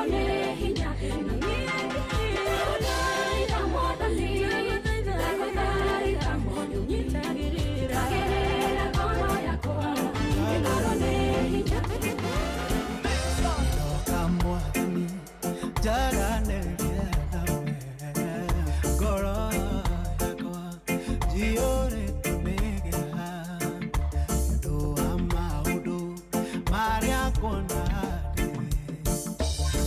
Ĩkorwo nĩ hinya na niĩ ndagũthaitha Mwathani, ndagũthaitha ũnyitagĩrĩra ngoro yakwa ĩkorwo nĩ hinya. Ndoka Mwathani njaranĩrie nawe, ngoro yakwa njiyũrĩtwo nĩ kĩeha nĩ ũndũ wa maũndũ marĩa nguona ndĩ.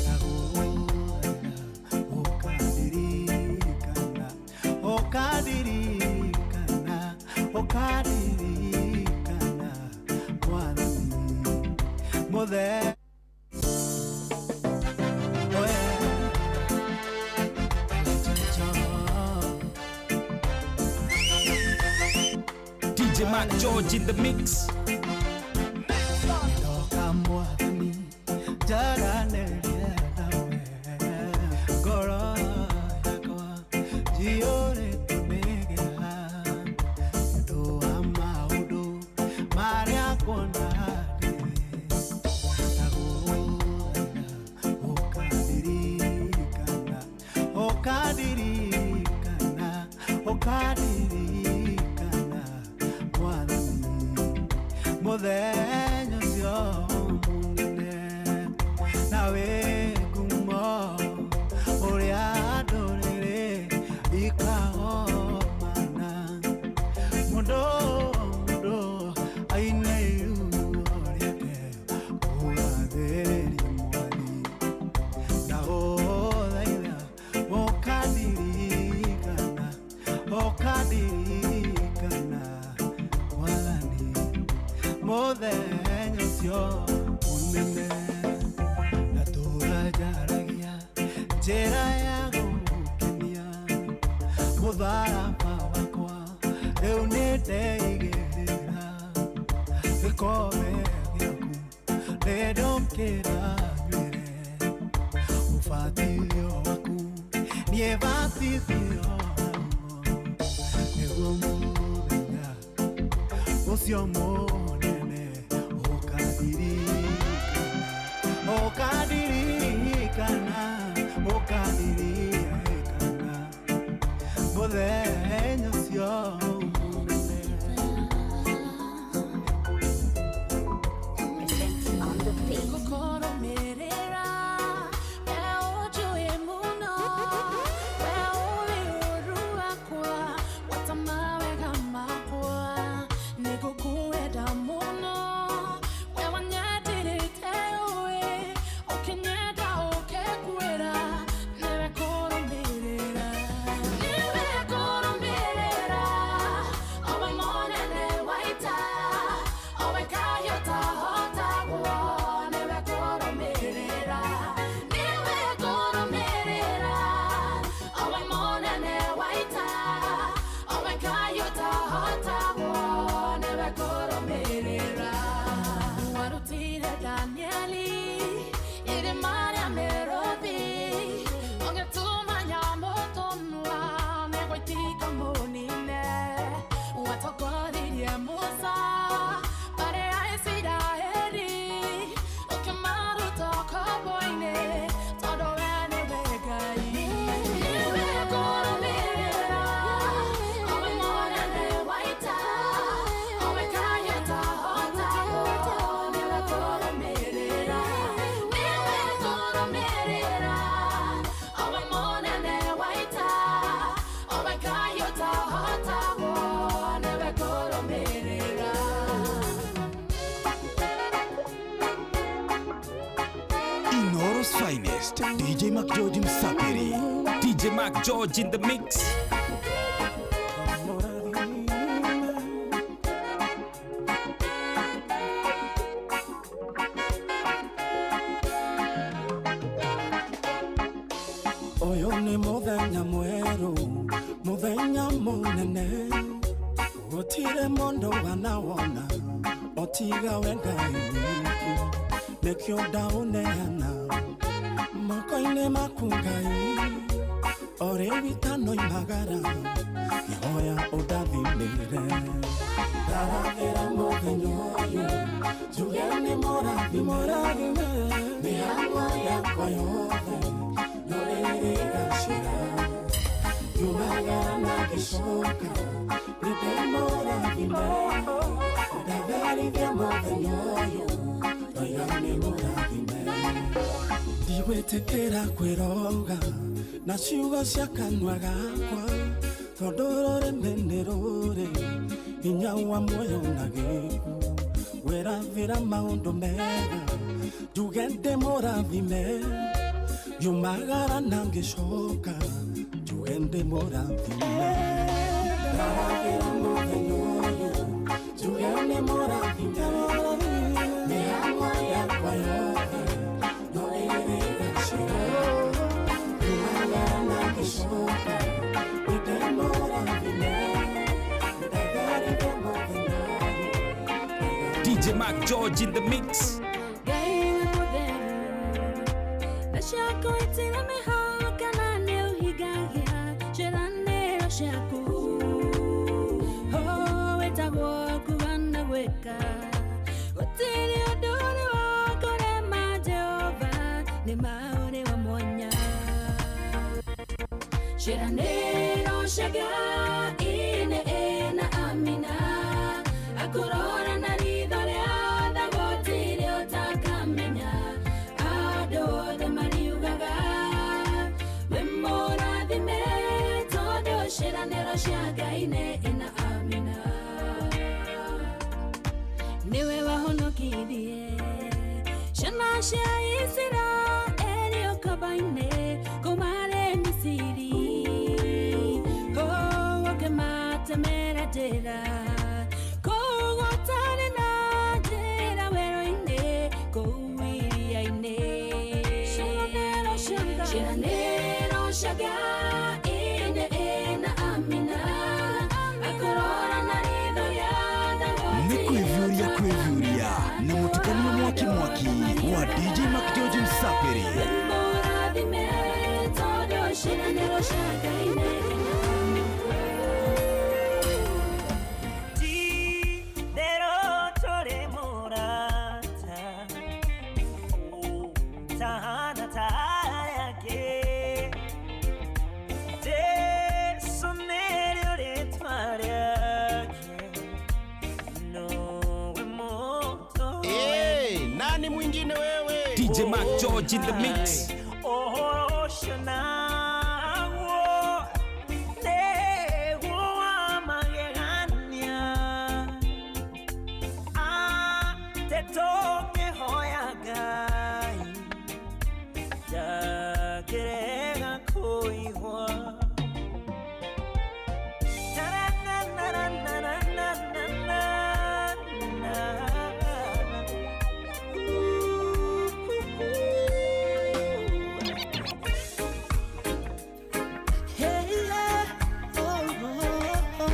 Ndagũthaitha ũkandirikana, ũkandirikana, ũkandirikana Mwathani mũthenya. Oh yeah. DJ Mark George in the mix. Ndoka Mwathani njaranĩrie nawe, ngoro yakwa njiyũrĩtwo nĩ kĩeha nĩ ũndũ wa maũndũ marĩa nguona ndĩ. Ndagũthaitha ũkandirikana, ũkandirikana, ũkandirikana Mwathani mũthenya ũcio mũnene na wĩ ngumo ũrĩa ndũrĩrĩ ikagomana, mũndũ mũndũ aine iruo rĩake kũgathĩrĩria Mwathi. Ndagũthaitha ũkandirikana, ũkandirikana Mwathani mũthenya ũcio mũnene. Ndatũra njaragia njĩra ya gũgũkenia, mũtharaba wakwa rĩu nĩ ndeigĩrĩra, gĩkombe gĩaku nĩ ndũkĩra nywĩre, ũbatithio waku niĩ batithio naguo, nĩguo mũthenya ũcio mũnene ũkandirikana, ũkandirikana, ũkandirikana mũthenya ũcio mũnene. On the beat. Ngũkũrũmĩrĩra, we ũnjũĩ mũno, we ũĩ ũũru wakwa, wata mawega makwa. Nĩngũkwenda mũno, we wanyendire ũĩ, ũkĩnyenda ũkĩnguĩra, nĩwe kũrũmĩrĩra. Nĩwe kũrũmĩrĩra, owe mũnene wa ita, owe kayũ tahotagwo, nĩwe kũrũmĩrĩra. Nĩwe kũrũmĩrĩra, owe mũnene wa ita, owe kayũ tahotagwo, nĩwe kũrũmĩrĩra. Warutire Danieli irima rĩa mĩrũthi, ũgĩtũma nyamũ tũnua nĩgũitika mũnine. Watongoririe Musa mbarĩ ya Isiraeli, ũkĩmaruta ũkombo-inĩ, tondũ we nĩwe Ngai. Nĩwe kũrũmĩrĩra, owe mũnene wa ita, owe kayũ tahotagwo, nĩwe kũrũmĩrĩra. Nĩwe kũrũmĩrĩra, owe mũnene wa ita, owe kayũ tahotagwo, nĩwe kũrũmĩrĩra. Inoro's finest, DJ Mark George Msapiri. DJ Mark George in the mix. Ũyũ nĩ mũthenya mwerũ, mũthenya mũnene, gũtirĩ mũndũ wanawona otiga we Ngai wiki, nĩkĩo ndaũneana moko-inĩ maku Ngai, o rĩu itanoimagara ngĩhoya ũndathimĩre. Ndarathĩra mũthenya ũyũ Njuge nĩ mũrathime mĩhang'o yakwa yothe no ĩrĩgacĩra. Ngiumagara na ngĩcoka nĩ ndĩmũrathime ndatherithia mũthenya ũyũ ndoiga nĩ mũrathime. Ndigwĩtĩkĩra kwĩroga na ciugo cia kanua gakwa tondũ rũrĩmĩ nĩ rũrĩ hinya wa muoyo na gĩkuũ. Wĩrathĩra maũndũ mega njuge ndĩmũrathime ngiumagara na ngĩcoka njuge ndĩmũrathime. Ndarathĩra mũthenya ũyũ njuge nĩmũrathime mĩhang'o yakwa yothe no ĩrĩgacĩra. Ngiumagara na ngĩcoka nĩ ndĩmũrathime ndatherithia mũthenya ũyũ. DJ Mark George in the mix. Ngai wĩ mũtheru na ciaku itirĩ mĩhaka na nĩ ũhingagia ciĩranĩro ciaku. Oh, wĩtagwo kuga na gwĩka gũtirĩ ũndũ ũrĩ wa kũrema Jehova nĩ ma ũrĩ wa mwanya. Ciĩranĩro cia Ngai nĩ ĩ na amina akũrora na ritho rĩa tha gũtirĩ ũtakamenya. Andũ othe mariugaga wĩ mũrathime tondũ ciĩranĩro cia Ngai nĩ ĩ na amina. Nĩwe wahonokirie ciana cia Isiraeli ũkombo-inĩ kuma marĩ Misiri. Oh, ũkĩmatemera njĩra kũu gũtarĩ na njĩra werũ-inĩ kũu iria-inĩ. Ciĩranĩro cia Ngai nĩ ĩ na amina akũrora na ritho rĩa tha Nĩ gũtirĩ kwĩvyũria kwĩvyũria na mũtukanio mwaki mwaki wa DJ Mark George Msapiri. Wĩ mũrathime tondũ ciĩranĩro cia Ngai nĩ ĩ na amina. Ti-therũ tũrĩ mũrata ũtahana ta arĩa angĩ. Jesũ nĩrĩo rĩtwa rĩake, nowe mũtũũre. Hey, nani mwingine wewe? DJ Mark George in the mix. Ũhoro ũcio naguo nĩguo wa magegania atĩ tũngĩhoya Ngai ndangĩrega kũigua. Na-na-na-na-na-na-na-na. Hey, yeah. Oh, oh, oh.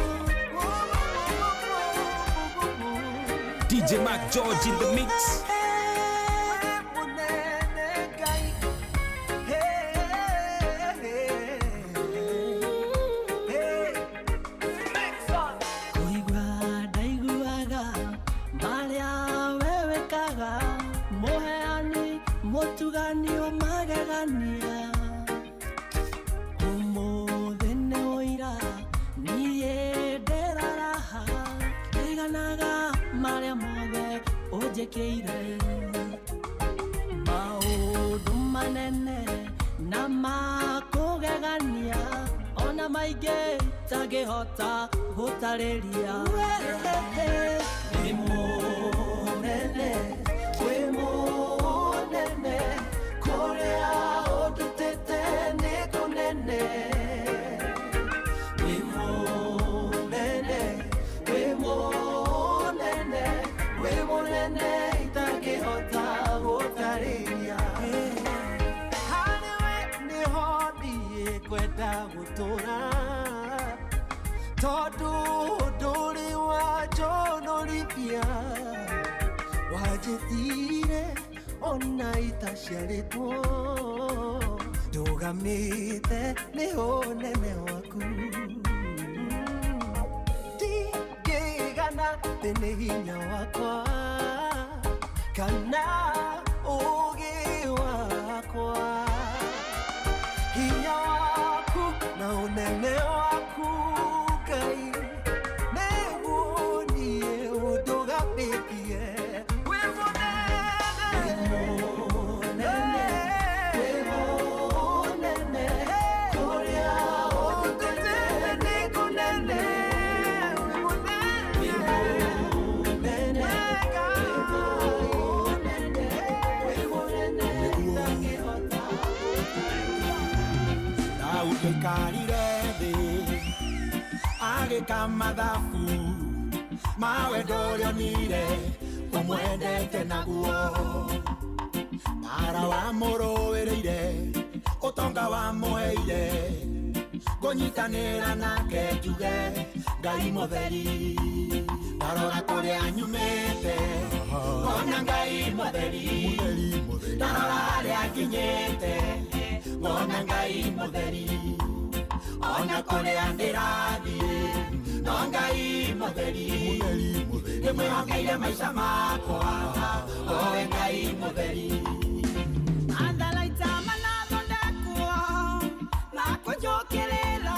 DJ Mark George in the mix. Kũigua ndaiguaga marĩa we wĩkaga mũheani mũtugani ũmagegania ũmũthĩ nĩ ũira niĩ ndĩraraha ndiganaga marĩa mothe ũnjĩkĩire maũndũ manene na makũgegania ona maingĩ tangĩhota gũtarĩria. Wĩ mũnene, wĩ mũnene, kũrĩa ũndutĩte nĩ kũnene. Wĩ mũnene, wĩ mũnene, wĩ mũnene itangĩhota gũtarĩria. Harĩ we nĩho niĩ ngwenda gũtũũra tondũ ndũrĩ wanjonorithia wanjĩtire ona itaciarĩtwo ndũgamĩte nĩ ũnene waku ndingĩigana thĩ nĩ hinya wakwa. Kana ũũgĩ wakwa hinya waku na ũnene waku Ngai nĩguo niĩ ũndũgamĩtie. Wĩ mũnene, wĩ mũnene, kũrĩa ũndutĩte nĩ kũnene. Wĩ mũnene, wĩ mũnene, itangĩhota. Daudi aikarire thĩ agĩka mathabu ma wendo ũrĩa onire ũmwendete naguo mara wamũrũĩrĩire ũtonga wamũheire ngũnyitanĩra nake njuge Ngai mũtheri ndarora kũrĩa nyumĩte ngona Ngai mũtheri ndarora harĩa nginyĩte ngona Ngai mũtheri ona kũrĩa ndĩrathiĩ no Ngai mũtheri ndĩmwĩhokeire maica makwa owe Ngai mũtheri. Matharaita manathondekwo makũnjũkĩrĩra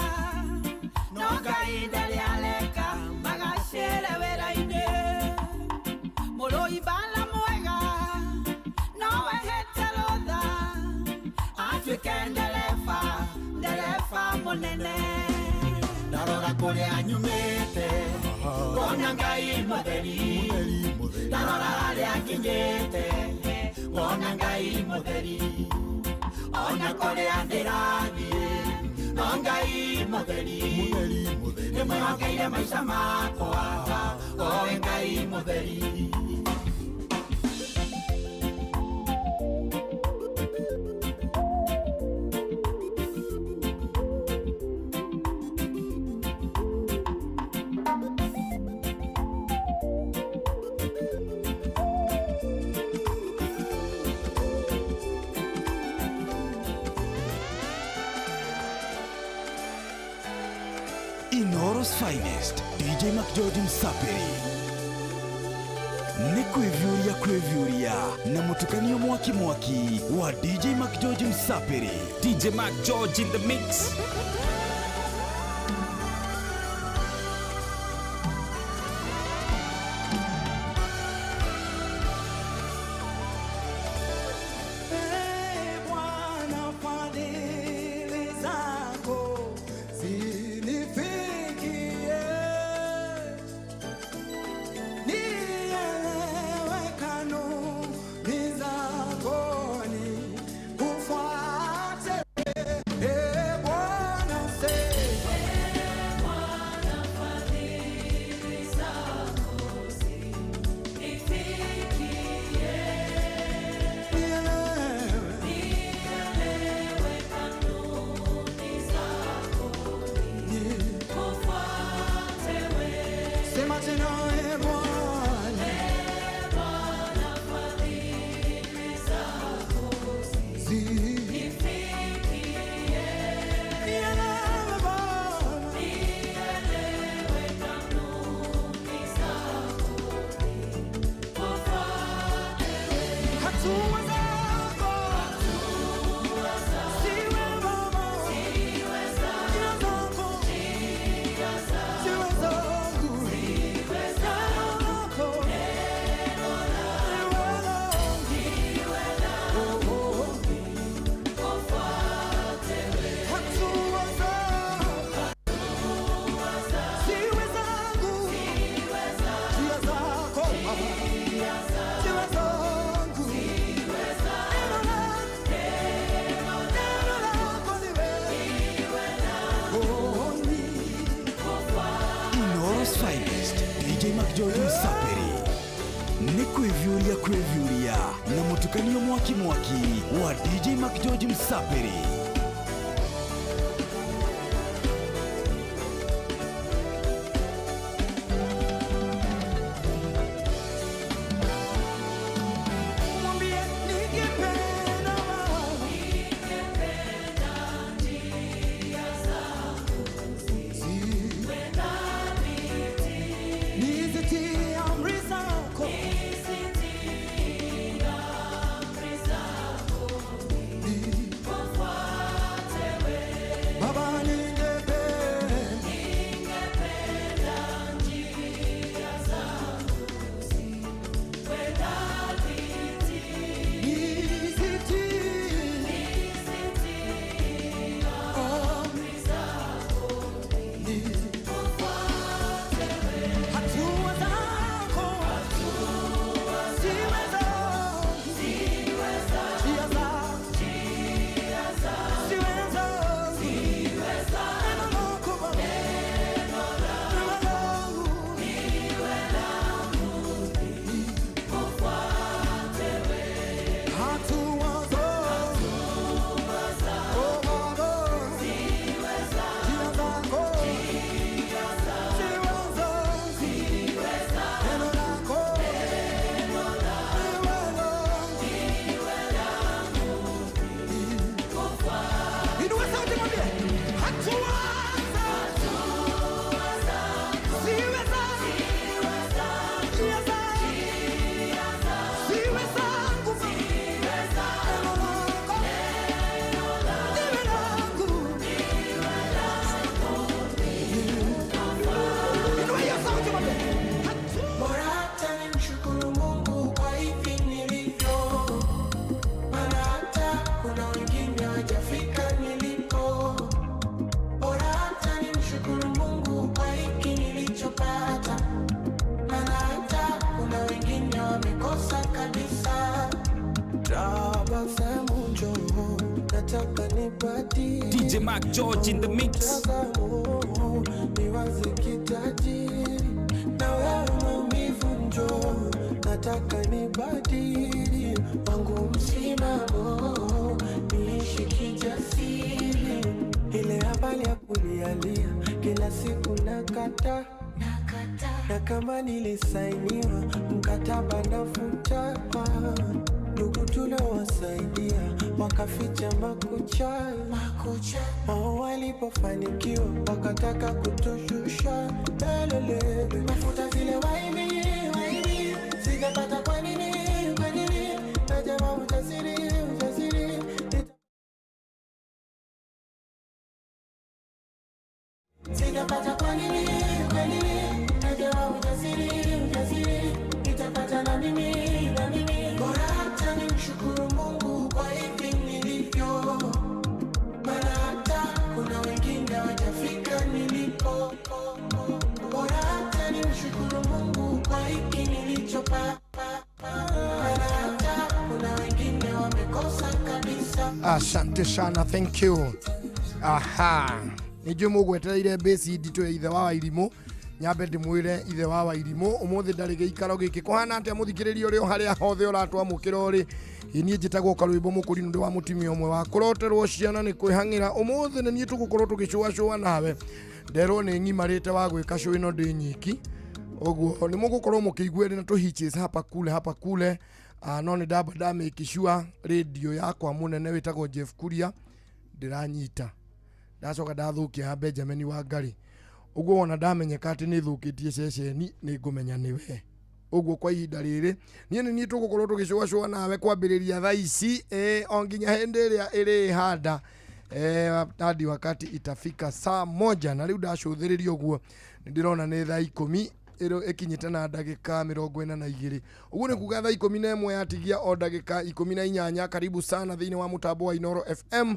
no Ngai ndarĩ areka magacĩre wĩra-inĩ. Mũrũi mbara mwega no ehete rũtha atuĩke ndereba, ndereba mũnene. Ndarora kũrĩa nyumĩte ngona Ngai mũtheri ndarora harĩa nginyĩte ngona Ngai mũtheri ona kũrĩa ndĩrathiĩ no Ngai mũtheri ndĩmwĩhokeire maica makwa owe Ngai mũtheri. Inoro's finest DJ McGeorge Msapiri nĩ kwĩviũria kwĩviũria na mũtukanio mwaki mwaki wa DJ McGeorge Msapiri. DJ Mac George in the mix. Ee Bwana, fadhili zako zinifikie, nielewe kanuni zako nikufuate. Ee Bwana, nielewe Sema tena, ee Bwana, nielewe Bwana. Hatua zako siwe Baba, njia zako siwe zangu, neno lako liwe langu. Oh, oh, oh. Hatua zako siwe zangu, njia zako siwe zangu, neno lako, neno lako liwe oh, ni Inoro's finest DJ McGeorge Msapiri nĩ kwĩviũria kwĩviũria na mũtukanio mwaki mwaki wa DJ McGeorge Msapiri. Mwambie ningependa nizitie amri zako. Nataka nibadili DJ Mark George in the mix. mtazamo, niwaze kitajiri na wewe maumivu njoo, nataka nibadili wangu msimamo, niishi kijasiri. Ile habari ya kulialia kila siku nakata na kama nilisainiwa mkataba nafuta, ndugu tuliowasaidia wakaficha makucha, wao walipofanikiwa wakataka kutushusha. Lelele, mafuta zile waimi waimi sijapata, kwa nini kwa nini? Najama ujasiri ujasiri sijapata, kwa nini kwa nini? Najama ujasiri ujasiri nitapata na mimi na mimi. Bora hata nimshukuru Mungu kwa hivi nilivyo, maana hata kuna wengine hawajafika nilipo. Bora hata nimshukuru Mungu kwa hiki nilichopata, maana hata kuna wengine wamekosa kabisa. Asante sana, thank you. Aha, nä må gwetereire mbäci nditå ya ithe wa wairimå nyambe ndä mwä re ithe wa wairimå å må thä ndarä gä ikaro gä kä kå hana atä a må thikä rä ria å rä o harä a hothe å ratwamå kä ra å rä niä njä tagwo karwä mbo må kå rinå ndä wa må timia å mwe wa kå roterwo ciana nä kwä hangä ra å må thä nä niä tå gå korwo tå gä cåacåa nawe nderwo nä ng'imarä te wa gwä ka cå ä no ndä nyiki ũguo nä må gå korwo må kä iguä na tå hitches hapa kule hapa kule. No nä ndamba ndamä sure radio yakwa må nene wä tagwo Jeff Kuria ndäranyita ndacoka ndathũkia ya Benjamin Wangari ũguo wona ndamenyeka atĩ nĩ thũkĩtie ceceni nĩ ngũmenya nĩ we ũguo kwa ihinda rĩrĩ niĩ nĩ niĩ tũgũkorwo tũgĩcũacũa nawe kwambĩrĩria thaa ici o nginya hĩndĩ ĩrĩa ĩrĩhanda hadi wakati itafika saa moja na rĩu ndacũthĩrĩria ũguo nĩ ndĩrona nĩ thaa ikũmi ĩro ĩkinyĩte na ndagĩka 42 ũguo nĩ kuga thaa 11 yatigia o ndagĩka 18. Karibu sana thĩinĩ wa mũtambo wa Inoro FM.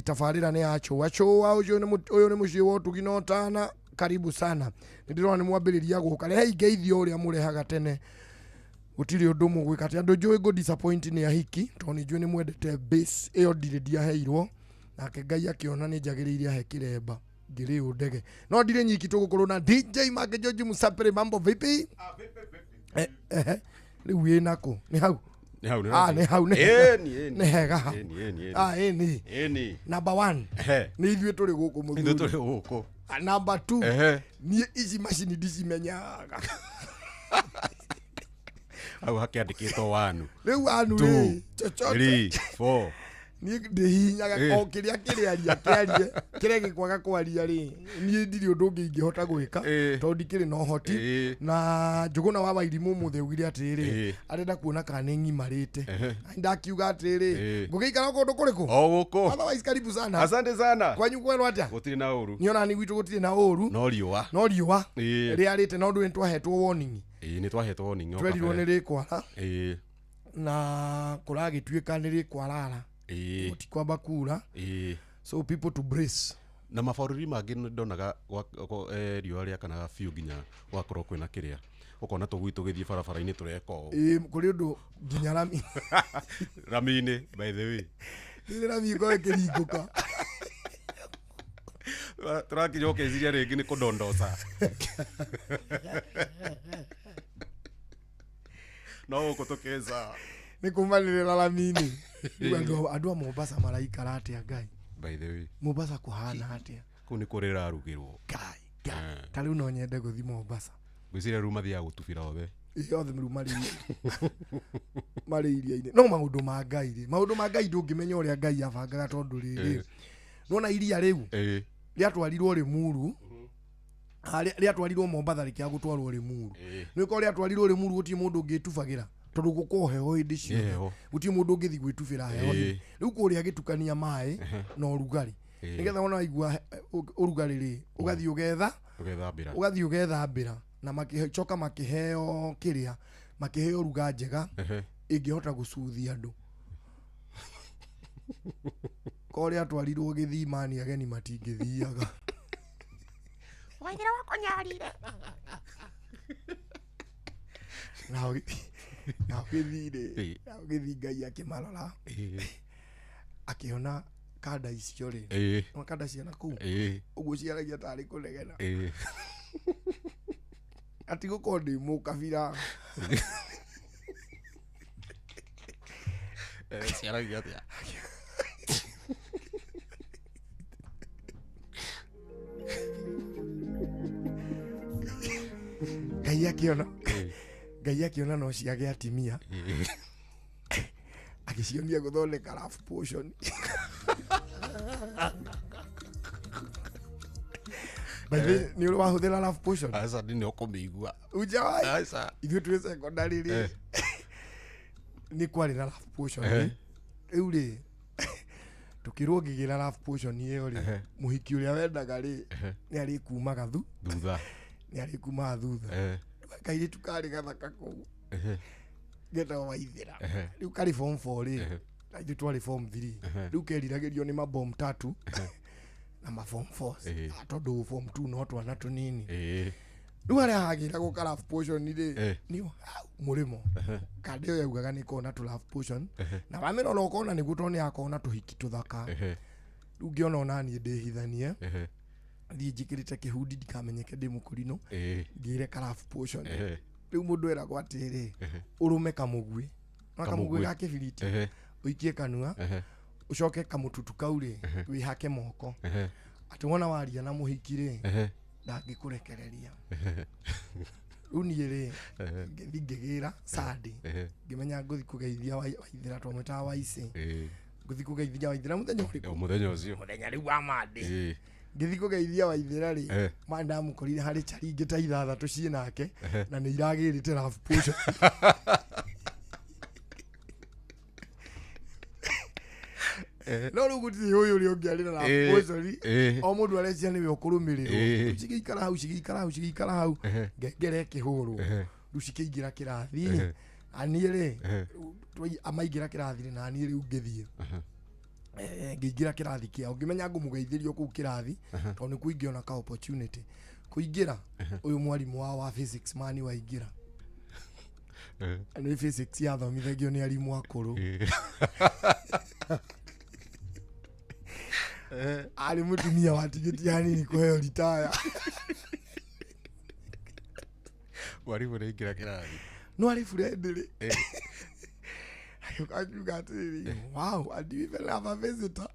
Tabarĩra nĩ ya chũa chũa ũcio nĩ ũyũ nĩ mũciĩ wa ũtugi na ũtana. Karibu sana, nĩ ndĩrona nĩ mwambĩrĩria gũka rehei ngeithio ũrĩa mũrehaga tene gũtirĩ ũndũ mũgwĩka atĩ andũ njũĩ ngũ disappoint nĩ ahiki tondũ nĩ njũĩ nĩ mwendete bass ĩyo ndirĩ ndiaheirwo nake Ngai akĩona nĩ njagĩrĩire ahe kĩremba ngĩrĩ ndege no ndirĩ nyiki tũgũkorwo na DJ Mark George Musapere. Mambo vipi? Rĩu wĩ nakũ? Nĩ hau? Nĩ hau, nĩ Ah, nĩ hau, nĩ Ĩni, ĩni. nĩ hega hau. Ĩni, ĩni, ĩni. Ah, ĩni. Ĩni. Number 1 Ehe. nĩ ithuĩ tũrĩ gũkũ Ithuĩ mũthuri. tũrĩ gũkũ. Ah, number 2 Ehe. niĩ ici macini ndicimenyaga Hau hakĩandĩkĩtwo 1 rĩu anu 2 rĩ chochote 3 4 niĩ ndĩhihinyaga o kĩrĩa kĩrĩaria kĩarie kĩrĩa gĩkwaga kwaria rĩ niĩ ndirĩ ũndũ ũngĩ ingĩhota gwĩka tondũ ndikĩrĩ na ũhoti na Njũgũna wa Wairimũ ũmũthĩ augire atĩrĩrĩ arenda kuona kana nĩ ng'imarĩte ndakiuga atĩrĩrĩ ngũgĩikara kũndũ kũrĩkũ o gũkũ. Otherwise karibu sana. Asante sana. Kwanyu kwerwo atĩa? Gũtirĩ na ũru. Niĩ ona ni gwitũ gũtirĩ na ũru No riũa. no riũa rĩarĩte no ndũĩ nĩtwahetwo warning. Ĩĩ nĩ twahetwo warning o twerirwo nĩ kabere. rĩkwara Ĩĩ. na kũragĩtuĩka nĩ rĩkwarara Ĩĩ. gũtikwamba kura. Ĩĩ. So people to brace. Na mabũrũri mangĩ nĩ ndonaga riũa rĩakanaga biũ nginya gwakorwo kwĩna kĩrĩa ũkona tũgui tũgĩthiĩ barabara-inĩ tũreka ũũ. Ĩĩ kũrĩ ũndũ nginya rami rami-inĩ by the way rĩrĩ rami ĩkorwo ĩkĩringũka tũrakinya ũkeciria rĩngĩ nĩ kũndondoca no gũkũ tũkĩca nĩ kumanĩrĩra rami-inĩ. Rĩu andũ a Mombasa maraikara atĩa Ngai? By the way Mombasa kũhana atĩa? Kũu nĩ kũrĩrarugĩrwo Ngai Ngai ta rĩu no nyende gũthiĩ Mombasa. Ngwĩciria rĩu mathiaga gũtubĩra othe. Ĩĩ othe rĩu marĩ iria-inĩ no maũndũ ma Ngai rĩ maũndũ ma Ngai ndũngĩmenya ũrĩa Ngai abangaga tondũ rĩrĩ nĩwona iria rĩu rĩatwarirwo Rĩmuru rĩatwarirwo Mombatha rĩkĩaga gũtwarwo Rĩmuru nĩũkorwo rĩatwarirwo Rĩmuru gũtirĩ mũndũ ũngĩtubagĩra tondũ gũkorwo heho hĩndĩ ciothe gũtirĩ mũndũ ũngĩthiĩ gwĩtubĩra heho rĩu kũrĩa gĩtukania maĩ na ũrugarĩ nĩgetha wona waigua ũrugarĩ rĩ ũgathiĩ ũgetha ũgathiĩ ũgethambĩra na makĩcoka makĩheo kĩrĩa makĩheo ruga njega ĩngĩhota gũcuthia andũ korwo rĩatwarirwo gĩthimani ageni matingĩthiaga. Waithera wakũnyarire. Nao gĩthii rĩ nao gĩthii Ngai akĩmarora akĩona Kanda icio rĩ, kanda ciana kũu ũguo ciaragia tarĩ kũnegena, atigũkorwo ndĩ mũkabira. Ciaragia atĩa? Ngai akĩona, Ngai akĩona no ciage atimia, agĩcionia gũthondeka love potion. By the way, nĩ ũrĩ wahũthĩra love potion? Aca, nĩ ũkũmĩigua. Ujawai? Aca. Ithuĩ twĩ secondary rĩ, nĩ kwarĩ na love potion. Rĩu rĩ, tũkĩrwo ngĩgĩra love potion ĩyo rĩ, mũhiki ũrĩa wendaga rĩ, nĩ arĩkumaga thu thutha. Nĩ arĩkumaga thutha. Kairĩtu karĩ gathaka kũu getagwo Waithĩra. Rĩu karĩ form 4 rĩ, na ithuĩ twarĩ form 3. Rĩu keriragĩrio nĩ mabom tatu na ma form 4, tondũ form 2 no twana tũnini. Rĩu harĩa hagĩragwo ka love potion rĩ, nĩ hau mũrĩmo. Kanda ĩyo yaugaga nĩ kona tũ love potion, na wamĩrora ũkona nĩguo, tondũ nĩ yakona tũhiki tũthaka. Rĩu ngĩona ona niĩ ndĩhithanie, thiĩ njĩkĩrĩte kĩhundi ndikamenyeke ndĩ mũkũrinũ, ngĩre ka love potion. Rĩu mũndũ eragwo atĩrĩ, ũrũme kamũguĩ no kamũguĩ Kamũguĩ. ga kĩbiriti, ũikie kanua, ũcoke kamũtutu kau rĩ, wĩhake moko, atĩ wona waria na mũhiki rĩ, ndangĩkũrekereria. Rĩu niĩ rĩ, ngĩthiĩ ngĩgĩra sandi, ngĩmenya ngũthi kũgeithia Waithĩra, twamwĩtaga Waicĩ. Ngũthi kũgeithia Waithĩra mũthenya ũrĩkũ? O mũthenya ũcio. Mũthenya rĩu wa mande. Ngĩthiĩ kũgeithia Waithĩra rĩ, ma ndamũkorire harĩ cari ingĩ ta ithathatũ ciĩ nake, na nĩ iragĩrĩte love potion. No rĩu gũtirĩ ũyũ ũrĩa ũngĩ arĩ na love potion. O mũndũ arecia nĩwe ũkũrũmĩrĩrwo. Rĩu cigĩikara hau, cigĩikara hau, cigĩikara hau, ngengere ĩkĩhũrwo. Rĩu cikĩingĩra kĩrathi. Aniĩ rĩ, amaingĩra kĩrathi rĩ, na niĩ rĩu ngĩthiĩ. Ngĩingĩra kĩrathi kĩao, ngĩmenya ngũmũgeithĩrio kũu kĩrathi, tondũ nĩkuo ingĩona ka opportunity kũingĩra. Ũyũ mwarimũ wao wa physics mani waingĩra. Nĩ physics yathomithagio nĩ arimũ akũrũ. Arĩ mũtumia watigĩtie hanini kũheo ritaya. Mwarimũ nĩ aingĩra kĩrathi. No arĩ friend rĩ, agĩũka akiuga atĩrĩrĩ, "Wow, and you even have a visitor.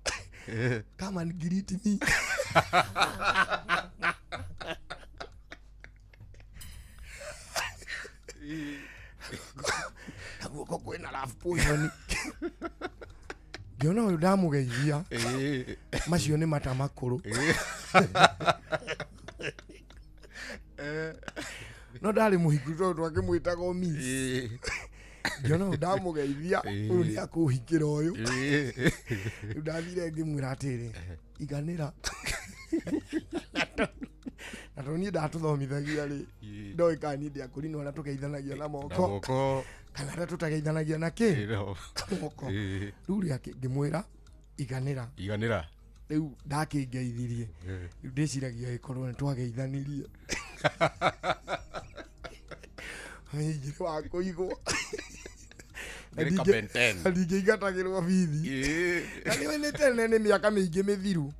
Come and greet me." Na guoko kwĩna love potion. Ngĩona ũyũ ndamũgeithia, macio nĩ mata makũrũ. No ndarĩ mũhiku tondũ twakĩmwĩtaga o miss. Ngĩona ũyũ ndamũgeithia, ũyũ nĩ akũhikĩra ũyũ. Rĩu ndathire ngĩmwĩra atĩrĩ, "Iganĩra," na tondũ niĩ ndatũthomithagia rĩ, ndoĩ kana niĩ ndĩakũrinwo arĩa tũgeithanagia na Na moko moko. kana arĩa tũtageithanagia na kĩ, No. moko. Rĩu rĩ, ngĩmwĩra, "Iganĩra." Iganĩra. Rĩu ndakĩngeithirie. Rĩu ndĩciragia ĩkorwo nĩ twageithanirie ingĩrĩ wa kũigwo. Na Ngĩrĩ ka Ben 10. Na ndingĩingatagĩrwo bithi. Na nĩ tene, nĩ mĩaka mĩingĩ mĩthiru,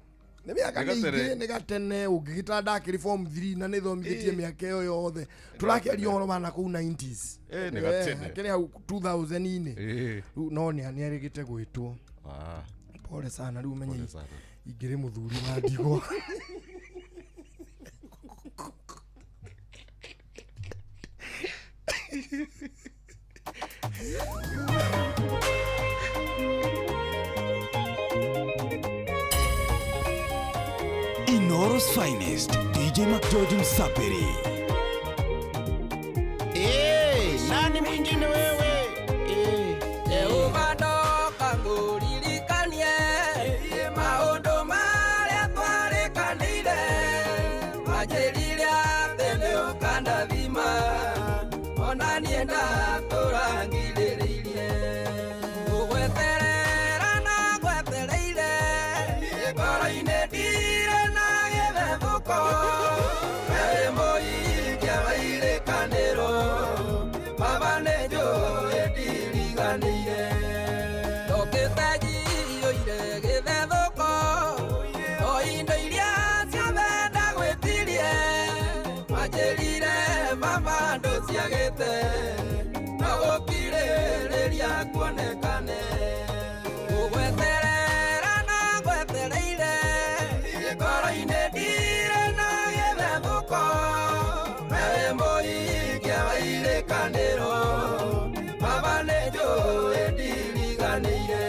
nĩ mĩaka Nĩ gatene. mĩingĩ, nĩ gatene. Ũngĩgĩta ndakĩrĩ form 3 na nĩ thomithĩtie mĩaka ĩyo yothe, tũrakĩaria ũhoro wa na kũu 90s. Nĩ gatene. Akĩrĩ hau 2000-inĩ. Rĩu no nĩ arĩgĩte gwĩtwo. Pole sana. Rĩu menye Pole sana. ingĩrĩ mũthuri wa ndigwa. Inoro's finest, DJ McGeorge Msapiri. Eh, nani mwingine wewe? Eh. Jehova ndoka ngũririkanie maũndũ marĩa twarĩkanĩire, wanjĩrire atĩ nĩ ũkandathima, ona niĩ ndatũrangirĩrĩirie ngũgweterera na ngwetereire ngoro-inĩ ndirĩ na gĩthethũko, wee mũikia wa irĩkanĩro, baba nĩ njũĩ ndiriganĩire, ndokĩte njiyũire gĩthethũko. No gũkirĩrĩria kuonekane. Gũgweterera na ngwetereire, ngoro-inĩ ndirĩ na gĩthethũko. Wewe mũikia wa irĩkanĩro, Baba nĩnjũĩ ndiriganĩire.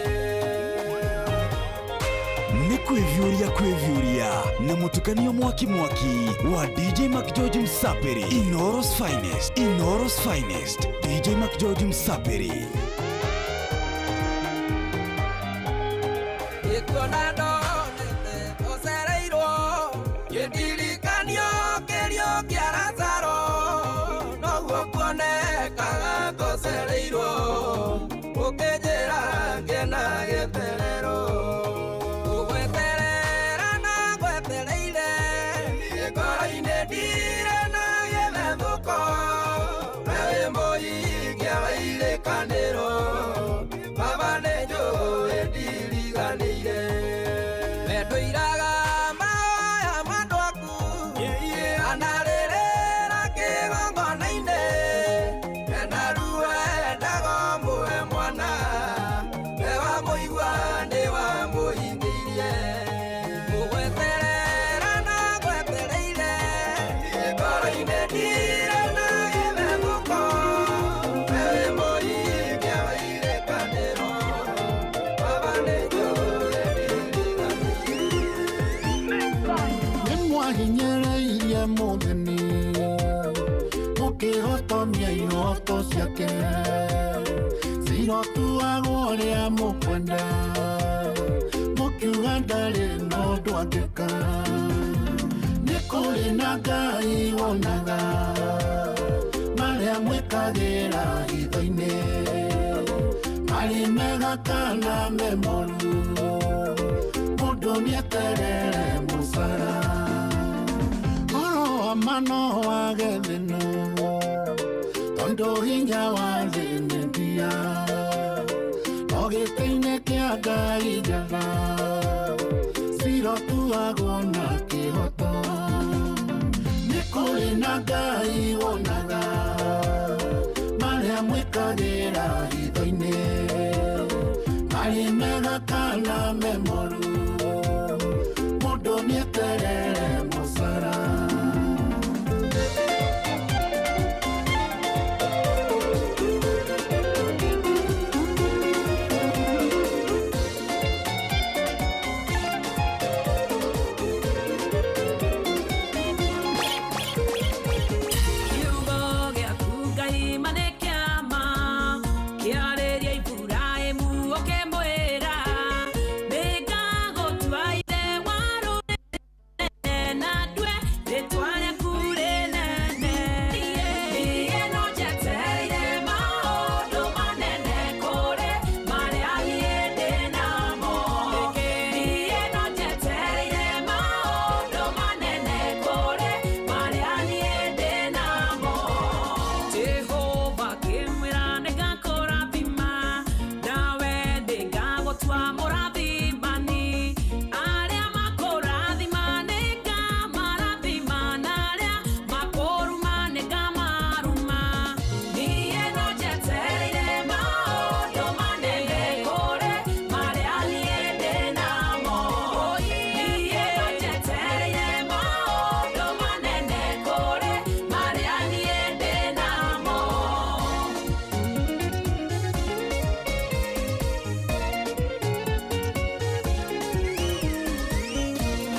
Nĩ kwĩviũria kwĩviũria na mũtukanio mwaki mwaki wa DJ McGeorge Msapiri. Inoros Finest, Inoros Finest, DJ McGeorge Msapiri. Gĩkuona ndonete ũcereirwo, kĩndirikanio kĩrio kĩa Lazaro, noguo kuonekaga tũcereirwo, ũkĩnjĩra ngĩna gĩterero. Gũgweterera na ngwetereire, ngoro-inĩ ndirĩ na gĩthethũko. Wewe mũikia wa irĩkanĩro, Baba nĩnjũĩ ndiriganĩire. Wendũiraga mahoya ma andũ aku, anarĩrĩra kĩgongona-inĩ. Ena ruo endaga ũmũhe mwana, we wamũigua nĩwamũhingĩirie. Gũgweterera na ngwetereire, ngoro-inĩ ndirĩ na gĩthethũko. Wewe mũikia wa irĩkanĩro, Baba nĩnjũĩ Nĩmwahinyĩrĩirie mũthĩni, mũkĩhotomia ihoto ciake. Cirotuagwo ũrĩa mũkwenda, mũkiuga ndarĩ na ũndũ angĩka. Nĩ kũrĩ na Ngai wonaga marĩa mwĩkagĩra hitho-inĩ, marĩ mega kana me moru, mũndũ nĩeterere mũcara. Ũhoro wa ma no wage thĩna, tondũ hinya wa thĩ nĩ mbia. No gĩtĩ-inĩ kĩa Ngai njatha, cirotuagwo na kĩhoto. Nĩ kũrĩ na Ngai wonaga marĩa mwĩkagĩra hitho-inĩ, marĩ mega kana me moru, mũndũ nĩeterere mũcara. Kiugo gĩaku Ngai ma nĩ kĩama, kĩarĩria Iburahĩmu ũkĩmwĩra, nĩngagũtua ithe wa rũrĩrĩ na ndue rĩtwa rĩaku rĩnene. Niĩ no njetereire maũndũ manene kũrĩ marĩa niĩ ndĩ namo. Niĩ no njetereire maũndũ manene kũrĩ marĩa niĩ ndĩ namo. Jehova akĩmwĩra nĩngakũrathima, nawe nĩngagũtua mũrathimani. Arĩa makũrathima nĩngamarathima, na arĩa makũruma nĩngamaruma. Niĩ no njetereire maũndũ manene kũrĩ marĩa niĩ ndĩ namo. Niĩ no njetereire maũndũ manene kũrĩ marĩa niĩ ndĩ namo.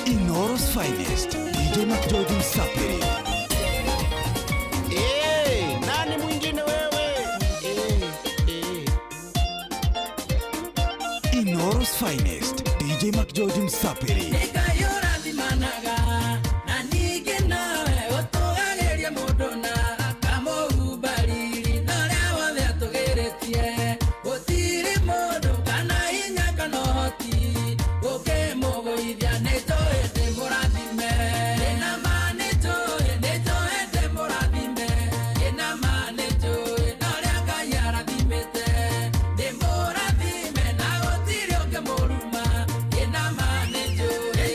Inoros Finest, DJ McGeorge Msapiri. Eh, nani mwingine wewe? Eh, eh. Inoros Finest, DJ McGeorge Msapiri. Ngai ũrathimanaga, na ningĩ nowe ũtũgagĩria mũndũ na akamũhumba riri na ũrĩa wothe atũgĩrĩtie. Gũtirĩ mũndũ kana hinya kana ũhoti ũkĩmũgũithia, nĩnjũĩ ndĩ mũrathime. Ndĩna ma nĩnjũĩ, nĩnjũĩ ndĩ mũrathime. Ndĩna ma nĩnjũĩ na ũrĩa Ngai arathimĩte. Ndĩ mũrathime na gũtirĩ ũngĩmũruma. Ndĩna ma nĩnjũĩ.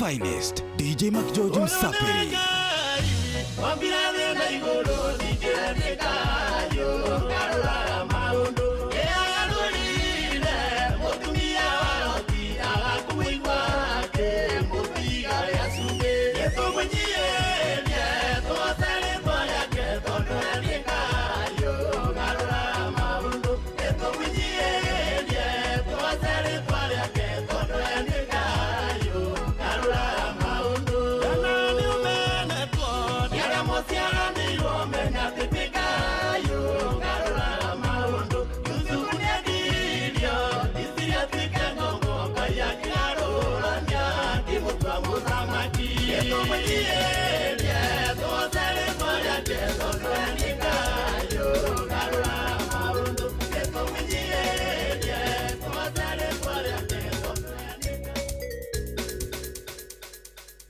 finest, DJ McGeorge Msapiri.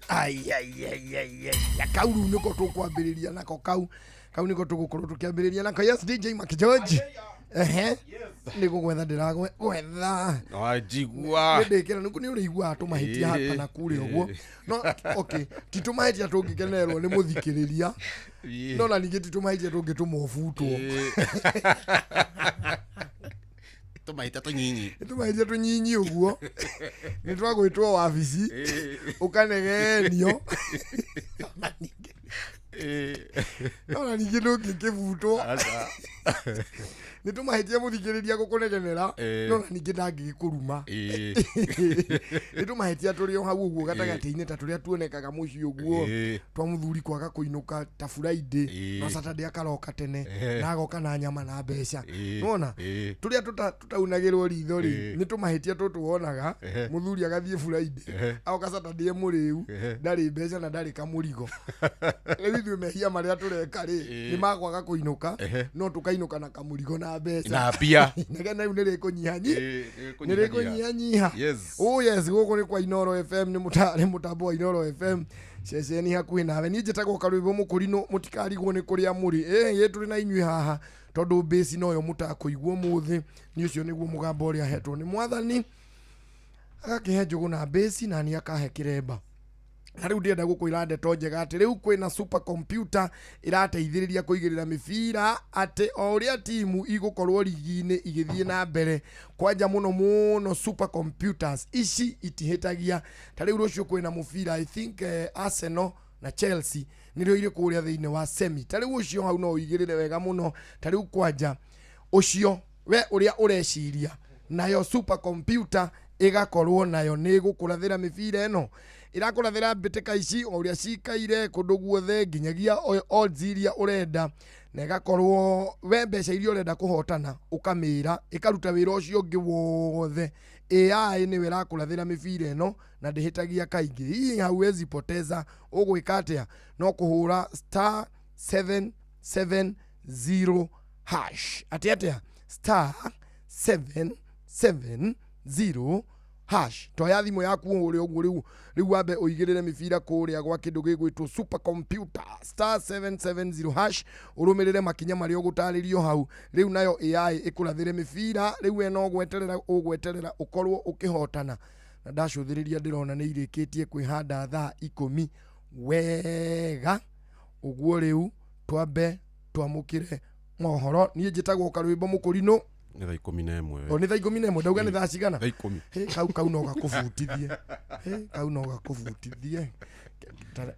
Ai kau rĩu nĩko tũkwambĩrĩria nako kau kau nĩko tũgũkorwo tũkĩambĩrĩria nako. Yes, DJ McGeorge, ehe, nĩ gũgwetha ndĩragwetha. Wanjigua. Ndĩkĩra nĩ nĩ ũrĩiguaga tũmahĩtia hapa na kũrĩa ũguo, no okay, ti tũmahĩtia tũngĩkenerwo nĩ mũthikĩrĩria, no na ningĩ ti tũmahĩtia tũngĩtũma ũbutwo. Tũmahĩtia tũnyinyi. Nĩ tũmahĩtia tũnyinyi ũguo, nĩ twagwĩtwo wabici ũkanegenio, no na ningĩ ndũngĩkĩbutwo. Nĩ tũmahĩtia mũthikĩrĩria gũkũnegenera, no na ningĩ ndangĩgĩkũruma. Nĩ tũmahĩtia tũrĩ o hau ũguo gatagatĩ-inĩ, ta tũrĩa tuonekaga mũciĩ ũguo, twa mũthuri kwaga kũinũka ta Friday, no Saturday akaroka tene na agoka na nyama na mbeca. Nĩwona tũrĩa tũtaunagĩrwo ritho rĩ, nĩ tũmahĩtia tũtũ wonaga mũthuri agathiĩ Friday, agoka Saturday mũrĩu, ndarĩ mbeca na ndarĩ kamũrigo. Rĩu ithuĩ mehia marĩa tũreka rĩ, nĩ makwaga kũinũka, no tũkainũka na kamũrigo na mbeca na mbia. Nĩgetha rĩu nĩ rĩkũnyihanyi Nĩ nĩ rĩkũnyihanyiha. Yes. Oh yes, gũkũ nĩ kwa Inoro FM, nĩ nĩ mũtambo wa Inoro FM, ceceni hakuhĩ nawe. Niĩ njĩtagwo Karwĩmbo Mũkũrinũ, mũtikarigwo nĩ kũrĩa mũrĩ. Ĩ tũrĩ na inyuĩ haha tondũ mbĩci noyo mũtakũigua ũmũthĩ. Nĩ ũcio nĩguo mũgambo ũrĩa hetwo nĩ mwathani, agakĩhe njũgũ na mbĩci na niĩ akahe kĩremba. Na rĩu ndĩrenda gũkwĩra ndeto njega atĩ rĩu kwĩna super computer ĩrateithĩrĩria kũigĩrĩra mĩbira, atĩ o ũrĩa timu igũkorwo rigi-inĩ igĩthiĩ na mbere kwanja mũno mũno, super computers ici itihĩtagia. Ta rĩu rũciũ kwĩna mũbira, I think Arsenal na Chelsea nĩrĩo irĩ kũrĩa thĩinĩ wa semi. Ta rĩu ũcio hau no ũigĩrĩre wega mũno. Ta rĩu kwanja ũcio we ũrĩa ũreciria nayo super computer ĩgakorwo nayo nĩ ĩgũkũrathĩra mĩbira ĩno, ĩrakũrathĩra mbĩtĩka ici o ũrĩa cikaire kũndũ guothe, nginyagia odds iria ũrenda, na ĩgakorwo we mbeca iria ũrenda kũhotana ũkamĩra, ĩkaruta wĩra ũcio ũngĩ wothe. AI nĩwe ĩrakũrathĩra mĩbira ĩno na ndĩhĩtagia kaingĩ. Hii hauwezi poteza. Ũgwĩka atĩa? No kũhũra star 770 hash. Atĩ atĩa? Star 770 hash. Toya thimũ yaku ũhũre ũguo rĩu, rĩu wambe ũigĩrĩre mĩbira kũrĩa gwa kĩndũ gĩgwĩtwo super computer, star 770 hash, ũrũmĩrĩre makinya marĩa ũgũtarĩrio hau. Rĩu nayo AI ĩkũrathĩre mĩbira. Rĩu we no gweterera ũgweterera ũkorwo ũkĩhotana. Na ndacũthĩrĩria ndĩrona nĩ irĩkĩtie kwĩhanda thaa 10 wega ũguo. Rĩu twambe twamũkĩre mohoro. Niĩ njĩtagwo Karwĩmbo Mũkũrinũ. Nĩ thaa 11. O nĩ thaa 11? Ndauga nĩ thaa cigana? Thaa 10. Hĩ, kau kau no gakũbutithie. Hĩ, kau no gakũbutithie.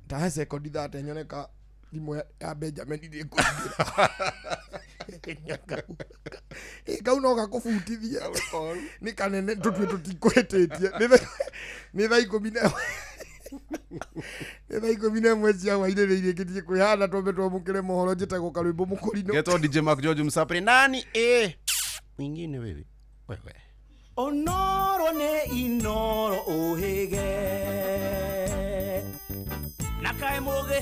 Ta he sekondi thate nyone ka thimũ ya Benjamin ndĩkũingĩra. Hĩ, kau no gakũbutithie, nĩ kanene, tũtue tũtikũhĩtĩtie. Nĩ thaa 11, nĩ thaa 11 cia hwainĩ nĩ irĩkĩtie kwĩhanda. Twambe twamũkĩre mohoro. Njĩtagwo Karwĩmbo Mũkũrinũ. Getwo DJ Mark George Msapri. Nani mwingine wewe wewe. Onoro nĩ Inoro ũhĩge na kaĩ mũgĩ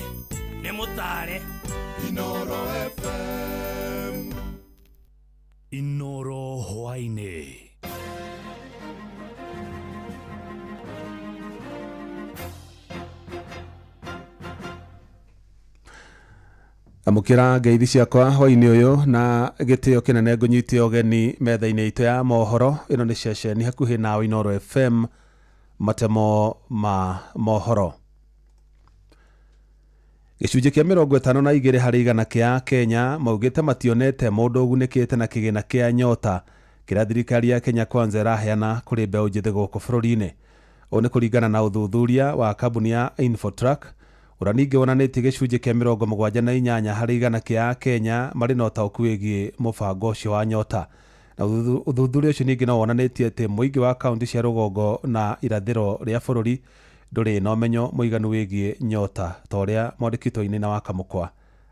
nĩ mũtare. Inoro FM. Inoro hwainĩ. Amũkĩra ngeithi ciakwa hwainĩ ũyũ na gĩtĩo kĩnene, ngũnyite ũgeni metha-inĩ itũ ya mohoro. Ĩno nĩ ceceni hakuhĩ nawe, Inoro FM. Matemo ma mohoro. Gĩcunjĩ kĩa 52 harĩ igana kĩa Kenya maugĩte mationete mũndũ ũgunĩkĩte na kĩgĩna kĩa Nyota kĩrĩa thirikari ya Kenya Kwanza ĩraheana kũrĩ mbeũ njĩthĩ gũkũ bũrũri-inĩ. Ũũ nĩ kũringana na ũthuthuria wa kambuni ya Infotrack ũrĩa ningĩ wonanĩtie gĩcunjĩ kĩa 78 harĩ igana kĩa Kenya marĩ na ũtaũku wĩgiĩ mũbango ũcio wa Nyota. Na ũthuthuria ũcio ningĩ no wonanĩtie atĩ mũingĩ wa kaunti cia rũgongo na irathĩro rĩa bũrũri ndũrĩ na ũmenyo mũiganu wĩgiĩ Nyota ta ũrĩa mwandĩki witũ na wa Kamũkwa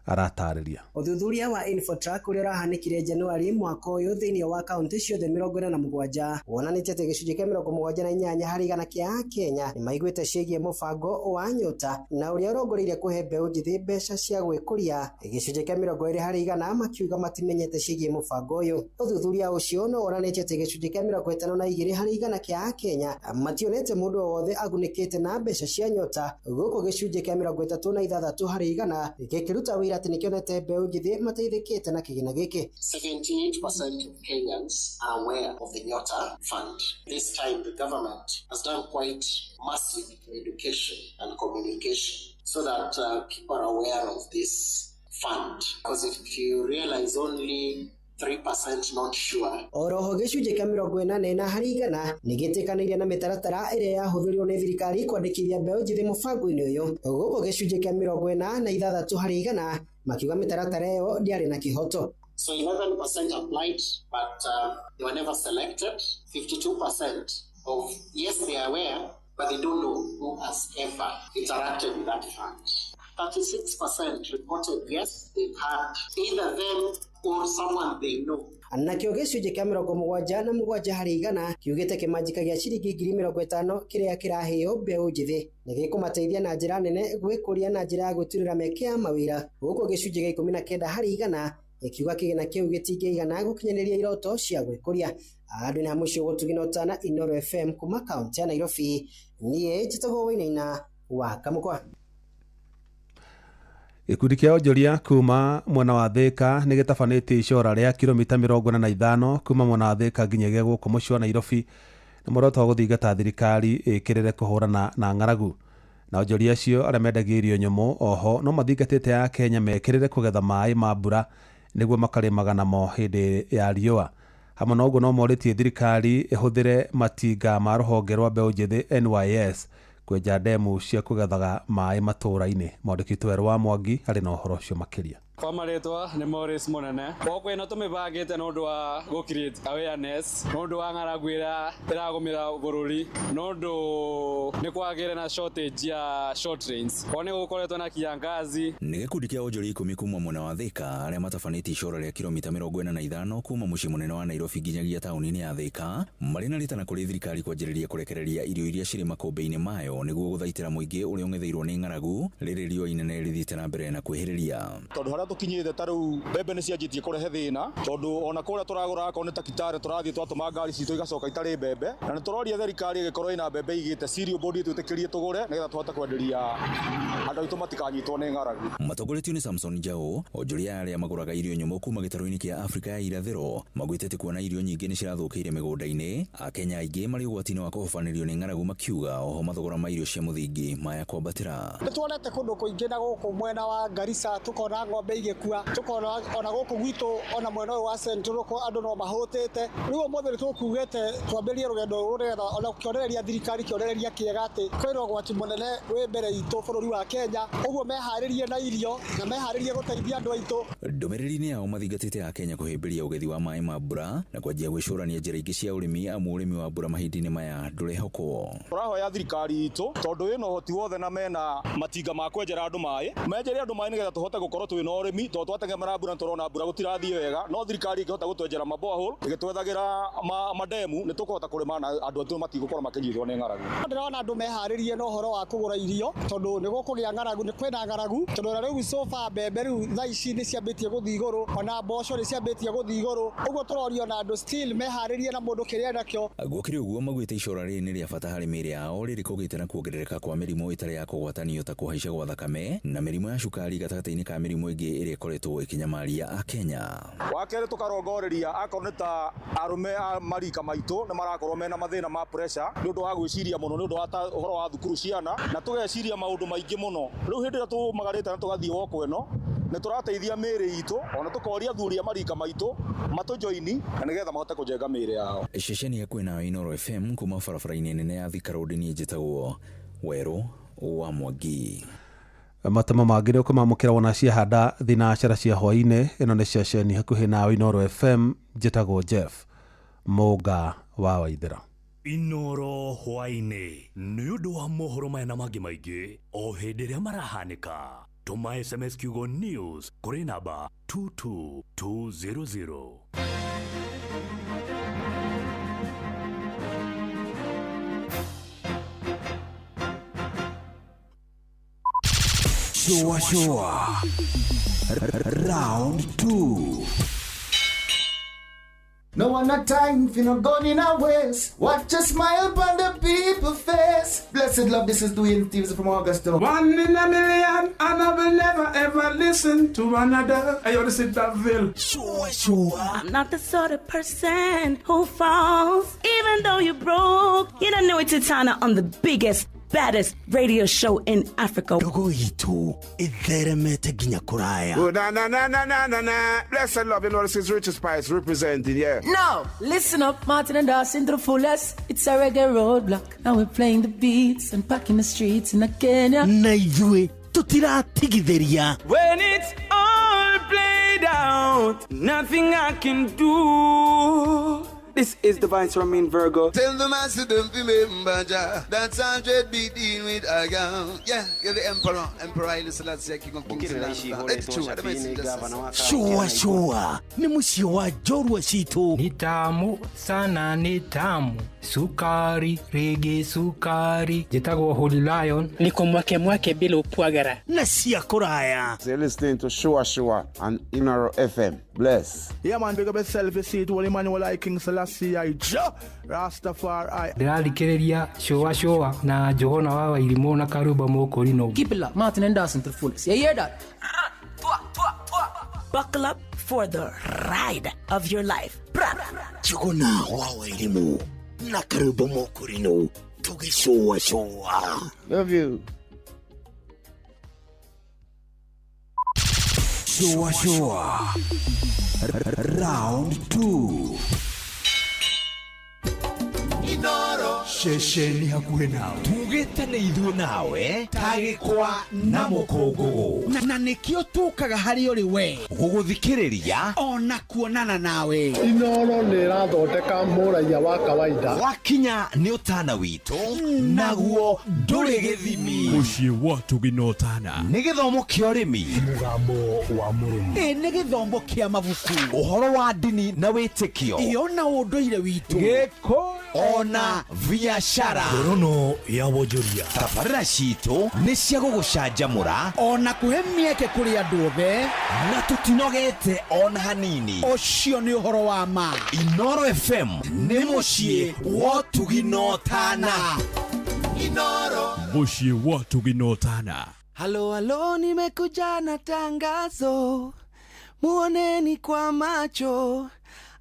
aratarĩria. Ũthuthuria wa Infotrack ũrĩa ũrahanĩkire Januari mwaka ũyũ thĩinĩ wa kaunti ciothe 47 wonanĩtie atĩ gĩcunjĩ kĩa 78 harĩ igana kĩa Kenya nĩmaiguĩte ciĩgiĩ mũbango wa Nyota na ũrĩa ũrongoreirie kũhe mbeũ njĩthĩ mbeca cia gwĩkũria. Gĩcunjĩ kĩa 20 harĩ igana makiuga matimenyete ciĩgiĩ mũbango ũyũ. Ũthuthuria ũcio no wonanĩtie atĩ gĩcunjĩ kĩa 52 harĩ igana kĩa Kenya mationete mũndũ o wothe agunĩkĩte na mbeca cia Nyota, gũkũ gĩcunjĩ kĩa 36 harĩ igana gĩkĩruta wĩra atĩ nĩkĩonete mbeũ njĩthĩ mateithĩkĩte na kĩgĩna gĩkĩ. 78% of Kenyans are aware of the Nyota Fund. This time the government has done quite massive education and communication so that people are aware of this fund. Because if you realize only 3% not sure. Oroho gĩcunjĩ kĩa 44 harĩ igana nĩgĩtĩkanĩirie na mĩtaratara ĩrĩa yahũthĩrirwo nĩ thirikari kwandĩkithia mbeũ njĩthĩ mũbango-inĩ ũyũ, gũkũ gĩcunjĩ kĩa 46 harĩ igana makiuga mĩtaratara ĩyo ndĩarĩ na kĩhoto. So 11% applied, but they were never selected. 52% of, yes, they are aware, but they don't know who has ever interacted with that fund. 36% reported yes, they've had either them or someone they know. Nakĩo gĩcunjĩ kĩa 77 harĩ igana kiugĩte kĩmanjĩka gĩa ciringi 50,000 kĩrĩa kĩraheo mbeũ njĩthĩ nĩgĩkũmateithia na njĩra nene gwĩkũria na njĩra ya gwĩturĩra mĩeke ya mawĩra, gũkũ gĩcunjĩ gĩa 19 harĩ igana gĩkiuga kĩgĩna kĩu gĩtingĩigana gũkinyanĩria iroto cia gwĩkũria. Andũ nĩ hamwe ũcio gũtugina ũtana Inooro FM kuma kaunti ya Nairobi, niĩ njĩtagwo Wainaina wa Kamũkwa. Gĩkundi kĩa onjoria kuma mwena wa Thika nĩ gĩtabanĩtie icora rĩa kilomita 45 kuma mwena wa Thika nginyagia gũkũ mũciĩ wa Nairobi na muoroto wa gũthingata thirikari ĩkĩrĩre kũhũrana na ng'aragu. Na onjoria acio arĩa mendagia irio nyũmũ oho no mathingatĩte ya Kenya mekĩrĩre kũgetha maĩ ma mbura nĩguo makarĩmaga namo hĩndĩ ya riũa. Hamwe na ũguo no morĩtie thirikari ĩhũthĩre matinga ma rũhonge rwa mbeũ njĩthĩ NYS kwenja ndemu cia kũgethaga maĩ matũũra-inĩ. Mwandĩki witũ Werũ wa Mwangi arĩ na ũhoro ũcio makĩria. Kwa marĩtwa nĩ Morris Mũnene. Gũkũ ĩno tũmĩbangĩte nĩ ũndũ wa gũ create awareness nĩ ũndũ wa ng'aragu ĩrĩa ĩragũmĩra bũrũri nĩ ũndũ nĩ kwagĩre na shortage ya short rains. Kwa nĩ gũkoretwo na kiangazi. Nĩ gĩkundi kĩa onjoria 10 kuma mwena wa Thika arĩa matabanĩtie icora rĩa kilomita 45 kuma mũciĩ mũnene wa Nairobi nginyagia taũni-inĩ ya Thika marĩ na rĩtana kũrĩ thirikari kwanjĩrĩria kũrekereria irio iria cirĩ makũmbĩ-inĩ mayo nĩguo gũthaitĩra mũingĩ ũrĩa ũng'etheirwo nĩ ng'aragu rĩrĩ riũa inene rĩthiĩte na mbere na kwĩhĩrĩria. Tondũ harĩa tũkinyĩte ta rĩu mbembe nĩ cianjĩtie kũrehe thĩna tondũ ona kũrĩa tũragũra akorwo nĩ ta Kitale tũrathiĩ twatũma ngari citũ igacoka itarĩ mbembe na nĩ tũroria thirikari ĩgĩkorwo ĩna mbembe igĩte cereal board ĩtwĩtĩkĩrie tũgũre nĩgetha tũhote kwenderia andũ aitũ matikanyitwo nĩ ng'aragu. Matongoretio nĩ Samson Njau, onjoria arĩa magũraga irio nyũmũ kuma gĩtarũ-inĩ kĩa Afrika ya irathĩro magwĩte atĩ kuona irio nyingĩ nĩ cirathũkĩire mĩgũnda-inĩ, Akenya aingĩ marĩ ũgwati-inĩ wa kũhobanĩrio nĩ ng'aragu makiuga oho mathogora ma irio cia mũthingi maya kwambatĩra. Nĩ tuonete kũndũ kũingĩ na gũkũ mwena wa Garissa tũkona ng'ombe igĩkua, tũkona ona gũkũ gwitũ ona mwena ũyũ wa Central andũ no mahũtĩte. Rĩu ũmũthĩ nĩ tũkugĩte twambĩrĩrie rũgendo rũrũ nĩgetha ona kĩonereria thirikari kĩonereria kĩega atĩ kwĩna ũgwati mũnene wĩ mbere itũ bũrũri wa Kenya, ũguo meharĩrie na irio na meharĩrie gũteithia andũ aitũ. Ndũmĩrĩri-inĩ yao mathingatĩte Akenya kũhĩmbĩria ũgethi wa maĩ ma mbura na kwanjia gwĩcũrania njĩra ingĩ cia ũrĩmi amu ũrĩmi wa mbura mahinda-inĩ maya ndũrehokwo. Tũrahoya thirikari itũ tondũ ĩna ũhoti wothe na mena matinga ma kwenjera andũ maĩ, menjere andũ maĩ nĩgetha tũhote gũkorwo twĩna ũrĩmi tondũ twategemera mbura tũrona mbura gũtirathiĩ wega, no thirikari ĩngĩhota gũtwenjera maborehole ĩgĩtwethagĩra mademu nĩ tũkũhota kũrĩma na andũ aitũ matigũkorwo makĩnyitwo nĩ ng'aragu. Ndĩrona andũ meharĩrie na ũhoro wa kũgũra irio tondũ nĩ gũkũgĩa ng'aragu, nĩ kwĩna ng'aragu tondũ ona rĩu sofa mbembe rĩu thaa ici nĩ ciambĩtie gũthiĩ igũrũ ona mboco nĩ ciambĩtie gũthiĩ igũrũ, ũguo tũroria ona andũ still meharĩrie na mũndũ kĩrĩa enakĩo. Gũkĩrĩ ũguo maugĩte icora rĩrĩ nĩ rĩa bata harĩ mĩĩrĩ yao rĩrĩ kũgĩte na kuongerereka kwa mĩrimũ ĩtarĩ ya kũgwatanio ta kũhaica gwa thakame na mĩrimũ ya cukari gatagatĩ-inĩ ka mĩrimũ ĩngĩ Ĩrĩa ĩkoretwo ĩkĩnyamaria Akenya. Wa kerĩ, tũkarongoreria akorwo nĩ ta arũme a marika maitũ nĩ marakorwo mena mathĩna ma pressure nĩ ũndũ wa gwĩciria mũno, nĩ ũndũ wa ũhoro wa thukuru ciana, na tũgeciria maũndũ maingĩ mũno. Rĩu hĩndĩ ĩrĩa tũmagarĩte na tũgathiĩ woko ĩno, nĩ tũrateithia mĩĩrĩ itũ, ona tũkoria athuri a marika maitũ matũjoini na nĩgetha mahote kũjenga mĩĩrĩ yao. Ceceni ya kwĩnayo Inoro FM kuma barabara-inĩ nene ya Thika Road, niĩ njĩtagwo Werũ wa Mwangi. Matemo mangĩ nĩ ũkũmamũkĩra wona ciahanda thinacara cia hwaĩ-inĩ. Ĩno nĩ ceceni hakuhĩ nawe Inoro FM, njĩtagwo Jeff Mũnga wa Waithĩra. Inoro hwaĩ-inĩ nĩ ũndũ wa mohoro maya na mangĩ maingĩ o hĩndĩ ĩrĩa marahanĩka, tũma SMS kiugo news kũrĩ namba 22200. Shua Shua Round 2. No one a time for no gun in a waste. Watch a smile upon the people face. Blessed love, this is Dwayne Stevens from Augusta. One in a million, and I will never ever listen to another. Hey, yo, this is Daville. Shua Shua. I'm not the sort of person who falls, even though you're broke. You don't know it's Titana on the biggest, baddest radio show in Africa. Ndogo itu itheremete nginya kuraya. Oh, na na na na na na na. Blessed love, you know this is Richard Spice representing, yeah. No, listen up, Martin and Dawson to the fullest. It's a reggae roadblock. Now we're playing the beats and packing the streets in Kenya. Na ithuĩ tutiratigithĩria. When it's all played out, nothing I can do. This is the Vice Romain Virgo. Tell the master don't remember Jah. That's 100 be dealing with a gun. Yeah, you're the emperor. Emperor Haile Selassie, King of Kings. It's true. Shua Shua ni mũciĩ wa njorua citũ. Ni tamu sana, ni tamu sukari rege sukari. Njĩtagwo Holy Lion. Niko mwake mwake bila upwagara na cia kũraya. You're listening to Shua Shua on Inoro FM. Bless. Yeah man, big up yourself. You see it, Holy Emmanuel I King Selassie I Jah Rastafari. Ndĩrathikĩrĩria Shua Shua na Njũgũna wa Wairimũ na Karumba Mũkũrinũ. Keep it locked, Martin and Dawson to the fullest. You hear that? Buckle up for the ride of your life. Njũgũna wa Wairimũ na Karumba Mũkũrinũ tũgĩcũa cũa. Love you. Shua Shua Round 2. Inoro ceceni hakuhĩ nawe tugĩte nĩ ithuĩ nawe tagĩkwa na mũkũngũgũ na nĩkĩo tũkaga harĩ ũrĩ we gũgũthikĩrĩria ona kuonana nawe. Inoro nĩ ĩrathondeka mũraiya wa kawaida. Wakinya nĩ ũtana witũ naguo ndũrĩ gĩthimi. Mũciĩ wa Tũgĩ na Ũtana nĩ gĩthomo kĩa ũrĩmi, mũgambo wa mũrĩmi, ĩ nĩ gĩthomo kĩa mabuku, ũhoro wa ndini na wĩtĩkio, ĩyo na ũndũire witũ, gĩkũyũ ona biashara. Ngorono ya wonjoria. Tabarĩra citũ nĩ cia gũgũcanjamũra ona kũhe mĩeke kũrĩ andũ othe, na tũtinogete ona hanini. Ũcio nĩ ũhoro wa ma. Inoro FM nĩ mũciĩ wa ũtugi na ũtana. Inoro mũciĩ wa ũtugi na ũtana. Halo halo, nimekuja na tangazo, muoneni kwa macho,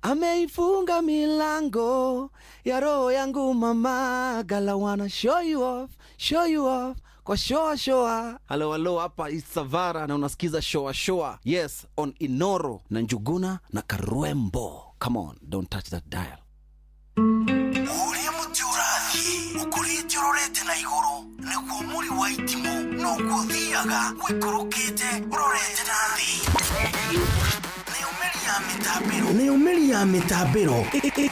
ameifunga milango ya roho yangu mama. Gala wanna show you off, show you off kwa shoa shoa. Halo halo, hapa Isavara na unasikiza shoa shoa. Yes, on Inoro na Njuguna na Karwembo. Come on, don't touch that dial. Ũrĩa mũtĩ ũrathiĩ ũkũrĩte ũrorete na igũrũ nĩguo mũri wa itimũ noguo ũthiaga ũikũrũkĩte ũrorete na thĩ. Nayo mĩri ya mĩtambĩro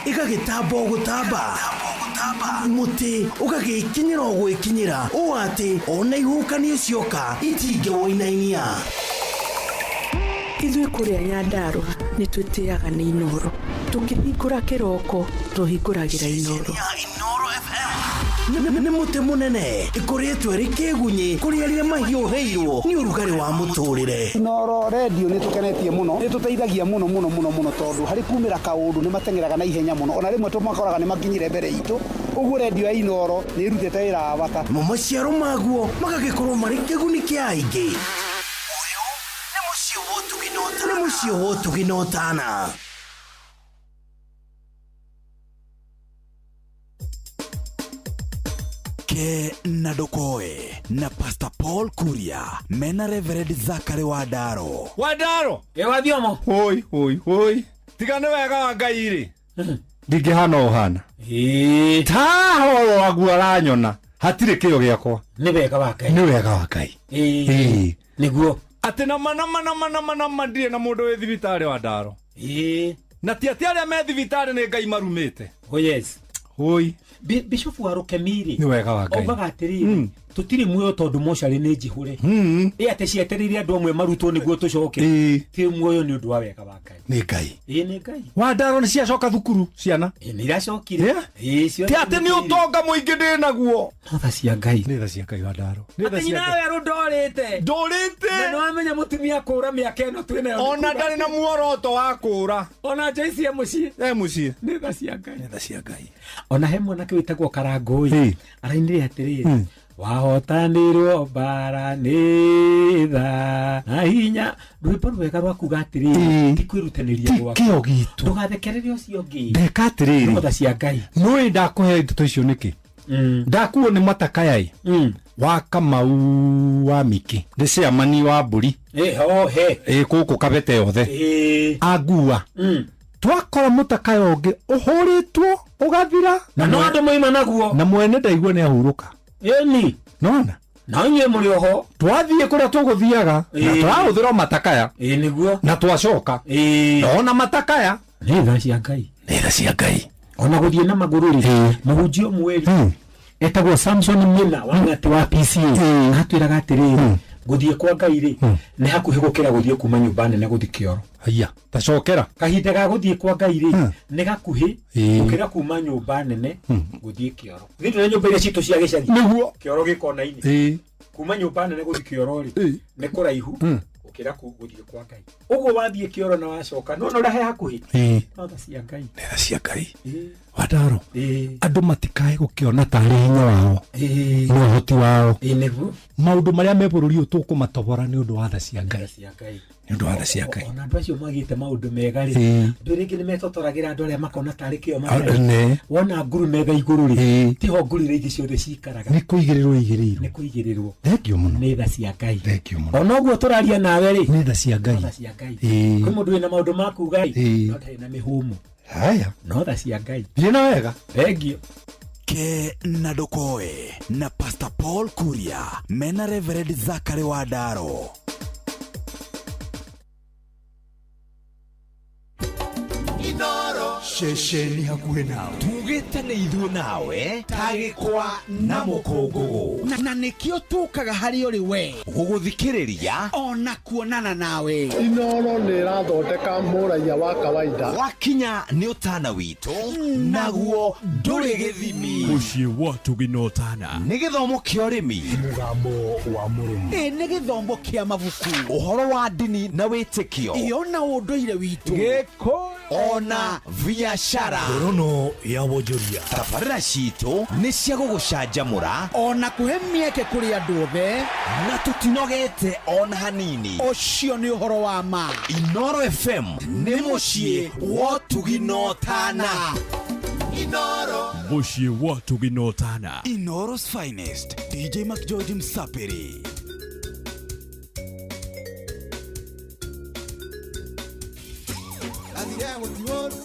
ĩgagĩtamba o gũtamba, mũtĩ ũgagĩkinyĩra o gwĩkinyĩra ũũ atĩ ona ihuhũkanio cioka itingĩwũinainia. Ithuĩ kũrĩa Nyandarũa nĩ twĩtĩaga nĩ Inoro. Tũkĩhingũra kĩroko tũhingũragĩra Inoro. Nĩ mũtĩ mũnene ĩkoretwo ĩrĩ kĩgunyĩ kũrĩ arĩa mahiũhĩirwo nĩ ũrugarĩ wa mũtũrĩre. Inoro radio nĩ tũkenetie mũno, nĩ tũteithagia mũno mũno mũno mũno tondũ harĩ kumĩra kaũndũ nĩ mateng'eraga na ihenya mũno, ona rĩmwe tũmakoraga nĩ makinyire mbere itũ. Ũguo radio ya Inoro nĩ ĩrutĩte wĩra wa bata. Mo maciaro maguo magagĩkorwo marĩ kĩguni kĩa aingĩ. Ũyũ nĩ mũciĩ Nĩ mũciĩ wa ũtugi na ũtana. Ke na Ndokoe na Pastor Paul Kuria mena Reverend Zakari Wandaro. Wandaro. Ĩ wathiomo. Hoi hoi hoi. Tiga nĩ wega wa Ngai rĩ. Ndingĩhana ũhana. Ta horo waguo aranyona. Hatirĩ kĩo gĩakwa. Nĩ wega wa Ngai. Nĩ wega wa Ngai. Ĩĩ. Nĩguo. Atĩ nama nama nama nama nama ndirĩ na mũndũ wĩ thibitarĩ Wandaro. Ĩĩ. Na ti atĩ arĩa me thibitarĩ nĩ Ngai marumĩte. Oh yes. Hoi. Bishop wa Rukemiri. Nĩ wega wa Ngai. Augaga atĩrĩrĩ, tũtirĩ muoyo tondũ mocarĩ nĩ njihũre. Ĩ atĩ cietereire andũ amwe marutwo nĩguo tũcoke. Ti muoyo nĩ ũndũ wa wega wa Ngai. Nĩ Ngai. Ĩĩ nĩ Ngai. Wandaro nĩ ciacoka thukuru ciana. Ĩ nĩ iracokire. Ĩĩ ciothe. Ti atĩ nĩ ũtonga mũingĩ ndĩ naguo. No tha cia Ngai. Nĩ tha cia Ngai Wandaro. Nĩ tha Atĩ cia nyina Ngai. werũ ndorĩte. Ndũrĩte. Na nĩwamenya mũtumia kũra mĩaka ĩno twĩ nayo. Ona ndarĩ na muoroto wa kũra. Ona Joyce e mũciĩ. E mũciĩ. Nĩ tha cia Ngai. Nĩ tha cia Ngai. Ona he mwanake wĩtagwo Karangũi. Arainire atĩrĩrĩ, wahotanĩrwo mbara nĩ tha na hinya. Rwĩmbo rwega rwa kuga atĩrĩrĩ, ti kwĩrutanĩria gwaku. Kĩo gitũ. Ndũgathekerere ũcio ũngĩ. Ndeka atĩrĩrĩ. No tha cia Ngai. Nĩũĩ ndakũhe ndeto icio nĩkĩ? Ndakuo nĩ matakaya ĩ. Wa Kamau wa Miki. Nĩ chairman wa mbũri. Ĩ ho he. Ĩ gũkũ Kabete yothe. Ĩ. Angua. Twakora mũtakaya ũngĩ ũhũrĩtwo ũgathira. Na no andũ moima naguo. Na mwene ndaigua nĩ ahurũka. Ĩni. Nona. Na inyuĩ mũrĩ oho. Twathiĩ kũrĩa tũgũthiaga na tũrahũthĩra matakaya. Ĩ nĩguo. Na twacoka. Ĩ. Ona matakaya. Nĩ tha cia Ngai. Nĩ tha cia Ngai. Ona gũthiĩ na magũrũ rĩ, mũhunjia ũmwe rĩ, etagwo Samson Mina wa ng'ati wa PCA. Atwĩraga atĩrĩrĩ, gũthiĩ kwa Ngai rĩ, nĩ hakuhĩ gũkĩra gũthiĩ kuma nyũmba nene gũthiĩ kĩoro. Haiya, tacokera. Kahinda ga gũthiĩ kwa Ngai rĩ, nĩ gakuhĩ gũkĩra kuma nyũmba nene gũthiĩ kĩoro. Ithuĩ tũrĩ nyũmba iria citũ cia gĩcagi. Nĩguo. Kĩoro gĩ kona-inĩ. Kuma nyũmba nene gũthiĩ kĩoro rĩ, nĩ kũraihu gũkĩra gũthiĩ kwa Ngai. Ũguo wathiĩ kĩoro na wacoka, no ũrĩa he hakuhĩ. No tha cia Ngai. Nĩ tha cia Ngai. Wandaro. Andũ matikae gũkĩona tarĩ hinya wao. Na ũhoti wao. Nĩguo. Maũndũ marĩa me bũrũri ũyũ tũkũmatobora nĩ ũndũ wa tha cia Ngai. Nĩ ũndũ wa tha cia Ngai. Ona andũ acio magĩte maũndũ mega rĩ, andũ rĩngĩ nĩ metotoragĩra andũ arĩa makona tarĩ kĩo matarĩ. Wona nguru metha igũrũ rĩ, tiho nguru iria ingĩ ciothe cikaraga. Nĩ kũigĩrĩrwo igĩrĩirwo. Nĩ kũigĩrĩrwo. Thengio mũno. Nĩ tha cia Ngai. Thengio mũno. Ona ũguo tũraria nawe rĩ, nĩ tha cia Ngai. Nĩ tha cia Ngai. Kwĩ mũndũ wĩna maũndũ ma kuga rĩ, no ndarĩ na mĩhũmũ. Haya. No tha cia Ngai. Thiĩ na wega. Thengio. Ke na Ndokoe na Pastor Paul Kuria mena Reverend Zakari Wandaro. Inoro. Ceceni hakuhĩ nawe. Tugĩte nĩ ithuĩ nawe tagĩkwa na mũkũngũgũ. Na nĩkĩo tũkaga harĩ ũrĩ we. Gũgũthikĩrĩria ona kuonana nawe. Inoro nĩ ĩrathondeka mũraiya wa kawaida. Wakinya nĩ ũtana witũ naguo ndũrĩ gĩthimi. Mũciĩ wa ũtugi na ũtana. Nĩ gĩthomo kĩa ũrĩmi. Mũgambo wa mũrĩmi. Ĩ nĩ gĩthomo kĩa mabuku. Ũhoro wa ndini na wĩtĩkio. Ĩ ona ũndũire witũ. Gĩkũyũ. Ona biashara. Ngorono ya wonjoria. Tabarĩra citũ nĩ cia gũgũcanjamũra. Ona kũhe mĩeke kũrĩ andũ othe. Na tũtinogete ona hanini. Ũcio nĩ ũhoro wa ma. Inoro FM nĩ mũciĩ wa ũtugi na ũtana. Inoro. Mũciĩ wa ũtugi na ũtana. Inoro's finest. DJ McGeorge Msapiri. Athire gũtiũru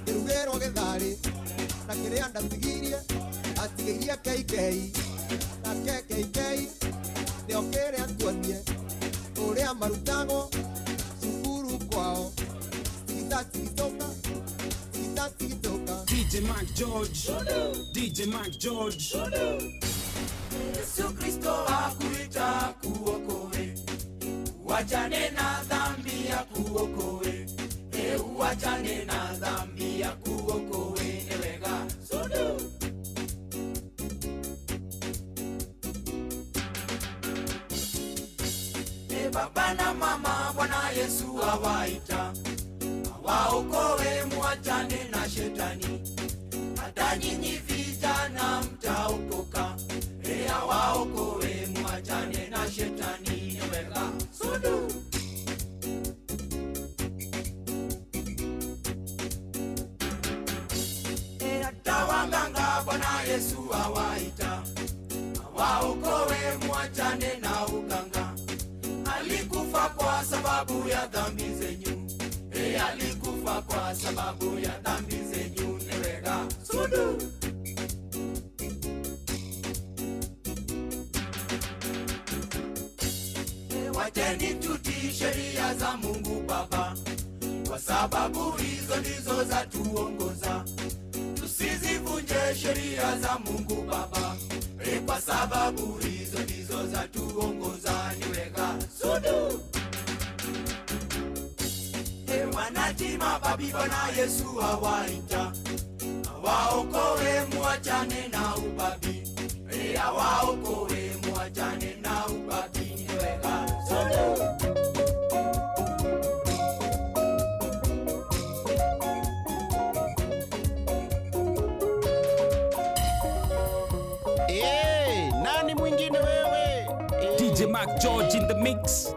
ngĩrugĩrwo gĩtharĩ na kĩrĩa ndatigirie atigĩirie KK na KKK nĩo kĩrĩa tuonie ũrĩa marutagwo cukuru kwao tigita tigitoka tigita tigitoka. DJ Mike George, DJ Mike George. Yesu Kristo akuita kuokoe, uachane na dhambi ya kuokoe. Uachane na dhambi ya kuokoe ni wega. Sudu. E baba na mama, Bwana Yesu awaita awaokoe, muachane na shetani. Hata nyinyi vijana mtaokoka. E awaokoe, muachane na shetani ni wega. Sudu. Waganga Bwana Yesu awaita, awaokoe muachane na uganga. Alikufa kwa sababu ya dhambi zenyu, alikufa kwa sababu ya dhambi zenyu. Ni wega sudu. Wacheni tutii sheria za Mungu Baba, kwa sababu hizo ndizo za tuongoza. Tusizivunje sheria za Mungu Baba, kwa sababu hizo ndizo za tuongoza. Ni wega sudu. Wanatima babi Bwana Yesu awaita, awaokoe muachane na ubabi, awaokoe muachane na ubabi. Ni wega sudu. Hey, nani mwingine wewe? DJ Mark George in the mix.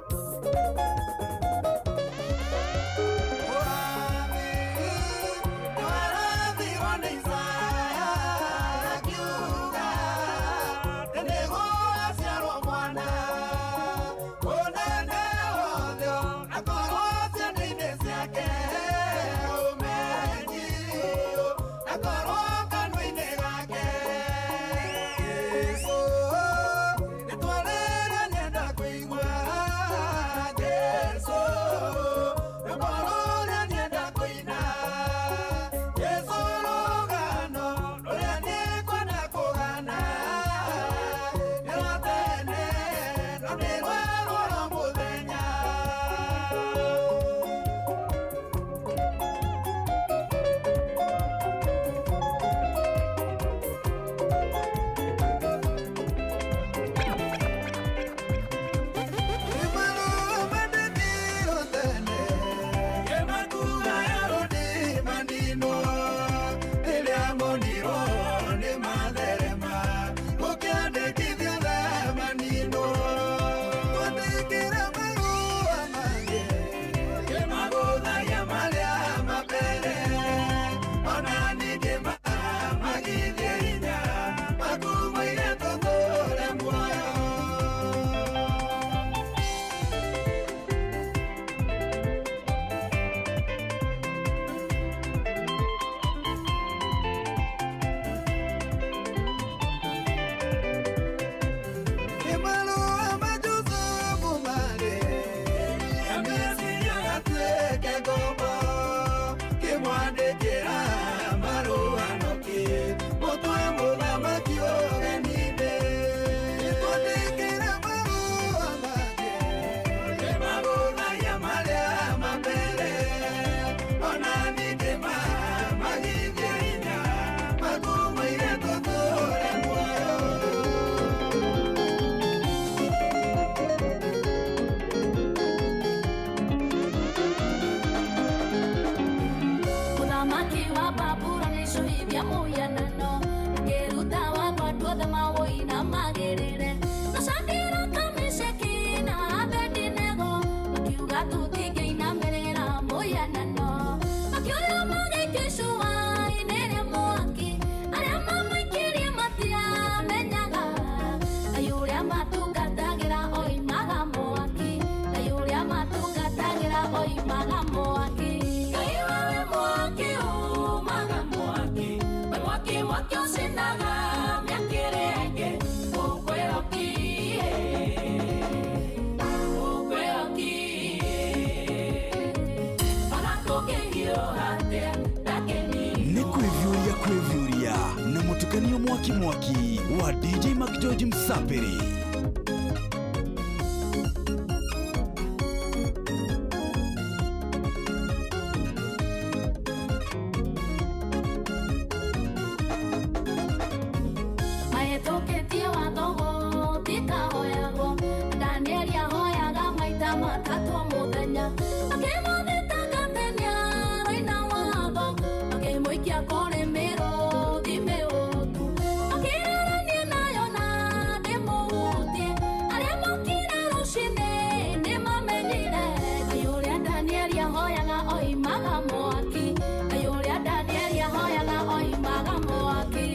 Kwĩvyũria na mũtukanio mwaki mwaki wa DJ Mark George Msapiri. Maetoketie watho tikahoyagwo Danieli ahoyaga maita matatũ mũthenya akĩmũthitanga tene aroina watho akĩmũikia kũrĩ mĩrũthi mĩũtu akĩrarania nayo na ndĩmũhutie arĩa mokire rũcinĩ nĩmamenyire Ngai ũrĩa Danieli ahoyaga oimaga mwaki Ngai ũrĩa Danieli ahoyaga oimaga mwaki.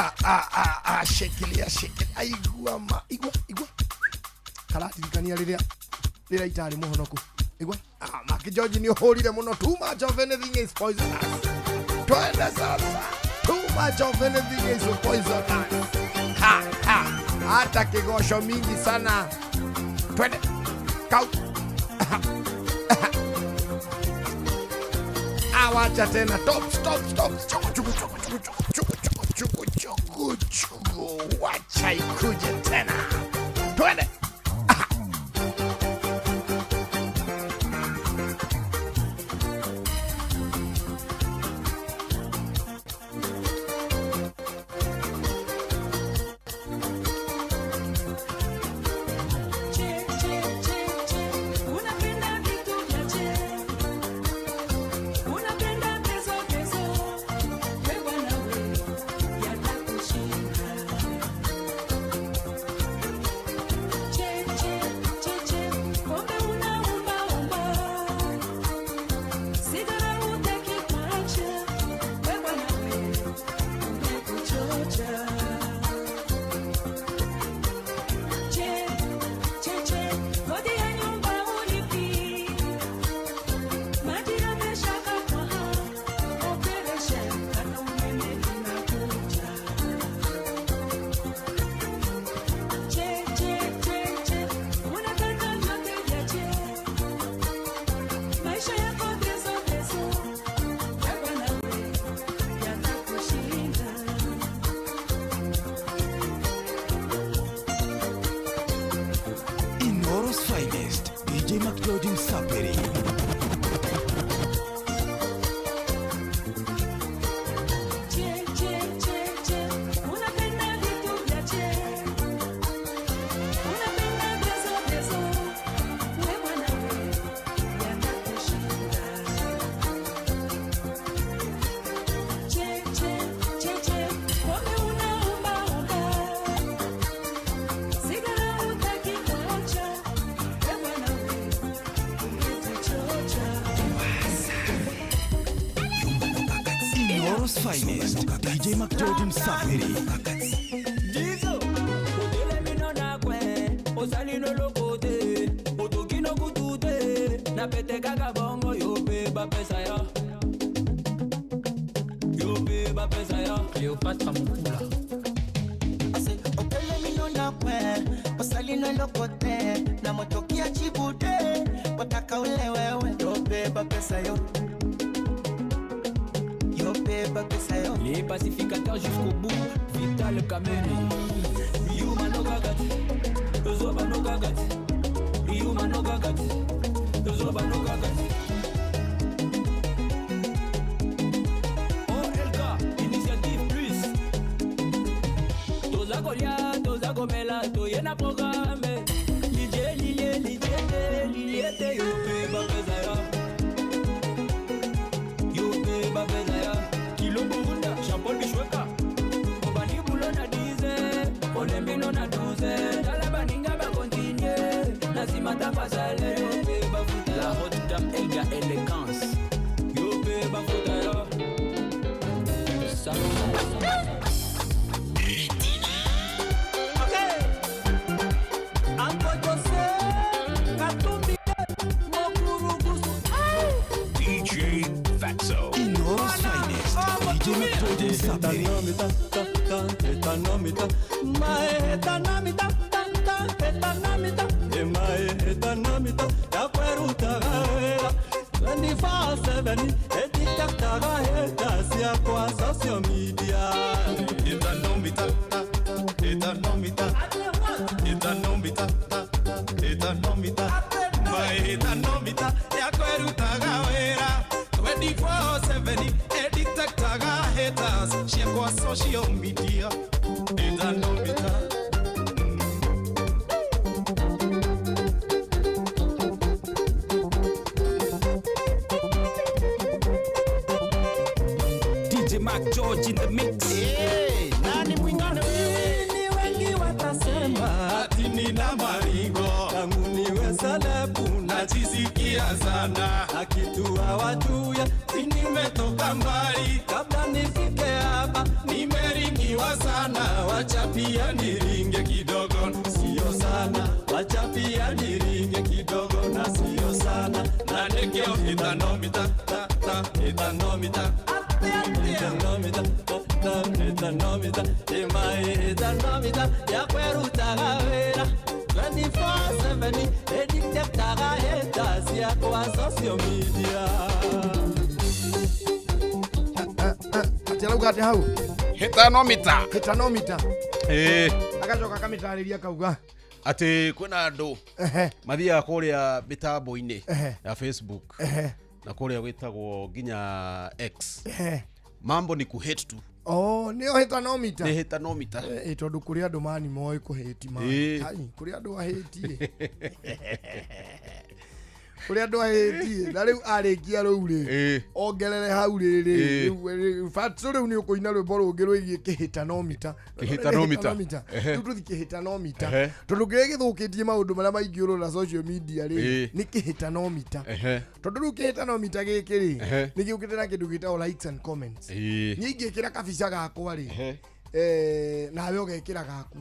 ah, ah, ah, ah, shikilia, shikilia. Aigua ma, igua, igua. Karatirikania rĩrĩa rĩrĩa itarĩ mũhonoku. Igua. Ah, Mark George nĩ ũhũrire mũno. Too much of anything is poisonous. Twende sasa. Too much of anything is poisonous. Ha, ha. Hata kigosho mingi sana. Twende. Kau. Awacha tena. Stop, stop, stop. Chuku, chuku, chuku, chuku, chuku, chuku, chuku, chuku, chuku. Wacha ikuje tena. Twende. Che, che, che, che, unapenda vitu vya che, unapenda peso peso, we bwana we, yatakushinda. Che, che, che, che, pombe unaomba omba, sigara hutaki kuacha, we bwana we, umekuchocha. Che, che, che, kodi ya nyumba ulipi, maji yameshakatwa, operation kata umeme inakuja. Che, che, che, che, unataka vyote vya che, maisha yako teso teso, we bwana we, yatakushinda. Inoro's finest, DJ McGeorge Msaperi. Che, che, che, che, unapenda vitu vya che, unapenda peso peso, we bwana we, yatakushinda. Che, che, che, che, pombe unaomba omba, sigara hutaki kuacha, we bwana we, umetuchocha. Inoro's finest, DJ McGeorge Msaperi. Jizo, otele mino na kwe, osali no lokote, otokino kutute, na pete kaka bongo yo pe ba pesa yo. Yo pe ba pesa yo. Cleopatra Mukula. Otele mino na kwe, osali no lokote, na motokia chibude, wataka ule wewe, yo pe ba pesa yo. Yo pe ba pesa yo. Les pacificateurs jusqu'au bout, Vital Kamene. Yuma no gagat, Zoba no gagat. Yuma no gagat, Zoba no gagat. OLK, Initiative Plus. Toza kolia, toza komela, toyena programme. Lidje, lilie, lidje, lilie te yo pe ba pesa yo. Yo pe ba pesa yo. Kilo Burunda, Jean-Paul Bishweka. Obani bulo na 10, olembino na 12. Tala baninga ba continue, na nsima tapasale. Yo pe bafuta. La haute dame Elga Elegance. Yo pe bafuta yo. Salomon. DJ Fatso. Inoro's finest, DJ McGeorge Msaperi. Social media, itanomita. DJ Mark George in the mix. Hey, nani mwingine wewe? Ni wengi watasema ati nina maringo, tangu niwe selebu najisikia sana, akitua watu ya nimetoka mbali, kabla nifike hapa nimeringiwa sana. Hitanomita, ta ta, hitanomita. Hitanomita, ta ta, hitanomita. Imai hitanomita, yakwerutaga wĩra. 24/7 edictaga haters yakwa social media. Atä arauga atä hau Hitanomita. Hitanomita. Ĩĩ. Agacoka akamĩtarĩria akauga atĩ kwĩna andũ mathiaga kũrĩa mĩtambo-inĩ ya Facebook na kũrĩa gwĩtagwo nginya X. Mambo ni kuhate tu. Oh, nĩyo hitanomita. Nĩ hitanomita. Ĩ tondũ kũrĩ andũ mani moĩ kũhĩti ma. Ĩĩ. Hai, kũrĩ andũ ahĩtie. Kũrĩ andũ ahĩtie na rĩu arĩkia rũu rĩ ongerere hau rĩrĩ rĩu Fatso rĩu nĩ ũkũina rwĩmbo rũngĩ rwĩgiĩ kĩhĩtanomita. Kĩhĩtanomita. Ehe. Rĩu tũthi kĩhĩtanomita Ehe. tondũ kĩrĩa gĩthũkĩtie maũndũ marĩa maingĩ ũrona social media rĩ nĩ kĩhĩtanomita. Tondũ rĩu kĩhĩtanomita gĩkĩ rĩ nĩ gĩũkĩte na kĩndũ gĩtagwo likes and comments. Niĩ ingĩkĩra kabica gakwa rĩ nawe ũgekĩra gaku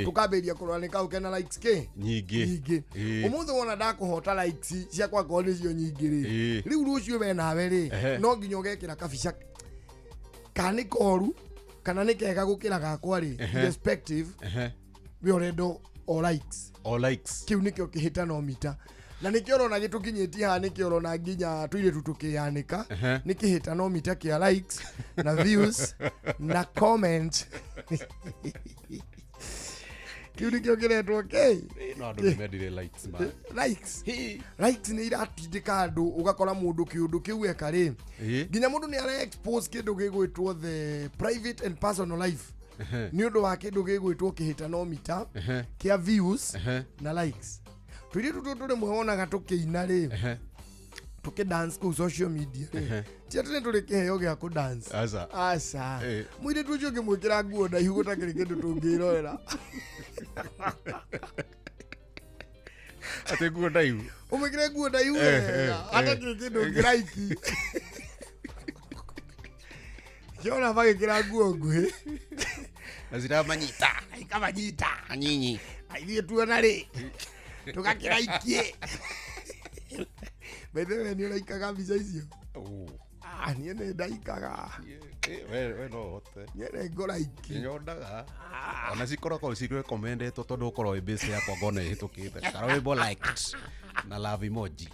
tũkambĩrĩria kũrora nĩ kau kena likes kĩ nyingĩ nyingĩ. Ũmũthĩ wona ndakũhota likes ciakwa ngorwo nĩcio nyingĩ rĩ rĩu rũciũ we nawe rĩ no nginya ũgekĩra kabica kana nĩ koru kana nĩ kega gũkĩra gakwa rĩ irrespective we ũrenda o likes. O likes. Kĩu nĩkĩo kĩhĩtanomita na nĩkĩo ũrona gĩtũkinyĩtie haha nĩkĩo ũrona nginya tũirĩtu tũkĩyanĩka nĩ kĩhĩtanomita kĩa likes na views na comment. Kĩu nĩkĩo kĩretwo kĩ No andũ nĩ mendire likes man. Likes. Likes nĩ iratindĩka andũ ũgakora mũndũ kĩũndũ kĩu eka rĩ nginya mũndũ nĩ ara expose kĩndũ gĩgwĩtwo the private and personal life nĩ ũndũ wa kĩndũ gĩgwĩtwo kĩhĩtanomita kĩa views na likes. Tũirĩtu tũtũ rĩmwe wonaga tũkĩina rĩ tũkĩ dance kũu social media rĩ ti atĩ nĩ tũrĩ kĩheo gĩa kũ dance. Aca. Aca. Mũirĩtu ũcio ũngĩmwĩkĩra nguo ndaihu gũtakĩrĩ kĩndũ tũngĩrorera. Atĩ nguo ndaihu. Ũmwĩkĩre nguo ndaihu wega hatakĩrĩ kĩndũ ũngĩraiki. Kĩona magĩkĩra nguo nguhĩ na ziramanyita ikamanyita anyinyi ithuĩ tuona rĩ tũgakĩraikie. By the way, nĩ ũraikaga mbica icio? Ah, niĩ nĩ ndaikaga. We no ũhote. Niĩ nĩ ngũraiki. Nĩnyondaga ona cikoragwo cirekomendetwo tondũ ũkorwo wĩ base yakwa ngona ĩhĩtũkĩte karwĩmbo liked na love emoji.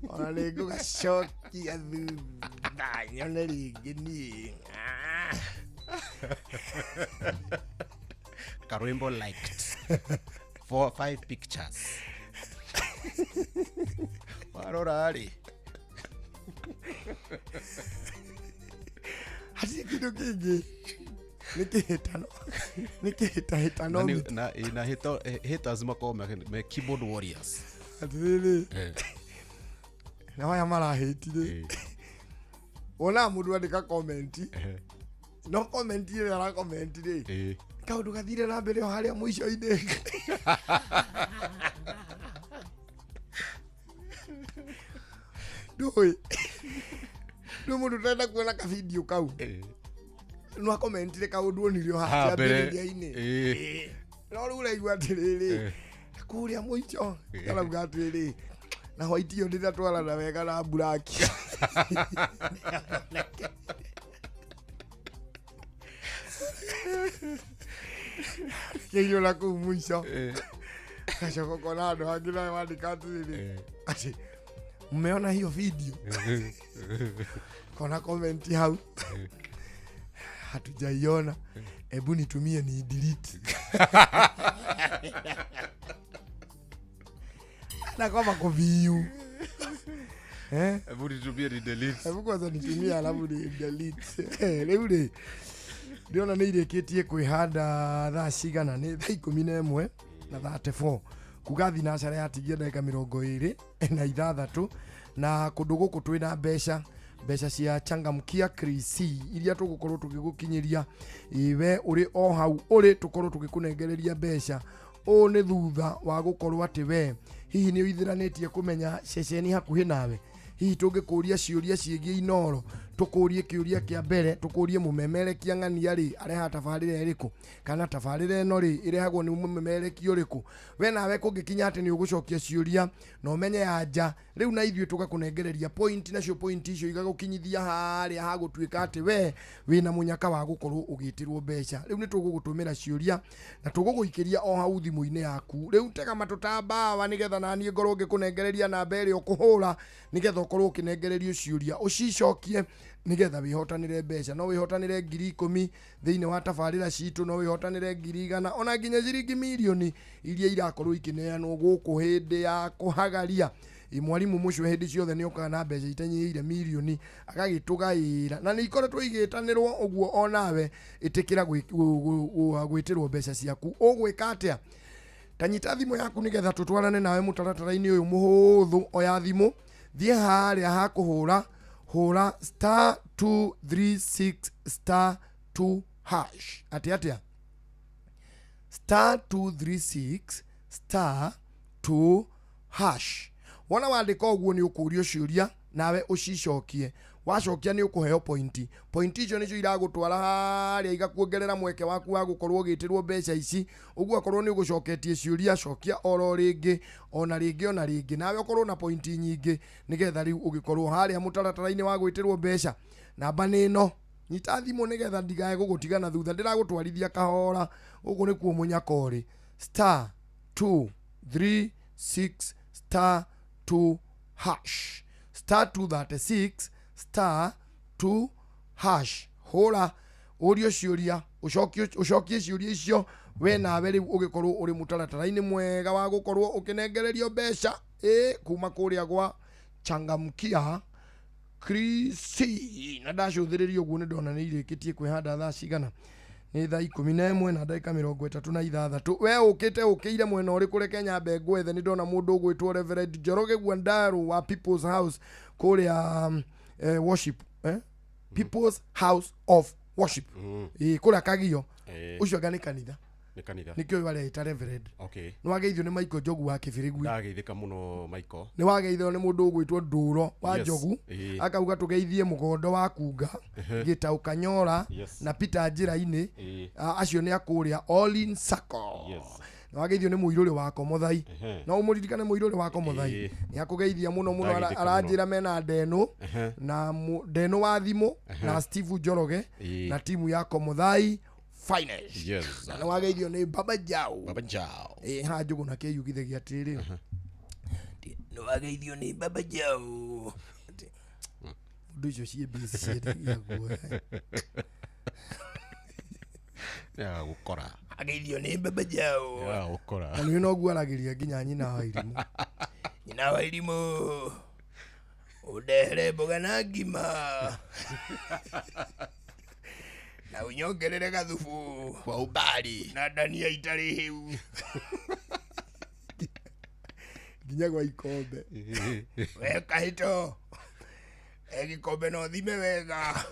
Ona nĩ ngũgacokia thutha nyone rĩngĩ niĩ. Karwĩmbo liked 4 5 pictures. Warora rĩ hatirĩ kĩndũ kĩngĩ nĩ kĩhĩtano nĩ kĩhĩtahĩtano na na haters makoragwo me keyboard warriors. Atĩrĩrĩ na aya marahĩtire wonaga mũndũ andĩka comment no comment ĩrĩa arakomenti rĩ kaũndũ gathire na mbere o harĩa mũico-inĩ. Ndũĩ ndũ mũndũ ũtarenda kuona kabidio kau no akomentire kaũndũ onire o haha kĩambĩrĩria-inĩ no rĩu ũraigua atĩrĩrĩ kũrĩa mũico arauga atĩrĩrĩ na white ĩyo ndĩratwarana wega na black. Kĩiyũra kũu mũico gacoka ũkona handũ hangĩ nawe wandĩka atĩrĩrĩ atĩ mmeona hiyo video kona comment hau hatujaiona hebu nitumie ni delete na kwamba kuviu hebu nitumie ni delete hebu kwanza nitumie alafu ni delete. Rĩu rĩ ndĩrona nĩ irĩkĩtie kwĩhanda thaa cigana nĩ thaa 11 na 34 kuga thinacara yatigia ndagĩka 26 na kũndũ gũkũ twĩna mbeca cia changamkia krisi iria tũgũkorwo tũgĩgũkinyĩria we ũrĩ o hau ũrĩ tũkorwo tũgĩkũnengereria mbeca. Ũũ nĩ thutha wa gũkorwo atĩ we hihi nĩ ũithĩranĩtie kũmenya ceceni hakuhĩ nawe hihi tũngĩkũria ciũria ciĩgiĩ Inoro Tũkũrie kĩũria kĩa mbere, tũkũrie mũmemerekia ng'ania rĩ areha tabarĩra ĩrĩkũ, kana tabarĩra ĩno rĩ ĩrehagwo nĩ mũmemerekia ũrĩkũ. We nawe kũngĩkinya atĩ nĩ ũgũcokia ciũria na ũmenye anja, rĩu na ithuĩ tũgakũnengereria point, nacio point icio igagũkinyithia harĩa hagũtuĩka atĩ we wĩna mũnyaka wa gũkorwo ũgĩtĩrwo mbeca. Rĩu nĩ tũgũgũtũmĩra ciũria na tũgũgũikĩria o hau thimũ-inĩ yaku. Rĩu tega matũ ta mbawa nĩgetha naniĩ ngorwo ngĩkũnengereria namba ĩrĩa ũkũhũra nĩgetha ũkorwo ũkĩnengererio ciũria ũcicokie nĩgetha wĩhotanĩre mbeca. No wĩhotanĩre 10,000 thĩinĩ wa tabarĩra citũ, no wĩhotanĩre 100,000 ona nginya ciringi mirioni iria irakorwo ikĩneanwo gũkũ hĩndĩ ya kũhagaria. Mwarimu mũcio hĩndĩ ciothe nĩ okaga na mbeca itanyihĩire mirioni agagĩtũgaĩra, na nĩ ikoretwo igĩtanĩrwo ũguo. Onawe ĩtĩkĩra gwĩtĩrwo mbeca ciaku. Ũgwĩka atĩa? Tanyita thimũ yaku nĩgetha tũtwarane nawe mũtaratara-inĩ ũyũ mũhũthũ. Oya thimũ, thiĩ harĩa ha kũhũra, hũra star 236 star 2 hash. Atĩ atĩa? Star 236 star 2 hash. Wona wandĩka ũguo nĩ ũkũrio ciũria nawe ũcicokie. Wacokia nĩ ũkũheo pointi. Pointi icio nĩcio iragũtwara harĩa igakuongerera mweke waku wa gũkorwo ũgĩtĩrwo mbeca ici. Ũguo akorwo nĩ ũgũcoketie ciũria, cokia oro rĩngĩ, ona rĩngĩ, ona rĩngĩ, nawe ũkorwo na pointi nyingĩ nĩgetha rĩu ũgĩkorwo harĩa mũtaratara-inĩ wa gwĩtĩrwo mbeca. Namba nĩ ĩno, nyita thimũ nĩgetha ndigae gũgũtiga na thutha, ndĩragũtwarithia kahora. Gũkũ nĩkuo mũnyaka ũrĩ. Star 236 star 2 hash. Star 236 star 2 hash. Hũra ũrio ciũria, ũcokie ciũria icio, we nawe rĩu ũgĩkorwo ũrĩ mũtaratara-inĩ mwega wa gũkorwo ũkĩnengererio mbeca kuma kũrĩa gwa Changamkia Krisi. Na ndacũthĩrĩria ũguo nĩ ndona nĩ irĩkĩtie kwĩhanda thaa cigana? Nĩ thaa 11 na ndagĩka 36. We ũkĩte ũkĩire mwena ũrĩkũ? Reke nyambe ngwethe. Nĩ ndona mũndũ ũgwĩtwo Reverend Njoroge Gwandaru wa People's House kũrĩa worship, People's House of Worship kũrĩa Kagio. Ũcio anga nĩ kanitha, nĩ kanitha, nĩkĩo ũyũ areĩta Reverend. Okay. Nĩ wageithio nĩ Michael Njogu wa Kĩbĩrĩgui. Ndageithĩka mũno Michael. Nĩ wageithio nĩ mũndũ ũgwĩtwo Ndũro wa Njogu, akauga tũgeithie Mũgondo wa Kunga, Gĩtaũ Kanyora na Peter Njĩra-inĩ. Acio nĩ akũrĩa All in Sacco. Nĩ wageithio nĩ Mũirũrĩ wa Komothai. No ũmũririkane Mũirũrĩ wa Komothai. Nĩ akũgeithia mũno mũno, aranjĩra mena Ndeno na Ndeno wa thimũ na Steve Njoroge na timu ya Komothai Finance. Yes. Na nĩ wageithio nĩ Baba Jao. Baba Jao. Ha Njũgũ na kĩyugithagia atĩrĩrĩ. Nĩ wageithio nĩ Baba Jao. Ũndũ icio ciĩ mbĩci ciendagia guoya. Ya gũkora. Ageithio nĩ Baba Jao. Ya gũkora. Na nĩ noguo aragĩria nginya nyina wa irimũ. Nyina wa irimũ. Ũndehere mboga na ngima. Na unyongerere gathubu kwa umbali na ndania itarĩ hĩu nginya gwa ikombe. We kahĩto, gĩkombe no thime wega.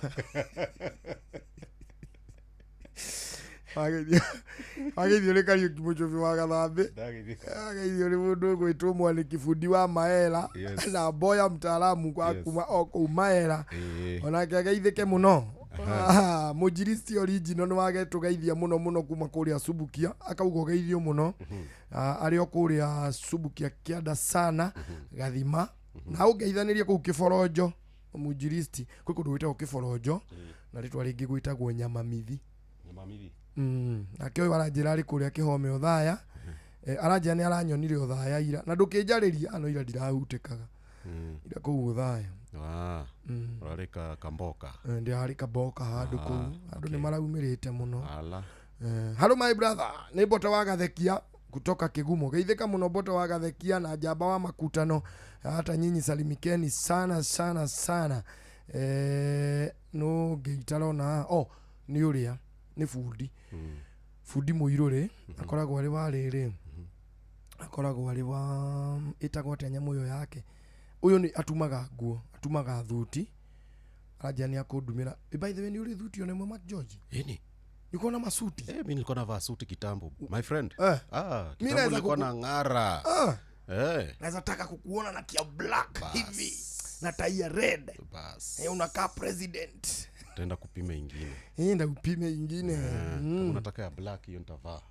Wageithio nĩ Kariũki Mũchũbi wa Gathambĩ. Wageithio nĩ mũndũ ũgwĩtwo Mwanĩki bundi wa Maera na Mboya mtaalamu kwa kuma o kũu Maera. Onake ageithĩke mũno. Mũnjiristi original nĩ wagetũgeithia mũno mũno kuma kũrĩa Subukia, akauga ũgeithio mũno. Arĩ o kũrĩa Subukia kĩanda sana Gathima. Na ũngeithanĩrie kũu Kĩboronjo mũnjiristi, kwĩ kũndũ gwĩtagwo Kĩboronjo na rĩtwa rĩngĩ gwĩtagwo Nyamamithi. Nyamamithi. Nake ũyũ aranjĩra arĩ kũrĩa Kĩhome Othaya. Aranjĩra nĩ aranyonire Othaya ira, na ndũkĩnjarĩria ano ira ndirahutĩkaga. Ira kũu Othaya. Ũrarĩ Kamboka. Ndĩrarĩ Kamboka handũ kũu. Andũ nĩ maraumĩrĩte mũno. Ala. Hello my brother, nĩ Mbota wa Gathekia kutoka Kigumo. Geithĩka mũno Mbota wa Gathekia na Njamba wa Makutano. Hata nyinyi salimikeni sana sana sana. No ngĩitarona, nĩ ũrĩa nĩ bundi. Bundi Mũirũrĩ akoragwo arĩ wa rĩrĩ. Akoragwo arĩ wa ĩtagwo atĩa nyamũ ĩyo yake. Ũyũ nĩ atumaga nguo, atumaga thuti. Aranjia nĩ akũndumĩra. By the way, nĩ ũrĩ thuti ona ĩmwe Mark George? Ĩni. Nilikuwa na masuti. Mimi nilikuwa navaa suti kitambo, my friend. Kitambo nilikuwa na ng'ara. Naweza taka kukuona na kia black hivi. Na tai ya red. Bas. Unakaa president. Tutaenda kupima ingine. Enda upime ingine. Kama unataka ya black hiyo nitavaa.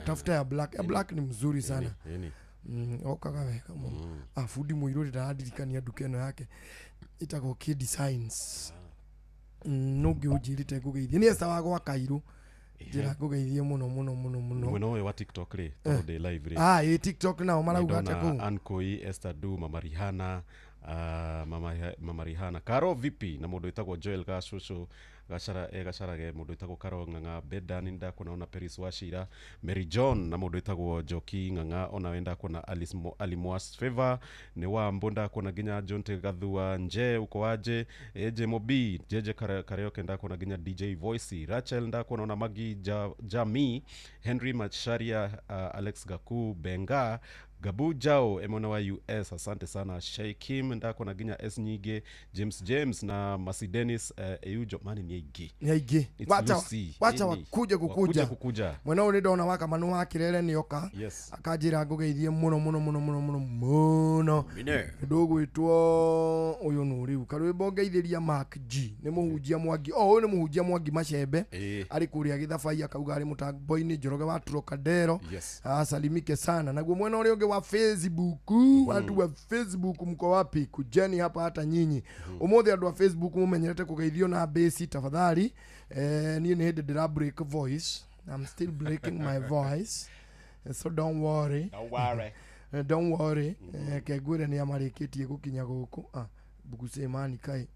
Tafuta ya black. Ya black ni mzuri sana. Eni. Okaga wega muno. Fundi muiru ndĩradirikania nduka ĩno yake ĩtagwo K Designs. No ngĩũnjĩrĩte ngũgeithie. Nĩ Esther wa gwa Kairũ. Njĩra ngũgeithie muno muno muno muno. Mwena ũyũ wa TikTok rĩ, tondũ ndĩ live rĩ. Ĩ TikTok nao marauga atĩa kũu? Ankoi, Esther Du, Mama Rihanna, Mama Rihanna, Karo vipi na mũndũ wĩtagwo Joel Gacũcũ Gachara Gacharage, mũndũ wĩtagwo Karo Ng'ang'a, Beda nĩ ndakuona ona Peris Wachira, Mary John na mũndũ wĩtagwo Njoki Ng'ang'a, ona we ndakuona Alice Ali Mwas Favor nĩ Wambo, ndakuona nginya John Gathua Nje uko waje, AJ Mobi, JJ Karaoke ndakuona nginya DJ Voice, Rachel ndakuona ona Magi Jami, Henry Macharia, Alex Gaku Benga, Gabu Jao emona wa US, asante sana. Shei Kim ndakuona nginya S Nyige, James James na Masi Dennis, Eujo mani ni aingĩ. Nĩ aingĩ. It's Wacha Lucy. wacha Ĩni. wakuje Wakuja kukuja. kukuja. Mwena ũyũ nĩ ndona wa Kamanu wa Kirere nĩoka. Yes. Akanjĩra ngũgeithie mũno mũno mũno mũno mũno mũno. Mine. Ndũgwĩtwo ũyũ nũ rĩu karwĩmbo ngeithĩria Mark G nĩ mũhunjia Mwangi. Ũyũ nĩ mũhunjia Mwangi Macembe. Arĩ kũrĩa Gĩthabai akauga arĩ mũtambo-inĩ Njoroge wa Trocadero. Yes. Asalimike sana. Naguo mwena ũrĩa ũngĩ wa Facebook, watu wa Facebook mko wapi? Kujeni hapa hata nyinyi. Ũmũthĩ andũ a Facebook mumenyerete kũgeithio na base tafadhali. Niĩ nĩ hĩndĩ ndĩra break voice. I'm still breaking my voice. So don't worry. Don't worry. Don't worry. Ke ngwĩre nĩ amarĩkĩtie gũkinya gũkũ. Bugucemani kai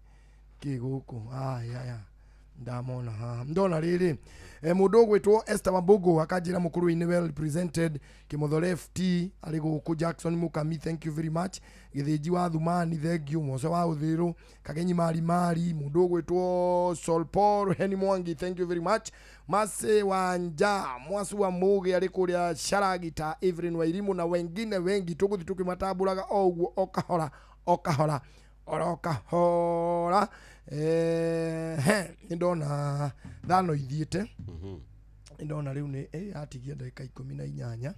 kĩ gũkũ. Aya ndamona haha. Ndona rĩrĩ mũndũ ũgwĩtwo Esther Wambugu akanjĩra mũkũrũ-inĩ well represented Kĩmothore FT arĩ gũkũ, Jackson Mukami thank you very much, Gĩthĩnji wa Thumani thank you, Mose wa Ũthĩrũ Kagenyi Mari Mari, mũndũ ũgwĩtwo Solpor Heni Mwangi thank you very much, Mase Wanja Mwasu wa Muge arĩ kũrĩa Sharagita, Evelyn Wairimu na wengine wengi tũgũthiĩ tũkĩmatambũraga o ũguo o kahora o kahora oro kahora. Nĩ ndona thano ithiĩte, nĩ ndona rĩu nĩ atigia ndagĩka 18.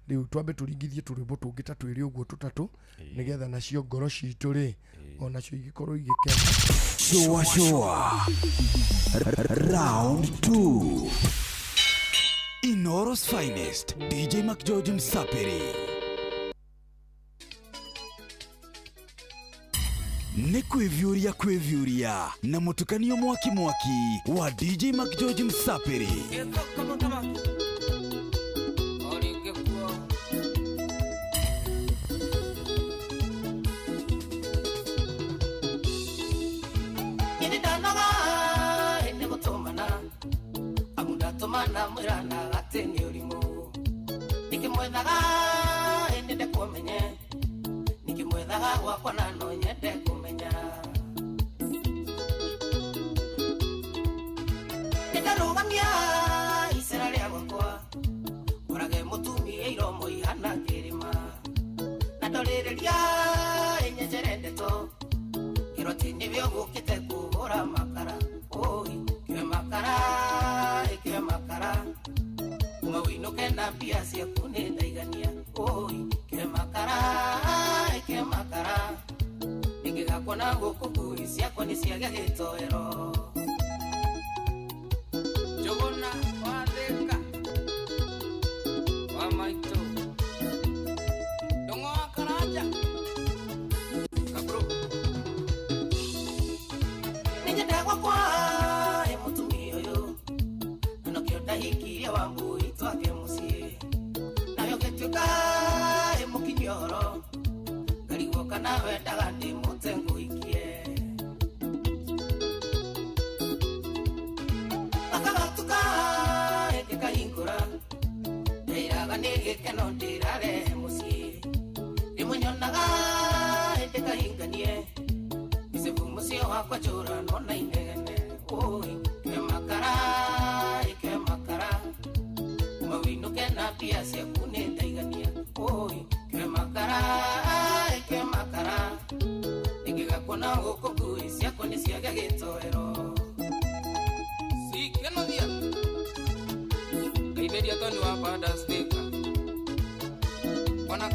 Rĩu twambe tũringithie tũrwĩmbo tũngĩ ta twĩrĩ ũguo tũtatũ nĩgetha nacio ngoro citũ rĩ onacio igĩkorwo igĩkena. Shua shua round 2. Inooro's finest DJ McGeorge Msapiri. Nĩ kwĩviũria kwĩviũria na mũtukanio mwaki mwaki wa DJ McGeorge Msapiri.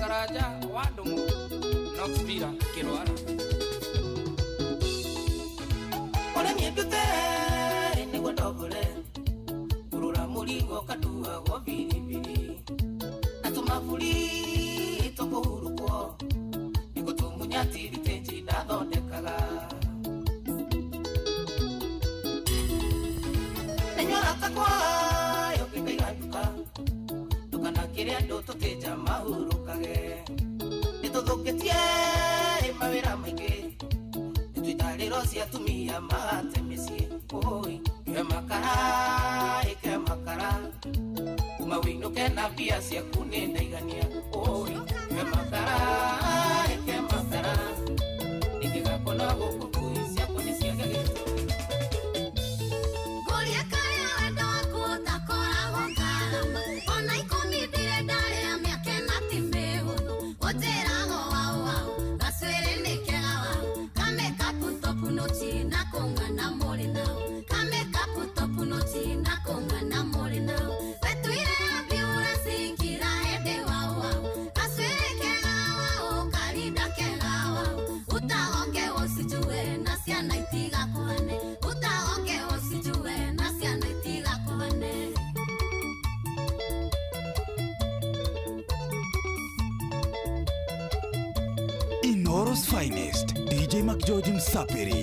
Karaja wa Ndumu Knox Villa Kirwara. Ũrĩa niĩ ndute nĩguo ndobore kũrũra mũrigo kaduagwo biribiri na tũmaburi tũkũhurũkwo nĩguo tũmunyatiri tĩnji ndathondekaga nenyorata kwayo ngĩkaiga nduka ndũkanakĩre andũ tũtĩnja mahurũkage nĩtũthũkĩtie mawĩra maingĩ nĩtwĩtarĩro cia atumia mahate mĩciĩ oi ke makara ĩke makara kuma wĩinũke na mbia ciaku nĩ ndaigania oi ke makara ĩke makara ingĩgakona gũkũ ngui ciakwa nĩ ciagagĩte. Ngũria karĩa wendo waku ũtakoragwo ngarama ona ikũmi ndirĩ ndarĩa mĩaka ĩna ti mĩhũthũ ũnjĩrago wau wau gacuĩrĩ nĩ kega wau kamekapu topu nũci na kũng'ana mũrĩ nao kamekapu topu nũci na kũng'ana mũrĩ nao wetuire ambiuranci ngira hĩndĩ wau wau gacuĩrĩ kega wau karinda kega wau utaonge usijue na ciana itigakuhane utaonge usijue na ciana itigakuhane. Inoro's finest, DJ McGeorge Msapiri.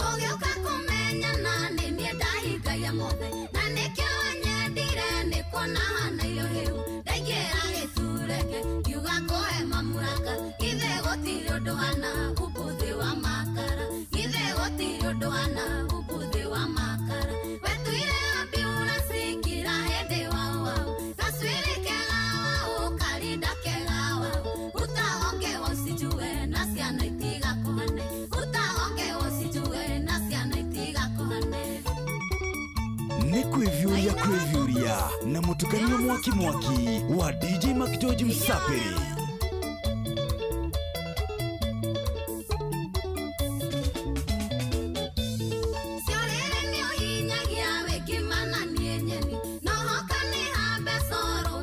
Ũgĩũka kũmenyana nĩ niĩ ndahingagia mothe na nĩkĩo wanyendire nĩ kuona hana irio hĩu ndaingĩra gĩtureke ngiuga kũhe mamuraka githĩ gũtirĩ ũndũ hana umbuthĩ wa makara githĩ gũtirĩ ũndũ hana umbuthĩ wa makara wetuire ambiuranci ngira hĩndĩ wau wau gacuĩrĩ kega wau karinda kega wau utaonge usijue na ciana itigakuhane utaonge usijue na ciana itigakuhane. Nĩ kwĩviũria kwĩviũria na mũtukanio mwaki mwaki wa DJ McGeorge Msapiri. Ciorĩrĩ nĩ ũhinyagia wĩngima na niĩ nyeni no hoka nĩ hambe coro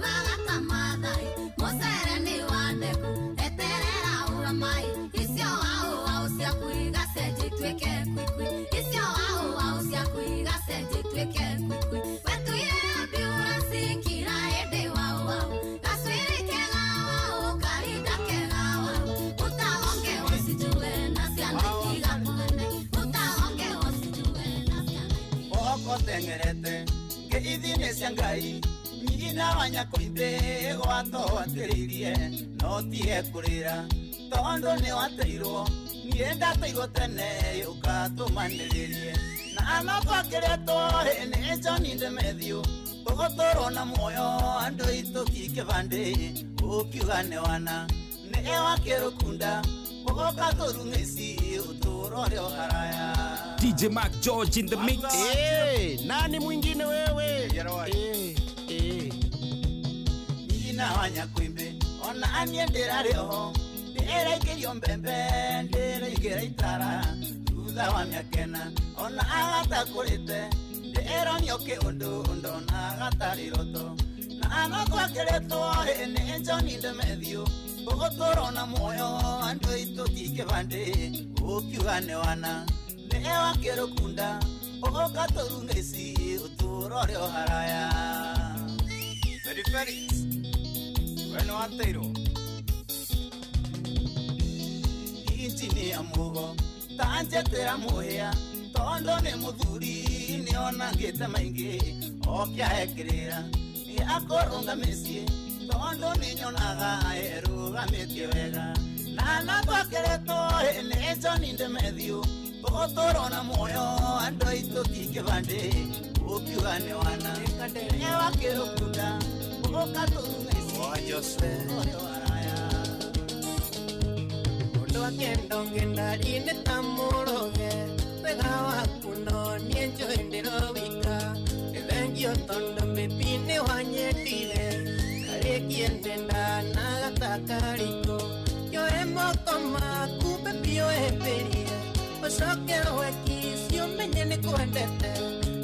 ta Maathai mũcere nĩ wa ndeku eterera ũra mai icio wau wau ciaku igacenjia ituĩke kwikwi icio wau wau ciaku igacenjia ituĩke kwikwi wetuire ambiuranci ngira hĩndĩ wau wau gacuĩrĩ kega wau karinda kega wau utaonge usijue na ciana itigakuhane utaonge usijue na ciana Okotengerete ngeithi-inĩ cia Ngai nyina wa Nyakoimbĩ gwatũhatĩrĩirie no tige kũrĩra tondũ nĩ wateirwo niĩ ndateirwo tene ũkatũmanĩrĩrie na no twakĩrĩtwo nĩ John Demethiũ ũgũtũrwo na muoyo andũ aitũ ti kĩbandĩ ũkiuga nĩ wana nĩ wakĩrũkunda ũgoka tũrung'ĩci ũtũũro ũrĩ o haraya. DJ Mark George in the mix. Hey, nani mwingine wewe? Hey, hey. Nyina wa Nyakwimbe ona anie ndĩrarĩ oho ndĩraikĩrio mbembe ndĩraigĩra itara thutha wa mĩaka ĩna ona agatakũrĩte ndĩronio kĩũndũ ndona agatarĩ roto na no twakĩrĩtwo nĩ John Demethiũ ũgũtũrwo na muoyo andũ aitũ ti kĩbandĩ ũkiuga nĩ wana nĩ wakĩrũkunda ũgoka tũrung'ĩci ũtũũro ũrĩ o haraya. Feri Felix, we nĩ wateirwo injinia mugo ta njetĩra mũhĩa tondũ nĩ mũthuri nĩonangĩte maingĩ okĩahe kĩrĩra nĩ akũrũnga mĩciĩ tondũ nĩ nyonaga erũgamĩtie wega na no twakĩrĩtwo nĩ John Demethiũ ũgũtũrwo na muoyo andũ aitũ ti kĩbandĩ ũkiuga nĩ wana nĩ wakĩrũkunda ũgoka tũrung'ĩci ũrĩ o haraya. Ũndũ wa kendo ngenda-inĩ ta mũrũge wega waku no niĩ njũĩ ndĩrowika nĩ thengio tondũ baby nĩ wanyendire karĩkie ndenda na gatakariko yoe moko maku baby ũhĩmbĩrie ũcoke weki ciũmenye nĩ kwendete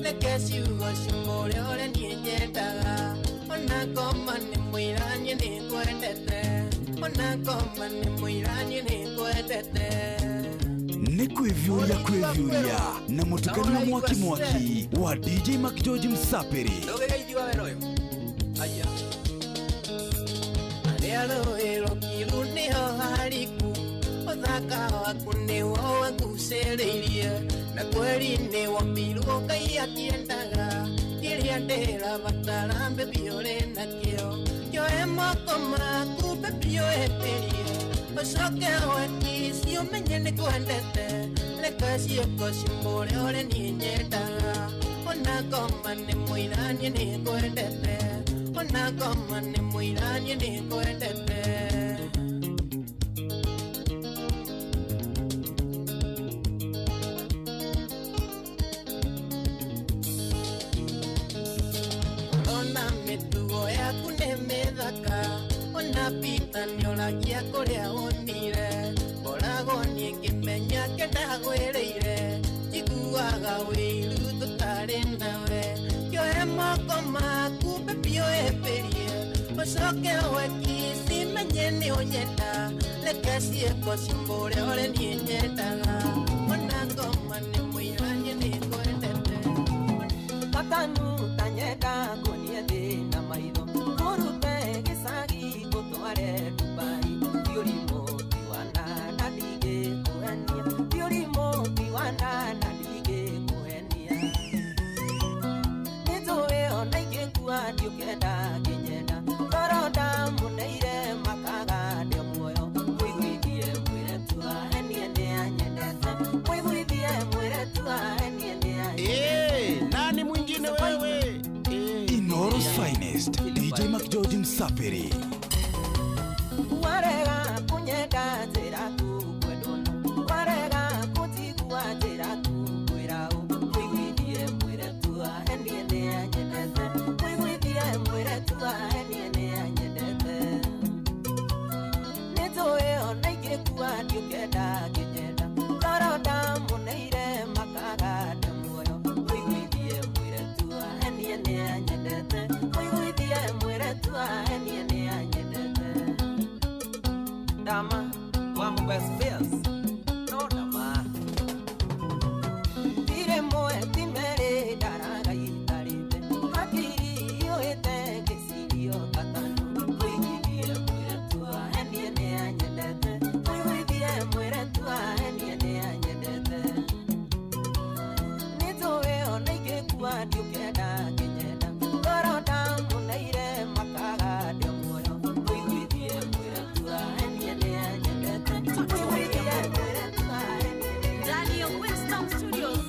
reke ciugo cimũre ũrĩa niĩ nyendaga ona ngoma nĩ mwĩra niĩ nĩ kwendete. Ona ngoma nĩ mũira niĩ nĩngwendete. Nĩ kwĩviũria kwĩviũria na mũtukanio mwaki mwaki wa DJ McGeorge Msapiri. Ndũgĩgeithio wena ũyũ aya harĩa rũĩ rũkiru nĩho hariku ũthaka waku nĩwo wangucĩrĩirie na kweri nĩwombirwo Ngai akĩendaga kĩrĩa ndĩrabatara baby ũrĩ nakĩo kĩoe moko maku baby ũhĩtĩrie ũcoke wekici ũmenye nĩngwendete reke ciĩko cimbũre ũrĩa niĩ nyendaga ona ngoma nĩ mũira niĩ nĩngwendete ona ngoma nĩ mũira niĩ nĩngwendete. Ona mĩtugo yaku nĩ mĩthaka ona Peter nĩoragia kũrĩa wonire ngoragwo niĩ ngĩmenya kĩndagwĩrĩire njiguaga wĩiru tũtarĩ nawe kĩoe moko maku baby ũhĩmbĩrie ũcoke wekici menye nĩ ũnyenda reke ciĩko cimbũre ũrĩa niĩ nyendaga ona ngoma nĩ mũira niĩ nĩngwendete. Katanu tanyenda kuonie thĩ na maitho kũrute gĩcagi gũtware Dubai ti ũrimũ ti wana na ndingĩkũhenia ti ũrimũ ti wana na ndingĩkũhenia nĩnjũĩ ona ingĩkua ndiũkenda ngĩnyenda ngoro ndamũneire makaga ndĩ muoyo mũiguithie mwĩre tu ahenie nĩanyendete mũiguithie mwĩre tu ahenie nĩanyendete. Nani mwingine wewe? Inooro's finest DJ McGeorge Msapiri. Warega kunyenda njĩra tu kwendwo warega kũnjigua njĩra tu kwĩra ũ mũiguithie mwĩre tu ahenie nĩanyendete mũiguithie mwĩre tu ahenie nĩanyendete nĩnjũĩ ona ingĩkua ndiũkenda ngĩnyenda ngoro ndamũneire makaga ndĩ muoyo mũiguithie mwĩre tu ahenie nĩanyendete mũiguithie mwĩre tu ahenie nĩanyendete. Dama wa best fears no dama tire moe timere daraga itarite hakiri yoete gesirio katano muiguithie mwĩre tu ahenie nĩanyendete muiguithie mwĩre tu ahenie nĩanyendete nĩnjũĩ ona ingĩkua ndiũkenda ngĩnyenda ngoro ndamũneire makaga ndĩ muoyo mũiguithie mwĩre tu ahenie nĩanyendete mũiguithie mwĩre tu ahenie. Ndani ya Winston Studios.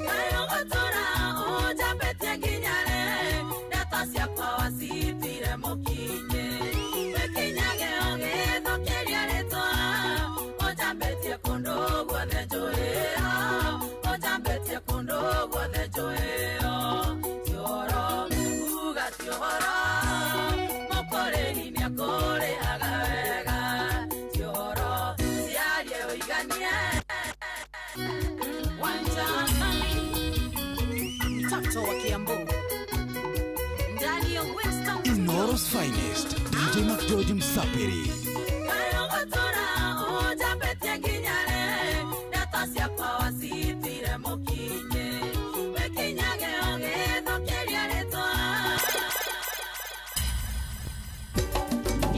Kayogotora ujambetie nginyare ndeto ciakwa wacitire mũkinye wĩkinyage ũgĩthũkĩria rĩtwa ũjambetie kũndũ guothe njũĩo ũjambetie kũndũ guothe njũĩo ti ũhoro uga ti ũhoro mũkũrĩhi nĩakũrĩhaga wega ti ũhoro ciarie ũiganie. Wanja mtoto wa Kiambu Ndani ya Winston Inooro's finest DJ McGeorge Msapiri. Kayogotora ujambetie nginyare ndeto ciakwa wacitire mũkinye wĩkinyage ũgĩthũkĩria rĩtwa.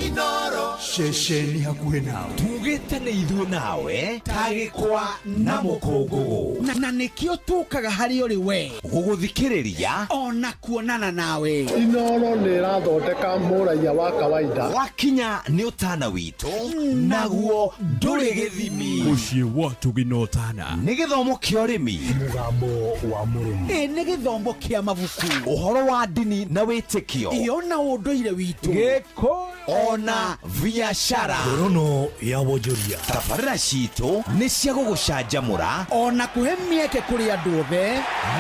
Inoro Ceceni hakuhĩ nawe tugĩte nĩ ithuĩ nawe tagĩkwa na mũkũngũgũ na nĩkĩo tũkaga harĩ ũrĩ we gũgũthikĩrĩria ona kuonana nawe. Inoro nĩ ĩrathondeka mũraiya wa kawaida. Wakinya nĩ ũtana witũ naguo ndũrĩ gĩthimi. Mũciĩ wa tũginotana nĩ gĩthomo kĩa ũrĩmi mũgambo wa mũrĩmi ĩ nĩ gĩthomo kĩa mabuku ũhoro wa ndini na wĩtĩkio ĩyo na ũndũire witũ gĩkũyũ ona biashara ngorono ya wonjoria tabarĩra citũ nĩ cia gũgũcanjamũra ona kũhe mĩeke kũrĩ andũ othe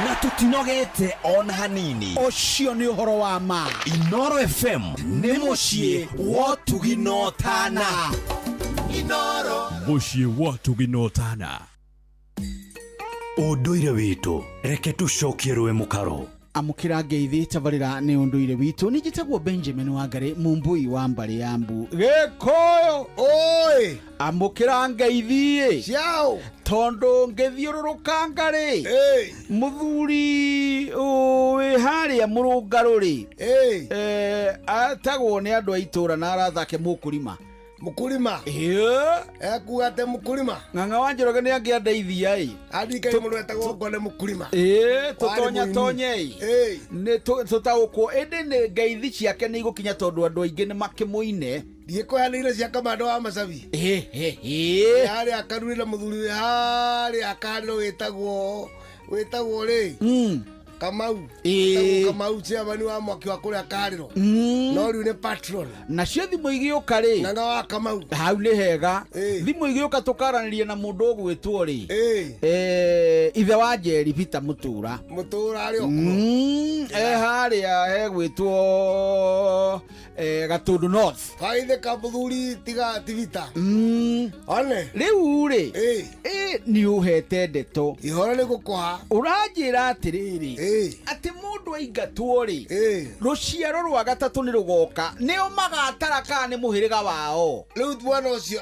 na tũtinogete ona hanini. Ũcio nĩ ũhoro wa ma. Inoro FM nĩ mũciĩ wa ũtugi na ũtana. Inoro mũciĩ wa ũtugi na ũtana. Ũndũire witũ reke tũcokie rũĩ mũkaro. Amũkĩra ngeithi tabarĩra nĩ ũndũire witũ. Nĩ njĩtagwo Benjamin Wangari, Mumbui wa mbarĩ ya mbu. Gĩkũyũ oi, amũkĩra ngeithi ciao, tondũ ngĩthiũrũrũka ngarĩ mũthuri wĩ harĩa mũrũngarũ rĩ, atagwo nĩ andũ a itũra na arathake mũkũrima. Mũkũrima ekuga atĩ mũkũrima Ng'ang'a wa Njoroge nĩ angĩandeithia ĩ. Andirikani mũndũ wetagwo Ngone mũkũrima. Ĩĩ, tũtonya tonye ĩ, nĩ tũtaũkwo, ĩndĩ nĩ ngeithi ciake nĩ igũkinya tondũ andũ aingĩ nĩ makĩmũine. Ndiĩkũheanĩire cia kamando wa Macabi. Ĩĩ. Harĩa akarurĩra mũthuri wĩ harĩa akarĩro wĩtagwo rĩ Kamau. Ĩĩ. Kamau chairman wa mwaki wa kũrĩa karĩro. No rĩu nĩ patron. Nacio thimũ igĩũka rĩ, Ng'ang'a wa Kamau. Hau nĩ hega. Thimũ igĩũka tũkaranĩria na mũndũ ũgwĩtwo rĩ, ithe wa Njeri Peter Mũtũra. Mũtũra arĩ okuo. Harĩa hegwĩtwo Gatũndũ North. Kaithe ka mũthuri tiga tivita. One. Rĩu rĩ, nĩ ũhete ndeto. Ihoro nĩ gũkũha. Ũranjĩra atĩrĩrĩ, atĩ mũndũ aingatwo rĩ, rũciaro rwa gatatũ nĩ rũgoka, nĩo magatara kana nĩ mũhĩrĩga wao. Rĩu mwana ũcio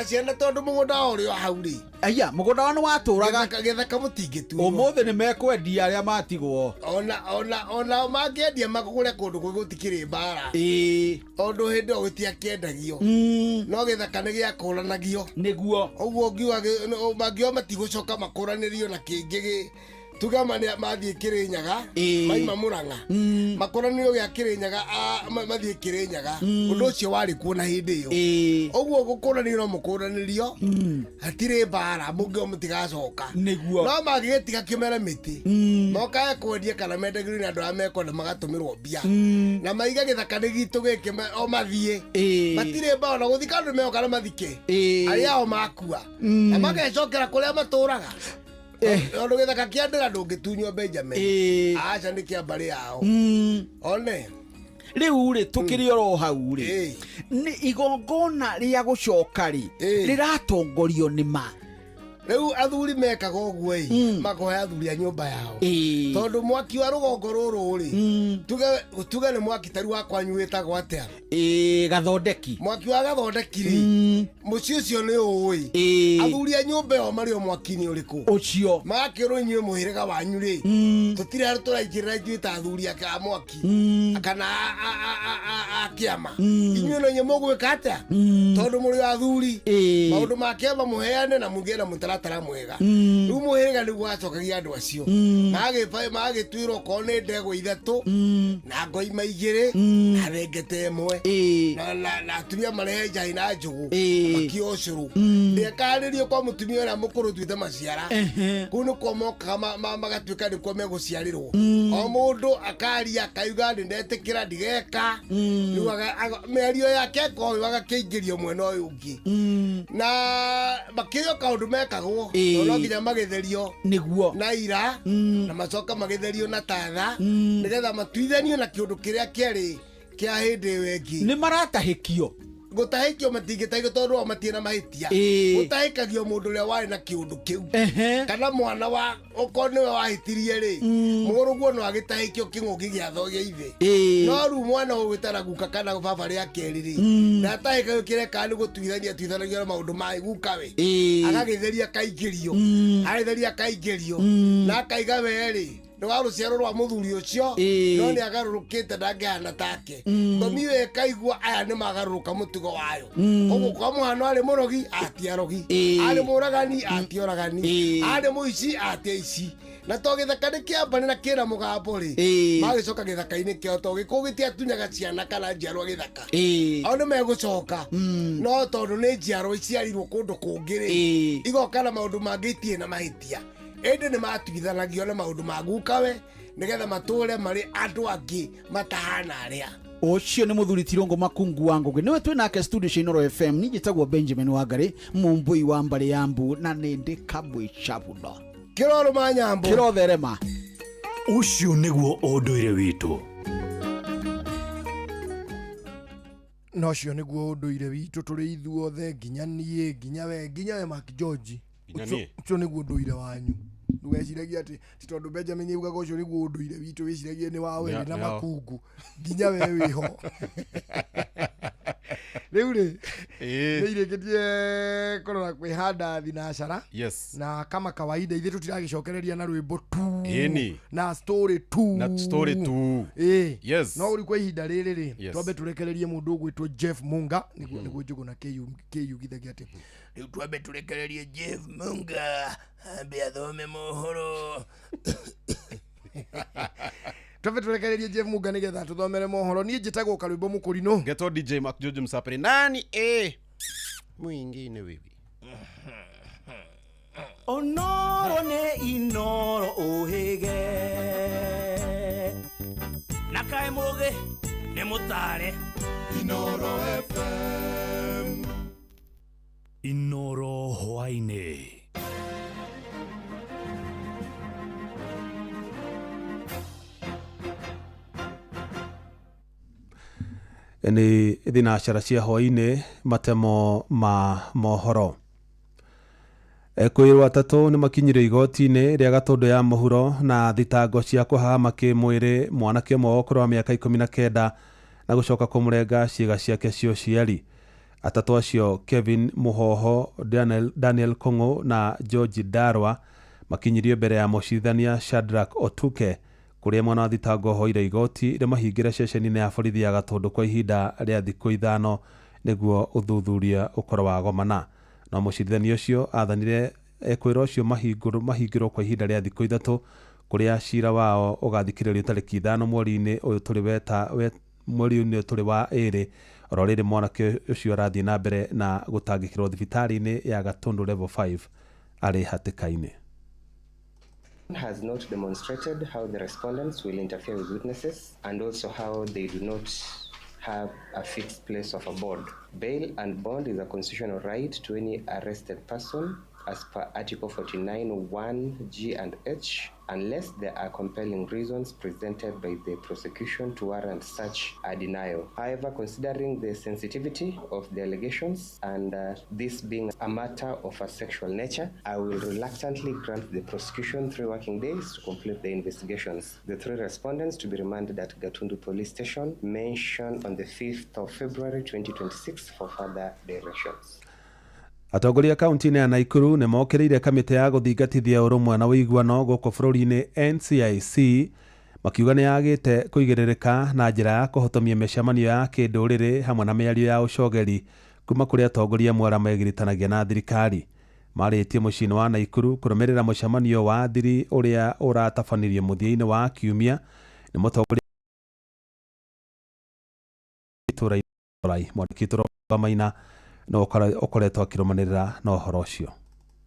ciana tondũ mũgũnda wao ũrĩ o hau rĩ. Aya, mũgũnda wao nĩ watũraga. Gĩthaka mũtingĩtunywo. Ũmũthĩ nĩ mekwendia arĩa matigwo. Ona mangĩendia makũgũre kũndũ kũngĩ gũtikĩrĩ mbara. Tondũ hĩndĩ ĩyo gũtiakĩendagio. No gĩthaka nĩ gĩakũranagio. Nĩguo. Ũguo mangiuga matigũcoka makũranĩrio na kĩngĩ tuga mathiĩ Kĩrĩnyaga, maima Mũrang'a, makũranĩrio gĩa Kĩrĩnyaga, mathiĩ Kĩrĩnyaga. Ũndũ ũcio warĩ kuo na hĩndĩ ĩyo. Ũguo gũkũranĩrio no mũkũranĩrio, hatirĩ mbara, mũngĩo mũtigacoka. Nĩguo. No mangĩgĩtiga kĩmere mĩtĩ, mokae kwendia kana mendagĩrio nĩ andũ arĩa mekwenda magatũmĩrwo mbia. Na maiga gĩthaka nĩ gitũ gĩkĩ o mathiĩ. Matirĩ mbara, na gũthika andũ meoka na mathike. Arĩa ao makua. Na magecokera kũrĩa matũraga. Tondũ gĩthaka kĩa ndĩra ndũngĩtunywo Benjamin. Aca nĩ kĩa mbarĩ yao. One. Rĩu rĩ, tũkĩrĩ oro hau rĩ, nĩ igongona rĩa gũcoka rĩ, rĩratongorio nĩ ma. Rĩu athuri mekaga ũguo ĩ, makohe athuri a nyũmba yao. Tondũ mwaki wa rũgongo rũrũ rĩ, tuge nĩ mwaki ta rĩu wa kwanyu wĩtagwo atĩa? Gathondeki. Mwaki wa Gathondeki rĩ, mũciĩ ũcio nĩ ũĩ. Athuri a nyũmba ĩyo marĩ o mwaki-inĩ ũrĩkũ? Ũcio. Magakĩrwo inyuĩ mũhĩrĩga wanyu rĩ, tũtirĩ handũ tũraingĩrĩra ithuĩ ta athuri a mwaki kana a kĩama. Inyuĩ no inyuĩ mũgwĩka atĩa? Tondũ mũrĩ athuri, maũndũ ma kĩama mũheane na mũgĩe na mũtaratara mwega. Rĩu mũhĩrĩga nĩguo wacokagia andũ acio. Magagĩtuĩrwo okorwo nĩ ndegwa ithatũ, na ngoima igĩrĩ, na thengete ĩmwe, na atumia marehe njahi na njũgũ, makio ũcũrũ. Ndĩekarĩrio kwa mũtumia ũrĩa mũkũrũ tuĩte maciara. Kũu nĩkuo mokaga magatuĩka nĩkuo megũciarĩrwo. O mũndũ akaria akauga nĩ ndetĩkĩra ndigeka. Rĩu mĩario yake ĩkorwo agakĩingĩrio mwena ũyũ ũngĩ. Na makĩrio kaũndũ mekagwo, no nginya magĩtherio. Nĩguo. Na ira, na macoka magĩtherio na tatha, nĩgetha matuithanio na kĩũndũ kĩrĩa kĩarĩ kĩa hĩndĩ ĩyo ĩngĩ. Nĩ maratahĩkio. Gũtahĩkio matingĩtahĩkio tondũ o matirĩ na mahĩtia. Gũtahĩkagio mũndũ ũrĩa warĩ na kĩũndũ kĩu. Kana mwana wa okorwo nĩwe wahĩtirie rĩ, mũrũguo no agĩtahĩkio kĩng'ũki gĩa tho gĩa ithe. No rĩu mwana ũyũ wĩtana guka kana baba rĩa kerĩ rĩ, ndatahĩkagio kĩreka nĩ gũtuithania atuithanagio na maũndũ ma guka we. Agagĩtheria akaingĩrio. Agĩtheria akaingĩrio. Na akaiga we rĩ, nĩ wa rũciaro rwa mũthuri ũcio, no nĩ agarũrũkĩte ndangĩhana take. Thomi ĩyo ĩkaigua aya nĩ magarũrũka mũtugo wayo. Koguo kwa mũhano arĩ mũrogi atia rogi, arĩ mũragani atia ũragani, arĩ mũici atia ici. Na to gĩthaka nĩ kĩambane na kĩna mũgambo rĩ, magĩcoka gĩthaka-inĩ kĩao to gĩkũũ gĩtiatunyaga ciana kana njiarwa gĩthaka. Ao nĩ megũcoka, no tondũ nĩ njiarwa iciarirwo kũndũ kũngĩ rĩ, igoka na maũndũ mangĩ itirĩ na mahĩtia. Ĩndĩ nĩ matuithanagio na maũndũ ma gukawe nĩgetha matũre marĩ andũ angĩ matahana arĩa. Ũcio nĩ mũthuri Tirũngũ Makungu wa Ngũgĩ, nĩwe twĩ nake studio cia Inooro FM. Niĩ njĩtagwo Benjamin Wangari, Mũmbũi wa mbarĩ ya mbu, na nĩ ndĩ kabwĩca mũno. Kĩrorũma nyambo. Kĩrotherema. Ũcio nĩguo ũndũire witũ. Na ũcio nĩguo ũndũire witũ tũrĩ ithuothe, nginya niĩ, nginya we, nginya we Mark George. Nginya niĩ. Ũcio nĩguo ũndũire wanyu. Ndũgeciragie atĩ ti tondũ Benjamin augaga ũcio nĩguo ũndũire witũ, wĩciragie nĩ wa werĩ na makungu nginya we wĩho. Rĩu rĩ, nĩ irĩkĩtie kũrora kwĩhanda thinacara. Yes. Na kama kawaida ithuĩ tũtiragĩcokereria na rwĩmbo tu Ĩni. na story tu. Na story tu. Ĩĩ. Yes. No rĩu kwa ihinda rĩrĩ rĩ, Yes. twambe tũrekererie mũndũ ũgwĩtwo Jeff Munga nĩguo nĩguo Njũgũna kĩyugithagia atĩ rĩu twambe tũrekererie Jeff Munga ambe athome mohoro. Twambe tũrekererie Jeff Munga nĩgetha tũthomere mohoro. Niĩ njĩtagwo Karwĩmbo Mũkũrinũ. Ngetwo DJ Mark George Msapiri. Nani mwingine wewe. Onoro nĩ inoro ũhĩge na kaĩ mũgĩ nĩ mũtare. Inoro FM. Inoro hwaĩ-inĩ. Nĩ thinacara cia hwaĩ-inĩ, matemo ma mohoro. Ekwĩrwo atatũ nĩ makinyire igoti-inĩ rĩa Gatũndũ ya mũhuro na thitango cia kũhahama kĩmwĩrĩ mwanake ũmwe wa ũkũrũ wa mĩaka 19 na gũcoka kũmũrenga ciĩga ciake cia ũciari. Atatũ acio Kevin Muhoho, Daniel Kong'o na George Darwa makinyirio mbere ya mũcirithania Shadrack Otuke kũrĩa mwana wa thitango ohoire igoti rĩmahingĩre ceceni-inĩ ya borithi ya Gatũndũ kwa ihinda rĩa thikũ 5 nĩguo ũthuthuria ũkorwo wagomana. No mũcirithania ũcio athanire ekwĩrwo ũcio mahingĩrwo kwa ihinda rĩa thikũ 3 kũrĩa cira wao ũgathikĩrĩrio tarĩki 5 mweri-inĩ ũyũ tũrĩ mweri-inĩ ũyũ tũrĩ wa ĩrĩ. Oro rĩrĩ mwanake ũcio arathiĩ na mbere na gũtangĩkĩrwo thibitarĩ-inĩ ya Gatũndũ level 5 arĩ hatĩka-inĩ. Has not demonstrated how the respondents will interfere with witnesses and also how they do not have a fixed place of abode. Bail and bond is a constitutional right to any arrested person as per Article 49, 1, G and H, unless there are compelling reasons presented by the prosecution to warrant such a denial. However, considering the sensitivity of the allegations and this being a matter of a sexual nature, I will reluctantly grant the prosecution 3 working days to complete the investigations. The 3 respondents to be remanded at Gatundu Police Station mentioned on the 5th of February 2026 for further directions. Atongoria kaunti-inĩ ya Naikuru nĩ mokĩrĩire kamĩtĩ ya gũthingatithia ũrũmwe na ũiguano gũkũ bũrũri-inĩ NCIC makiuga nĩ yagĩte kũigĩrĩrĩka na njĩra ya kũhotomia mĩcemanio ya kĩndũrĩrĩ hamwe na mĩario ya ũcogeri kuma kũrĩ atongoria amwe arĩa megiritanagia na thirikari. Marĩtie mũciĩ-inĩ wa Naikuru kũrũmĩrĩra mũcemanio wa thiri ũrĩa ũratabanirio mũthia-inĩ wa kiumia nĩ mũtongoria itũra-inĩ mwandĩki witũ Maina no ũkoretwo akĩrũmanĩrĩra na ũhoro ũcio.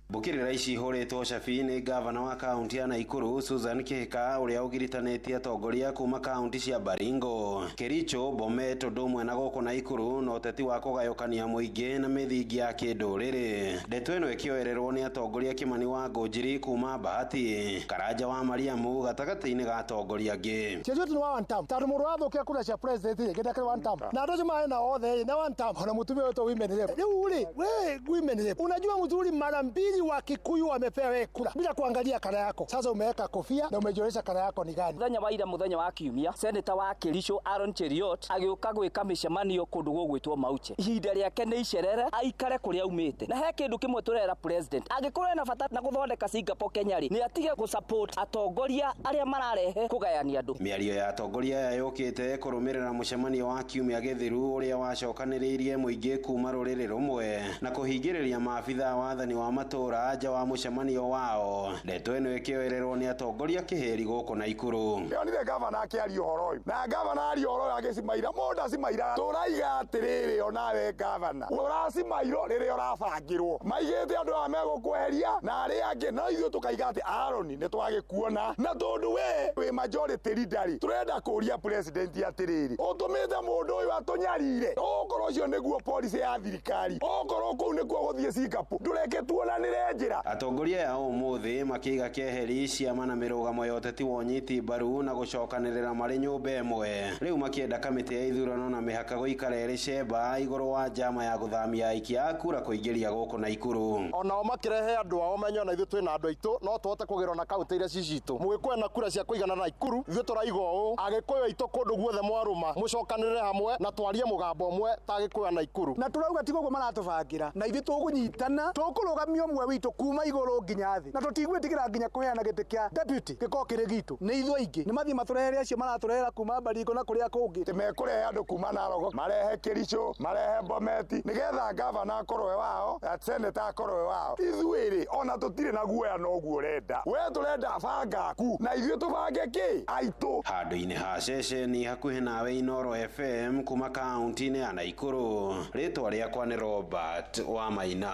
Mbũkĩrĩra ici ihũrĩtwo cabi nĩ gavana wa kaunti ya Naikuru Susan Kihika ũrĩa ũgiritanĩtie atongoria kuma kaunti cia Baringo, Kericho, Bomet ũndũ ũmwe na gũkũ Naikuru na ũteti wa kũgayũkania mũingĩ na mĩthingi ya kĩndũrĩrĩ. Ndeto ĩno ĩkĩoererwo nĩ atongoria Kimani wa Ngũnjiri kuma Bahati, Karanja wa Mariamu gatagatĩ-inĩ ga atongoria angĩ. Chetu ni wa one term. Tondũ mũndũ wathũkia kura cia president rĩ, gĩthakĩre one term. Na andũ acio marĩ na othe rĩ, na one term. Ona mũtumia wetwo women rep. Rĩu rĩ, we women rep. Unajua mzuri mara mbili wa Kikuyu wamepewa wewe kura bila kuangalia kara yako. Sasa umeweka kofia na umejionyesha kara yako ni gani. Muthenya wa ira, muthenya wa kiumia, Senator wa Kericho Aaron Cheruiyot agĩũka gwĩka mĩcemanio kũndũ gũgwĩtwo Mauche. Ihinda rĩake nĩ icerere aikare kũrĩa aumĩte. Na he kĩndũ kĩmwe tũrera president, angĩkorwo ena bata na gũthondeka Singapore Kenya rĩ, nĩ atige gũ-support atongoria arĩa mararehe kũgayania andũ. Mĩario ya atongoria aya yũkĩte kũrũmĩrĩra mũcemanio wa kiumia gĩthiru ũrĩa wacokanĩrĩirie mũingĩ kuma rũrĩrĩ rũmwe na kũhingĩrĩria maabitha wathani wa matũũra nja wa mũcemanio wao. Ndeto ĩno ĩkĩoererwo nĩ atongoria kĩhĩri gũkũ Naikuru. Ndĩronire gavana akĩaria ũhoro ũyũ na gavana aria ũhoro ũyũ agĩcimaira mũndũ acimaira tũraiga atĩrĩrĩ onawe gavana ũracimairwo rĩrĩa ũrabangĩrwo maigĩte andũ aya megũkweheria na arĩa angĩ no ithuĩ tũkaiga atĩ Aaron nĩ twagĩkuona na tondũ we wĩ majority leader rĩ tũrenda kũria president atĩrĩrĩ ũtũmĩte mũndũ ũyũ atũnyarire okorwo ũcio nĩguo policy ya thirikari okorwo kũu nĩkuo gũthiĩ Singapore ndũreke tuonanĩre Twĩre njĩra. Atongoria aya ũmũthĩ makĩiga keheri ciama na mĩrũgamo ya ũteti wa ũnyiti mbaru na gũcokanĩrĩra marĩ nyũmba ĩmwe. Rĩu makĩenda kamĩtĩ ya ithurano na mĩhaka gũikara ĩrĩ cemba igũrũ wa njama ya gũthamia aikia a kura kũingĩria gũkũ Naikuru. Onao makĩrehe andũ ao menye ona ithuĩ twĩna andũ aitũ no tũhote kũgĩrwo na kaũntĩ iria ci citũ. Mũgĩkũyũ na kura cia kũigana Naikuru, ithuĩ tũraiga ũũ, Agĩkũyũ aitũ kũndũ guothe mwarũma mũcokanĩrĩre hamwe na twarie mũgambo ũmwe ta Agĩkũyũ a Naikuru. Na tũrauga ti ũguo maratũbangĩra, na ithuĩ tũgũnyitana, tũkũrũgamia ũmwe witũ kuma igũrũ nginya thĩ, na tũtigwĩtĩkĩra nginya kũheana gĩtĩ kĩa deputy gĩkorwo kĩrĩ gitũ. Nĩ ithuĩ aingĩ, nĩ mathiĩ matũrehere acio maratũrehera kuma Baringo na kũrĩa kũngĩ. Mekũrehe andũ kuma Narok, marehe Kericho, marehe Bometi, nĩgetha gavana akorwo e wao, seneta akorwo e wao. Ithuĩ rĩ, ona tũtirĩ na guoya na ũguo ũrenda. We tũrenda banga aku, na ithuĩ tũbange kĩ? Aitũ. Handũ-inĩ ha ceceni hakuhĩ nawe Inooro FM kuma kaunti-inĩ ya Naikuru, rĩtwa rĩakwa nĩ Robert Wamaina.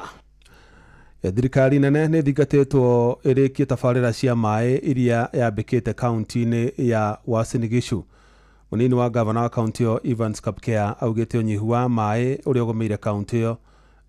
Thirikari nene nĩ ĩthingatĩtwo ĩrĩkie tabarĩra cia maĩ iria yambĩkĩte kaunti-inĩ ya Uasin Gishu. Mũnini wa gavana wa kaunti ĩyo Evans Kapkea augĩte ũnyihu wa maĩ ũrĩa ũgũmĩire kaunti ĩyo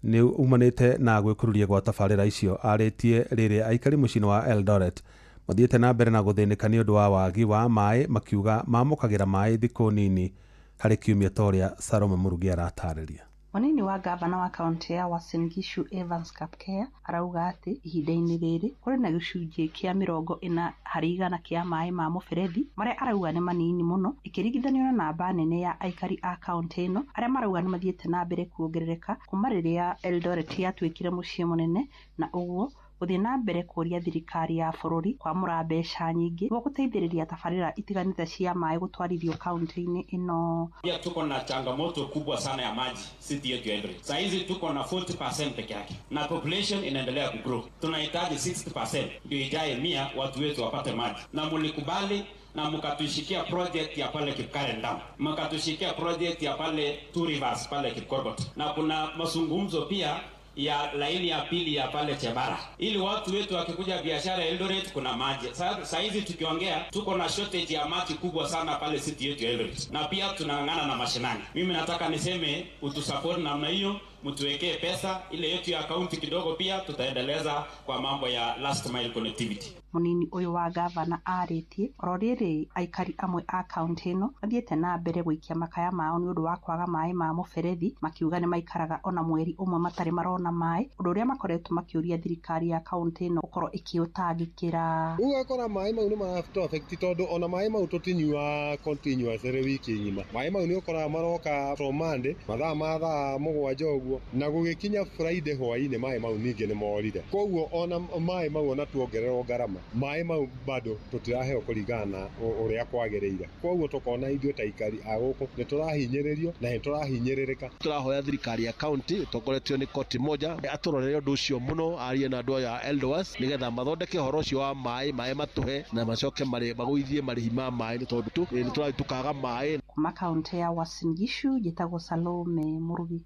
nĩ umanĩte na gwĩkururia gwa tabarĩra icio. Arĩtie rĩrĩa aikari mũciĩ-inĩ wa Eldoret mathiĩte na mbere na gũthĩnĩka nĩ ũndũ wa wagi wa maĩ, makiuga mamũkagĩra maĩ thikũ nini harĩ kiumia ta ũrĩa Salome Mũrugi aratarĩria. Mũnini wa gavana wa kaunti ya Uasin Gishu Evans Kapkea arauga atĩ ihinda-inĩ rĩrĩ kũrĩ na gĩcunjĩ kĩa 40% kĩa maĩ ma mũberethi marĩa arauga nĩ manini mũno ĩkĩringithanio na namba nene ya aikari a kaunti ĩno arĩa marauga nĩ mathiĩte na mbere kuongerereka kuma rĩrĩa Eldoret yatuĩkire mũciĩ mũnene, na ũguo gũthiĩ na mbere kũũria thirikari ya bũrũri kwamũra mbeca nyingĩ nĩguo gũteithĩrĩria tabarĩra itiganĩte cia maĩ gũtwarithio kaunti-inĩ ĩno. Pia tuko na changamoto kubwa sana ya maji city yetu ya Eldoret. Saa hizi tuko na 40% peke yake na population inaendelea kugrow. Tunahitaji 60% ndio ijae 100 watu wetu wapate maji, na mulikubali na mkatushikia project ya pale Kipkaren Dam, mkatushikia project ya pale Two Rivers pale Kipkorgot, na kuna mazungumzo pia ya laini ya pili ya pale Chebara, ili watu wetu wakikuja biashara Eldoret kuna maji. Saa hizi tukiongea tuko na shortage ya maji kubwa sana pale city yetu ya Eldoret, na pia tunang'ang'ana na mashinani. Mimi nataka niseme utusupport namna hiyo, mtuwekee pesa ile yetu ya kaunti kidogo, pia tutaendeleza kwa mambo ya last mile connectivity. Munini uyu wa gavana arĩtie oro rĩrĩ aikari amwe a kaunti ĩno mathiĩte na mbere gũikia makaya mao nĩ ũndũ wa kwaga maĩ ma mũberethi, makiuga nĩ maikaraga ona mweri ũmwe matarĩ marona maĩ, ũndũ ũrĩa makoretwo makĩũria thirikari ya kaunti ĩno gũkorwo ĩkĩũtangĩkĩra. Rĩu ũgakora maĩ mau nĩ maratũ affect tondũ ona maĩ mau tũtinyuaga continuously wiki ng'ima. Maĩ mau nĩ ũkoraga maroka from Monday mathaa ma thaa 7 ũguo, na gũgĩkinya Friday hwaĩ-inĩ maĩ mau ningĩ nĩ morire. Koguo ona maĩ mau ona tuongererwo ngarama, maĩ mau bado tũtiraheo kũringana na ũrĩa kwagĩrĩire. Koguo tũkona ithuĩ ta aikari a gũkũ nĩ tũrahinyĩrĩrio na nĩ tũrahinyĩrĩrĩka. Tũrahoya thirikari ya kaunti ĩtongoretio nĩ koti moja atũrorere ũndũ ũcio mũno, arie na andũ aya a Eldoret nĩgetha mathondeke ũhoro ũcio wa maĩ, maĩ matũhe na macoke magũithie marĩhi ma maĩ, nĩ tondũ nĩ tũrathiĩ tũkaga maĩ. Kuma kaunti ya Uasin Gishu njĩtagwo Salome Mũrugi.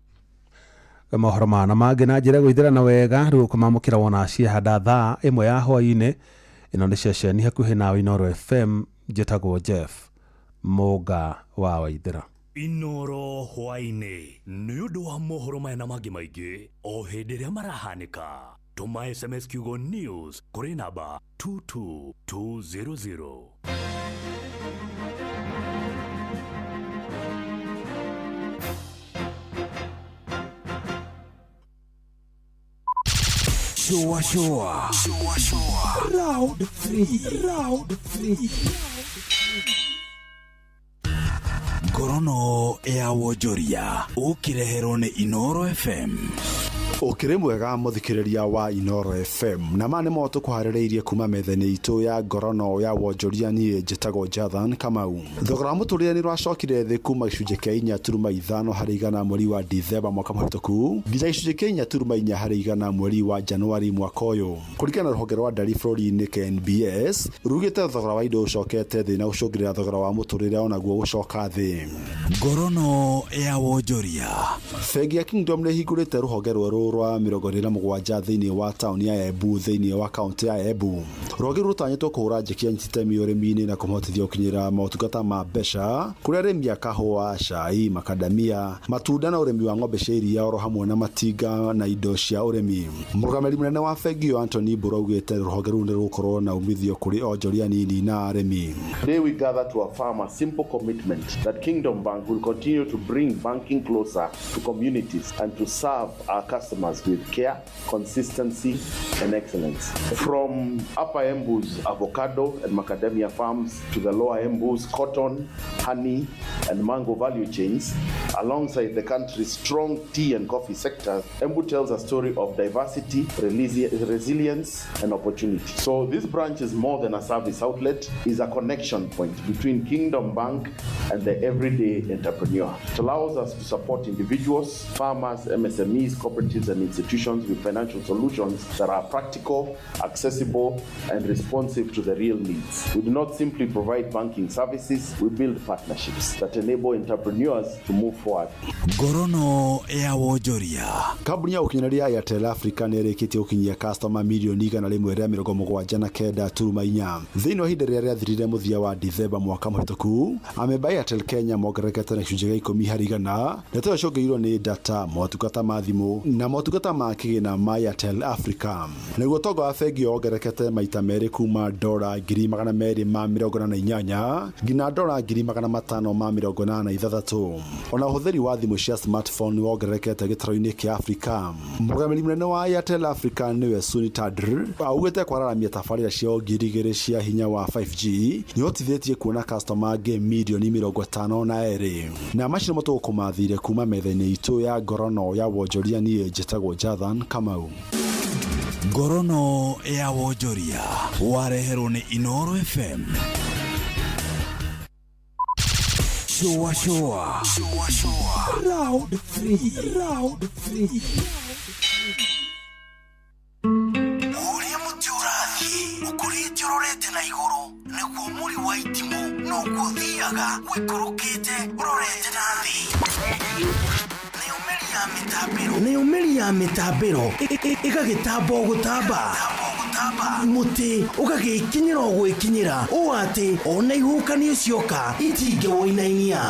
Mohoro mana mangĩ na njĩra gũithĩrana wega rĩu ũkũmamũkĩra wona ciahanda thaa 1 ya hwaĩ-inĩ. Ĩno nĩ ceceni hakuhĩ nawe Inooro FM, njĩtagwo Jeff Mũnga wa Waithĩra. Inooro hwaĩ-inĩ nĩ ũndũ wa mohoro maya na mangĩ maingĩ o hĩndĩ ĩrĩa marahanĩka. Tũma SMS kiugo news kũrĩ namba 22200. Shoa shoa. Shoa shoa. Round 3. Round 3. Ngorono ya wonjoria ũkĩreherwo nĩ Inooro FM. Ũkĩrĩ mwega mũthikĩrĩria wa Inooro FM, na ma nĩ mo tũkũharĩrĩirie kuma metha-inĩ itũ ya ngorono ya wonjoria. Niĩ njĩtagwo Jathan Kamau. Thogora wa mũtũrĩre nĩ ũracokire thĩ kuma gĩcunjĩ kĩa 4.5 harĩ igana mweri wa Dithemba mwaka mũhĩtũku nginya gĩcunjĩ kĩa 4.4 harĩ igana mweri wa Januari mwaka ũyũ. Kũringana na rũhonge rwa ndari bũrũri-inĩ KNBS, rugĩte thogora wa indo ũcokete thĩ na gũcũngĩrĩra thogora wa mũtũrĩre onaguo gũcoka thĩ. Ngorono ya wonjoria. Bengi ya Kingdom nĩ ĩhingũrĩte rũhonge rwerũ rũhonge rwa 27 thĩinĩ wa taũni ya Embu thĩinĩ wa kaunti ya Embu. Rũhonge rũu rũtanyĩtwo kũhũra njeki ya itemi ũrĩmi-inĩ na kũmahotithia gũkinyĩra motungata ma mbeca kũrĩ arĩmi a kahũa, cai, makadamia, matunda na ũrĩmi wa ng'ombe cia iria oro hamwe na matinga na indo cia ũrĩmi. Mũrũgamĩrĩri mũnene wa bengi ĩyo Anthony Mburu augĩte rũhonge rũu nĩ rũgũkorwo na umithio kũrĩ onjoria nini na arĩmi. Today we gather to affirm a simple commitment that Kingdom Bank will continue to bring banking closer to communities and to serve our customers with care, consistency, and excellence. From Upper Embu's avocado and macadamia farms to the Lower Embu's cotton, honey, and mango value chains, alongside the country's strong tea and coffee sectors, Embu tells a story of diversity, resilience, and opportunity. So this branch is more than a service outlet, is a connection point between Kingdom Bank and the everyday entrepreneur. It allows us to support individuals, farmers, MSMEs, cooperatives, and institutions with financial solutions that are practical, accessible, and responsive to the real needs. We do not simply provide banking services, we build partnerships that enable entrepreneurs to move forward. Ngorono ya wonjoria. Kambuni ya ũkinyanĩria Airtel Africa nĩ ĩrĩkĩtie gũkinyia customer mirioni 179.4 thĩinĩ wa ihinda rĩrĩa rĩathirire mũthia wa Dithemba mwaka mũhĩtũku. Amemba Airtel Kenya mongererekete na gĩcunjĩ gĩa 10 harĩ igana. Ndeto ĩyo ĩcũngĩrĩirio nĩ data, motungata ma thimũ na motungata ma kĩgĩna ma Airtel Africa. Naguo ũtonga wa bengi ĩyo wongererekete maita merĩ kuma dora 248,000 nginya dora 586,000. Ona ũhũthĩri wa thimũ cia smartphone nĩ wongererekete gĩtarũ-inĩ kĩa Afrika. Mũrũgamĩrĩri mũnene wa Airtel Africa nĩwe Suni Tadr augĩte kwararamia tabarĩra cia 2000 cia hinya wa 5G nĩhotithĩtie kuona customer angĩ mirioni 52. Na macio nĩmo tũgũkũmathire kuma metha-inĩ itũ ya ngorono ya wonjoria. Niĩ njĩtagwo Jathan Kamau. Ngorono ya wonjoria wareherwo nĩ Inoro FM. Shoa shoa. Shoa shoa. Round 3. Round 3. Ũrĩa mũtĩ ũrathiĩ ũkũrĩte ũrorete na igũrũ nĩguo mũri wa itimũ noguo ũthiaga ũikũrũkĩte ũrorete na thĩ. Nayo mĩri ya mĩtambĩro ĩgagĩtamba o gũtamba, mũtĩ ũgagĩkinyĩra o gwĩkinyĩra ũũ atĩ ona ihuhũkanio cioka itingĩwũinainia.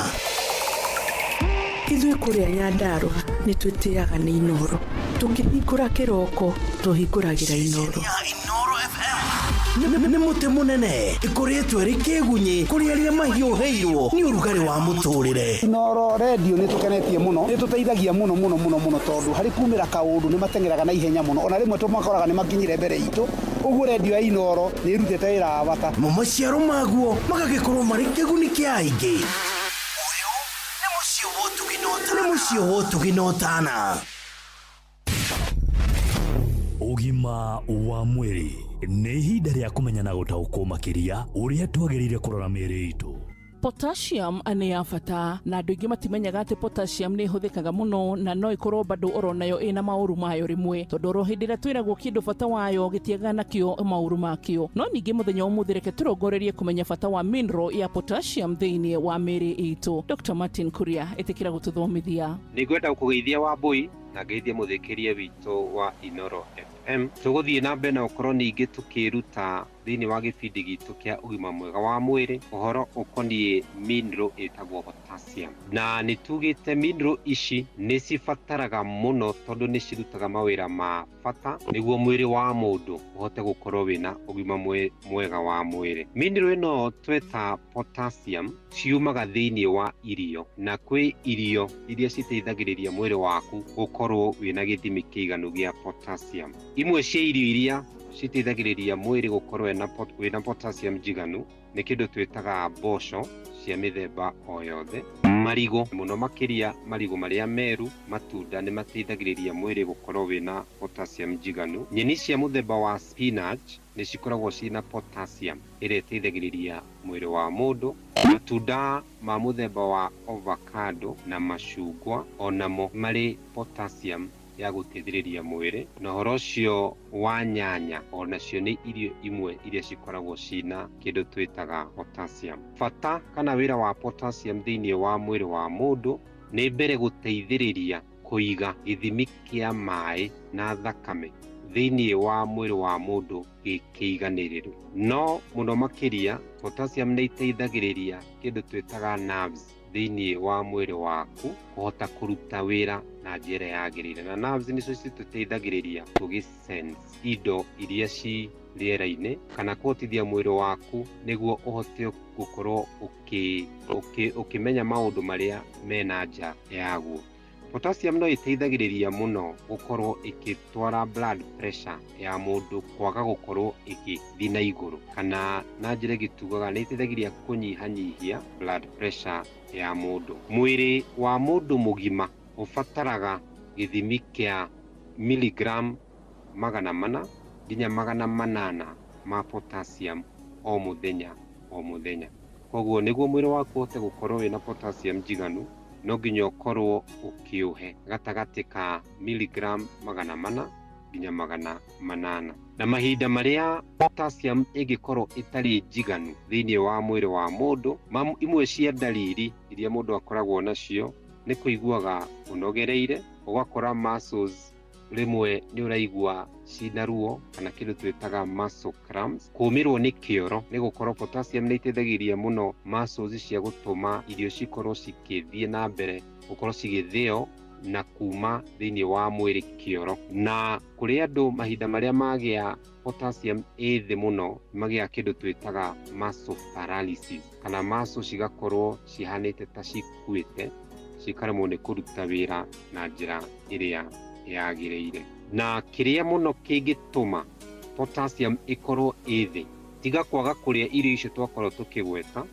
Ithuĩ kũrĩa Nyandarũa nĩ twĩtĩaga nĩ Inoro. Tũkĩhingũra kĩroko tũhingũragĩra Inoro. Nĩ mũtĩ mũnene ĩkũrĩtwo ĩrĩ kĩgunyĩ kũrĩ arĩa mahiũhĩirwo nĩ ũrugarĩ wa mũtũrĩre. Inoro redio nĩ tũkenetie mũno, nĩ tũteithagia mũno mũno mũno mũno tondũ harĩ kumĩra kaũndũ nĩ mateng'eraga na ihenya mũno, ona rĩmwe tũmakoraga nĩ makinyire mbere itũ. Ũguo redio ya Inoro nĩ ĩrutĩte wĩra wa bata. Mo maciaro maguo magagĩkorwo marĩ kĩguni kĩa aingĩ. Ũyũ nĩ mũciĩ wa ũtugi na ũtana. Ũgima wa mwĩrĩ nĩ ihinda rĩa kũmenya na gũtaũkwo makĩria ũrĩa twagĩrĩire kũrora mĩĩrĩ itũ. Potassium nĩ ya bata na andũ aingĩ matimenyaga atĩ potassium nĩ ĩhũthĩkaga mũno na no ĩkorwo bado oro nayo ĩna maũru mayo rĩmwe tondũ oro hĩndĩ ĩrĩa twĩragwo kĩndũ bata wayo gĩtiagaga nakĩo maũru makĩo. No ningĩ mũthenya wa ũmũthĩ reke tũrongorerie kũmenya bata wa mineral ya potassium thĩinĩ wa mĩĩrĩ itũ. Dr. Martin Kuria ĩtĩkĩra gũtũthomithia. Nĩngwenda gũkũgeithia Wambui na ngeithie mũthikĩria witũ wa Inoro FM. Tũgũthiĩ na mbere na gũkorwo ningĩ tũkĩruta thĩinĩ wa gĩbindi gitũ kĩa ũgima mwega wa mwĩrĩ ũhoro ũkoniĩ mineral ĩtagwo potassium. Na nĩ tugĩte mineral ici nĩ cibataraga mũno tondũ nĩ cirutaga mawĩra ma bata nĩguo mwĩrĩ wa mũndũ ũhote gũkorwo wĩna ũgima mwega wa mwĩrĩ. Mineral ĩno tweta potassium ciumaga thĩinĩ wa irio, na kwĩ irio iria citeithagĩrĩria mwĩrĩ waku gũkorwo wĩna gĩthimi kĩiganu gĩa potassium. Imwe cia irio iria citeithagĩrĩria mwĩrĩ gũkorwo wĩna potassium njiganu nĩ kĩndũ twĩtaga mboco cia mĩthemba o yothe, marigũ mũno makĩria marigũ marĩa meru, matunda nĩ mateithagĩrĩria mwĩrĩ gũkorwo wĩna potassium njiganu. Nyeni cia mũthemba wa spinach nĩ cikoragwo ciĩna potassium ĩrĩa ĩteithagĩrĩria mwĩrĩ wa mũndũ. Matunda ma mũthemba wa avocado na macungwa onamo marĩ potassium ya gũteithĩrĩria mwĩrĩ. Na ũhoro ũcio wa nyanya onacio nĩ irio imwe iria cikoragwo cina kĩndũ twĩtaga potassium. Bata kana wĩra wa potassium thĩinĩ wa mwĩrĩ wa mũndũ nĩ mbere gũteithĩrĩria kũiga gĩthimi kĩa maĩ na thakame thĩinĩ wa mwĩrĩ wa mũndũ gĩkĩiganĩrĩru. No mũno makĩria potassium nĩ ĩteithagĩrĩria kĩndũ twĩtaga nerves thĩinĩ wa mwĩrĩ waku kũhota kũruta wĩra na njĩra yagĩrĩire. Na nerves nĩcio citũteithagĩrĩria tũgĩ sense indo iria ci rĩera-inĩ kana kũhotithia mwĩrĩ waku nĩguo ũhote gũkorwo ũkĩmenya maũndũ marĩa mena nja yaguo. Potassium no ĩteithagĩrĩria mũno gũkorwo ĩgĩtwara blood pressure ya mũndũ kwaga gũkorwo ĩgĩthiĩ na igũrũ, kana na njĩra ĩngĩ tugaga nĩ ĩteithagĩrĩria kũnyihanyihia blood pressure ya mũndũ. Mwĩrĩ wa mũndũ mũgima ũbataraga gĩthimi kĩa miligram 400 nginya 800 ma potassium o mũthenya o mũthenya. Koguo nĩguo mwĩrĩ waku ũhote gũkorwo wĩna potassium njiganu no nginya ũkorwo ũkĩũhe gatagatĩ ka miligram 400 nginya 800. Na mahinda marĩa potassium ĩngĩkorwo ĩtarĩ njiganu thĩinĩ wa mwĩrĩ wa mũndũ, imwe cia ndariri iria mũndũ akoragwo nacio nĩ kũiguaga ũnogereire, ũgakora muscles rĩmwe nĩ ũraigua cina ruo kana kĩndũ twĩtaga muscle cramps, kũũmĩrwo nĩ kĩoro nĩ gũkorwo potassium nĩ ĩteithagĩrĩria mũno muscles cia gũtũma irio cikorwo cikĩthiĩ na mbere gũkorwo cigĩthĩo na kuma thĩinĩ wa mwĩrĩ kĩoro. Na kũrĩ andũ mahinda marĩa magĩa potassium ĩ thĩ mũno magĩa kĩndũ twĩtaga muscle paralysis, kana muscle cigakorwo cihanĩte ta cikuĩte cikaremwo nĩ kũruta wĩra na njĩra ĩrĩa yagĩrĩire. Na kĩrĩa mũno kĩngĩtũma potassium ĩkorwo ĩ thĩ tiga kwaga kũrĩa irio icio twakorwo tũkĩgweta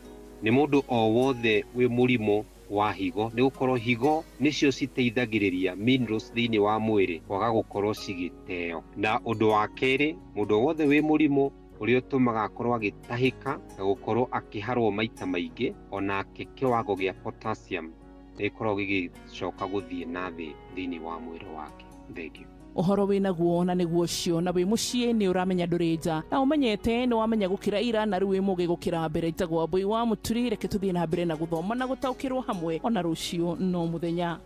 nĩ mũndũ o wothe wĩ mũrimũ wa higo, nĩ gũkorwo higo nĩcio citeithagĩrĩria minerals thĩinĩ wa mwĩrĩ kwaga gũkorwo cigĩteo. Na ũndũ wa kerĩ, mũndũ wothe wĩ mũrimũ ũrĩa ũtũmaga akorwo agĩtahĩka na gũkorwo akĩharwo maita maingĩ, onake kĩwango gĩa potassium nĩgĩkoragwo gĩgĩcoka gũthiĩ na thĩ thĩinĩ wa mwĩrĩ wake. Thank you. Ũhoro wĩ naguo na nĩguo ũcio, na wĩ mũciĩ nĩ ũramenya ndũrĩ nja, na ũmenyete nĩ wamenya gũkĩra ira, na rĩu wĩ mũgĩ gũkĩra mbere. Njĩtagwo Wambui wa Mũturi, reke tũthiĩ na mbere na gũthoma na gũtaũkĩrwo hamwe ona rũciũ no mũthenya.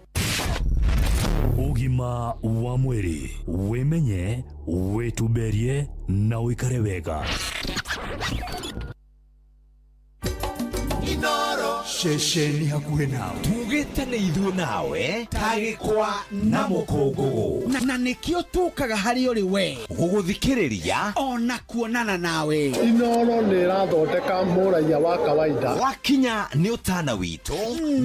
Ũgima wa mwĩrĩ, wĩmenye, wĩtumberie na ũikare wega. Inoro ceceni hakuhĩ nawe, tugĩte nĩ ithuĩ nawe ta gĩkwa na mũkũngũgũ, na nĩkĩo tũkaga harĩ ũrĩ we gũgũthikĩrĩria ona kuonana nawe. Inoro nĩ ĩrathondeka mũraiya wa kawaida, wakinya nĩ ũtana witũ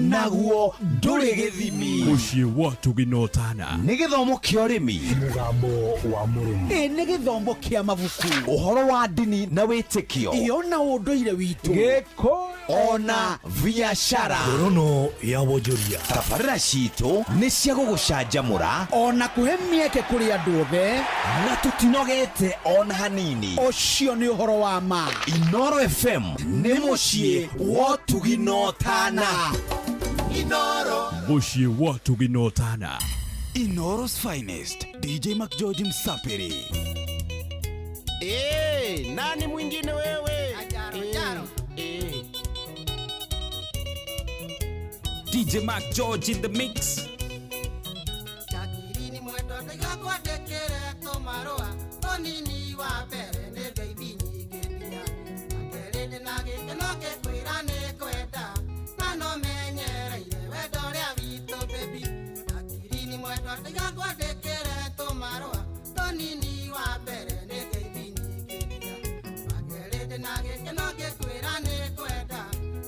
naguo ndũrĩ gĩthimi. Mũciĩ wa Tugina Ũtana nĩ gĩthomo kĩa ũrĩmi, mũgambo wa mũrĩmi, nĩ gĩthomo kĩa mabuku, ũhoro wa ndini na wĩtĩkio, ĩyo na ũndũire witũ, gĩkũyũ ona biashara. Ngorono ya wonjoria, tabarĩra citũ nĩ cia gũgũcanjamũra ona kũhe mĩeke kũrĩ andũ othe, na tũtinogete ona hanini. Ũcio nĩ ũhoro wa ma. Inoro FM nĩ mũciĩ wa ũtugi na ũtana. Inoro mũciĩ wa ũtugi na ũtana. Inoro's finest, DJ McGeorge Msapiri. Nani mwingine wewe? Ajaro, DJ Mac George in the mix. Chakirini mwendo ndaiga kwandĩkĩre tũmarũa tũnini wa mbere nĩ ngeithi nyingĩ ndia akerĩ ndĩna gĩkeno ngĩkwĩra nĩ kwenda na no menyereire wendo ũrĩa witũ baby. Chakirini mwendo ndaiga kwandĩkĩre tũmarũa tũnini wa mbere nĩ ngeithi nyingĩ ndia akerĩ ndĩna gĩkeno ngĩkwĩra nĩ kwenda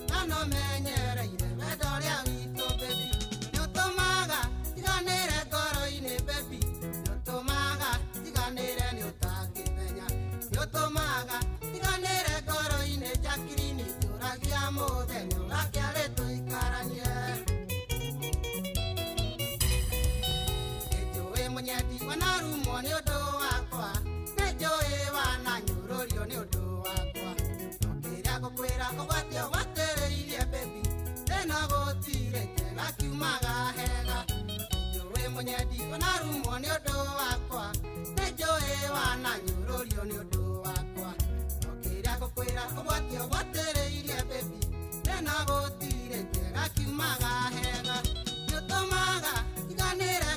na no menyereire wendo ũrĩa witũ baby. Nĩũtũmaga tiganĩre ngoro-inĩ baby, nĩũtũmaga tiganĩre nĩũtangĩmenya, nĩũtũmaga tiganĩre ngoro-inĩ Jacqueline, njũragia mũthenya ũgakĩarĩ tũikaranie. Nĩnjũĩ mũnyendi wanarumwo nĩ ũndũ wakwa, nĩnjũĩ wananyũrũrio nĩ ũndũ wakwa, no kĩrĩa ngũkwĩra ũgwati ũgwatĩrĩirie baby, thĩna gũtirĩ kĩega kiumaga hega. Nĩnjũĩ mũnyendi wanarumwo nĩ ũndũ wakwa, nĩnjũĩ wananyũrũrio nĩ ũndũ wakwa, no kĩrĩa ngũkwĩra ũgwati ũgwatĩrĩirie baby, thĩna gũtirĩ kĩega kiumaga hega. Nĩũtũmaga tiganĩre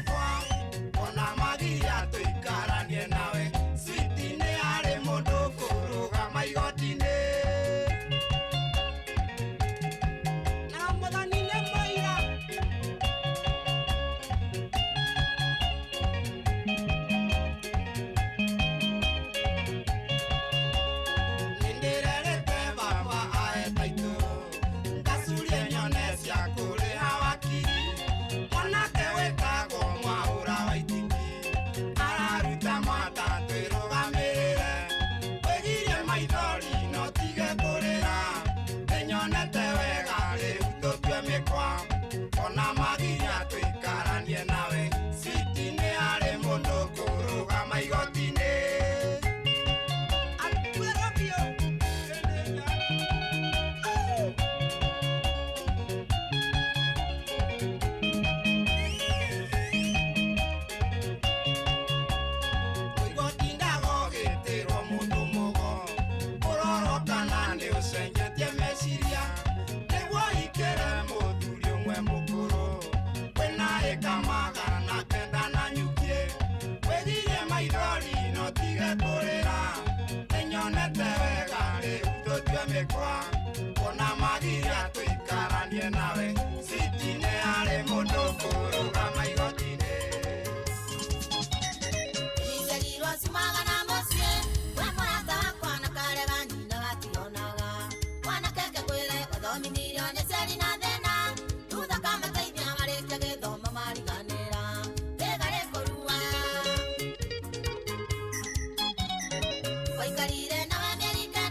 mĩkwa ona magiria tũikaranie nawe switi nĩ arĩ mũndũ kũrũgama igoti-inĩ na mũthoni nĩ mũira. Nĩndĩrerĩte baba ahe taitũ ngacurie nyone cia kũrĩha wakiri mwanake wĩtagwo Mwaũra wa Itiki araruta mwata twĩrũgamĩrĩre wĩgirie maithori no tige kũrĩra nĩnyonete wega rĩu tũtue mĩkwa ona magiria tũikaranie nawe switi nĩ arĩ mũndũ kũrũgama igoti-inĩ. Atuĩrwo biũ. Mũigotindaga ũgĩtĩrwo mũndũ mũgo ũrorwo kana nĩ ũcenjetie meciria nĩguo ikĩre mũthuri ũmwe mũkũrũ kwĩna ĩka 900 na nyukie wĩgirie maithori no tige kũrĩra nĩnyonete wega rĩu tũtue mĩkwa ona magiria tũikaranie nawe switi nĩ arĩ mũndũ kũrũgama igoti-inĩ. Njiarirwo ciumaga na mũciĩ we mũrata wakwa na karega nyina gationaga mwanake ngĩkwĩre wathomithirio nĩ ciari na thĩna thutha kamateithia marĩkia gĩthomo mariganĩra wĩga rĩkũrua waikarire nawe mĩeri 9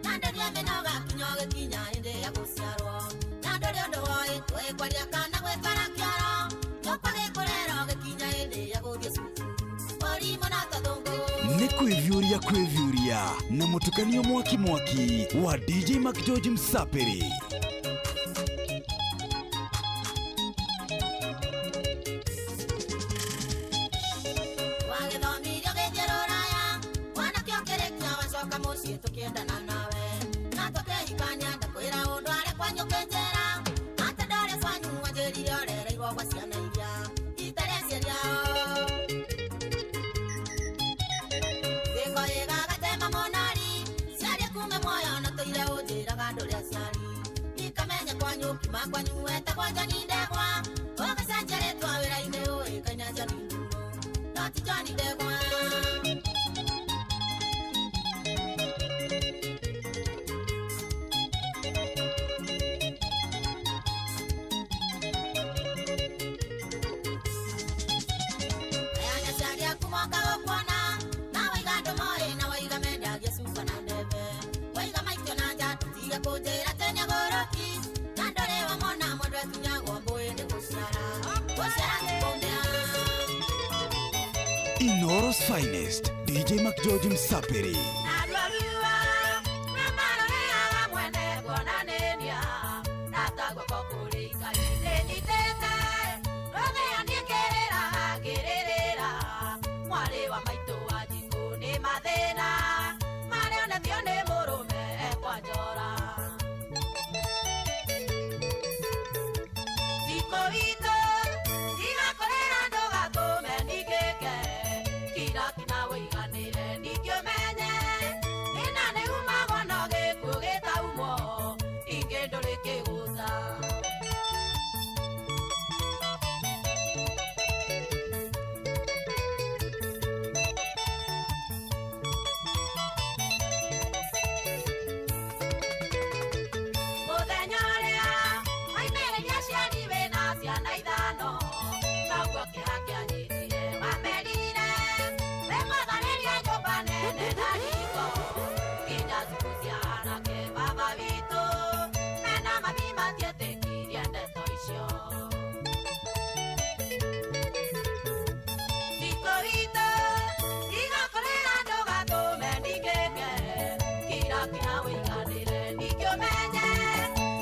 na ndũria mĩnoga kinya ũgĩkinya hĩndĩ ya gũciarwo na ndũrĩ ũndũ woĩ twĩkwaria kana gwĩkara kĩoro nyũmba gĩkũrera ũgĩkinya hĩndĩ ya gũthiĩ cukuru ũrimũ na tũthũngũ. Nĩ kwĩviũria kwĩviũria na mũtukanio mwaki mwaki wa DJ McGeorge Msapiri. Wagĩthomirio gĩthiĩ rũraya mwanake ũkĩrĩkia wacoka mũciĩ tũkĩendana nawe na tũkĩhikania ndakwĩra ũndũ arĩ kwanyu ũkĩnjĩra atĩ ndarĩ kwanyu wanjĩrire ũrereirwo gwa ciana iria itarĩ aciari ao gĩko gĩgagatema monari ciaria kume muoyo na tũire ũnjĩraga ndũrĩ aciari ikamenya kwanyu kima kwanyu wetagwo John Ndegwa ũgĩcenjia rĩtwa wĩra-inĩ ũĩkaine John Ndung'u no ti John Ndegwa. Aya aciari aku moka gũkuona na waiga andũ moĩ na waiga mendagia cuba na ndebe waiga maikio na nja tũtige kũnjĩra atĩ nĩagũrũki na ndũrĩ wamona mũndũ ekinyagwo mbũĩ nĩ gũciara gũciara ti kũmĩa. Inooro's finest DJ McGeorge Msapiri. Naruarua na maroreaga mwene kuonanĩria tata guoko kũrĩ Ngai nĩnyitĩte rũthĩa niĩkĩrĩra ngĩrĩrĩra mwarĩ wa maitũ wa njikũ nĩ mathĩna marĩa onetio nĩ mũrũme ekwa njora thikũ itũ tigakũrĩra ndũgatũme ningĩke kira kina wĩiganĩre ningĩ ũmenye thĩna nĩ umagwo no gĩkuũ gĩtaumwo ingĩ ndũrĩ kĩgũta. Mũthenya ũrĩa waimĩrĩria aciari wĩna ciana 5 noguo kĩeha kĩanyitire wamerire wĩmatharĩrie nyũmba nene na riko nginya cukuru cia anake baba witũ mena mami matietĩkirie ndeto icio. Thikũ itũ tiga kũrĩra ndũgatũme ningĩke kira kina wĩiganĩre ningĩ ũmenye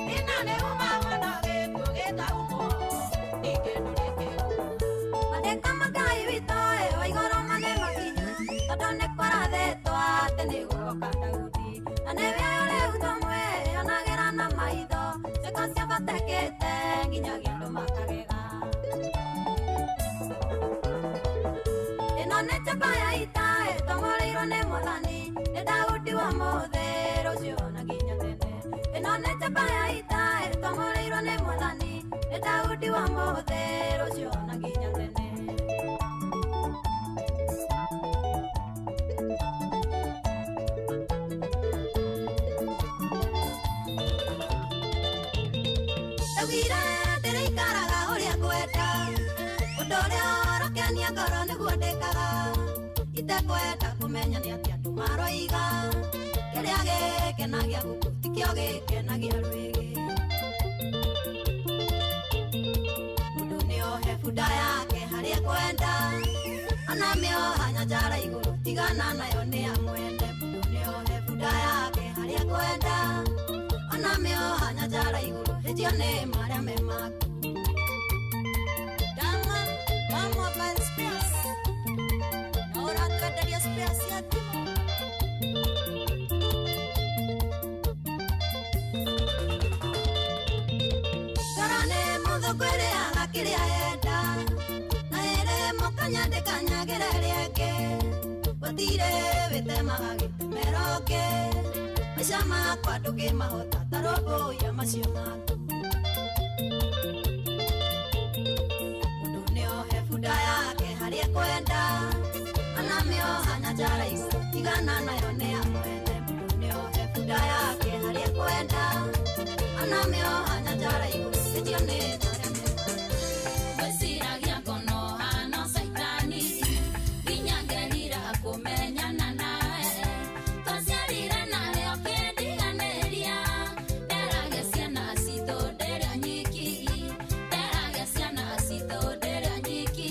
thĩna nĩ umagwo no gĩkuũ gĩtaumwo ningĩ ndũrĩ kĩgũta. Ĩno nĩ njamba ya ita ĩtongoreirwo nĩ Mwathani, nĩ Daudi wa mũthĩ rũciũ na nginya tene. Ĩno nĩ njamba ya ita ĩtongoreirwo nĩ Mwathani, nĩ Daudi wa mũthĩ rũciũ na nginya tene. Ndaugire ndĩrĩikaraga ũrĩa ngwenda, ũndũ ũrĩa ũrakenia ngoro nĩguo ndĩkaga, itekwenda kũmenya nĩ atĩa andũ maroiga, kĩrĩa gĩkenagia gũkũ tikĩo gĩkenagia rwĩgĩ. Mũndũ nĩohe bunda yake harĩa ekwenda, ona mĩoha nyanjara igũrũ tigana nayo nĩ amwende. Mũndũ nĩohe bunda yake harĩa ekwenda, ona mĩoha nyanjara igũrũ hĩtio nĩ marĩa me maku. Dama, wa mobile spares, na ũratwenderia spares cia thimũ. Ngoro nĩ mũthũngũ ĩrĩaga kĩrĩa yenda, na ĩrĩ mũkanya ndĩkanyagĩra ĩrĩa ĩngĩ. Gũtirĩ wĩtemaga gĩtemero ũngĩ, maica makwa ndũngĩmahota ta rũmbũiya macio maku. Mũndũ nĩohe bunda yake harĩa ekwenda, ona mĩoha nyanjara igũrũ tigana nayo nĩ amwene. Mũndũ nĩohe bunda yake harĩa ekwenda, ona mĩoha nyanjara igũrũ ĩtio nĩ marĩa me Ngwĩciragia ngono hano caitani, nginya ngerira kũmenyana nawe. Twaciarire nawe ũkĩndiganĩria, nderage ciana citũ ndĩrĩ nyiki, nderage ciana citũ ndĩrĩ nyiki.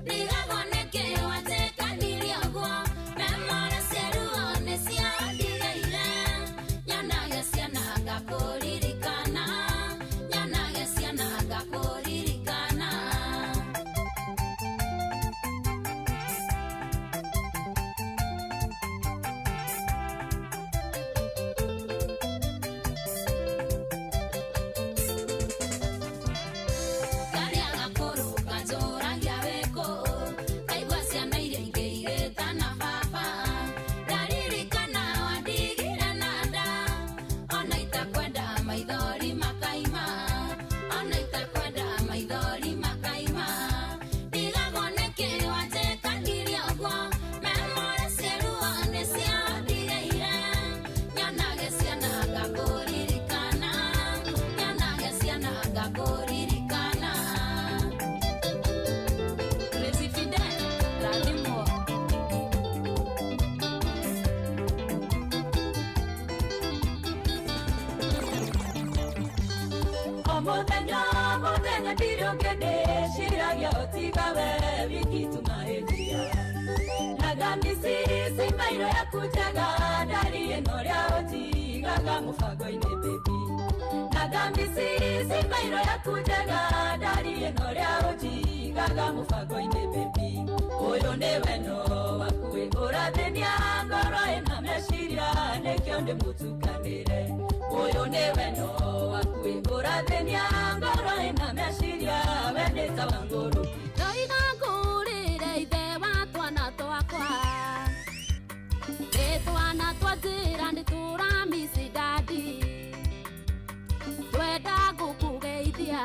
Ndigagwo nĩkĩ wanjĩkanirie ũguo, memore cia ruo nĩciandigeire. Nyonage ciana ngakũririkana, nyonage ciana ngakũririkana. Karĩa gakũrũ kanjũragia wĩkũ, kaigua ciana iria ingĩ igĩtana baba. Ndaririkana wandigire na nda, ona itakwenda maithori makaima, ona itakwenda maithori makaima. Ndigagwo nĩkĩ wanjĩkanirie ũguo, memore cia ruo nĩciandigeire. Nyonage ciana ngakũririkana, nyonage ciana ngakũririkana. Crazy Fidel, rathimwo. O mũthenya o mũthenya ndirĩ ũngĩ ndĩciragia ũtiga we wiki tu mahĩtia. Na ngamicici mairo yaku njega ndari ĩno ũrĩa ũnjigaga mũbango-inĩ baby. Na ngamicici mairo yaku njega ndari ĩno ũrĩa ũnjigaga mũbango-inĩ baby. Ũyũ nĩ wendo waku wĩ ũrathĩnia ngoro ĩna meciria nĩkĩo ndĩmũtukanĩre. Ũyũ nĩ wendo waku wĩ ũrathĩnia ngoro ĩna meciria we nĩ ta wa ngũrũki. Ndoiga ngũrĩre ithe wa twana twakwa, nĩ twana twa njĩra nĩ tũramici dadi, twenda gũkũgeithia.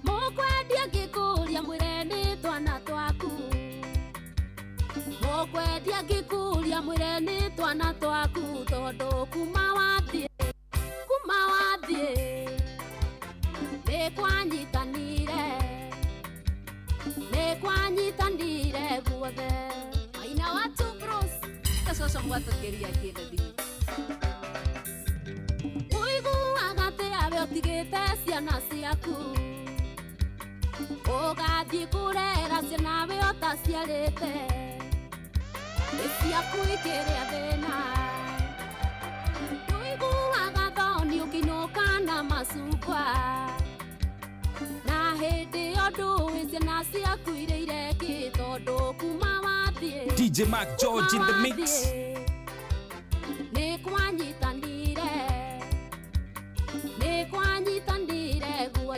Mũkwendia ngĩkũria mwĩre nĩ twana twaku, mũkwendia ngĩkũria mwĩre nĩ twana twaku, tondũ kuma wathiĩ, kuma wathiĩ nĩ kwanyitanire, nĩ kwanyitanire guothe. Maina wa Two Bros, gacoco mwatũkĩria kĩndũ. Ũiguaga atĩa we ũtigĩte ciana ciaku, ũgathiĩ kũrera ciana we ũtaciarĩte, nĩ ciaku ikĩrĩa thĩna. Ndũiguaga thoni ũkĩinũka na macungwa, na hĩndĩ ĩyo ndũĩ ciana ciaku irĩire kĩ, tondũ kuma wathiĩ DJ Mark George in the mix. Nĩ kwanyitanire, nĩ kwanyitanire guo.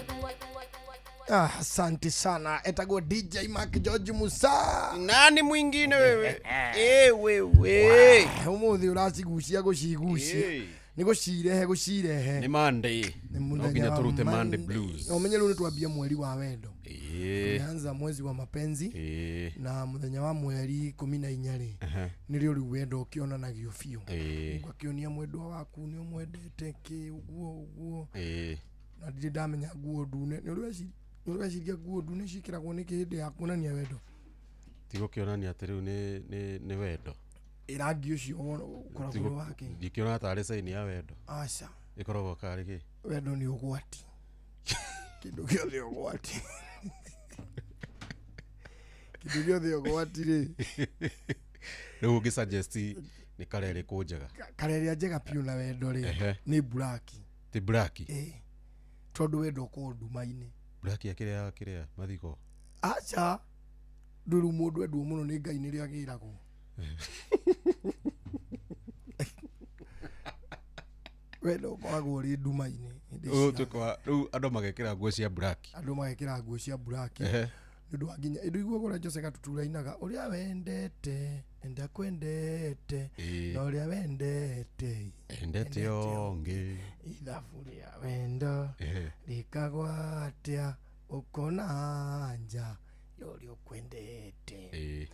Ah, asante sana. Etagwo DJ Mark George Musa. Nani mwingine wewe? Eh, wewe. Umuthi uracigucia gucigucia. Nĩ gucirehe gucirehe. Nĩ Monday. Nĩ No mũthenya nginya wa tũrute Monday Monday. blues. Na umenye rĩu nĩ twambia mweri wa wendo. Ĩĩ. Tumeanza mwezi wa mapenzi. Ĩĩ. Na mũthenya wa mweri 14 rĩ Aha. nĩrĩo rĩu wendo ũkĩonanagio biũ. Ĩĩ. Ũgakĩonia mwendwa waku nĩ ũmwendete kĩ ũguo ũguo. Ĩĩ. Na ndirĩ ndamenya nguo ndune. Nĩ ũrĩ weciria nguo ndune ciĩkĩragwo nĩkĩ hĩndĩ ya kuonania wendo? Ti gũkĩonania atĩ rĩu nĩ wendo. Ĩ rangi ũcio ũkoragwo wĩ wa kĩ? Ndikĩonaga tarĩ sign ya wendo. Aca. Ĩkoragwo karĩ kĩ? Wendo nĩ ũgwati. Kĩndũ gĩothe ũgwati. Kĩndũ gĩothe ũgwati rĩ. Rĩu ũngĩ suggest nĩ kara ĩrĩkũ njega? Kara ĩrĩa njega biũ na wendo rĩ Ehe. nĩ black. Ti black? Ĩĩ. Tondũ wendo ũkoragwo nduma-inĩ. Black ya kĩrĩa kĩrĩa mathiko. Aca. Ndũĩ rĩu mũndũ endwo mũno nĩ Ngai nĩrĩo agĩragwo. Wendo ũkoragwo ũrĩ nduma-inĩ. Hĩndĩ Rĩu cia- ũtuĩka wa rĩu andũ magekĩra nguo cia black. Andũ magekĩra nguo cia black. Ehe. Nĩ ũndũ wa nginya ndũiguaga ũrĩa Jose Gatutura ainaga ũrĩa wendete enda kwendete Ĩĩ. na ũrĩa wendete Endete ũngĩ. ithabu rĩa wendo Ehe. rĩkagwo atĩa ũkona nja ya ũrĩa ũkwendete. Ĩĩ.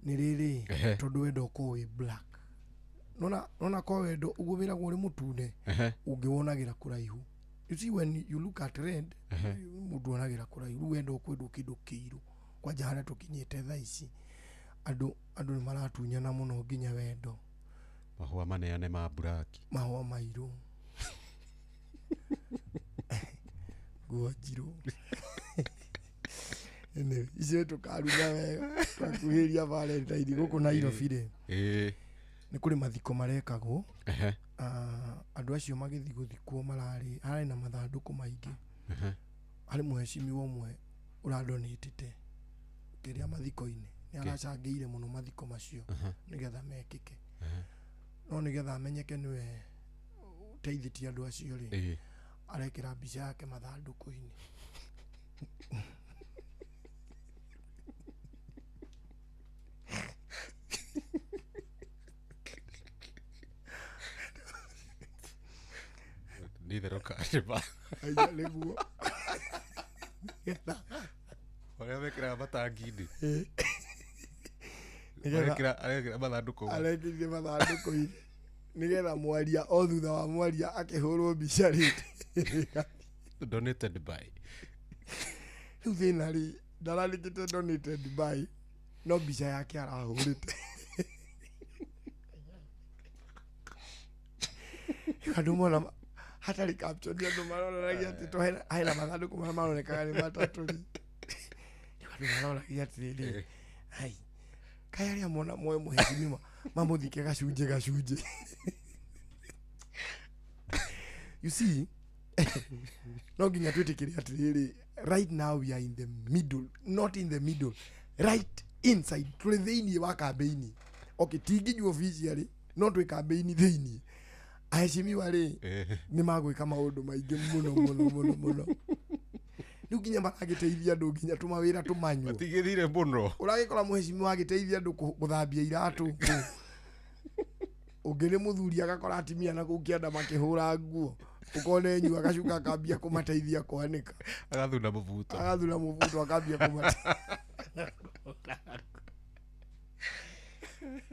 Nĩ rĩrĩ Ehe. tondũ wendo ũkoragwo wĩ black. Nona nona ko wendo ũguo wĩragwo ũrĩ mũtune Ehe. ũngĩwonagĩra kũraihu. You see when you look at red Ehe. mũndũ onagĩra kũraihu. Rĩu wendo ũkwendwo kĩndũ kĩirũ. Kwanja harĩa tũkinyĩte thaa ici andũ nĩ maratunyana mũno nginya wendo. Mahũa maneane ma black. Mahũa mairũ. Nguo njirũ. Anyway, icio tũkaruga wega twakuhĩrĩria Valentine gũkũ Nairobi rĩ. Ĩĩ. Nĩ kũrĩ mathiko marekagwo. Ehe. Andũ acio magĩthiĩ gũthikwo mararĩ hararĩ na mathandũkũ maingĩ. Ehe. Harĩ mũhecimiwa ũmwe ũrandonĩtĩte kĩrĩa mathiko-inĩ. Nĩ aracangĩire mũno mathiko macio Aha. nĩgetha mekĩke. Ehe. No nĩgetha amenyeke nĩwe ũteithĩtie andũ acio rĩ, Ĩĩ. arekĩra mbica yake mathandũkũ-inĩ. Nĩ itherũ karĩma. Aya nĩguo. Arĩa mekĩraga matangi-inĩ. Ĩĩ. Nĩgetha- Arekĩra mathandũkũ. Arekĩrire mathandũkũ-inĩ nĩgetha mwaria o thutha wa mwaria akĩhũrwo mbica rĩ. Donated by. Rĩu thĩna rĩ ndarandĩkĩte donated by no mbica yake arahũrĩte. Rĩu andũ mona hatarĩ caption andũ maronanagia atĩ to hena mathandũkũ marĩa maronekaga nĩ matatũ rĩ. Rĩu andũ maroragia atĩrĩrĩ, ai kaĩ arĩa mona moe mũhecimiwa mamũthike gacunjĩ gacunjĩ. You see, no nginya twĩtĩkĩre atĩrĩrĩ, right now we are in the middle, not in the middle, right inside, tũrĩ thĩiniĩ wa kambĩini. Okay, ti nginyu officially, no twĩ kambĩini thĩiniĩ. Aheshimiwa rĩ, nĩ magwĩka maũndũ maingĩ mũno mũno mũno mũno. Rĩu nginya maragĩteithia andũ nginya tũmawĩra tũmanyuo. Matigĩthire mũno. Ũragĩkora mũhecimiwa agĩteithia andũ gũthambia iratũ kũu. Ũngĩ nĩ mũthuri agakora atimia na kũu kĩanda makĩhũra nguo. Ũkona enyu agacuka akambia kũmateithia kwanĩka. Agathuna mũbuto. Agathuna mũbuto akambia kũmateithia.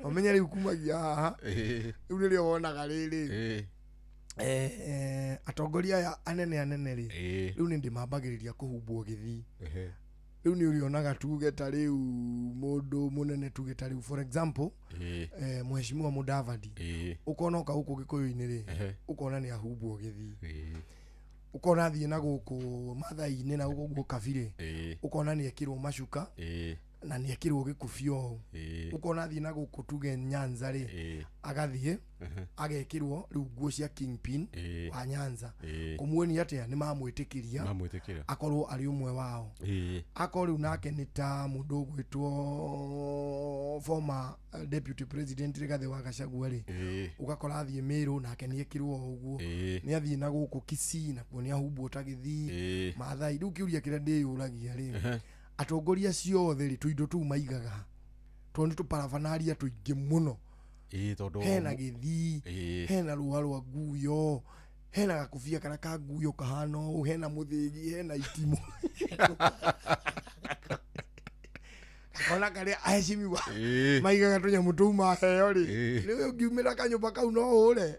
Ũmenye rĩu kumagia haha. Ĩĩ. Rĩu nĩrĩo wonaga rĩrĩ. Ĩĩ. Atongoria aya anene anene rĩ, Ĩĩ. rĩu nĩ ndĩmambagĩrĩria kũhumbwo gĩthii. Ehe. Rĩu nĩ ũrĩonaga tuge ta rĩu mũndũ mũnene tuge ta rĩu for example, Ĩĩ. Mheshimiwa Mudavadi. Ĩĩ. Ũkona oka gũkũ Gĩkũyũ-inĩ rĩ, Ehe. ũkona nĩ ahumbwo gĩthii. Ĩĩ. Ũkona athiĩ na gũkũ Mathai-inĩ na gũkũ guo Kabirĩ, Ĩĩ. ũkona nĩ ekĩrwo macuka. Ĩĩ. Na nĩ ekĩrwo gĩkubio ũũ. Ũkona athiĩ na gũkũ tuge Nyanza rĩ, agathiĩ agekĩrwo rĩu nguo cia kingpin wa Nyanza, kũmuonia atĩa nĩ mamwĩtĩkĩria Mamwĩtĩkĩra. akorwo arĩ ũmwe wao. Akorwo rĩu nake nĩ ta mũndũ ũgwĩtwo former deputy president Rigathĩ wa Gachagua rĩ, ũgakora athiĩ Meru nake nĩ ekĩrwo o ũguo. Nĩ athiĩ na gũkũ Kisii nakuo nĩ ahumbwo ta Gĩthii, Maathai. Rĩu kĩũria kĩrĩa ndĩyũragia rĩ, atongoria acio othe rĩ, tũindo tũu maigaga ha? Tondũ nĩ tũparabanaria tũingĩ mũno. Tondũ Hena Gĩthii, hena rũa rwa nguyo, hena gakobia karĩa ka nguyo kahana ũũ, hena mũthĩgi, hena itimũ, gakona karĩa aheshimiwa maigaga tũnyamũ tũu maheo rĩ. Rĩu ũngiumĩra kanyũmba kau no ũre.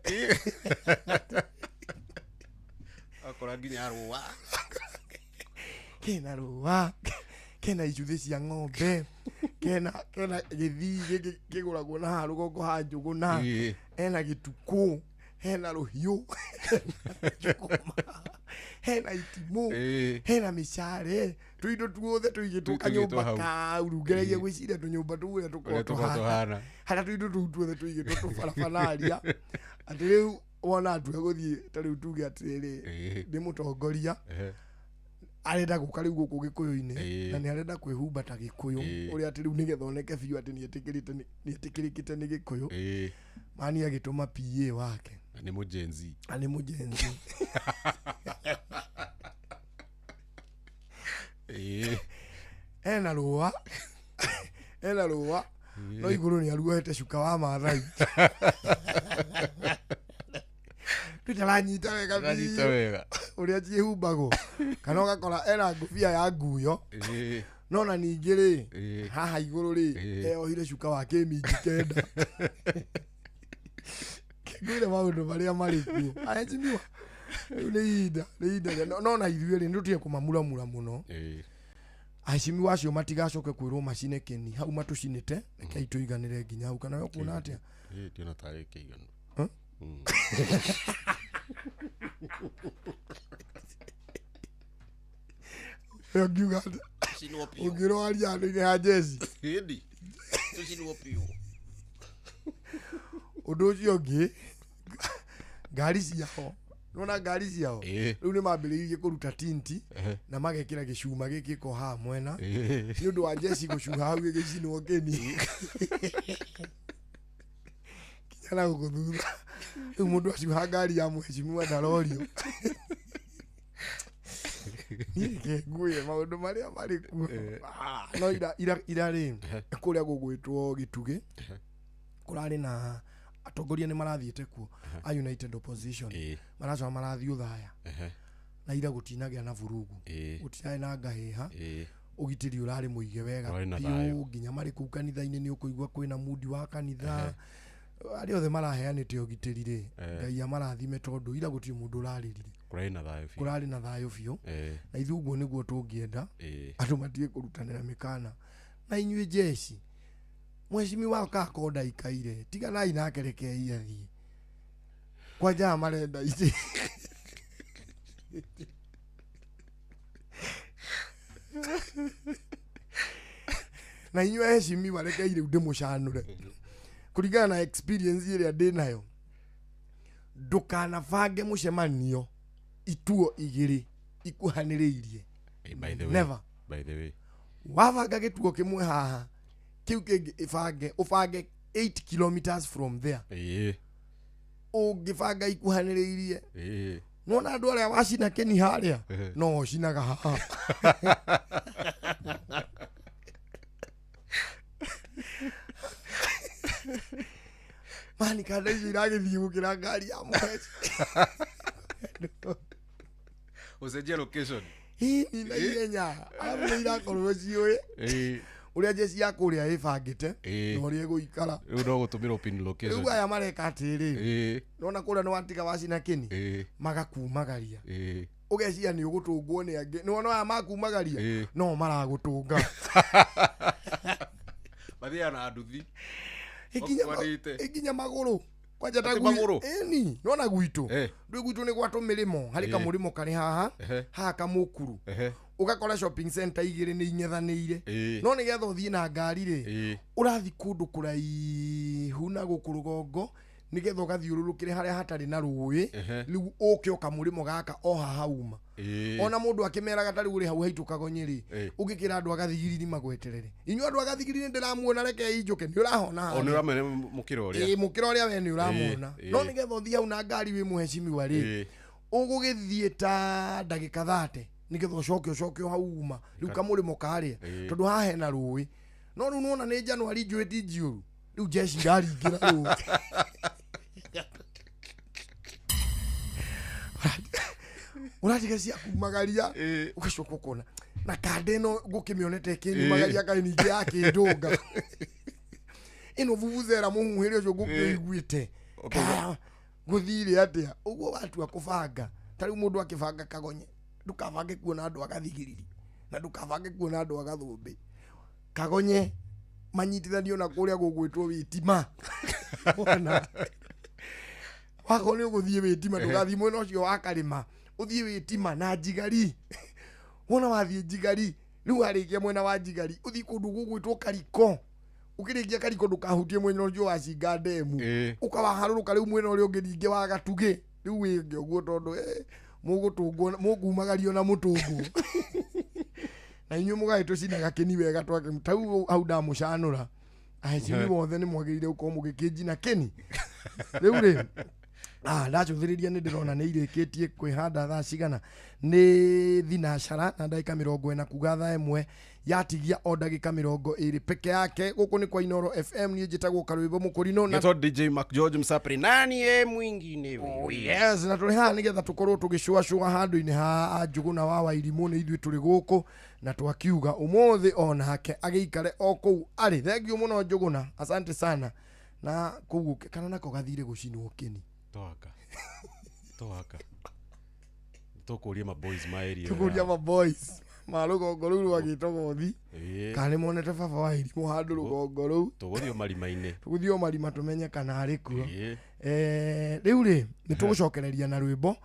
Akora nginya rũa. Kena rũa, kena icuthĩ cia ng'ombe, kena gĩthii gĩkĩ kĩgũragwo na haha rũgongo ha Njũgũna, hena gĩtukũ, hena rũhiũ, hena hena itimũ, hena mĩcare, tũindo tuothe tũigĩtwo Tũigĩtwo kanyũmba hau. kau. Rĩu ngeragia gwĩciria tũnyũmba tũu ũrĩa tũkoragwo Ũrĩa tũkoragwo tũhana, tũhana. harĩa tũindo tũu tuothe tũigĩtwo tũbarabararia, atĩ rĩu wona atua gũthiĩ ta rĩu tuge atĩrĩrĩ, nĩ mũtongoria arenda gũka rĩu gũkũ gĩkũyũ-inĩ, na nĩ arenda kwĩhumba ta gĩkũyũ, ũrĩa atĩ rĩu nĩgetha oneke biũ atĩ nĩetĩkĩrĩkĩte nĩ gĩkũyũ, mani agĩtũma PA wake. Na nĩ mũjenzi. Na nĩ mũjenzi. Ena rũa, ena rũa, no igũrũ nĩ aruohete cuka wa Maathai. Tũtaranyita wega Ndaranyita biũ wega. ũrĩa ciĩhumbagwo, kana ũgakora ena ngũbia ya nguyo, no na ningĩ rĩ, haha igũrũ rĩ, eyohire cuka wa kĩminji 9. Ngwĩre maũndũ marĩa marĩ kuo, aheshimiwa, rĩu nĩ ihinda, nĩ ihinda rĩa no na ithuĩ rĩ, nĩ tũtige kũmamuramura mũno. Aheshimiwa acio matigacoke kwĩrwo macine kĩni hau matũcinĩte, rekei tũiganĩre nginya hau. Kana we ũkuona atĩa? Ndiona tarĩ kĩiganu. Huh? Ĩyo ngiuga atĩa? Tũcinwo biũ. Ũngĩrwaria handũ-inĩ ha jeci. Ĩni. Tũcinwo biũ. Ũndũ ũcio ũngĩ, ngari ciao, nĩwona ngari ciao rĩu nĩ mambĩrĩirie kũruta tinti na magekĩra gĩcuma gĩkĩ ko haha mwena, nĩ ũndũ wa jeci gũcuha hau gĩgĩcinwo kĩni kinya na gũkũ thutha. Rĩu mũndũ acuha ngari ya mheshimiwa ndarorio. Niĩ reke ngwĩre maũndũ marĩa marĩ kuo. No ira rĩ, kũrĩa gũgwĩtwo Gĩtugĩ, kũrarĩ na atongoria nĩ marathiĩte kuo a United Opposition, maracoka marathiĩ Ũthaya, na ira gũtinagĩa na vurugu, gũtirarĩ na ngahĩha, ũgitĩri ũrarĩ mũige wega Kũrarĩ na biũ, thayũ. nginya marĩ kũu kanitha-inĩ nĩ ũkũigua kwĩna mundi wa kanitha, arĩa othe maraheanĩte ũgitĩri rĩ, Ngai amarathime, tondũ ira gũtirĩ mũndũ ũrarĩrire. Kũrarĩ na thayũ biũ. Kũrarĩ na thayũ biũ. Na ithuĩ ũguo nĩguo tũngĩenda, andũ matige kũrutanĩra mĩkana. Na inyuĩ jeci, mheshimiwa kako ndaikaire, tiganai nake, rekei athiĩ kwanja marenda itĩ. Na inyuĩ aheshimiwa, rekei rĩu ndĩmũcanũre kũringana na experience ĩrĩa ndĩ nayo, ndũkanabange mũcemanio ituo igĩrĩ ikuhanĩrĩirie. By the way. Never. By the way. Wabanga gĩtuo kĩmwe haha, kĩu kĩngĩ ĩbange ũbange 8 kilometers from there. Ũngĩbanga ikuhanĩrĩirie, nona andũ arĩa wacina kĩni harĩa, no ũcinaga haha. Mani kanda icio iragĩthiĩ gũkĩra ngari ya mweci. Ũcenjie location. Hihi na ihenya, arabu nĩ irakorwo ciũĩ ũrĩa jeci ya kũrĩa ĩbangĩte na ũrĩa ĩgũikara. Rĩu no gũtũmĩrwo pin location. Rĩu aya mareka atĩrĩ, nona kũrĩa nĩ watiga wacina kĩni, magakumagaria, ũgeciria nĩ ũgũtũngwo nĩ angĩ, nĩwona aya makumagaria no maragũtũnga. Mathiaga na nduthi. Ĩkinya magũrũ kwanja ta Atĩ magũrũ? Ĩni nona gwitũ ndwĩ gwitũ nĩ gwa tũmĩrĩmo, harĩ kamũrĩmo karĩ haha, haha kamũkuru. Ũgakora shopping center igĩrĩ nĩ ing'ethanĩire. Ĩĩ. No nĩgetha ũthiĩ na ngari rĩ, Ĩĩ. ũrathiĩ kũndũ kũraihu na gũkũ rũgongo nĩgetha ũgathiũrũrũkĩre harĩa hatarĩ na rũĩ. Ehe. Rĩu ũke ũkamũrĩmo gaka o haha uma. Ĩĩ. Ona mũndũ akĩmeraga ta rĩu ũrĩ hau haitũkago nyĩrĩ, Ĩĩ. ũngĩkĩra andũ agathigiriri magweterere, inyuĩ andũ agathigiriri ndĩramuona, rekei njũke, nĩ ũrahona O nĩ harĩa. ũramenya mũkĩra ũrĩa. Ĩĩ, mũkĩra ũrĩa we nĩ ũramuona. Ĩĩ, No ĩĩ. nĩgetha ũthiĩ hau na ngari wĩ mũhecimiwa rĩ, Ĩĩ. ũgũgĩthiĩ ta ndagĩka 30 nĩgetha ũcoke o hau uma rĩu kamũrĩmo karĩa, Ĩĩ. tondũ haha hena rũĩ. No rĩu nĩwona nĩ Januari, njũĩ ti njiũru, rĩu jeshi iraringĩra rũĩ. Ũratiga cia kumagaria, ũgacoka ũkona na kanda ĩno ngũkĩmĩonete ĩkĩnyumagaria kaĩ ningĩ yakĩndũnga ĩno vuvuzera mũhuhĩre ũcio ngũkĩiguĩte Kaya, gũthire atĩa ũguo watua kũbanga. Ta rĩu mũndũ akĩbanga kagonye, ndũkabange kuona andũ agathigiriri na ndũkabange kuona andũ agathũmbĩ. Kagonye manyitithanio na kũrĩa gũgwĩtwo wĩtima. Wona wakorwo nĩ ũgũthiĩ wĩtima, ndũgathiĩ mwena ũcio wa karĩma, ũthiĩ wĩtima na njigari. Wona wathiĩ njigari, rĩu warĩkia mwena wa njigari, ũthiĩ kũndũ gũgwĩtwo kariko. Ũkĩrĩkia kariko, ndũkahutie mwena ũcio wa cinga ndemu, ũkawaharũrũka rĩu mwena ũrĩa ũngĩ ningĩ wa gatugĩ. Rĩu wĩke ũguo tondũ mũgũtũngwo, mũkumagario na mũtũngwo na inyuĩ mũgagĩtũcinaga kĩni wega twake tau hau ndamũcanũra. Ahecimi wothe nĩ mwagĩrĩire gũkorwo mũgĩkĩnjina kĩni rĩu rĩ. Ndacũthĩrĩria nĩ ndĩrona nĩ irĩkĩtie kwĩhanda. Thaa cigana? Nĩ thinacara na ndagĩka 40 kuga thaa 1 yatigia o ndagĩka 20 peke yake. Gũkũ nĩ kwa Inoro FM, niĩ njĩtagwo Karwĩmbo Mũkũrinũ na Ngetwo DJ Mac George Msapri nani e mwingine Oh, yes, na tũrĩ haha nĩgetha tũkorwo tũgĩcũacũa handũ-inĩ ha Njũgũna wa Wairimũ. Nĩ ithuĩ tũrĩ gũkũ na twakiuga ũmũthĩ onake agĩikare o kũu arĩ. Thengiũ mũno Njũgũna, asante sana. Na kũu kana nako gathire gũcinwo kĩni. Toaka. Toaka. Tũkũria maboys ma area. Tũkũria maboys ma rũgongo rũu rwa gĩtogothi Ĩĩ. kana nĩ monete baba wa irimũ handũ rũgongo rũu. Tũgũthiĩ o marima-inĩ. Tũgũthiĩ o marima tũmenye kana arĩ kuo. Ĩĩ. Rĩu rĩ, nĩ tũgũcokereria na rwĩmbo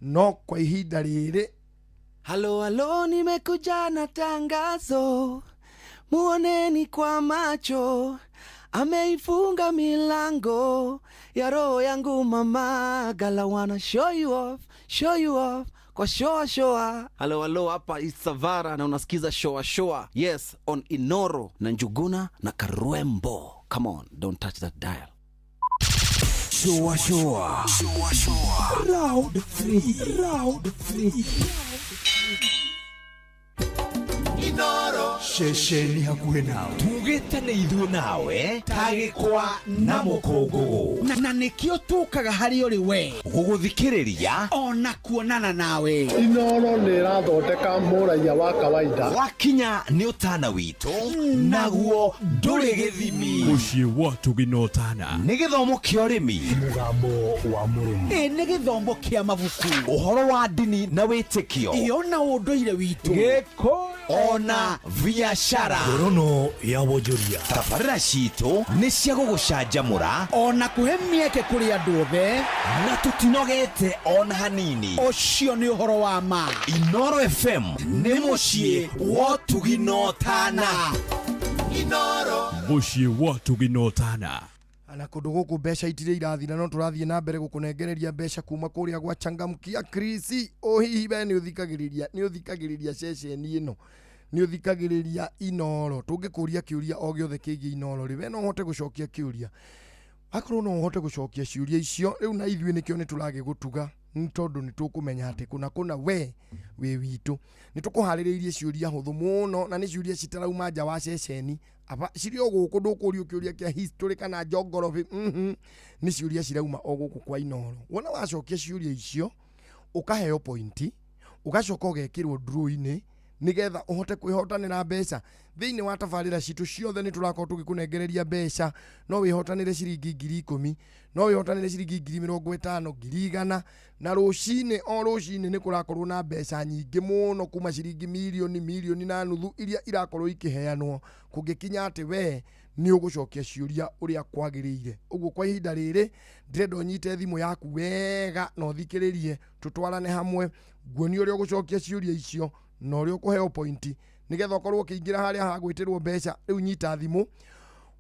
no kwa ihinda rĩrĩ. Halo halo, nimekuja na tangazo, muoneni kwa macho, ameifunga milango ya roho yangu. Mama gala wana show you off, show you off kwa shoa shoa. Halo halo, hapa Isavara na unasikiza shoa shoa, yes, on Inoro na Njuguna na Karwembo. Come on, don't touch that dial. Shoa shoa. Shoa shoa. Round 3. Round 3. Inoro. Ceceni hakuhĩ nawe tugĩte nĩ ithuĩ nawe tagĩkwa na mũkũngũgũ na nĩkĩo tũkaga harĩ ũrĩ we gũgũthikĩrĩria ona kuonana nawe. Inoro nĩ ĩrathondeka mũraiya wa kawaida. Wakinya nĩ ũtana witũ naguo ndũrĩ gĩthimi. Mũciĩ wa tũginotana. Nĩ gĩthomo kĩa ũrĩmi, mũgambo wa mũrĩmi. Ĩ nĩ gĩthomo kĩa mabuku, ũhoro wa ndini na wĩtĩkio, ĩyo na ũndũire witũ, gĩkũyũ ona biashara. Ngorono ya wonjoria. Tabarĩra citũ nĩ cia gũgũcanjamũra ona kũhe mĩeke kũrĩ andũ othe, na tũtinogete ona hanini. Ũcio nĩ ũhoro wa ma. Inoro FM nĩ mũciĩ wa ũtugi na ũtana. Inoro. Mũciĩ wa ũtugi na ũtana. Na kũndũ gũkũ mbeca itirĩ irathira, no tũrathiĩ na mbere gũkũnengereria mbeca kuma kũrĩa gwa changamkia krisi. O hihi we nĩ ũthikagĩrĩria, nĩ ũthikagĩrĩria ceceni ĩno, nĩ ũthikagĩrĩria Inoro? Tũngĩkũria kĩũria o gĩothe kĩgiĩ Inoro rĩ, we no ũhote gũcokia kĩũria? Akorwo no ũhote gũcokia ciũria icio rĩu, na ithuĩ nĩkĩo nĩ tũragĩgũtuga, nĩ tondũ nĩ tũkũmenya atĩ kũna kũna we wĩ witũ. Nĩ tũkũharĩrĩirie ciũria hũthũ mũno na nĩ ciũria citarauma nja wa ceceni aba, cirĩ o gũkũ. Ndũkũrio kĩũria kĩa history kana geography, nĩ ciũria cirauma o gũkũ kwa Inoro. Wona wacokia ciũria icio, ũkaheo pointi, ũgacoka ũgekĩrwo draw-inĩ nĩgetha ũhote kwĩhotanĩra mbeca thĩinĩ wa tabarĩra citũ ciothe. Nĩ tũrakorwo tũgĩkũnengereria mbeca. No wĩhotanĩre ciringi 10,000, no wĩhotanĩre ciringi 50,000, 100,000, na rũcinĩ o rũcinĩ nĩ kũrakorwo na mbeca nyingĩ mũno kuma ciringi mirioni mirioni na nuthu iria irakorwo ikĩheanwo kũngĩkinya atĩ we nĩ ũgũcokia ciũria ũrĩa kwagĩrĩire. Ũguo kwa ihinda rĩrĩ ndĩrenda ũnyite thimũ yaku wega na ũthikĩrĩrie, tũtwarane hamwe, nguonie ũrĩa ũgũcokia ciũria icio Na ũrĩa ũkũheo pointi nĩgetha ũkorwo ũkĩingĩra harĩa hagwĩtĩrwo mbeca. Rĩu nyita thimũ,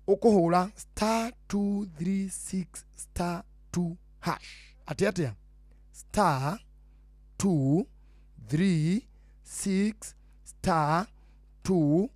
ũkũhũra star 236 star 2 hash. Atĩ atĩa? Star 2 3 6 star 2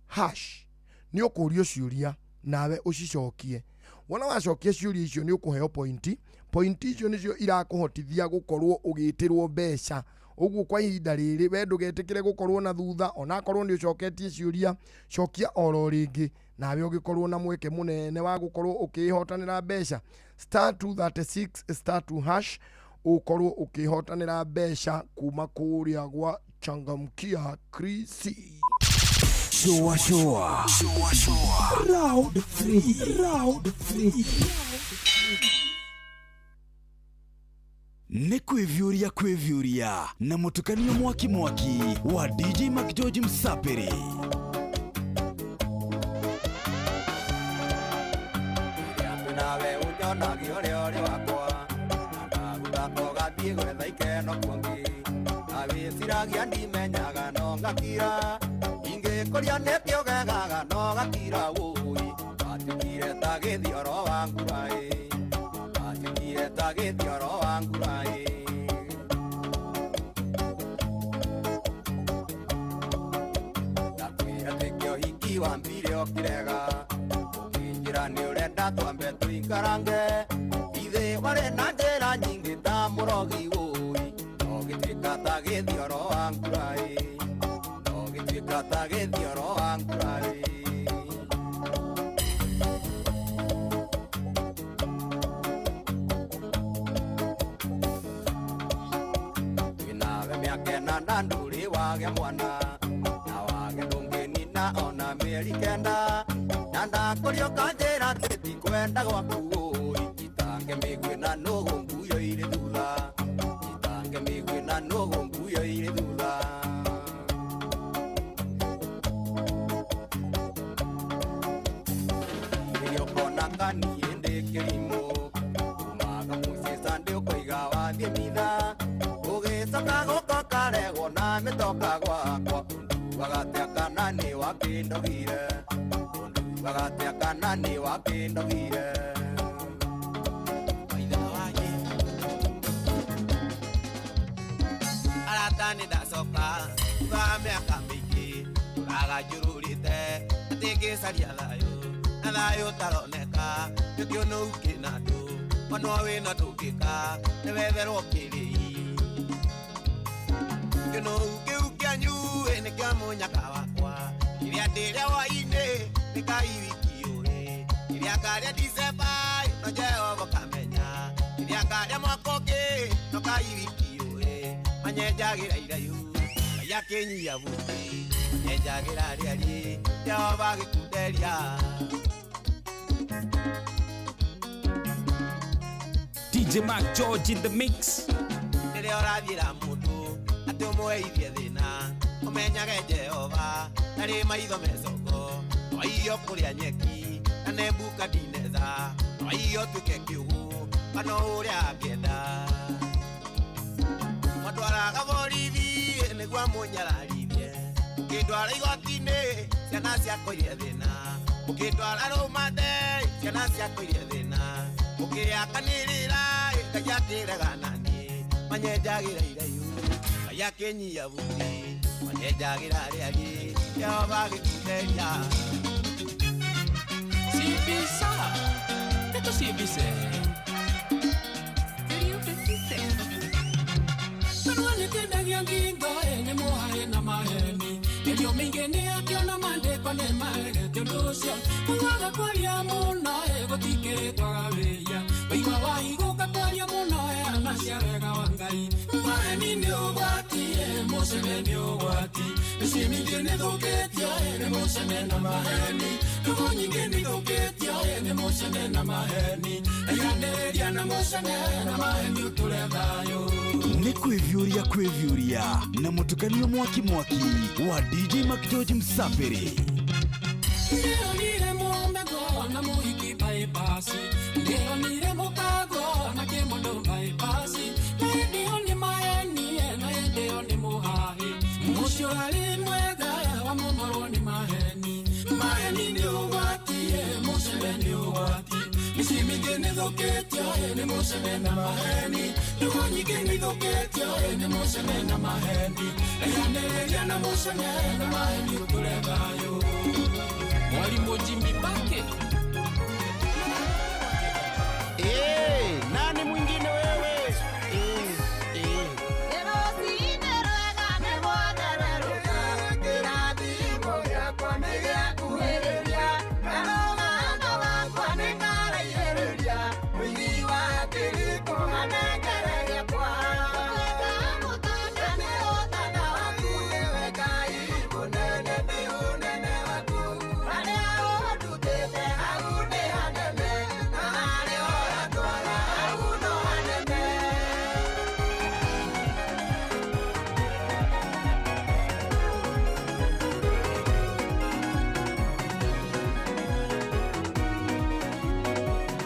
hash. Nĩ ũkũrio ciũria nawe ũcicokie. Wona wacokia ciũria icio, nĩ ũkũheo pointi. Pointi icio nĩcio irakũhotithia gũkorwo ũgĩtĩrwo mbeca. Ũguo kwa ihinda rĩrĩ, we ndũgetĩkĩre gũkorwo na thutha. Onakorwo nĩ ũcoketie ciũria, cokia oro rĩngĩ, nawe ũgĩkorwo na mweke mũnene wa gũkorwo ũkĩhotanĩra mbeca. Star 236 star 2 hash, ũkorwo ũkĩhotanĩra mbeca kuma kũrĩa gwa Changamkia Krisi. Shoa shoa. Shoa shoa. Round 3. Round 3. Nĩ kwĩviũria kwĩviũria na mũtukanio mwaki mwaki wa DJ McGeorge Msapiri. Nawe unyonagia ũrĩa ũrĩ wakwa, na ndaruta ũgathiĩ gwetha ikeno kuongĩ, na wĩciragia ndimenyaga no ngakira, ingĩkũria nĩkĩo gegaga no gakira. Wũi, watuĩkire ta gĩthioro wa nguraĩ, watuĩkire ta gĩthioro wa nguraĩ. Ndakwĩra twĩke ũhiki wambire ũkĩrega, ũkĩnjĩra nĩ ũrenda twambe tũikarange, ithe warĩ na njĩra nyingĩ ta mũrogi. Wũi, no gĩtuĩka ta gĩthioro wa nguraĩ, no gĩtuĩka ta gĩthioro wa nguraĩ. Twĩnawe mĩaka ĩnana ndũrĩ wagĩa mwana, na wage ndũngĩnina ona mĩeri 9, na ndakũria ũkanjĩra atĩ ndikwenda gwaku. Ũi, itange mĩguĩ na nũgũ nguyo irĩ thutha, itange mĩguĩ na nũgũ nguyo irĩ thutha. Rĩrĩa ũkona kaniĩ ndĩ kĩrimũ, umaga mũciĩ Sunday ũkoiga wathiĩ mitha, ũgĩcoka gũka ũkaregwo na mĩtoka gwakwa, ũnduaga atĩa kana nĩ wakĩndogire, ũnduaga atĩa kana nĩ wakĩndogire. Arata nĩ ndacoka thutha wa mĩaka mĩingĩ, tũraga njũrũrĩte atĩ ngĩcaria thayũ, na thayũ ũtaroneka, nĩkĩo nũu kĩna andũ ona wĩna ndũngĩka nĩwetherwo kĩrĩi. Kĩnũu kĩu kĩanyu ĩ nĩ kĩa mũnyaka wakwa, kĩrĩa ndĩrĩa hwaĩ-inĩ nĩ Ngai wiki ũĩ, kĩrĩa ngarĩa Dicemba no Jehova ũkamenya, kĩrĩa ngarĩa mwaka ũngĩ no Ngai wiki ũĩ. Manyenjagĩra iraihu Ngai akĩnyia buti, manyenjagĩra rĩariĩ Jehova agĩkunderia. DJ Mark George in the mix. Rĩrĩa ũrathiĩra mũndũ atĩ ũmweithie thĩna, ũmenyage Jehova ndarĩ maitho mecongo, no kũrĩa nyeki na Nebukadineza, no aiyo tuĩke kĩũgũ kana ũrĩa angĩenda. Matwaraga borithi nĩguo amũnyararithie, ũkĩndwara igoti-inĩ ciana ciakwa irie thĩna, ũkĩndwara rũmate ciana ciakwa irie thĩna, ũkĩakanĩrĩra Ngai akĩrega naniĩ, manyenjagĩra iraihu Ngai akĩnyia buti, manyenjagĩra rĩariĩ Jehova agĩkunderia. Sibisa, eto sibise. Studio 56. Kanua nĩkĩendagia ngingo ĩ nĩ mũhaĩ na maheni, mĩario mĩingĩ nĩ akĩona maandĩko nĩ maregete ũndũ ũcio, ugaga kwaria mũno ĩ gũtikĩrĩtwaga wĩhia, waigua wahigũka kwaria mũno ĩ anacia wega wa Ngai. Maheni nĩ ũgwati ĩ mũcene nĩ ũgwati, mĩciĩ mĩingĩ nĩ thũkĩtio ĩ nĩ mũcene na maheni, ndũgũ nyingĩ nĩ ithũkĩtio ĩ nĩ mũcene na maheni, aiganĩria na mũcene na maheni ũtũre thayũ. Nĩ kwĩviũria kwĩviũria na mũtukanio mwaki mwaki wa DJ McGeorge Msapiri. Ndĩronire mũmego na mũhiki bypass, ndĩronire mũkago na kĩmondo bypass, na hĩndĩ ĩyo nĩ maheni na hĩndĩ ĩyo nĩ mũhahi, mũciĩ ũrarĩ nĩithũkĩtio ĩ nĩ mũcene na maheni ndũgũ nyingĩ nĩithũkĩtio ĩ nĩ mũcene na maheni raihanĩrĩria na mũcene na maheni ũtũre thayũ. Mwalimu Jimmy Bake. Eh, nani mwingine wewe? Eh, eh.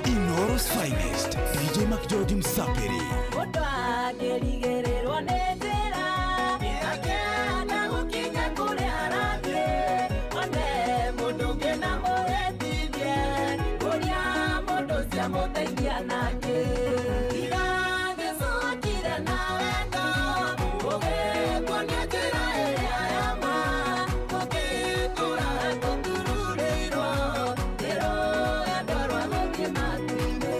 Inooro's finest, DJ McGeorge Msapiri. Mũndũ angĩrigĩrĩrwo nĩ njĩra akĩenda gũkinya kũrĩa arathiĩ one mũndũ ũngĩ na mũhĩtithie kũrĩa mũndũ ũcio amũteithia nake. Tiga Jesũ okire na wendo ũgĩkuonia njĩra ĩrĩa ya ma tũgĩtũraga tũtururĩirwo nĩ rũgendo rwa gũthiĩ matu-inĩ.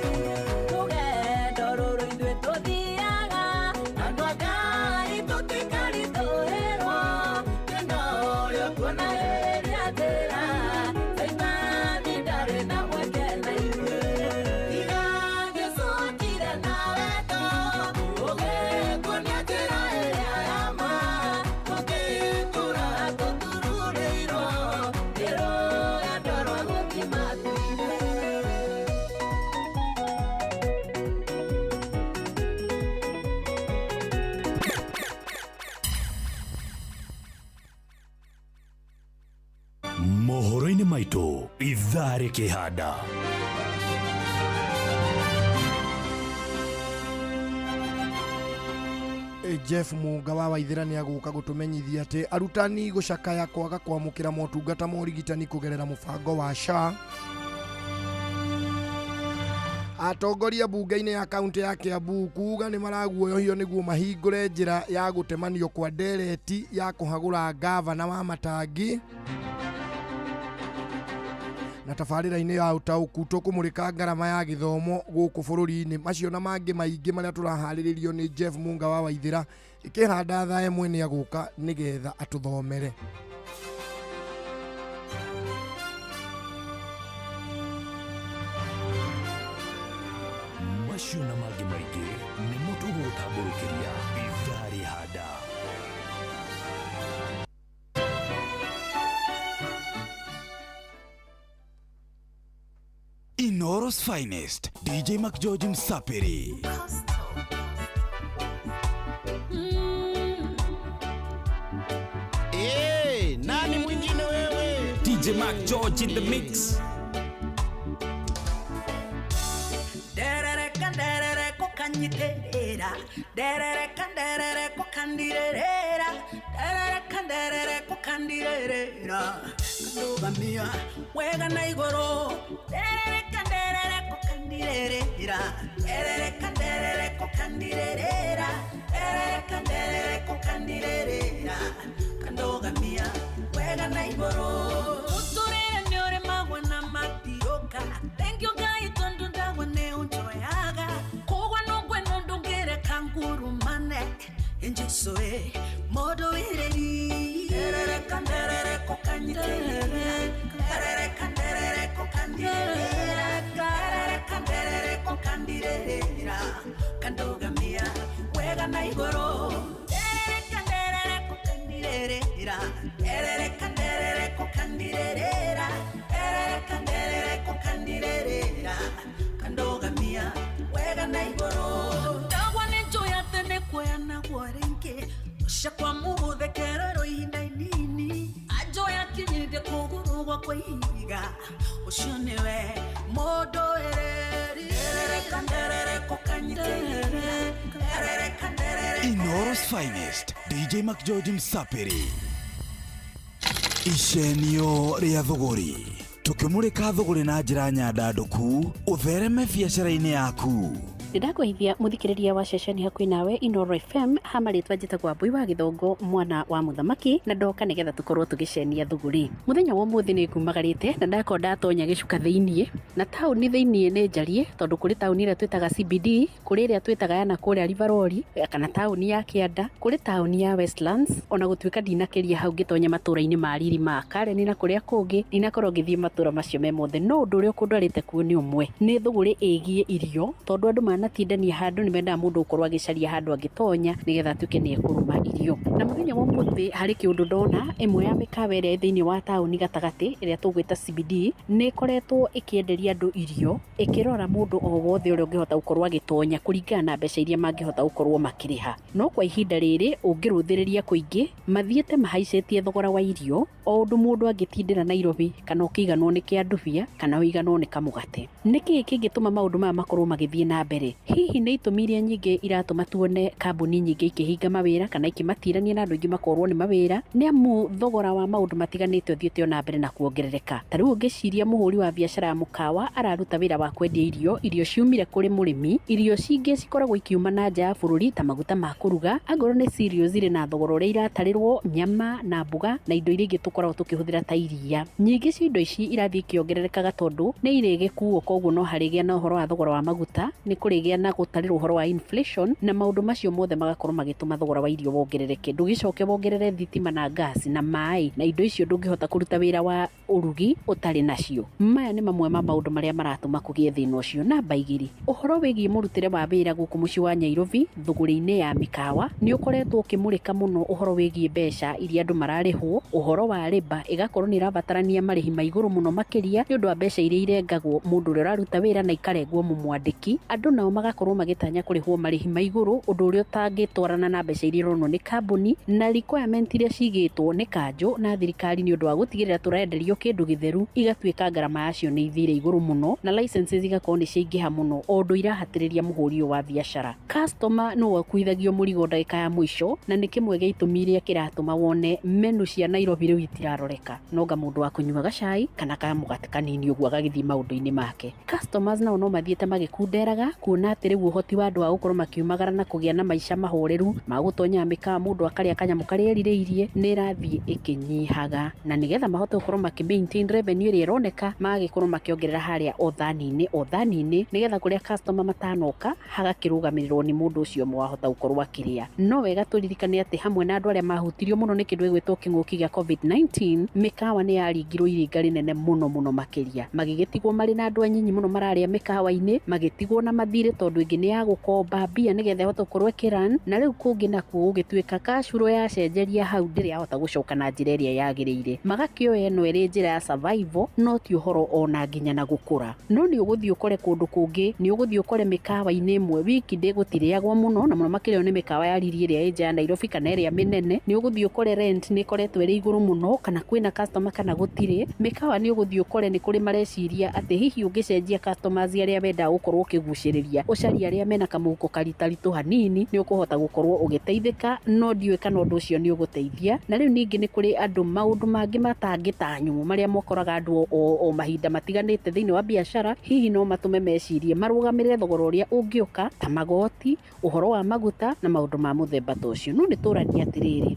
Rũgendo rũrũ ithuĩ tũthiaga andũ a Ngai tũtikaritũhĩrwo kĩno ũrĩa ũkuona ĩrĩa njĩra Caitani ndarĩ na mweke na ithuĩ. Tiga Jesũ okire na wendo ũgĩtuonia njĩra ĩrĩa ya ma tũgĩtũraga tũtururĩirwo nĩ rũgendo rwa gũthiĩ matu-inĩ. Mohoro-inĩ maitũ ithaa rĩkĩhanda. Jeff Munga wa Waithĩra nĩ agũka gũtũmenyithia atĩ arutani gũcakaya kwaga kwamũkĩra motungata ma ũrigitani kũgerera mũbango wa SHA. Atongoria mbunge-inĩ ya kaunti ya Kiambu kuga nĩ maraguoyohio nĩguo mahingũre njĩra ya gũtemanio kwa ndereti ya kũhagũra ngavana wa Matangi. Na tabarĩra-inĩ ya ũtaũku tũkũmũrĩka ngarama ya gĩthomo gũkũ bũrũri-inĩ. Macio na mangĩ maingĩ marĩa tũraharĩrĩrio nĩ Jeff Munga wa Waithĩra ĩkĩhanda thaa ĩmwe nĩ agũka nĩgetha atũthomere. Macio na mangĩ maingĩ nĩmo tũgũgũtambũrũkĩria ithaa rĩhanda. Inooro's finest, DJ McGeorge Msapiri. Eh, nani mwingine wewe? DJ Mac George in the mix. Nderereka nderereko kanyiterera nderereka nderereko kandirerera nderereka nderereko kandirerera kandugamia wega na igũrũ nderereka nderereko kandirerera nderereka nderereko kandirerera nderereka nderereko kandirerera kandugamia wega na igũrũ ũtũrĩre nĩ ũrĩmagwo na matiũka thengio Ngai tondũ ndagwa nĩ ũnjoyaga kũgwa nũngwe nũndũ ngĩreka ngurumane Jesu e mũndũ wĩrĩri nderereka nderereko kanyitĩrĩra nderereka nderereko kandirĩrĩra nderereka nderereko kandirĩrĩra kandugamia wega na igũrũ nderereka nderereko kandirĩrĩra nderereka nderereko kandirĩrĩra nderereka nderereko kandirĩrĩra kandugamia wega na igũrũ ndagwa nĩ njũĩ atĩ nĩ kuoya naguo rĩngĩ ũcakwa mũgũthekererwo ihinda inini anjoya akinyithie kũgũrũ gwakwa ihiga ũcio nĩwe mũndũ ĩrĩri nderereka nderereko kanyitĩrĩra nderereka nderereko Inooro's finest, DJ McGeorge Msapiri. Icenio rĩa thũgũri. Tũkĩmũrĩka thũgũrĩ na njĩra nyandandũku ũthereme biacara-inĩ yaku. Ndĩndakũheithia mũthikĩrĩria wa ceceni hakuhĩ nawe Inoro FM ha marĩtwa njĩtagwo Wambui wa Gĩthũngũ mwana wa mũthamaki, na ndoka nĩgetha tũkorwo tũgĩcenia thũgũrĩ. Mũthenya wa ũmũthĩ nĩ ngumagarĩte na ndakorwo ndatonya gĩcuka thĩiniĩ, na taũni thĩiniĩ nĩ njarie tondũ kũrĩ taũni ĩrĩa twĩtaga CBD, kũrĩ ĩrĩa twĩtaga ya nakũrĩa Rivaroli kana taũni ya Kĩanda, kũrĩ taũni ya Westlands, ona gũtuĩka ndinakĩria hau ngĩtonya matũra-inĩ ma riri ma Karen na kũrĩa kũngĩ, ndinakorwo ngĩthiĩ matũra macio me mothe, no ũndũ ũrĩa ũkũndwarĩte kuo nĩ ũmwe, nĩ thũgũrĩ ĩgiĩ irio, tondũ andũ manatindania handũ nĩ mendaga mũndũ gũkorwo agĩcaria handũ angĩtonya nĩgetha atuĩke nĩ ekũrũma irio. Na mũthenya wa ũmũthĩ harĩ kĩũndũ ndona ĩmwe ya mĩkawa ĩrĩa ĩ thĩinĩ wa taũni gatagatĩ ĩrĩa tũgwĩta CBD nĩ ĩkoretwo ĩkĩenderia andũ irio, ĩkĩrora mũndũ o wothe ũrĩa ũngĩhota gũkorwo agĩtonya kũringana na mbeca iria mangĩhota gũkorwo makĩrĩha. No kwa ihinda rĩrĩ ũngĩrũthĩrĩria kũingĩ mathiĩte mahaicĩtie thogora wa irio o ũndũ mũndũ angĩtindĩra Nairobi kana ũkĩiganwo nĩ kĩandubia kana ũiganwo nĩ kamũgate. Nĩkĩĩ kĩngĩtũma maũndũ maya makorwo magĩthiĩ na mbere? Hihi nĩ itũmi iria nyingĩ iratũma tuone kambuni nyingĩ ikĩhinga mawĩra kana ikĩmatirania na andũ aingĩ makorwo nĩ mawĩra, nĩ amu thogora wa maũndũ matiganĩte ũthiĩte ona mbere na kuongerereka. Ta rĩu ũngĩciria mũhũri wa biacara ya mũkawa araruta wĩra wa kwendia irio, irio ciumire kũrĩ mũrĩmi, irio cingĩ cikoragwo ikiuma na nja ya bũrũri ta maguta ma kũruga, angorwo nĩ cereals irĩ na thogora ũrĩa iratarĩrwo, nyama na mboga na indo iria ingĩ tũkoragwo tũkĩhũthĩra ta iria. Nyingĩ cia indo ici irathiĩ ikĩongererekaga tondũ nĩ irĩgĩkuo, koguo no harĩgĩa na ũhoro wa thogora wa maguta, nĩ kũrĩgĩa na gũtarĩrwo ũhoro wa inflation, na maũndũ macio mothe magakorwo magĩtũma thogora wa irio wongerereke. Ndũgĩcoke wongerere thitima na ngasi na maĩ na indo icio ndũngĩhota kũruta wĩra wa ũrugi ũtarĩ nacio. Maya nĩ mamwe ma maũndũ marĩa maratũma kũgĩe thĩna ũcio. Namba igĩrĩ, ũhoro wĩgiĩ mũrutĩre wa wĩra gũkũ mũciĩ wa Nairobi thũgũrĩ-inĩ ya mĩkawa nĩ ũkoretwo ũkĩmũrĩka mũno ũhoro wĩgiĩ mbeca iria andũ mararĩhwo, ũhoro wa rĩba ĩgakorwo nĩ ĩrabatarania marĩhi ma igũrũ mũno makĩria nĩ ũndũ wa mbeca iria irengagwo mũndũ ũrĩa ũraruta wĩra na ikarengwo mũmwandĩki, andũ nao magakorwo magĩtanya kũrĩhwo marĩhi ma igũrũ, ũndũ ũrĩa ũtangĩtwarana na mbeca iria ironwo nĩ kambuni na requirement iria cigĩtwo nĩ kanjũ na thirikari nĩ ũndũ wa gũtigĩrĩra tũrenderio kĩndũ gĩtheru, igatuĩka ngarama yacio nĩ ithire igũrũ mũno na licenses igakorwo nĩ ciaingĩha mũno, o ũndũ irahatĩrĩria mũhũri ũyũ wa biacara. Customer nĩwe ũkuithagio mũrigo ndagĩka ya mũico, na nĩ kĩmwe gĩa itũmi iria kĩratũma wone menu cia Nairobi rĩu itiraroreka, nonga mũndũ wa kũnyua gacai kana kamũgate kanini ũguo agagĩthiĩ maũndũ-inĩ make. Customers nao no mathiĩte magĩkunderaga kuona atĩ rĩu ũhoti wa andũ wa gũkorwo makiumagara na kũgĩa na maica mahoreru ma gũtonya mĩkawa mũndũ akarĩa kanyamũ karĩa erirĩirie nĩ ĩrathiĩ ĩkĩnyihaga, na nĩgetha mahote gũkorwo makĩ maintain revenue ĩrĩa ĩroneka magagĩkorwo makĩongerera harĩa o thani-inĩ o thani-inĩ nĩgetha kũrĩa customer matanoka hagakĩrũgamĩrĩrwo nĩ mũndũ ũcio ũmwe wahota gũkorwo akĩrĩa. No wega tũririkane atĩ hamwe na andũ arĩa mahutirio mũno nĩ kĩndũ gĩgwĩtwo kĩng'ũki gĩa COVID-19, mĩkawa nĩ yaringirwo iringa rĩnene mũno mũno makĩria, magĩgĩtigwo marĩ na andũ anyinyi mũno mararĩa mĩkawa-inĩ, magĩtigwo na mathirĩ tondũ ĩngĩ nĩ ya gũkomba mbia nĩgetha ĩhote gũkorwo ĩkĩrun, na rĩu kũngĩ nakuo gũgĩtuĩka kacuro yacenjeria hau ndĩrĩ yahota gũcoka na njĩra ĩrĩa yagĩrĩire, magakĩoya ĩno ĩrĩ njĩra ya survival no ti ũhoro ona nginya na gũkũra. No nĩ ũgũthiĩ ũkore kũndũ kũngĩ, nĩ ũgũthiĩ ũkore mĩkawa-inĩ ĩmwe wiki ndĩgũtirĩagwo mũno na mũno makĩria nĩ mĩkawa ya riri ĩrĩa ĩ nja ya Nairobi kana ĩrĩa mĩnene, nĩ ũgũthiĩ ũkore rent nĩ ĩkoretwo ĩrĩ igũrũ mũno kana kwĩna customer kana gũtirĩ. Mĩkawa nĩ ũgũthiĩ ũkore nĩ kũrĩ mareciria atĩ hihi ũngĩcenjia customers arĩa wendaga gũkorwo ũkĩgucĩrĩria, ũcarie arĩa mena kamũhuko karitaritũ hanini nĩ ũkũhota gũkorwo ũgĩteithĩka, no ndiũĩ kana ũndũ ũcio nĩ ũgũteithia. Na rĩu ningĩ nĩ kũrĩ andũ maũndũ mangĩ matangĩtanywo marĩa mokoraga andũ o mahinda matiganĩte thĩinĩ wa biacara, hihi no matũme mecirie marũgamĩrĩre thogora ũrĩa ũngĩũka ta magoti, ũhoro wa maguta na maũndũ ma mũthemba ta ũcio. No nĩ tũranie atĩrĩrĩ,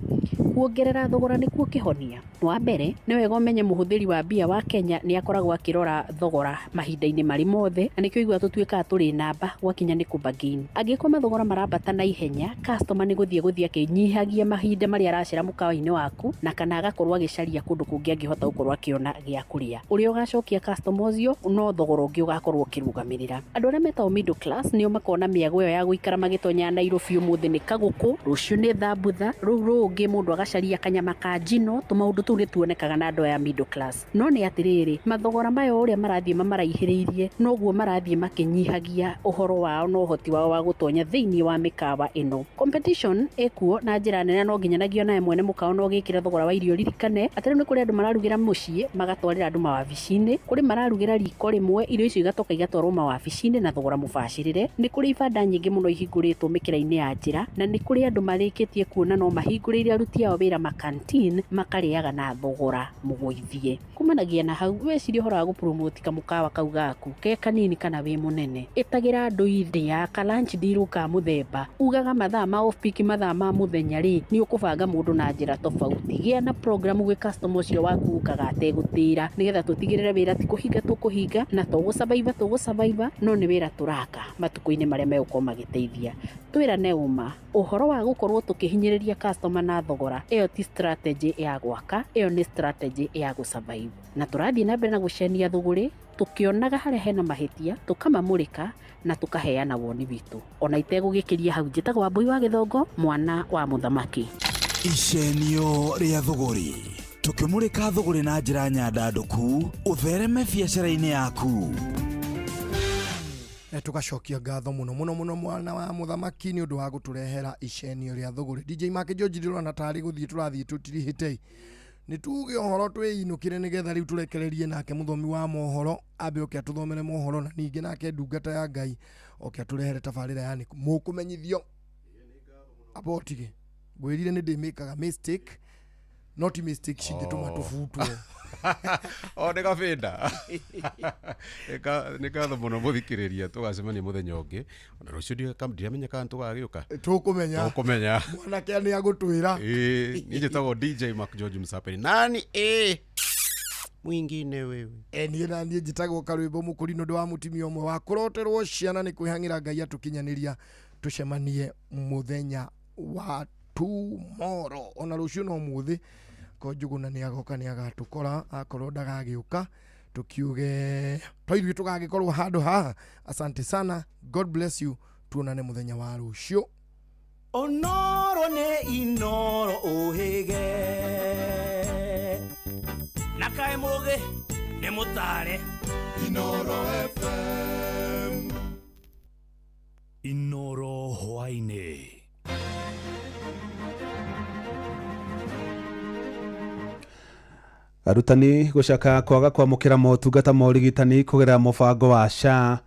kuongerera thogora nĩkuo kĩhonia? Wa mbere nĩ wega ũmenye mũhũthĩri wa mbia wa Kenya nĩ akoragwo akĩrora thogora mahinda-inĩ marĩ mothe, na nĩkĩo ũiguaga tũtuĩkaga tũrĩ namba gwakinya nĩ kũ-bargain. Angĩkorwo mathogora marambata na ihenya, customer nĩ gũthiĩ akĩnyihagia mahinda marĩa aracera mũkawa-inĩ waku, na kana agakorwo agĩcaria kũndũ kũngĩ angĩhota gũkorwo akĩona gĩa kũrĩa. Ũrĩa ũgacokia customer ũcio no thogora ũngĩ ũgakorwo ũkĩrũgamĩrĩra. Andũ arĩa metagwo middle class nĩo makoragwo na mĩago ĩyo ya gũikara magĩtonya Nairobi, ũmũthĩ nĩ kagũkũ, rũciũ nĩ thambutha, rũu rũngĩ mũndũ agacaria kanyama ka njino, tũmaũndũ tũu nĩ tuonekaga na andũ aya middle class. No nĩ atĩrĩrĩ, mathogora maya ũrĩa marathiĩ mamaraihĩrĩirie noguo marathiĩ makĩnyihagia ũhoro wao na ũhoti wao wa gũtonya thĩinĩ wa mĩkawa ĩno. Competition ĩkuo na njĩra nene, no nginyanagia nawe mwene mũkawa no ũgĩkĩra thogora wa irio. Ririkane atĩ rĩu nĩ kũrĩ andũ mararugĩra mũciĩ magatwarĩra andũ mawabici-inĩ, kũrĩ mararugĩra riko rĩmwe irio icio igatoka igatwarwo mawabici-inĩ na thogora mũbacĩrĩre. Nĩ kũrĩ ibanda nyingĩ mũno ihingũrĩtwo mĩkĩra-inĩ ya njĩra, na nĩ kũrĩ andũ marĩkĩtie kuona no mahingũrĩire aruti ao wĩra makantin makarĩaga na na thogora mũgũithie. Kumanagia na hau wecirie ũhoro wa gũpromote kamũkawa kau gaku ke kanini kana wĩ mũnene, ĩtagĩra andũ ithĩa ka lunch deal ka mũthemba, ugaga mathaa ma off peak, mathaa ma mũthenya rĩ nĩ ũkũbanga mũndũ na njĩra tofauti. Gĩa na program gwĩ customer ũcio waku ũkaga ategũtĩra, nĩgetha tũtigĩrĩre wĩra ti kũhinga tũkũhinga na to gũsurvive tũgũsurvive, no nĩ wĩra tũraka matukũ-inĩ marĩa megũkorwo magĩteithia. Twĩrane ũma, ũhoro wa gũkorwo tũkĩhinyĩrĩria customer na thogora, ĩyo ti strategy ya gwaka, ĩyo nĩ strategy ya gũsurvive. Na tũrathiĩ na mbere na gũcenia thũgũrĩ tũkĩonaga harĩa hena mahĩtia, tũkamamũrĩka na tũkaheana woni witũ ona itegũgĩkĩria hau. Njĩtagwo Wambui wa Gĩthongo, mwana wa mũthamaki. Icenio rĩa thũgũrĩ, tũkĩmũrĩka thũgũrĩ na njĩra nyandandũku ũthereme biacara-inĩ yaku. Tugacokia ngatho muno muno muno mwana wa muthamaki ni undu wa guturehera icenio ria thuguri. DJ Mark George ndirona tari guthie turathie tutirihite, ni tuge uhoro twiyinukire nigetha riu turekererie nake muthomi wa mohoro ambe oke atuthomere mohoro, na ningi nake ndungata ya Ngai oke aturehere tabarira yani mukumenyithio abotige ngwirire ni ndimikaga mistake not mistake cingituma tubutwo. O nĩ gabĩnda. Nĩ ngatho mũno mũthikĩrĩria, tũgacemania mũthenya ũngĩ ona rũciũ ndiramenya kana tũgagĩũka. Tũkũmenya, tũkũmenya mwanake nĩ agũtwĩra. Ĩĩ, niĩ njĩtagwo DJ Mark George Msaperi nani ĩ mwingine wewe. Niĩ na niĩ njĩtagwo Karwĩmbo Mũkũri nĩ ũndũ wa mũtumia ũmwe wa kũroterwo ciana nĩ kwĩhang'ĩra Ngai atũkinyanĩria, tũcemanie mũthenya wa tomorrow ona rũciũ no mũthĩ ko Njũgũna nĩ agoka nĩ agatũkora, akorwo ndagagĩũka tukiuge to ithuĩ tũgagĩkorwo handũ haha. Asante sana, God bless you, tuonane mũthenya wa rũciũ. Onoro nĩ Inoro ũhĩge na kaĩ mũgĩ nĩ mũtare. Inoro FM, Inoro hwaĩ-inĩ. Arutani gucaka kwaga kwamũkĩra motungata ma ũrigitani kũgerera mũbango wa SHA.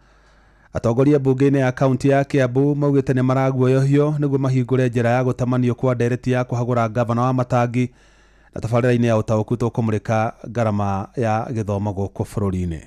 Atongoria mbunge-inĩ ya kaunti ya Kiambu maugĩte nĩ maraguoyohio nĩguo mahingũre njĩra ya gũtamanio kwa ndereti ya kũhagũra ngavana wa Matangi, na tabarĩra-inĩ ya ũtaũku tũkũmũrĩka ngarama ya gĩthomo gũkũ bũrũri-inĩ.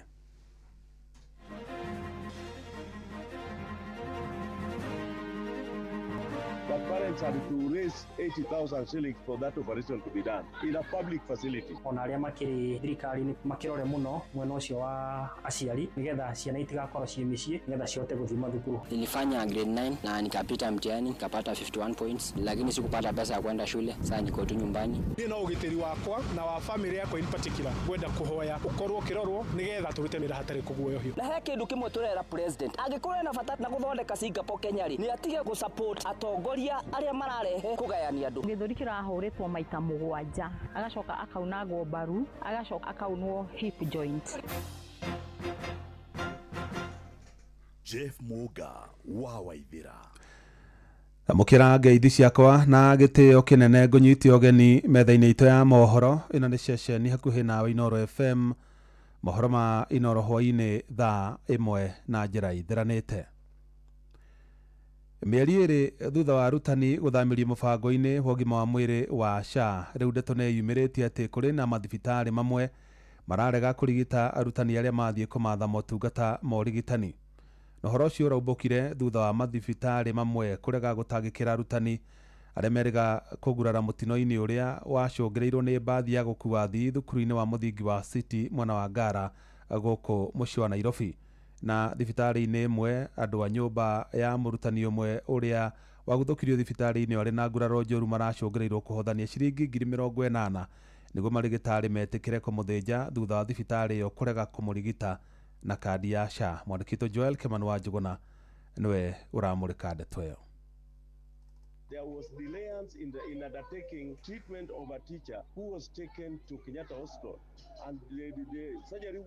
Had to raise 80,000 shillings for that operation to be done in a public facility. Ona aria makiri thirikari makirore muno mwena ucio wa aciari nigetha ciana itigakorwo ciĩ mĩciĩ nigetha cihote gũthiĩ mathukuru. Nilifanya grade 9 na nikapita mtihani nikapata 51 points, lakini sikupata pesa ya kwenda shule, sasa niko tu nyumbani. Ni no ugitiri wakwa na wa family yakwa in particular gwenda kuhoya ukorwo ukirorwo nigetha turute wĩra hatarĩ kũguoyohio. Na he kĩndũ kĩmwe tũrera president angĩkorwo ena bata na gũthondeka Singapore Kenya rĩ, nĩ atige gũ support atongoria arĩa mararehe kũgayania andũ. Gĩthũri kĩrahũrĩtwo maita 7, agacoka akaunagwo mbaru, agacoka akaunwo hip joint. Jeff Muga wa Waithira. Amũkĩra ngeithi ciakwa na gĩtĩo kĩnene ngũnyite ũgeni metha-inĩ itũ ya mohoro. Ĩno nĩ ceceni hakuhĩ nawe Inoro FM, mohoro ma Inoro hwaĩ-inĩ thaa 1 na njĩra itheranĩte. Mĩeri 2 thutha wa arutani gũthamĩrio mũbango-inĩ wa ũgima wa mwĩrĩ wa SHA, rĩu ndeto nĩ yumĩrĩtie atĩ kũrĩ na mathibitarĩ mamwe mararega kũrigita arutani arĩa mathiĩ kũmatha motungata ma ũrigitani. Na ũhoro ũcio ũraumbũkire thutha wa mathibitarĩ mamwe kũrega gũtangĩkĩra arutani arĩa merĩga kũgurara mũtino-inĩ ũrĩa wacũngĩrĩirwo nĩ mbathi ya gũkua athii thukuru-inĩ wa mũthingi wa City mwena wa Ngara gũkũ mũciĩ wa Nairobi. Na thibitarĩ-inĩ ĩmwe andũ a nyũmba ya mũrutani ũmwe ũrĩa waguthũkirio thibitarĩ-inĩ arĩ na nguraro njũru maracũngĩrĩirwo kũhothania ciringi 80,000 nĩguo marigĩtarĩ metĩkĩre kũmũthĩnja thutha wa thibitarĩ ĩyo kũrega kũmũrigita na kandi ya SHA. Mwandĩki witũ Joel Kimani wa Njũgũna nĩwe ũramũrĩka ndeto ĩyo. There was delayance in undertaking treatment of a teacher who was taken to Kenyatta Hospital, and the surgery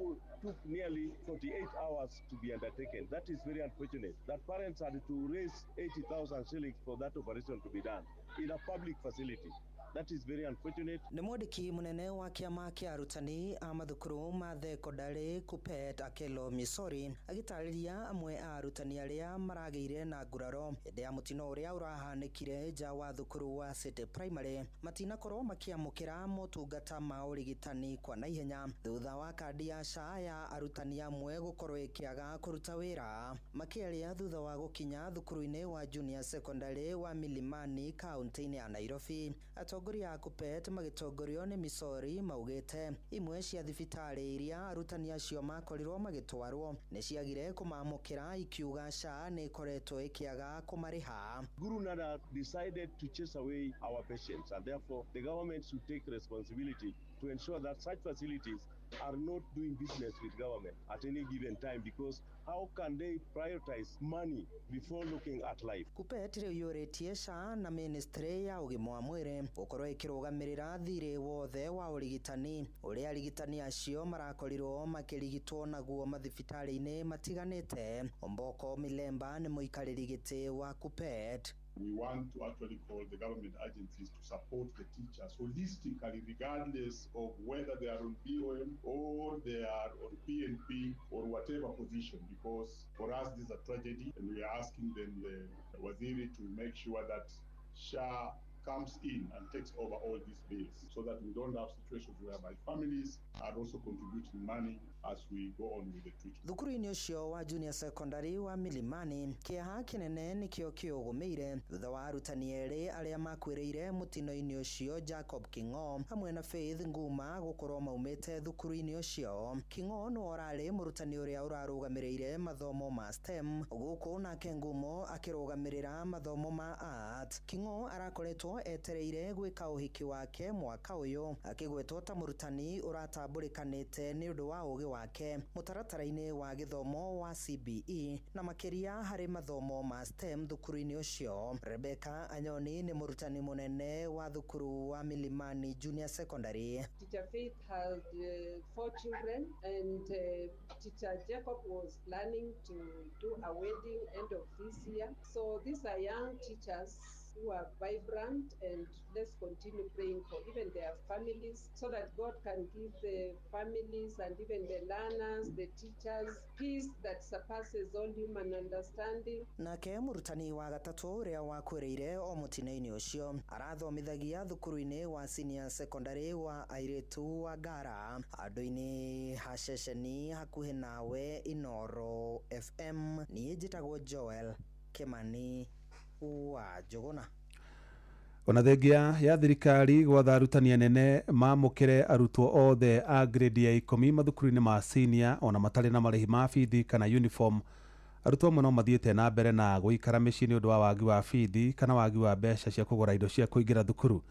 took nearly 48 hours to be undertaken. That is very unfortunate, that parents had to raise 80,000 shillings for that operation to be done in a public facility. That is very unfortunate. Nĩ mwandĩki mũnene wa kĩama kĩa arutani a mathukuru ma thekondarĩ KUPPET Akelo Misori agĩtarĩria amwe a arutani arĩa maragĩire na nguraro hĩndĩ ya mũtino ũrĩa ũrahanĩkire nja wa thukuru wa City Primary matinakorwo makĩamũkĩra motungata ma ũrigitani kwa naihenya thutha wa kandi ya SHA ya arutani amwe gũkorwo ĩkĩaga kũruta wĩra. Makĩaria thutha wa gũkinya thukuru-inĩ wa Junior Secondary wa Milimani kaunti-inĩ ya Nairobi, atongoria a KUPPET magĩtongorio nĩ Misori maugĩte imwe cia thibitarĩ iria arutani acio makorirwo magĩtwarwo nĩ ciagire kũmamũkĩra ikiuga SHA nĩ ĩkoretwo ĩkĩaga kũmarĩha. Guru Nanak decided to chase away our patients, and therefore the government should take responsibility to ensure that such facilities are not doing business with government at any given time, because how can they prioritize money before looking at life? KUPPET rĩu yũrĩtie SHA na ministry ya ũgima wa mwĩrĩ gũkorwo ĩkĩrũgamĩrĩra thirĩ wothe wa ũrigitani ũrĩa arigitani acio marakorirwo makĩrigitwo naguo mathibitarĩ-inĩ matiganĩte. Omboko Milemba nĩ mũikarĩri gĩtĩ wa KUPPET. We want to actually call the government agencies to support the teachers holistically, regardless of whether they are on BOM or they are on PNP or whatever position, because for us this is a tragedy, and we are asking them, the Waziri, to make sure that SHA comes in and takes over all these bills, so that we don't have situations whereby families are also contributing money as we go on with the treatment. Thukuru-inĩ ũcio wa Junior Secondary wa Milimani, kĩeha kĩnene nĩkĩo kĩũgũmĩire thutha wa arutani erĩ arĩa makuĩrĩire mũtino-inĩ ũcio, Jacob King'o hamwe na Faith Nguma, gũkorwo maumĩte thukuru-inĩ ũcio. King'o nĩwe ũrarĩ mũrutani ũrĩa ũrarũgamĩrĩire mathomo ma STEM, gũkũ nake Ngumo akĩrũgamĩrĩra mathomo ma art. King'o arakoretwo etereire gwĩka ũhiki wake mwaka ũyũ, akĩgwetwo ta mũrutani ũratambũrĩkanĩte nĩ ũndũ wa ũgĩ wake mũtaratara-inĩ wa gĩthomo wa CBE na makĩria harĩ mathomo ma STEM thukuru-inĩ ũcio. Rebecca Anyoni nĩ mũrutani mũnene wa thukuru wa Milimani Junior Secondary. Teacher Faith had 4 children, and Teacher Jacob was planning to do a wedding end of this year. So these are young teachers who are vibrant, and let's continue praying for even their families, so that God can give the families and even the learners, the teachers, peace that surpasses all human understanding. Nake mũrutani wa gatatũ ũrĩa wakuĩrĩire o mũtino-inĩ ũcio arathomithagia thukuru-inĩ wa senior secondary wa airĩtu wa Ngara handũ-inĩ ha ceceni hakuhĩ nawe Inoro FM. Niĩ njĩtagwo Joel Kimani wa Njũgũna. Ona thengia ya thirikari gwatha arutani anene mamũkĩre arutwo othe a grade ya 10 mathukuru-inĩ ma senior ona matarĩ na marĩhi ma bithi kana uniform, arutwo amwe no mathiĩte na mbere na gũikara mĩciĩ nĩ ũndũ wa wagi wa bithi kana wagi wa mbeca cia kũgũra indo cia kũingĩra thukuru.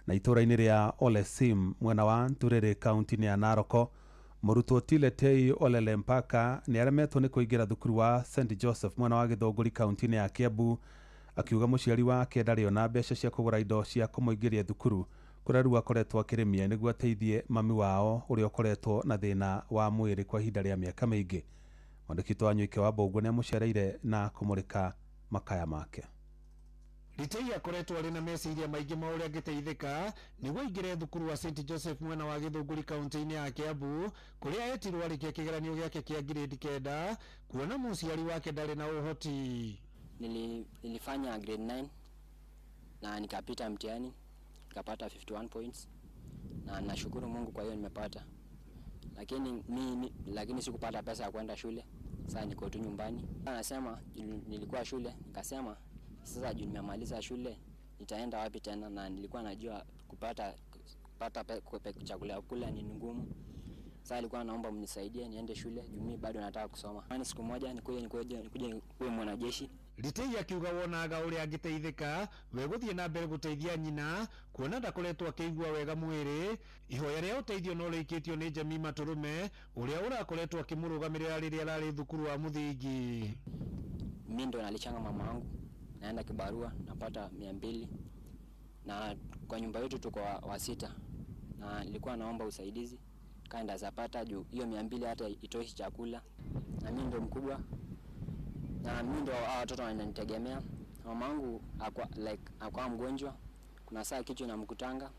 Na itũũra-inĩ rĩa Olesim mwena wa Nturĩrĩ kaunti-inĩ ya Naroko, mũrutwo Tiletei Olele Mpaka nĩ aremetwo nĩ kũingĩra thukuru wa St Joseph mwena wa Gĩthũngũri kaunti-inĩ ya Kiambu, akiuga mũciari wake ndarĩ ona mbeca cia kũgũra indo cia kũmũingĩria thukuru kũrĩa rĩu akoretwo akĩrĩmia nĩguo ateithie mami wao ũrĩa ũkoretwo na thĩna wa mwĩrĩ kwa ihinda rĩa mĩaka mĩingĩ. Mwandĩki wa Nywike wa Mbũngũ nĩamũcereire na kũmũrĩka makaya make. Ritei akoretwo arĩ na meciria maingĩ ma ũrĩa angĩteithĩka nĩguo aingĩre thukuru wa St Joseph mwena wa Gĩthũngũri kaunti-inĩ ya Kiambu, kũrĩa etirwo arĩkia kĩgeranio gĩake kĩa grade 9 kuona mũciari wake ndarĩ na ũhoti. Nilifanya grade 9 na nikapita mtihani nikapata 51 points, na nashukuru Mungu kwa hiyo nimepata. Lakini sikupata pesa ya kwenda shule. Sasa niko tu nyumbani. Anasema nilikuwa shule, nikasema sasa juu nimemaliza shule nitaenda wapi tena, na nilikuwa najua kupata chakula kula ni ngumu. Sasa alikuwa naomba mnisaidie niende shule juu mimi bado nataka kusoma. Maana siku moja nikuje kuwe mwanajeshi. Ritei akiuga wonaga ũrĩa angĩteithĩka we gũthiĩ na mbere gũteithia nyina kuona ndakoretwo akĩigua wega mwĩrĩ. Ihoya rĩa ũteithio no rĩikĩtio nĩ Jemima Tũrũme ũrĩa ũrakoretwo akĩmũrũgamĩrĩra rĩrĩa ararĩ thukuru wa mũthingi. Mimi ndo nalichanga mama wangu, naenda kibarua napata 200, na kwa nyumba yetu tuko wa 6, na nilikuwa naomba usaidizi kanda zapata juu hiyo 200 hata itoshi chakula, na mimi ndo mkubwa na mimi ndo watoto wananitegemea. Mamangu akwa mgonjwa, Kuna saa kichwa inamkutanga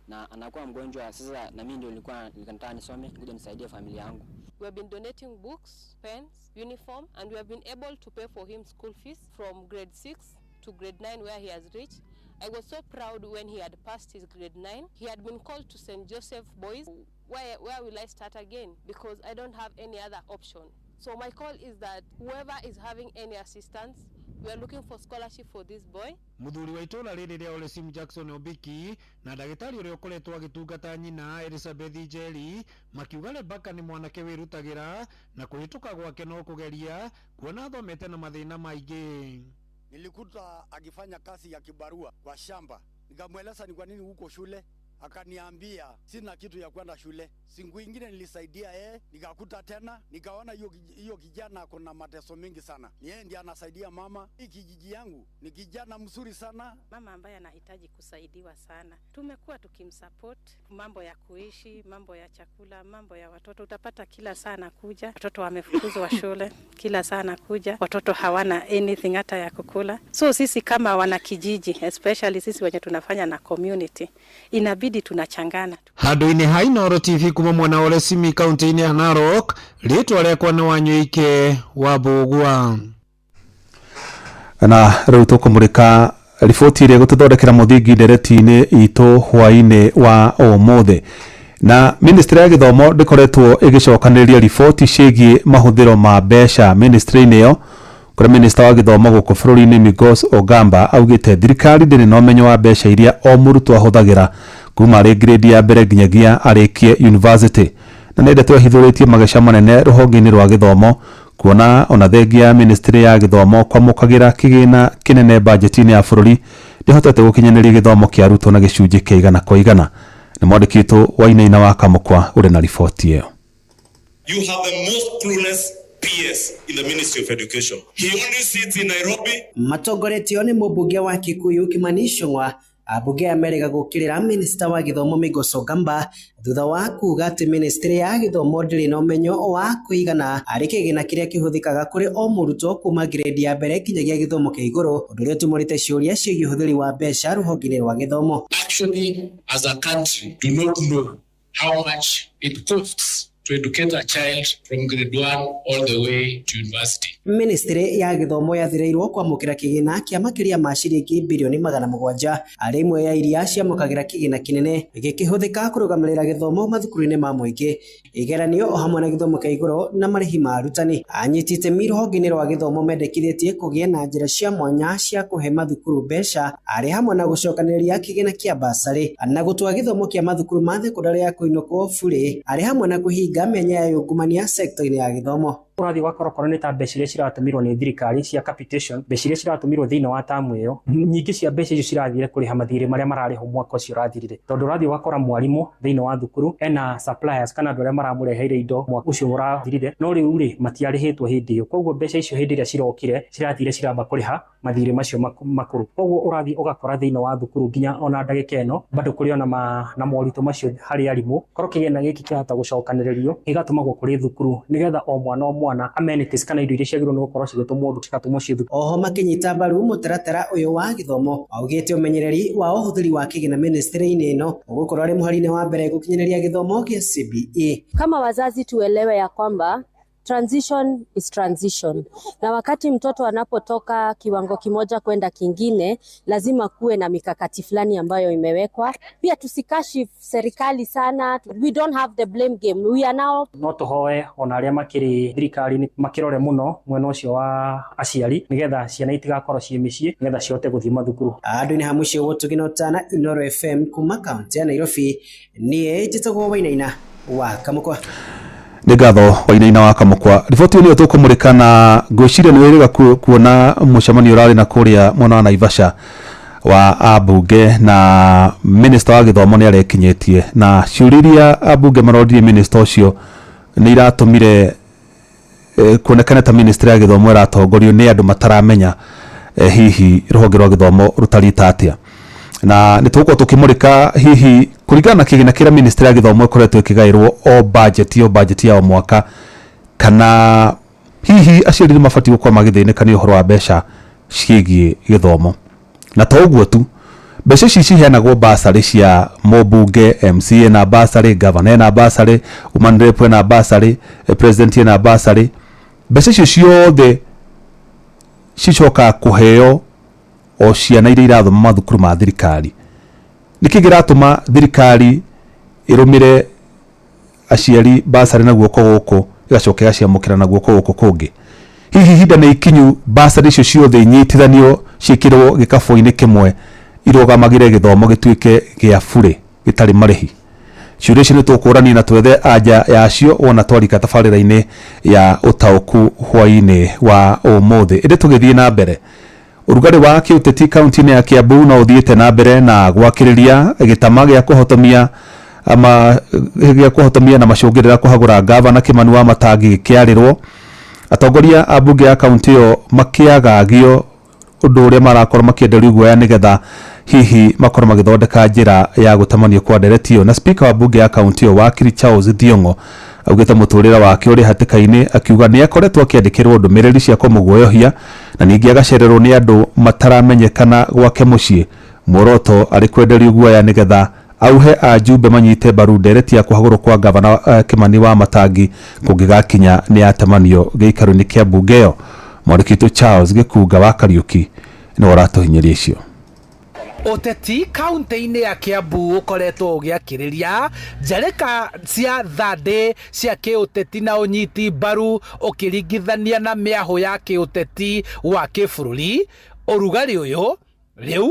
na anakuwa mgonjwa. Sasa na mimi ndio nilikuwa nataka nisome kuja nisaidie familia yangu. We have been donating books, pens, uniform, and we have been able to pay for him school fees from grade 6 to grade 9 where he has reached. I was so proud when he had passed his grade 9. He had been called to St. Joseph Boys. Where will I start again? Because I don't have any other option. So my call is that whoever is having any assistance, we are looking for scholarship for this boy. Muthuri wa itũra rĩrĩ rĩa Olesim Jackson Obiki na ndagĩtarĩ ũrĩa ũkoretwo agĩtungata nyina Elizabeth Njeri makiuga Rebecca nĩ mwanake wĩrutagĩra na kũhĩtũka gwake no kũgeria kuona athomete na mathĩna maingĩ. Nilikuta akifanya kazi ya kibarua kwa shamba, nikamweleza ni kwa nini huko shule, akaniambia sina kitu ya kwenda shule. Siku ingine nilisaidia yeye, nikakuta tena, nikaona hiyo kijana kuna mateso mengi sana. Ni yeye ndiye anasaidia mama. Hii kijiji yangu ni kijana mzuri sana. Mama ambaye anahitaji kusaidiwa sana. Tumekuwa tukimsupport mambo ya kuishi, mambo ya chakula, mambo ya watoto. Utapata kila saa anakuja, watoto wamefukuzwa shule, kila saa anakuja, watoto hawana anything hata ya kukula. So sisi kama wanakijiji, especially sisi wenye tunafanya na community, inabidi tunachangana. Handũ-inĩ ha Inooro TV kuma mwena wa Olesimi kaunti-inĩ ya Narok, rĩtwa rĩakwa nĩ Wanyũike wa Mbũgua. Na rĩu tũkũmũrĩka riboti ĩrĩa ĩgũtũthondekera mũthingi ndereti-inĩ itũ hwaĩ-inĩ wa ũmũthĩ. Na ministry ya gĩthomo ndĩkoretwo ĩgĩcokanĩrĩria riboti ciĩgiĩ mahũthĩro ma mbeca ministry-inĩ ĩyo, kũrĩa minista wa gĩthomo gũkũ bũrũri-inĩ Migos Ogamba augĩte thirikari ndĩrĩ na ũmenyo wa mbeca iria o mũrutwo ahũthagĩra kuma arĩ grade ya mbere nginyagia arĩkie university. Na nĩ ndeto ĩhithũrĩtie mageca manene rũhonge-inĩ rwa gĩthomo kuona ona thengia ya ministry ya gĩthomo kwamũkagĩra kĩgĩna kĩnene bajeti-inĩ ya bũrũri ndĩhotete gũkinyanĩria gĩthomo kĩa arutwo na gĩcunjĩ kĩa 100%. Nĩ mwandĩki witũ Wainaina wa Kamũkwa ũrĩ na riboti ĩyo. You have the most clueless PS in the Ministry of Education. He only sits in Nairobi. Matongoretio nĩ mũmbunge wa Kikuyu Kimani Ichung'wa, ambunge a merĩga gũkĩrĩra minista wa gĩthomo Migos Ogamba thutha wa kuga atĩ ministry ya gĩthomo ndĩrĩ na ũmenyo wa kũigana arĩ kĩgĩna kĩrĩa kĩhũthĩkaga kũrĩ o mũrutwo kuma grade ya mbere kinyagia gĩthomo kĩa igũrũ, ũndũ ũrĩa ũtumũrĩte ciũria ciĩgiĩ ũhũthĩri wa mbeca rũhonge-inĩ rwa gĩthomo. Actually, as a country, do not know how much it costs to educate a child from grade 1 all the way to university. Ministry ya gĩthomo yathĩrĩirwo kwamũkĩra kĩgĩna kĩa makĩria ma ciringi birioni 700 arĩ imwe ya iria ciamũkagĩra kĩgĩna kĩnene gĩkĩhũthĩka kũrũgamĩrĩra gĩthomo mathukuru-inĩ ma mũingĩ, igeranio o hamwe na gĩthomo kĩa igũrũ na marĩhi ma arutani. Anyiti itemi rũhonge-inĩ rwa gĩthomo mendekithĩtie kũgĩe na njĩra cia mwanya cia kũhe mathukuru mbeca arĩ hamwe na gũcokanĩrĩria kĩgĩna kĩa basarĩ na gũtua gĩthomo kĩa mathukuru ma thekondarĩ ya kũinũkwo burĩ arĩ hamwe na kũhinga mĩanya ya ungumania sekta-inĩ ya gĩthomo. Ũrathiĩ ũgakora okorwo nĩ ta mbeca iria ciratũmirwo nĩ thirikari cia capitation, mbeca iria ciratũmirwo thĩinĩ wa tamu ĩyo, nyingĩ cia mbeca icio cirathire kũrĩha mathirĩ marĩa mararĩhwo mwaka ũcio ũrathirire. Tondũ ũrathiĩ ũgakora mwarimũ thĩinĩ wa thukuru ena suppliers kana andũ arĩa maramũreheire indo mwaka ũcio ũrathirire, no rĩu rĩ matiarĩhĩtwo hĩndĩ ĩyo. Koguo mbeca icio hĩndĩ ĩrĩa cirokire cirathire ciramba kũrĩha mathirĩ macio makũrũ. Koguo ũrathiĩ ũgakora thĩinĩ wa thukuru nginya ona ndagĩka ĩno bado kũrĩ ona na moritũ macio harĩ arimũ. Korwo kĩgĩna gĩkĩ kĩahota gũcokanĩrĩrio gĩgatũmagwo kũrĩ thukuru nĩgetha o mwana o mwana amenities kana indo iria ciagĩrĩirwo nĩ gũkorwo cigĩtũmwo cigatũmwo ciĩ thukuru. Oho makĩnyita mbaru mũtaratara ũyũ wa gĩthomo augĩte ũmenyereri wa ũhũthĩri wa kĩgĩna ministry-inĩ ĩno ũgũkorwo arĩ mũhari-inĩ wa mbere gũkinyanĩria gĩthomo kĩa CBE. Kama wazazi tuelewe ya kwamba transition is transition, na wakati mtoto anapotoka kiwango kimoja kwenda kingine lazima kuwe na mikakati fulani ambayo imewekwa. Pia tusikashifu serikali sana, we don't have the blame game, we are now. No tũhoe ona arĩa makĩrĩ thirikari makĩrore mũno mwena ũcio wa aciari nĩgetha ciana itigakorwo ciĩ mĩciĩ nĩgetha cihote gũthiĩ mathukuru. Andũ-inĩ ha mũciĩ Gũtũgi na Ũtana, Inooro FM kuma kaunti ya Nairobi, niĩ njĩtagwo Wainaina wa Kamũkwa. Nĩ ngatho Wainaina wa Kamũkwa. Riboti ĩyo nĩyo tũkũmũrĩka na ngwĩciria nĩ wĩrĩga kuona mũcemanio ũrarĩ na kũrĩa mwena wa Naivasha wa ambunge na minista wa gĩthomo nĩ arekinyĩtie, na ciũria iria ambunge maroririe minista ũcio nĩ iratũmire kuonekane ta ministry ya gĩthomo ĩratongorio nĩ andũ mataramenya hihi rũhonge rwa gĩthomo rũtariĩ ta atĩa. Na nĩ tũgũkorwo tũkĩmũrĩka hihi kũringana na kĩgĩna kĩrĩa ministry ya gĩthomo ĩkoretwo ĩkĩgaĩrwo o budget ya o mwaka, kana hihi aciari nĩ mabatiĩ gũkorwo magĩthĩnĩka nĩ ũhoro wa mbeca ciĩgiĩ gĩthomo. Na to ũguo tu, Mbeca ici ciheanagwo basarĩ cia mũmbunge, MCA na basarĩ, governor na basarĩ, woman rep na basarĩ, president na basarĩ. Mbeca icio ciothe cicokaga kũheo o ciana iria irathoma mathukuru ma thirikari. Nĩkĩ kĩratũma thirikari ĩrũmĩre aciari basarĩ na guoko gũkũ, ĩgacoka ĩgaciamũkĩra na guoko gũkũ kũngĩ? Hihi ihinda nĩ ikinyu basarĩ icio ciothe inyitithanio, ciĩkĩrwo gĩkabũ-inĩ kĩmwe, irũgamagĩre gĩthomo gĩtuĩke gĩa burĩ gĩtarĩ marĩhi? Ciũria icio nĩ tũkũrania na twethe anja yacio wona twarika tabarĩra-inĩ ya ũtaũku hwaĩ-inĩ wa ũmũthĩ. Ĩndĩ tũgĩthiĩ na mbere, ũrugarĩ wa kĩũteti kaunti-inĩ ya Kiambu no ũthiĩte na mbere na gwakĩrĩria gĩtama gĩa kũhotomia ama gĩa kũhotomia na macũngĩrĩra kũhagũra ngavana Kimani wa Matangi gĩkĩarĩrwo. Atongoria a mbunge ya kaunti ĩyo makĩagagio ũndũ ũrĩa marakorwo makĩenderio guoya nĩgetha hihi makorwo magĩthondeka njĩra ya gũtamanio kwa ndereti ĩyo. Na speaker wa mbunge ya kaunti ĩyo wakiri Charles Thiong'o augĩte mũtũrĩre wake ũrĩ hatĩka-inĩ, akiuga nĩ akoretwo akĩandĩkĩrwo ndũmĩrĩri cia kũmũguoyohia na ningĩ agacererwo nĩ andũ mataramenyekana gwake mũciĩ, muoroto arĩ kwenderio guoya nĩgetha auhe ajumbe manyite mbaru ndereti ya kũhagũrwo kwa gavana Kimani wa Matangi kũngĩgakinya nĩ atamanio gĩikaro-inĩ kĩa mbunge ĩyo. Mwandĩki witũ Charles Gĩkunga wa Kariũki nĩwe ũratũhinyĩria icio. Ũteti kaunti-inĩ ya Kiambu ũkoretwo ũgĩakĩrĩria njarĩka cia thandĩ cia kĩũteti na ũnyiti mbaru ũkĩringithania na mĩahũ ya kĩũteti wa kĩbũrũri. Ũrugarĩ ũyũ rĩu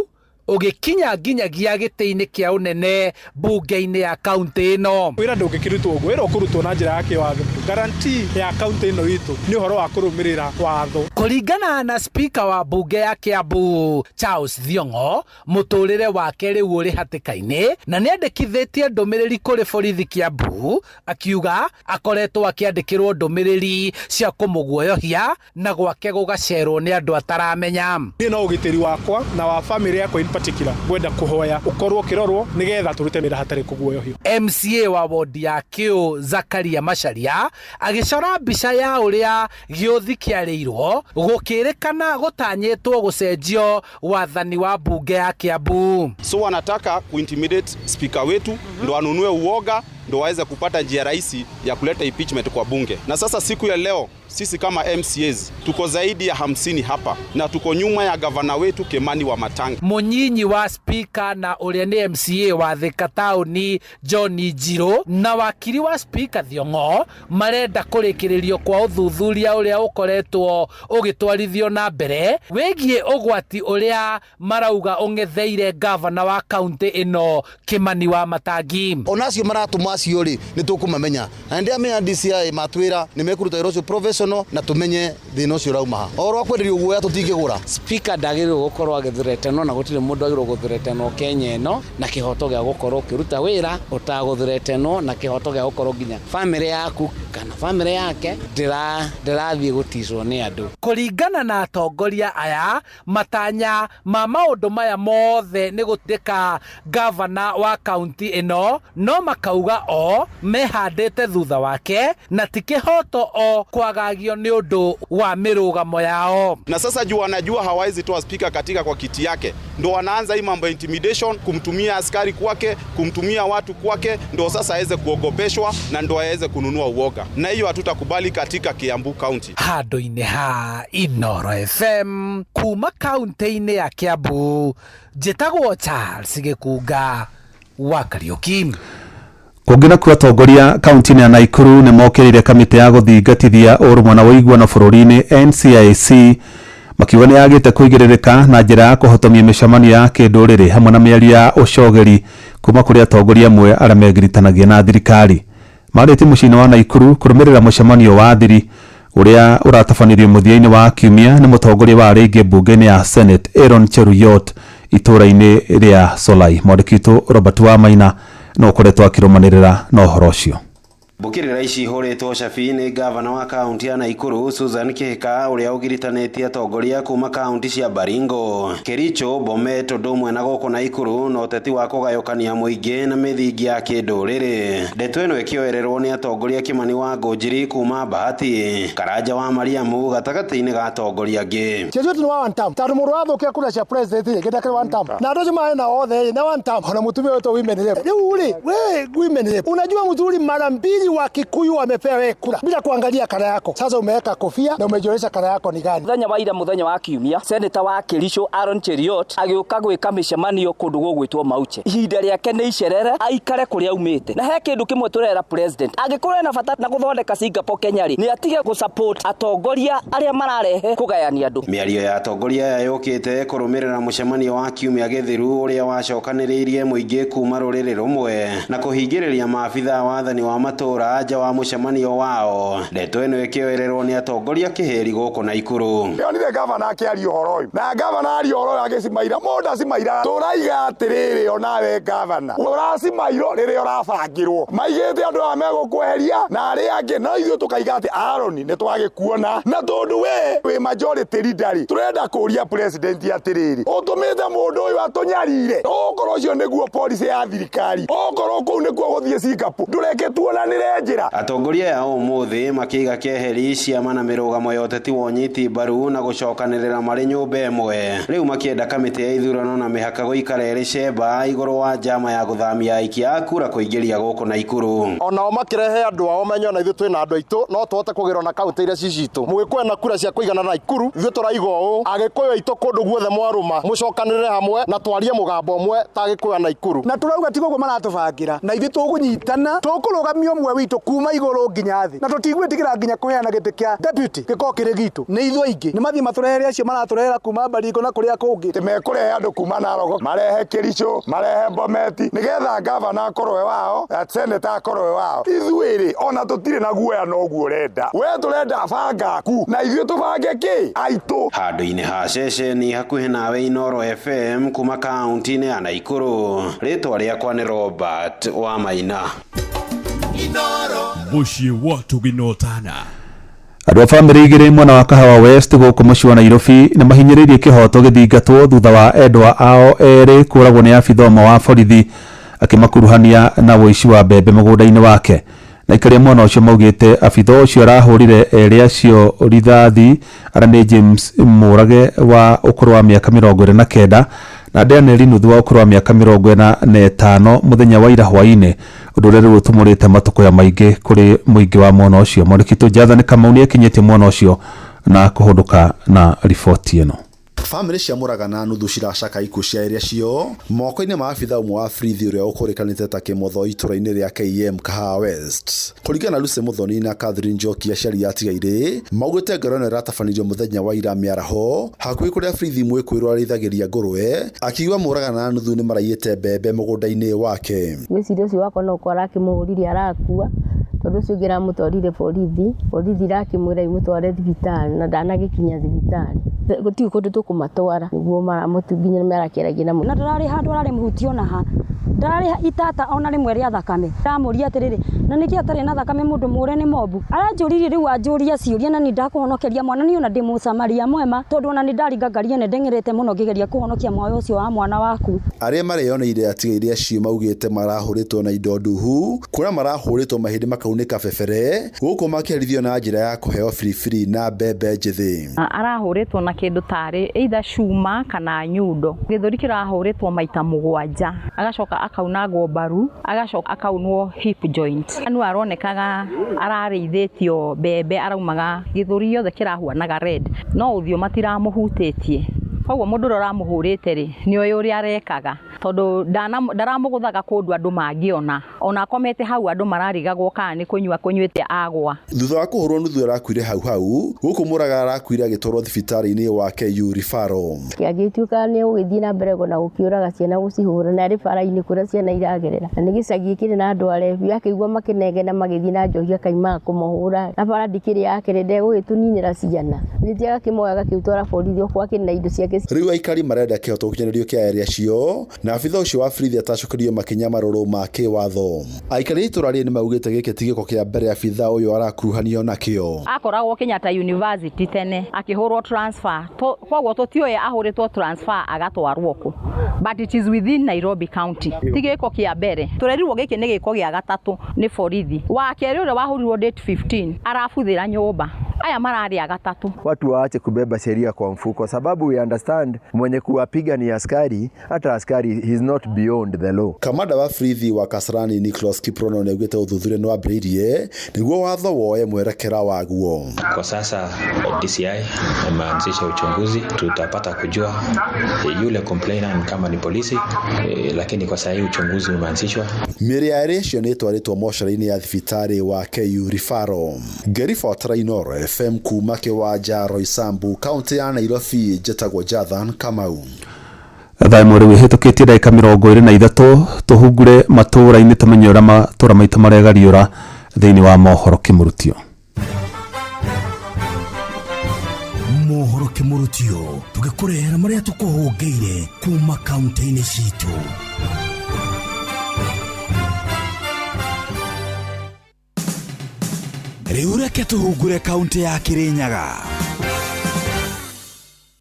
ũgĩkinya nginyagia gĩtĩ-inĩ kĩa ũnene mbunge-inĩ ya kaunti ĩno. Wĩra ndũngĩkĩrutwo ũguo, wĩra ũkũrutwo na njĩra ya kĩwatho. Guarantee ya kaunti ĩno itũ nĩ ũhoro wa kũrũmĩrĩra watho. Kũringana na speaker wa mbunge ya Kiambu Charles Thiong'o, mũtũrĩre wake rĩu ũrĩ hatĩka-inĩ na nĩandĩkithĩtie ndũmĩrĩri kũrĩ borithi Kiambu, akiuga akoretwo akĩandĩkĩrwo ndũmĩrĩri cia kũmũguoyohia na gwake gũgacerwo nĩ andũ ataramenya. Niĩ no ũgitĩri wakwa na wa famĩlĩ yakwa in particular ngwenda kũhoya ũkorwo ũkĩrorwo nĩgetha tũrute wĩra hatarĩ kũguoyohio. MCA wa wodi ya Kĩũ Zakaria Macharia agĩcora mbica ya ũrĩa gĩũthi kĩarĩirwo gũkĩrĩkana gũtanyĩtwo gũcenjio wathani wa mbunge ya Kiambu. So wanataka kuintimidate speaker wetu ndo anunue uoga ndo waweze kupata njia rahisi ya kuleta impeachment kwa bunge. Na sasa siku ya leo sisi kama MCAs tuko zaidi ya 50 hapa na tuko nyuma ya gavana wetu Kimani wa Matangi. Mũnyinyi wa speaker na ũrĩa nĩ MCA wa Thika taũni John Njirũ na wakiri wa speaker Thiong'o marenda kũrĩkĩrĩrio kwa ũthuthuria ũrĩa ũkoretwo ũgĩtwarithio na mbere wĩgiĩ ũgwati ũrĩa marauga ũng'etheire gavana wa kaunti ĩno Kimani wa Matangi. Ona acio maratũma acio rĩ, nĩ tũkũmamenya na nĩ ndĩramenya DCI matwĩra nĩ mekũruta wĩra ũcio professional na tũmenye thĩna ũcio ũrauma ha. Ũhoro wa kwenderio guoya tũtingĩgũra. Speaker ndagĩrĩirwo gũkorwo agĩthreatenwo na gũtirĩ mũndũ agĩrĩirwo gũthreatenwo Kenya ĩno na kĩhoto gĩa gũkorwo ũkĩruta wĩra ũtagũthreatenwo na kĩhoto gĩa gũkorwo nginya famĩlĩ yaku kana famĩlĩ yake ndĩrathiĩ gũticwo nĩ andũ. Kũringana na atongoria aya, matanya ma maũndũ maya mothe nĩ gũtindĩka gavana wa kaunti ĩno, no makauga o mehandĩte thutha wake na ti kĩhoto o kwagagio nĩ ũndũ wa mĩrũgamo yao. Na sasa juu wanajua hawawezi toa speaker katika kwa kiti yake, ndo wanaanza hii mambo ya intimidation, kumtumia askari kwake, kumtumia watu kwake, ndo sasa aweze kuogopeshwa na ndo aweze kununua uoga, na hiyo hatutakubali katika Kiambu County. Handũ-inĩ ha Inooro FM kuma kaunti-inĩ ya Kiambu, njĩtagwo Charles Gĩkunga wa Kariũki. Kũngĩ nakuo atongoria kaunti-inĩ ya Naikuru nĩ mokĩrĩire kamĩtĩ ya gũthingatithia ũrũmwe na ũiguano bũrũri-inĩ NCIC, makiuga nĩ yagĩte kũigĩrĩrĩka na njĩra ya kũhotomia mĩcemanio ya kĩndũrĩrĩ hamwe na mĩario ya ũcogeri kuma kũrĩ atongoria amwe arĩa megiritanagia na thirikari. Marĩtie mũciĩ-inĩ wa Naikuru kũrũmĩrĩra mũcemanio wa thiri ũrĩa ũratabanirio mũthia-inĩ wa kiumia nĩ mũtongoria wa arĩa aingĩ mbunge-inĩ ya Senate Aaron Cheruiyot itũũra-inĩ rĩa Solai. Mwandĩki witũ Robert Wamaina no ũkoretwo akĩrũmanĩrĩra na ũhoro ũcio. Mbũkĩrĩra ici ihũrĩtwo cabi nĩ ngavana wa kaunti ya Naikuru Susan Kihika ũrĩa ũgiritanĩtie atongoria kuma kaunti cia Baringo, Kericho, Bomet ũndũ ũmwe na gũkũ Naikuru na ũteti wa kũgayũkania mũingĩ na mĩthingi ya kĩndũrĩrĩ. Ndeto ĩno ĩkĩoererwo nĩ atongoria Kimani wa Ngũnjiri kuma Bahati, Karanja wa Mariamu gatagatĩ-inĩ ga atongoria angĩ. Chezo ni wa one term. Tondũ mũndũ wathũkia kura cia president rĩ, gĩndakĩrĩ one term. Na andũ acio marĩ na othe rĩ, na one term. Ona mũtumia wetwo women rep. Rĩu rĩ, we women rep. Unajua mzuri mara mbili wa Kikuyu wamepea wewe kura bila kuangalia kara yako. Sasa umeweka kofia na umejionyesha kara yako ni gani. Muthenya wa ira muthenya wa kiumia, Senator wa Kericho Aaron Cheruiyot agĩũka gwĩka mĩcemanio kũndũ gũgwĩtwo Mauche. Ihinda rĩake nĩ icerere aikare kũrĩa aumĩte. Na he kĩndũ kĩmwe tũrera president, angĩkorwo ena bata na gũthondeka Singapore Kenya rĩ, nĩ atige gũsupport atongoria arĩa mararehe kũgayania andũ. Mĩario ya atongoria aya yũkĩte kũrũmĩrĩra mũcemanio wa kiumia gĩthiru ũrĩa wacokanĩrĩirie mũingĩ kuma rũrĩrĩ rũmwe na kũhingĩrĩria maabitha wathani wa matũũra nja wa mũcemanio wao. Ndeto ĩno ĩkĩoererwo nĩ atongoria kĩhĩri gũkũ Naikuru. Ndĩronire gavana akĩaria ũhoro ũyũ na gavana aria ũhoro ũyũ agĩcimaira mũndũ acimaira tũraiga atĩrĩrĩ onawe gavana ũracimairwo rĩrĩa ũrabangĩrwo maigĩte andũ aya megũkweheria na arĩa angĩ no ithuĩ tũkaiga atĩ Aaron nĩ twagĩkuona na tondũ we wĩ majority leader rĩ tũrenda kũria president atĩrĩrĩ ũtũmĩte mũndũ ũyũ atũnyarire okorwo ũcio nĩguo policy ya thirikari okorwo kũu nĩkuo gũthiĩ Singapore ndũreke tuonanĩre njĩra. Atongoria aya ũmũthĩ makĩiga keheri ciama na mĩrũgamo ya ũteti wa ũnyiti mbaru na gũcokanĩrĩra marĩ nyũmba ĩmwe rĩu makĩenda kamĩtĩ ya ithurano na mĩhaka gũikara ĩrĩ cemba igũrũ wa njama ya gũthamia aikia a kura kũingĩria gũkũ Naikuru. Onao makĩrehe andũ ao menye ona ithuĩ twĩna andũ aitũ no tũhote kũgĩrwo na kaunti iria ci citũ. Mũgĩkũyũ na kura cia kũigana Naikuru ithuĩ tũraiga ũũ Agĩkũyũ aitũ kũndũ guothe mwarũma mũcokanĩrĩre hamwe na twarie mũgambo ũmwe ta Agĩkũyũ a Naikuru. Na tũrauga ti ũguo maratũbangĩra na ithuĩ tũgũnyitana tũkũrũgamia ũmwe witũ kuma igũrũ nginya thĩ na tũtigwĩtĩkĩra nginya kũheana gĩtĩ kĩa deputy gĩkorwo kĩrĩ gitũ nĩ ithuĩ aingĩ nĩ mathiĩ matũrehere acio maratũrehera kuma Baringo na kũrĩa kũngĩ. Mekũrehe andũ kuma Narok marehe Kericho marehe Bometi nĩgetha gavana akorwo we wao senator akorwo we wao. Ithuĩ rĩ ona tũtirĩ na guoya noguo ũrenda we tũrenda banga ku na ithuĩ tũbange kĩ aitũ. Handũ-inĩ ha ceceni hakuhĩ nawe Inooro FM kuma kaunti-inĩ ya Naikuru, rĩtwa rĩakwa nĩ Robert wa Maina. Mũciĩ wa tũginotana. Andũ a bamĩrĩ igĩrĩ mwena wa Kahawa West gũkũ mũciĩ wa Nairobi nĩ mahinyĩrĩirie kĩhoto gĩthingatwo thutha wa endwa ao erĩ kũragwo nĩ abitha ũmwe wa borithi akĩmakuruhania na ũici wa mbembe mũgũnda-inĩ wake. Na aikaria mwena ũcio maugĩte abitha ũcio arahũrire erĩ acio rithathi arĩa nĩ James Mũrage wa ũkũrũ wa mĩaka 29 na Daniel Nuthu wa ũkũrũ wa mĩaka 45 mũthenya wa ira hwaĩ-inĩ, ũndũ ũrĩa rĩu ũtumũrĩte matũkũya maingĩ kũrĩ mũingĩ wa mwena ũcio. Mwandĩki Jathani Kamau nĩekinyĩtie mwena ũcio na kũhũndũka na riboti ĩno. Bamĩrĩ cia Mũraga na Nuthu ciracaka ikuũ cia erĩ acio moko-inĩ ma abitha ũmwe wa borithi ũrĩa ũkũrĩkanĩte ta Kĩmotho itũra-inĩ rĩa KM Kahawa West. Kũringana na Lucy Muthoni na Catherine Njoki aciari a atigairĩ maugĩte ngero ĩno ĩratabanirio mũthenya wa ira mĩaraho hakuhĩ kũrĩa borithi mwĩkũĩrwo arĩithagĩria ngũrwe akiuga Mũraga na Nuthu nĩ maraiyĩte mbembe mũgũnda-inĩ wake. Ngwĩciria ũcio wakwa no ũkorwo arakĩmũhũrire arakua tondũ ũcio ũngĩ aramũtwarire borithi borithi irakĩmwĩra imũtware thibitarĩ na ndanagĩkinya thibitarĩ gũtirĩ kũndũ tũkũmatwara nĩguo maramũtu nginya marakĩaragia na na ndararĩ handũ ararĩ mũhuti ona ha ndararĩ itata ona rĩmwe rĩa thakame ndamũria atĩrĩrĩ na nĩkĩ atarĩ na thakame mũndũ mũre nĩ mobu aranjũririe rĩu anjũria ciũria na nĩ ndakũhonokeria mwana niĩ ona ndĩ mũsamaria mwema tondũ ona nĩ ndaringa ngaria nĩ ndeng'erete mũno ngĩgeria kũhonokia muoyo ũcio wa mwana waku. Arĩa mareyoneire atigairĩ acio maugĩte marahũrĩtwo na indo nduhu kuona marahũrĩtwo mahĩndĩ makaunĩka bebere gũkũ makĩherithio na njĩra ya kũheo biribiri na mbembe njĩthĩ. Arahũrĩtwo na kĩndũ tarĩ either cuma kana nyundo gĩthũri kĩrahũrĩtwo maita 7 agacoka akaunagwo mbaru agacoka akaunwo hip joint anu aronekaga ararĩithĩtio mbembe araumaga gĩthũri gĩothe kĩrahuanaga red no ũthiũ matiramũhutĩtie koguo mũndũ ũrĩa ũramũhũrĩte rĩ nĩoĩ ũrĩa arekaga tondũ ndaramũgũthaga kũndũ andũ mangĩona ona akomete hau andũ mararigagwo kana nĩ kũnyua kũnyuĩte agwa. Thutha wa kũhũrwo Nuthu arakuire hau hau gũkũ Mũraga arakuire agĩtwarwo thibitarĩ-inĩ wa KU Referral. Agĩtuĩka nĩ ũgĩthiĩ na mbere na gũkĩũraga ciana gũcihũra na arĩ bara-inĩ kũrĩa ciana iragerera na nĩ gĩcagi kĩrĩ na andũ arebi akĩigua makĩnegena magĩthiĩ na njohi akaimaga kũmahũra na bara ndikĩrĩ yake rĩ ndegũgĩtũninĩra ciana gĩthiĩ agakĩmoya agakĩmũtwara borithi okorwo akĩrĩ na indo ciake Rĩu aikari marenda kĩhoto gũkinyanĩrio kĩa erĩ acio na abitha ũcio wa borithi atacũkĩrio makinya marũrũ ma kĩwatho. Aikari a itũra rĩrĩ nĩmaugĩte gĩkĩ ti gĩko kĩa mbere abitha ũyũ arakuruhanio nakĩo. Akoragwo Kenyatta University tene akĩhũrwo transfer, koguo tũtiũĩ ahũrĩtwo transfer agatwarwo kũ, but it is within Nairobi County. Ti gĩko kĩa mbere, tũrerirwo gĩkĩ nĩ gĩko gĩa gatatũ nĩ borithi. Wa kerĩ ũrĩa wahũrirwo date 15 arabuthĩra nyũmba, aya mararĩ a gatatũ. Watu waache kubeba sheria kwa mfuko, sababu we understand mwenye kuwapiga ni askari, hata askari he is not beyond the law. Kamanda wa borithi wa Kasarani Nicholas Kiprono nĩaugĩte ũthuthuria nĩwambĩrĩirie nĩguo watho woe mwerekera waguo. Kwa sasa DCI imeanzisha uchunguzi, tutapata kujua yule complainant kama ni polisi, lakini kwa sasa hii uchunguzi umeanzishwa. Mĩĩrĩ ya erĩ acio nĩ ĩtwarĩtwo mocarĩ-inĩ ya thibitarĩ wa KU Referral. Ngĩribotera Inooro FM kuma kĩwanja Roysambu, kaũntĩ ya Nairobi, njĩtagwo Jathan Kamau. Thaa ĩmwe rĩu ĩhĩtũkĩtie ndagĩka 23, tũhungure matũũra-inĩ tũmenye ũrĩa matũũra maitũ maregariũra thĩinĩ wa mohoro kĩmũrutio. Mohoro kĩmũrutio tũgĩkũrehera marĩa tũkũhũngĩire kuma kaunti-inĩ citũ. Rĩu reke tũhungure kaunti ya Kirinyaga.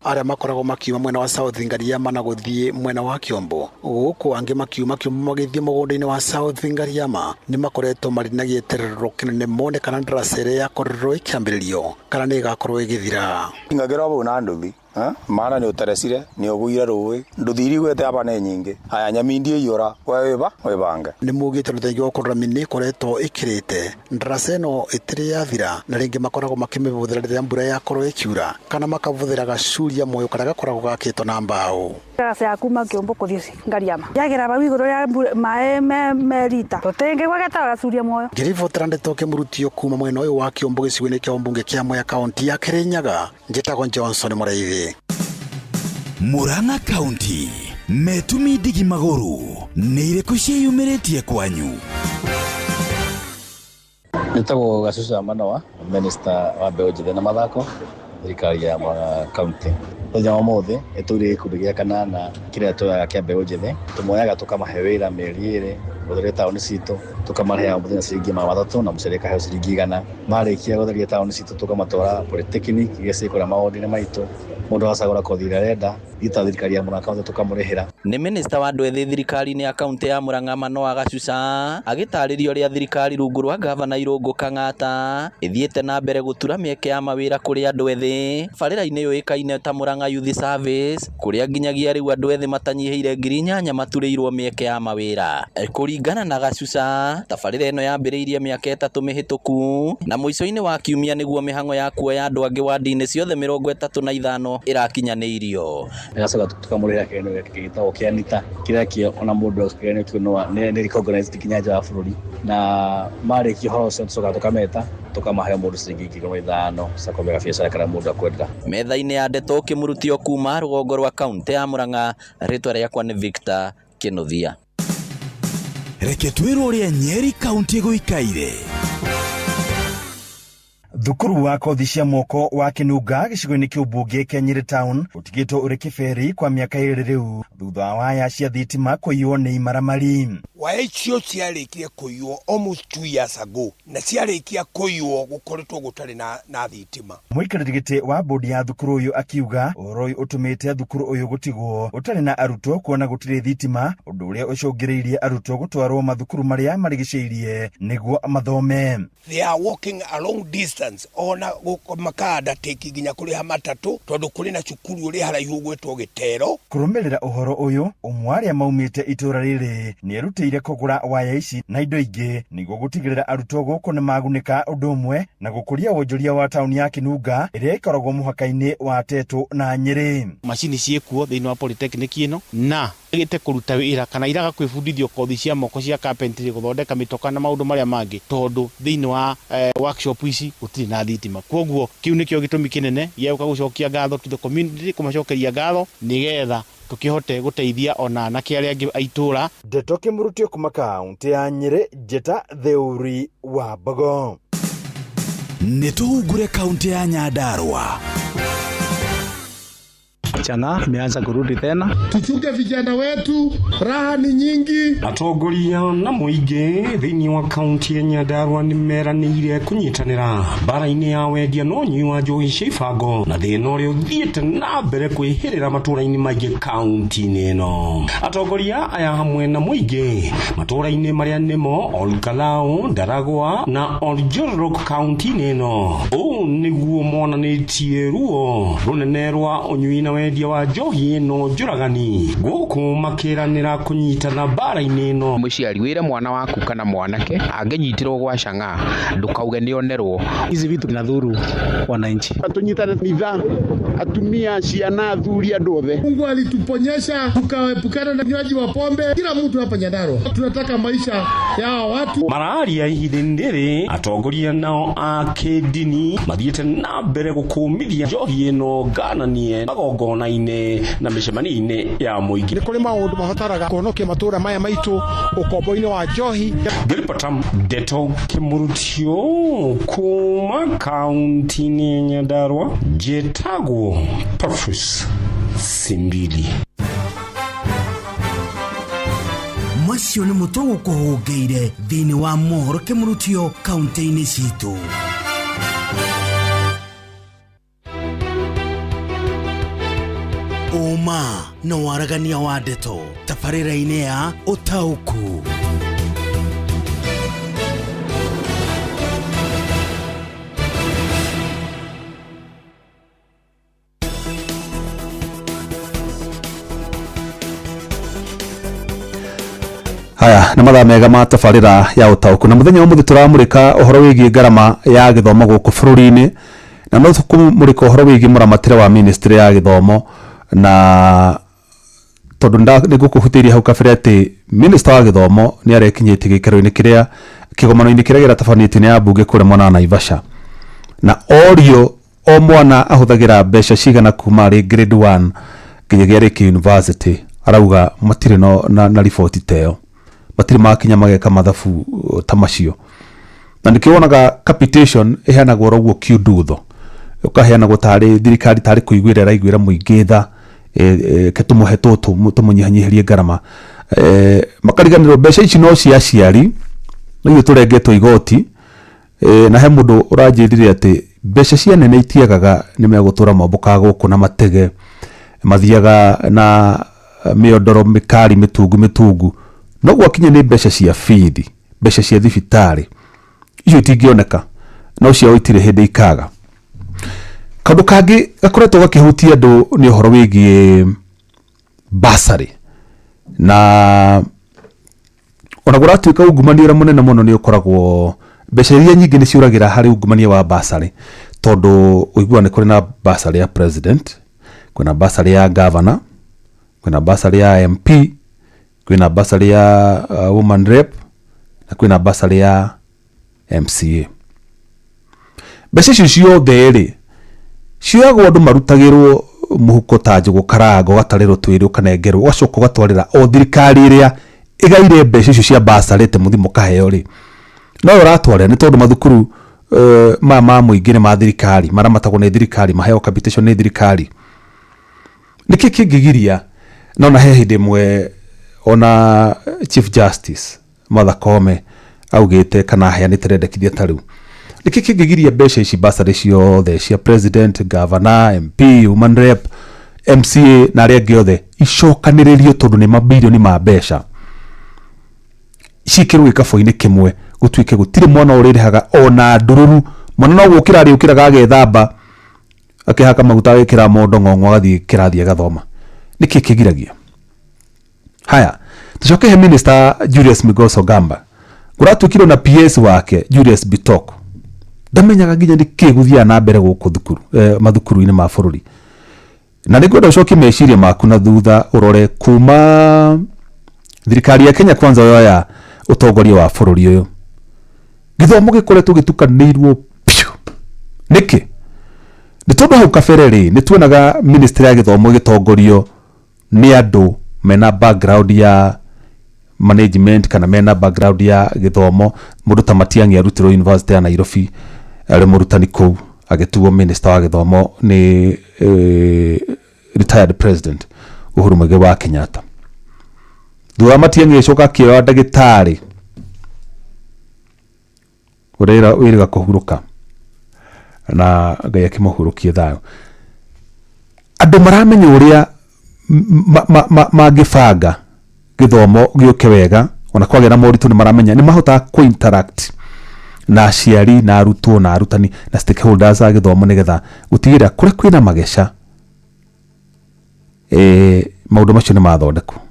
Arĩa makoragwo makiuma mwena wa South Ngariama na gũthiĩ mwena wa Kiombo, gũkũ angĩ makiuma Kiombo magĩthiĩ mũgũnda-inĩ wa South Ngariama, nĩ makoretwo marĩ na gĩeterero kĩnene mone kana ndaraca ĩrĩa yakorirwo ĩkĩambĩrĩrio kana nĩ ĩgakorwo ĩgĩthira. Ingagĩra bau na nduthi maana nĩ ũterecire nĩ ũgũire rũĩ nduthi iria igwĩte aba nĩ nyingĩ aya nyamindi ĩiyũra we wĩba wĩbange. Nĩ maugĩte rũthengi wa gũkorwo rami nĩ ĩkoretwo ĩkĩrĩte ndaraca ĩno ĩtirĩ yathira, na rĩngĩ makoragwo makĩmĩhũthĩra rĩrĩa mbura yakorwo ĩkiura kana makahũthĩra gacuria muoyo karĩa gakoragwo gakĩtwo na mbaũ. Ndaraca ya kuma Kiombo kũthiĩ Ngariama yagĩra bau igũrũ rĩa maĩ merita tũtingĩgwa getaga gacuria muoyo. Ngĩribotera ndeto kĩmũrutio kuma mwena ũyũ wa Kiombo gĩcigo-inĩ kĩa ũmbunge kĩa Mwea kaunti ya Kirinyaga, njĩtagwo Johnson Mũraithi. Murang'a County metumi ndigi magũrũ nĩ irĩkũ ciĩyumĩrĩtie kwanyu? Nĩtagwo Gacuca Manoa, minister wa mbeũ njĩthĩ na mathako thirikari ya Murang'a County. Mũthenya wa ũmũthĩ nĩtũrĩ gĩkundi gĩa kanana kĩrĩa tuoyaga kĩa mbeũ njĩthĩ, tũmoyaga tũkamahe wĩra mĩeri 2 gũtheria taũni citũ, tũkamarĩha o mũthenya ciringi 300 na mũciari akaheo ciringi 100. Marĩkia gũtheria taũni citũ tũkamatwara polytechnic iria ciĩ kũrĩa mawodi-inĩ maitũ, mũndũ agacagũra kothi ĩrĩa arenda, ithuĩ ta thirikari ya Murang'a County tũkamũrĩhĩra. Nĩ minista wa andũ ethĩ thirikari-inĩ ya kaunti ya Murang'a Manoa Gacuca agĩtarĩria ũrĩa thirikari rungu rwa gavana Irũngũ Kang'ata ĩthiĩte na mbere gũtura mĩeke ya mawĩra kũrĩ andũ ethĩ barĩra-inĩ yũĩkaine ta Murang'a Youth Service, kũrĩa nginyagia rĩu andũ ethĩ matanyihĩire 8,000 maturĩirwo mĩeke ya mawĩra. Kũringana na Gacuca, tabarĩra ĩno yambĩrĩirie mĩaka 3 mĩhĩtũku na mũico-inĩ wa kiumia nĩguo mĩhang'o ya kuoya andũ angĩ wandi-inĩ ciothe 35 ĩrakinyanĩirio. Agacoka tũkamũrĩhĩra kĩgeranio gĩake gĩtagwo kĩa NITA kĩrĩa kĩo ona mũndũ kĩgeranio kĩu no nĩ recognized nginya nja wa bũrũri, na marĩkia ũhoro ũcio tũcokaga tũkameta tũkamahe mũndũ ciringi 5,000 cia kwambĩrĩria biacara kana mũndũ akwenda. Metha-inĩ ya ndeto ũkĩmũrutio kuma rũgongo rwa kaunti ya Murang'a, rĩtwa rĩakwa nĩ Victor Kĩnuthia. Reke twĩrwo ũrĩa Nyeri County gũikaire. Thukuru wa kothi cia moko wa Kinunga gĩcigo-inĩ kĩa ũmbunge kĩa Nyeri Town ũtigĩtwo ũrĩ kĩberi kwa mĩaka 2 rĩu thutha wa waya cia thitima kũiywo nĩ imaramari. Waya icio ciarĩkire kũiywo almost 2 years ago, na ciarĩkia kũiywo gũkoretwo gũtarĩ na thitima. Mũikarĩri gĩtĩ wa bodi ya thukuru ũyũ akiuga ũhoro ũyũ ũtũmĩte thukuru ũyũ gũtigwo ũtarĩ na arutwo kuona gũtirĩ thitima, ũndũ ũrĩa ũcũngĩrĩirie arutwo gũtwarwo mathukuru marĩa marigicĩirie nĩguo mathome. They are walking a long distance ona makanda teki nginya kũrĩha matatũ tondũ kũrĩ na cukuru ũrĩ haraihu ũgwĩtwo Gĩtero. Kũrũmĩrĩra ũhoro ũyũ, ũmwe arĩa maumĩte itũra rĩrĩ nĩerutĩire kũgũra waya ici na indo ingĩ nĩguo gũtigĩrĩra arutwo gũkũ nĩmagunĩka ũndũ ũmwe na gũkũria wonjoria wa taũni ya Kinunga ĩrĩa ĩkoragwo mũhaka-inĩ wa Tetu na Nyĩrĩ. Macini ciĩkuo thĩinĩ wa polytechnic ĩno na gĩte kũruta wĩra kana iraga kwĩbundithio kothi cia moko cia carpentry, gũthondeka mĩtoka na maũndũ marĩa mangĩ, tondũ thĩinĩ wa workshop ici gũtirĩ na thitima. Kwoguo kĩu nĩkĩo gĩtũmi kĩnene gĩa gũka gũcokia ngatho to the community, kũmacokeria ngatho nĩgetha tũkĩhote gũteithia ona anake arĩa angĩ a itũũra. Ndeto kĩmũrutio kuma kaunti ya Nyĩrĩ, Njĩta Theuri wa Mbogo. Nĩ tũhungure kaunti ya Nyandarua. Chang'aa imeanza kurudi tena. Tuchunge vijana wetu, raha ni nyingi. Atongoria na mũingĩ thĩinĩ wa kaunti ya Nyandarua nĩmeranĩire kũnyitanĩra mbara-inĩ ya wendia na ũnyui wa njohi cia ibango na thĩna ũrĩa ũthiĩte na mbere kwĩhĩrĩra matũũra-inĩ maingĩ kaunti-inĩ ĩno. Atongoria aya hamwe na mũingĩ matũũra-inĩ marĩa nĩmo Olkalau, Ndaragwa na Oljororok kaunti-inĩ ĩno, ũũ nĩguo monanĩtie ruo rũnene rwa ũnyui na wendia wa njohi ĩno njũragani gũkũ makĩranĩra kũnyitana mbara-inĩ ĩno. Mũciari wĩre mwana waku kana mwanake angĩnyitirwo gwa chang'aa ndũkauge nĩonerwo. Hizi vitu vinadhuru wananchi. Tunyitane nidhamu, atumia, ciana, athuri, andũ othe. Mungu alituponyesha tukaepukana na unywaji wa pombe. Kila mtu hapa Nyandarua tunataka maisha ya watu. Mararia ihinda-inĩ rĩrĩ atongoria nao a kĩndini mathiĩte na mbere gũkũmithia njohi ĩno ngananie magongona-inĩ na mĩcemanio-inĩ ya mũingĩ. Nĩ kũrĩ maũndũ mabataraga kũhonokia matũũra maya maitũ ũkombo-inĩ wa njohi. Ngĩripota Ndeto Kĩmũrutio kuma kaunti-inĩ ya Nyandarua, njĩtagwo Patrice Simbili. Macio nĩ mũtwe gũkũhũngĩire thĩinĩ wa mohoro kĩmũrutio kaunti-inĩ citũ. Ũma na waragania wa ndeto tabarĩra-inĩ ya ũtaũku. Haya nĩ mathaa mega ma tabarĩra ya ũtaũku, na mũthenya ũmũthĩ tũramũrĩka ũhoro wĩgiĩ ngarama ya gĩthomo gũkũ bũrũri-inĩ, na no tũkũmũrĩka ũhoro wĩgiĩ mũramatĩre wa ministry ya gĩthomo, na tondũ nĩngũkũhutĩirie hau kabere atĩ minister wa gĩthomo nĩ arekinyĩtie gĩikaro-inĩ kĩrĩa kĩgomano-inĩ kĩrĩa gĩratabanĩtio nĩ ambunge kũrĩa mwena wa Naivasha, na orio o mwana ahũthagĩra mbeca cigana kuma arĩ grade 1 nginyagia arĩkie university, arauga matirĩ na riboti ta ĩyo, matirĩ makinya mageka mathabu ta macio, na nĩkĩo wonaga capitation ĩheanagwo oro ũguo kiundutho, ũkaheanagwo tarĩ thirikari tarĩ kũiguĩra ĩraiguĩra mũingĩ tha, ke tũmũhe tũtũ tũmũnyihanyihĩrie ngarama, makariganĩrwo mbeca ici no cia aciari, no ithuĩ tũrengetwo igoti, na he mũndũ ũranjĩrire atĩ mbeca cia nene itiagaga nĩ megũtũra mombũkaga gũkũ na matege, mathiaga na mĩondoro mĩkari mĩtungu mĩtungu, no gwakinya nĩ mbeca cia bithi, mbeca cia thibitarĩ icio itingĩoneka, no ciao itirĩ hĩndĩ ikaga. Kaũndũ kangĩ gakoretwo gakĩhutia andũ nĩ ũhoro wĩgiĩ bursary, na ona gũratuĩka ungumania ũrĩa mũnene mũno nĩ ũkoragwo mbeca iria nyingĩ nĩ ciũragĩra harĩ ungumania wa bursary, tondũ ũiguaga nĩ kũrĩ na bursary ya president, kwĩna bursary ya governor, kwĩna bursary ya MP, kwĩna bursary ya woman rep, na kwĩna bursary ya MCA. Mbeca icio ciothe rĩ cioyagwo andũ marutagĩrwo mũhuko ta njũgũ karanga, ũgatarĩrwo twĩrĩ ũkanengerwo, ũgacoka ũgatwarĩra o thirikari ĩrĩa ĩgaire mbeca icio cia bursary atĩ mũthiĩ mũkaheo rĩ, no ũratwarĩra nĩ tondũ mathukuru maya ma mũingĩ nĩ ma thirikari, maramatagwo nĩ thirikari, maheo capitation nĩ thirikari. Nĩkĩ kĩngĩgiria? No na he hĩndĩ ĩmwe ona Chief Justice Martha Koome augĩte kana aheanĩte rĩendekithia ta rĩu, nĩkĩ kĩngĩgiria mbeca ici bursary ciothe cia president, governor, MP, woman rep, MCA na arĩa angĩ othe icokanĩrĩrio, tondũ nĩ mabirioni ma mbeca, ciĩkĩrwo gĩkabũ-inĩ kĩmwe, gũtuĩke gũtirĩ mwana ũrĩrĩhaga ona ndururu. Mwana no gũkĩra arĩũkĩraga agethamba, akĩhaka maguta, agĩkĩra mondo ng'ong'o, agathiĩ kĩrathi agathoma. Nĩkĩ kĩgiragia? Haya, tucoke he Minister Julius Migos Ogamba, kũratuĩkire na PS wake Julius Bitok ndamenyaga nginya nĩkĩ gũthiaga na mbere gũkũ thukuru, mathukuru-inĩ ma bũrũri. Na nĩngwenda ũcokie meciria maku na thutha ũrore kuma thirikari ya Kenya Kwanza yoya ũtongoria wa bũrũri ũyũ, gĩthomo gĩkoretwo gĩtukanĩirwo biũ. Nĩkĩ? Nĩ tondũ hau kabere rĩ nĩ tuonaga ministry ya gĩthomo gĩtongorio nĩ andũ mena background ya management kana mena background ya gĩthomo. Mũndũ ta Matiang'i arutirwo University ya Nairobi arĩ mũrutani kũu, agĩtuo minister wa gĩthomo nĩ Retired President Uhuru Muigai wa Kenyatta. Thutha wa Matiang'i gĩcoka akĩoya ndagĩtarĩ ũrĩa wĩrĩga kũhurũka na Ngai akĩmũhurũkie thayũ. Andũ maramenya ũrĩa mangĩbanga gĩthomo gĩũke wega, ona kwagĩa na moritũ nĩ maramenya nĩ mahotaga kũ interact na aciari na arutwo na arutani na stakeholders a gĩthomo nĩgetha gũtigĩrĩra kũrĩa kwĩna mageca maũndũ macio nĩ mathondekwo.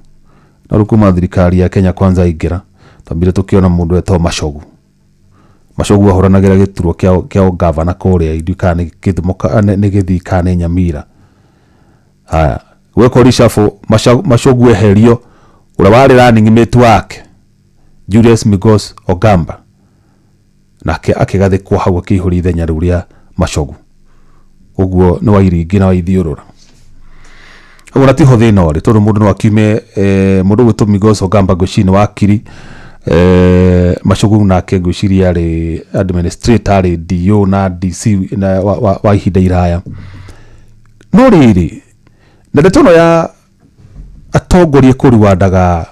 Na rĩu kuma thirikari ya Kenya Kwanza ingĩra twambire tũkĩona mũndũ etagwo Machogu. Machogu ahũranagĩra gĩturwa kĩa ũgavana kũrĩa ithuĩ kana nĩ Gĩthumo nĩ Gĩthii kana nĩ Nyamira. Haya, gwekwo reshuffle, Machogu eherio, ũrĩa warĩ running mate wake Julius Migos Ogamba nake akĩgathĩkwo hau akĩihũria ithenya rĩu rĩa Machogu. Ũguo nĩ Wairingi na Waithiũrũra. Ũguo na tiho thĩna ũrĩ tondũ mũndũ no akiume mũndũ ũgwĩtwo Migos Ogamba ngwĩciria nĩ wakiri, Machogu nake ngwĩciria arĩ administrator, arĩ DO na DC na wa ihinda iraya. No rĩrĩ, na ndeto ĩno ya atongoria kũriwandaga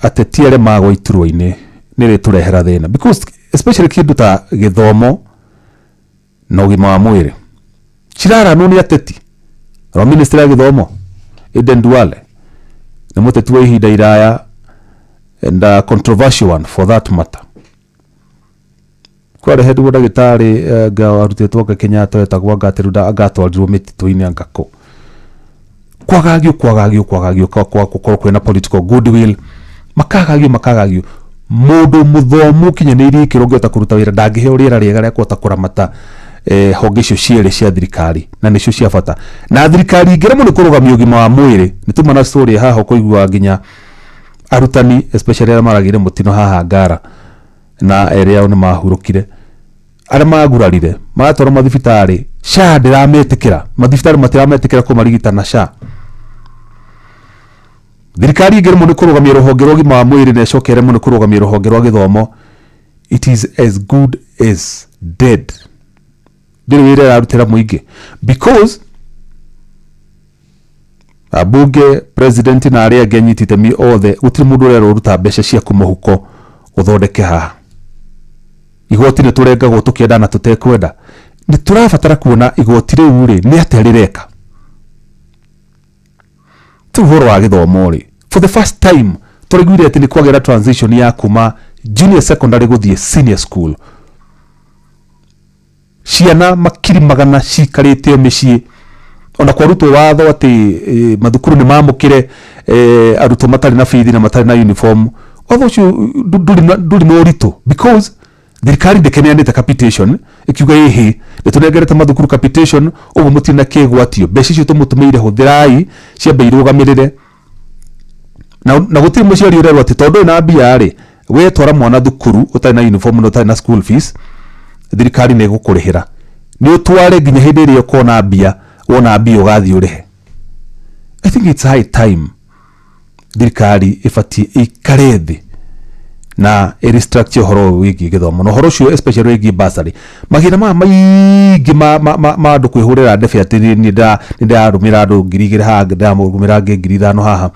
ateti arĩa magwa iturwa-inĩ nĩ ĩrĩtũrehera thĩna, because especially kĩndũ ta gĩthomo na ũgima wa mwĩrĩ ciraranwo nĩ ateti. Ro ministry ya gĩthomo Aden Duale nĩ mũteti wa ihinda iraya and a controversial one for that matter. Kwarehetwo ndagĩtarĩ arutĩtwo anga Kenyatta etagwo anga atĩrĩ angatwarirwo mĩtitũ-inĩ anga kũ. Kwagagio kwagagio kwagagio gũkorwo kwĩna political goodwill, makagagio makagagio. Mũndũ mũthomu ũkinyanĩirie ikĩro ũngĩhota kũruta wĩra ndangĩheo rĩera rĩega rĩa kũhota kũramata honge icio cierĩ cia thirikari na nĩcio cia bata. Na thirikari ĩngĩremwo nĩ kũrũgamia ũgima wa mwĩrĩ, nĩ tuma na story haha ũkũigua nginya arutani especially arĩa maragĩire mũtino haha Ngara na erĩ ao nĩ mahurũkire, arĩa magurarire maratwarwo mathibitarĩ, SHA ndĩrametĩkĩra, mathibitarĩ matirametĩkĩra kũmarigita na SHA. Thirikari ĩngĩremwo nĩ kũrũgamia rũhonge rwa ũgima wa mwĩrĩ na ĩcoke ĩremwo nĩ kũrũgamia rũhonge rwa gĩthomo, it is as good as dead. Ndĩrĩ wĩra ĩrarutĩra mũingĩ because abunge, president na arĩa angĩ anyiti itemi othe gũtirĩ mũndũ ũrerwo ũruta mbeca ciaku mũhuko ũthondeke haha. Igoti nĩ tũrengagwo tũkĩenda na tũtekwenda. Nĩ tũrabatara kuona igoti rĩu rĩ nĩ atĩa rĩreka. Tu ũhoro wa gĩthomo rĩ, for the first time tũraiguire atĩ nĩ kwagĩra transition ya kuma junior secondary gũthiĩ senior school. Ciana makiri magana cikarĩte mĩciĩ, ona kwarutwo watho atĩ mathukuru nĩ mamũkĩre arutwo matarĩ na bithi na matarĩ na uniform. Watho ũcio ndũrĩ na ũritũ because thirikari ndĩkeneanĩte capitation ĩkiuga ĩhĩ nĩ tũnengerete mathukuru capitation, ũguo mũtirĩ na kĩgwatio, mbeca icio tũmũtũmĩire hũthĩrai ciambe irũgamĩrĩre. Na gũtirĩ mũciari ũrerwo atĩ tondũ wĩna mbia rĩ, we twara mwana thukuru ũtarĩ na uniform na ũtarĩ na school fees, thirikari nĩ ĩgũkũrĩhĩra, nĩ ũtware nginya hĩndĩ ĩrĩa ũkona mbia, wona mbia ũgathiĩ ũrĩhe. I think it's high time thirikari ĩbatiĩ ĩikare thĩ na ĩrestructure ũhoro ũyũ wĩgiĩ gĩthomo na ũhoro ũcio especially wĩgiĩ bursary. Mahinda maya maingĩ ma andũ kwĩhũrĩra ndebe atĩ nĩ ndĩrarũmĩra andũ 2,000 haha, ndĩramũrũmĩra angĩ 5,000 haha,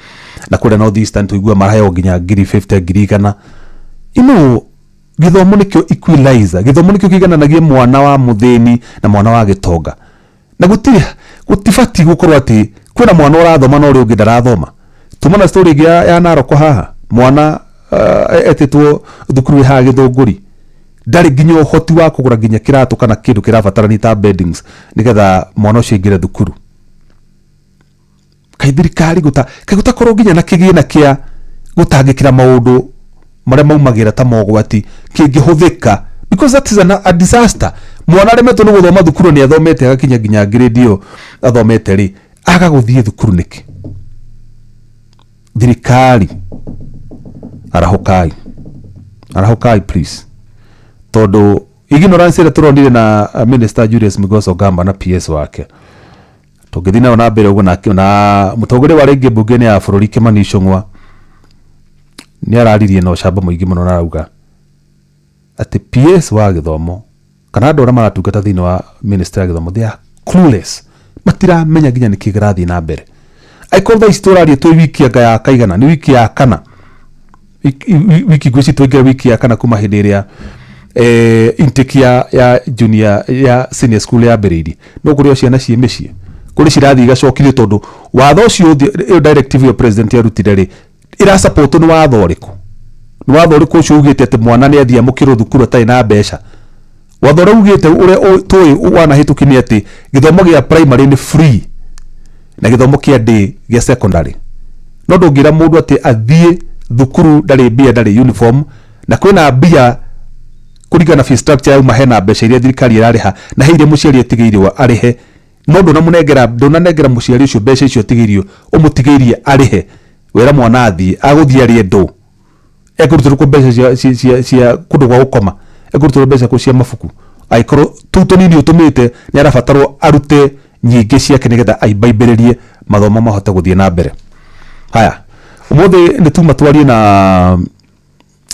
na kũrĩa North Eastern tũigua maraheo nginya 50,000, 100,000. Ino gĩthomo nĩkĩo equalizer, gĩthomo nĩkĩo kĩigananagia mwana wa mũthĩni na mwana wa gĩtonga. Na gũtibatiĩ gũkorwo atĩ kwĩna mwana ũrathoma na ũrĩa ũngĩ ndarathoma. Tuma na story ĩngĩ ya Narok haha, mwana etĩtwo thukuru haha Gĩthũngũri, ndarĩ nginya ũhoti wa kũgũra nginya kĩratũ kana kĩndũ kĩrabatarania ta beddings nĩgetha mwana ũcio aingĩre thukuru. Kaĩ thirikari kaĩ gũtakorwo nginya na kĩgĩna kĩa gũtangĩkĩra maũndũ marĩa maumagĩra ta mogwati kĩngĩhũthĩka, because that is a disaster. Mwana aremetwo nĩ gũthoma thukuru nĩ athomete agakinya nginya grade ĩyo athomete rĩ, aga gũthiĩ thukuru nĩkĩ? Thirikari arahũkai, arahũkai please, tondũ ignorance ĩrĩa tũronire na Minister Julius Migos Ogamba na PS wake, tũngĩthiĩ nayo na mbere ũguo na mũtongoria wa rĩngĩ mbunge-inĩ ya bũrũri Kimani Ichung'wa nĩ araririe na ũcamba mũingĩ mũno na arauga atĩ PS wa gĩthomo kana andũ arĩa maratungata thĩinĩ wa ministry ya gĩthomo, they are clueless, Matiramenya nginya nĩkĩ kĩrathiĩ na mbere. Angĩkorwo thaa ici tũraria twĩ wiki anga ya kaigana, nĩ wiki ya kana, wiki ngwĩciria twaingĩra wiki ya kana kuma hĩndĩ ĩrĩa intake ya junior ya senior school yambĩrĩirie, no kũrĩ o ciana ciĩ mĩciĩ kũrĩ cirathiĩ igacokithio tondũ watho ũcio ĩyo directive ĩyo president yarutire rĩ, ĩrasapotwo nĩ watho ũrĩkũ? Nĩ watho ũrĩkũ ũcio ugĩte atĩ mwana nĩ athiĩ amũkĩrwo thukuru atarĩ na mbeca? Watho ũrĩa ugĩte ũrĩa tũĩ wanahĩtũki nĩ atĩ gĩthomo gĩa primary nĩ free na gĩthomo kĩa day gĩa secondary. No ndũngĩra mũndũ atĩ athiĩ thukuru ndarĩ mbia, ndarĩ uniform, na kwĩna mbia kũringana na fee structure yauma, hena mbeca iria thirikari ĩrarĩha na he iria mũciari atigĩirwo arĩhe, no ndũnanengera mũciari ũcio mbeca icio atigĩirio, ũmũtigĩirie arĩhe. Wĩra mwana athiĩ agũthiĩ arĩe ndũ, ekũrutĩrwo kũ mbeca cia kũndũ gwa gũkoma, ekũrutĩrwo mbeca kũ cia mabuku? Angĩkorwo tũu tũnini ũtũmĩte nĩ arabatarwo arute nyingĩ ciake nĩgetha aimbaimbĩrĩrie mathomo mahote gũthiĩ na mbere. Haya, ũmũthĩ nĩ tuma twarie na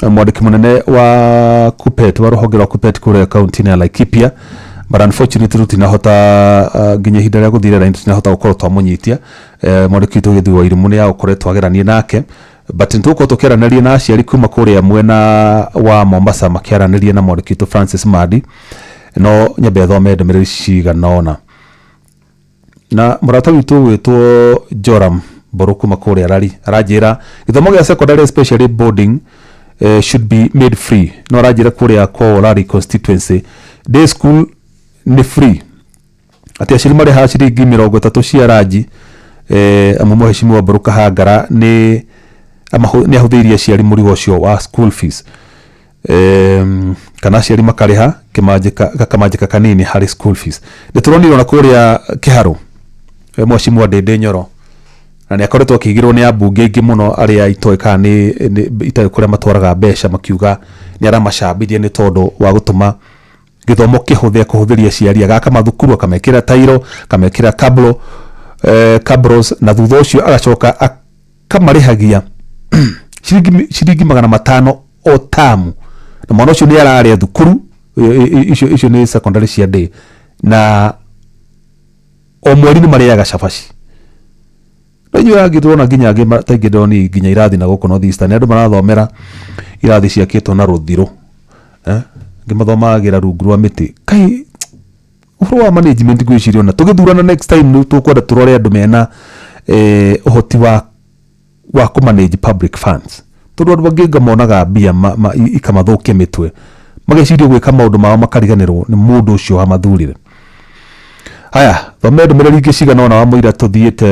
mwandĩki mũnene wa KUPPET, wa rũhonge rwa KUPPET kũrĩa kaunti-inĩ ya Laikipia, but unfortunately tũtinahota nginya ihinda rĩa gũthira raini tũtinahota gũkorwo twamũnyitia. Mwandĩki witũ Gĩthuĩ wa Irimũ nĩ agũkoretwo ageranie nake, but nĩtũgũkorwo tũkĩaranĩria na aciari kuma kũrĩa mwena wa Mombasa makĩaranĩria na mwandĩki witũ Francis Madi. No nyambe thome ndũmĩrĩri cigana ũna. Na mũrata witũ ũgwĩtwo Joram Mbũrũ kuma kũrĩa Rari aranjĩra gĩthomo gĩa secondary, especially boarding, should be made free. No aranjĩra kũrĩa kwa Rari constituency day school nĩ free, atĩ aciari marĩhaga ciringi 30 cia ranji. Amu mũheshimiwa Mbũrũ Kahangara nĩ ahũthĩirie aciari mũrigo ũcio wa school fees, kana aciari makarĩha gakamanjĩka kanini harĩ school fees. Nĩ tũronire ona kũrĩa Kĩharũ mheshimiwa Ndĩndĩ Nyoro, na nĩ akoretwo akĩigĩrwo nĩ ambunge aingĩ mũno arĩa itoĩ kana nĩ itoĩ kũrĩa matwaraga mbeca, makiuga nĩ aramacambithia nĩ tondũ wa gũtũma gĩthomo kĩhũthe, kũhũthĩria aciari, agaka mathukuru, akamekĩra tairo, akamekĩra cabros, na thutha ũcio agacoka akamarĩhagia ciringi 500 o tamu, na mwana ũcio nĩ ararĩa thukuru. Icio nĩ secondary cia day, na o mweri nĩ marĩaga cabaci. No inyuĩ angĩ tũrona nginya angĩ ta ingĩ ndĩroni nginya irathi na gũkũ North Eastern andũ marathomera irathi ciakĩtwo na rũthirũ, angĩ mathomagĩra rungu rwa mĩtĩ. Kai ũhoro wa management ngwĩciria ona tũgĩthurana next time nĩ tũkwenda tũrore andũ mena ũhoti wa kũ manage public funds, tondũ andũ angĩ ngamonaga mbia ikamathũkia mĩtwe, mageciria gwĩka maũndũ mao makariganĩrwo nĩ mũndũ ũcio wamathurire. Haya, thome ndũmĩrĩri ingĩ cigana ũna wa mũira tũthiĩte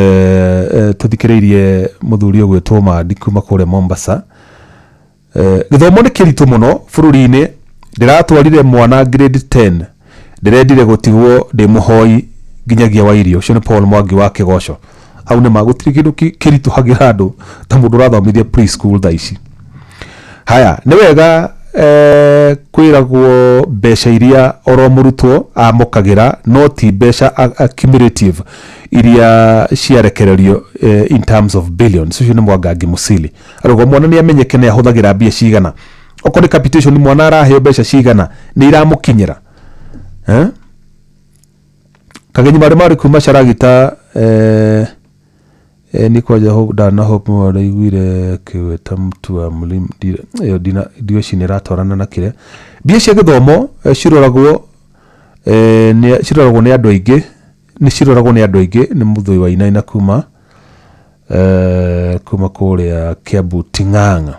tũthikĩrĩirie mũthuri ũgwĩtwo Mandi kuma kũrĩa Mombasa. Gĩthomo nĩ kĩritũ mũno bũrũri-inĩ. Ndĩratwarire mwana grade 10, ndĩrendire gũtigwo ndĩ mũhoi nginyagia wa irio. Ũcio nĩ Paul Mwangi wa Kĩgoco. Hau nĩ ma gũtirĩ kĩndũ kĩritũhagĩra andũ ta mũndũ ũrathomithia preschool thaa ici. Haya, nĩ wega kwĩragwo mbeca iria oro mũrutwo amũkagĩra, no ti mbeca accumulative iria ciarekererio in terms of billions. Ũcio nĩ Mwangangi Musili. Arauga mwana nĩ amenyeke nĩ ahũthagĩra mbia cigana, okorwo nĩ capitation mwana araheo mbeca cigana nĩ iramũkinyĩra. Kagenyi marĩ marĩ kuma Caragita ni kwaja hope ndana hope maraiguire kĩweta mtu wa mlima ĩyo ndigwĩciria nĩ ĩratwarana na kĩrĩa. Mbia cia gĩthomo ciroragwo nĩ andũ aingĩ, nĩ ciroragwo nĩ andũ aingĩ. Nĩ Mũthũi wa Inaina kuma kũrĩa Kiambu Ting'ang'a.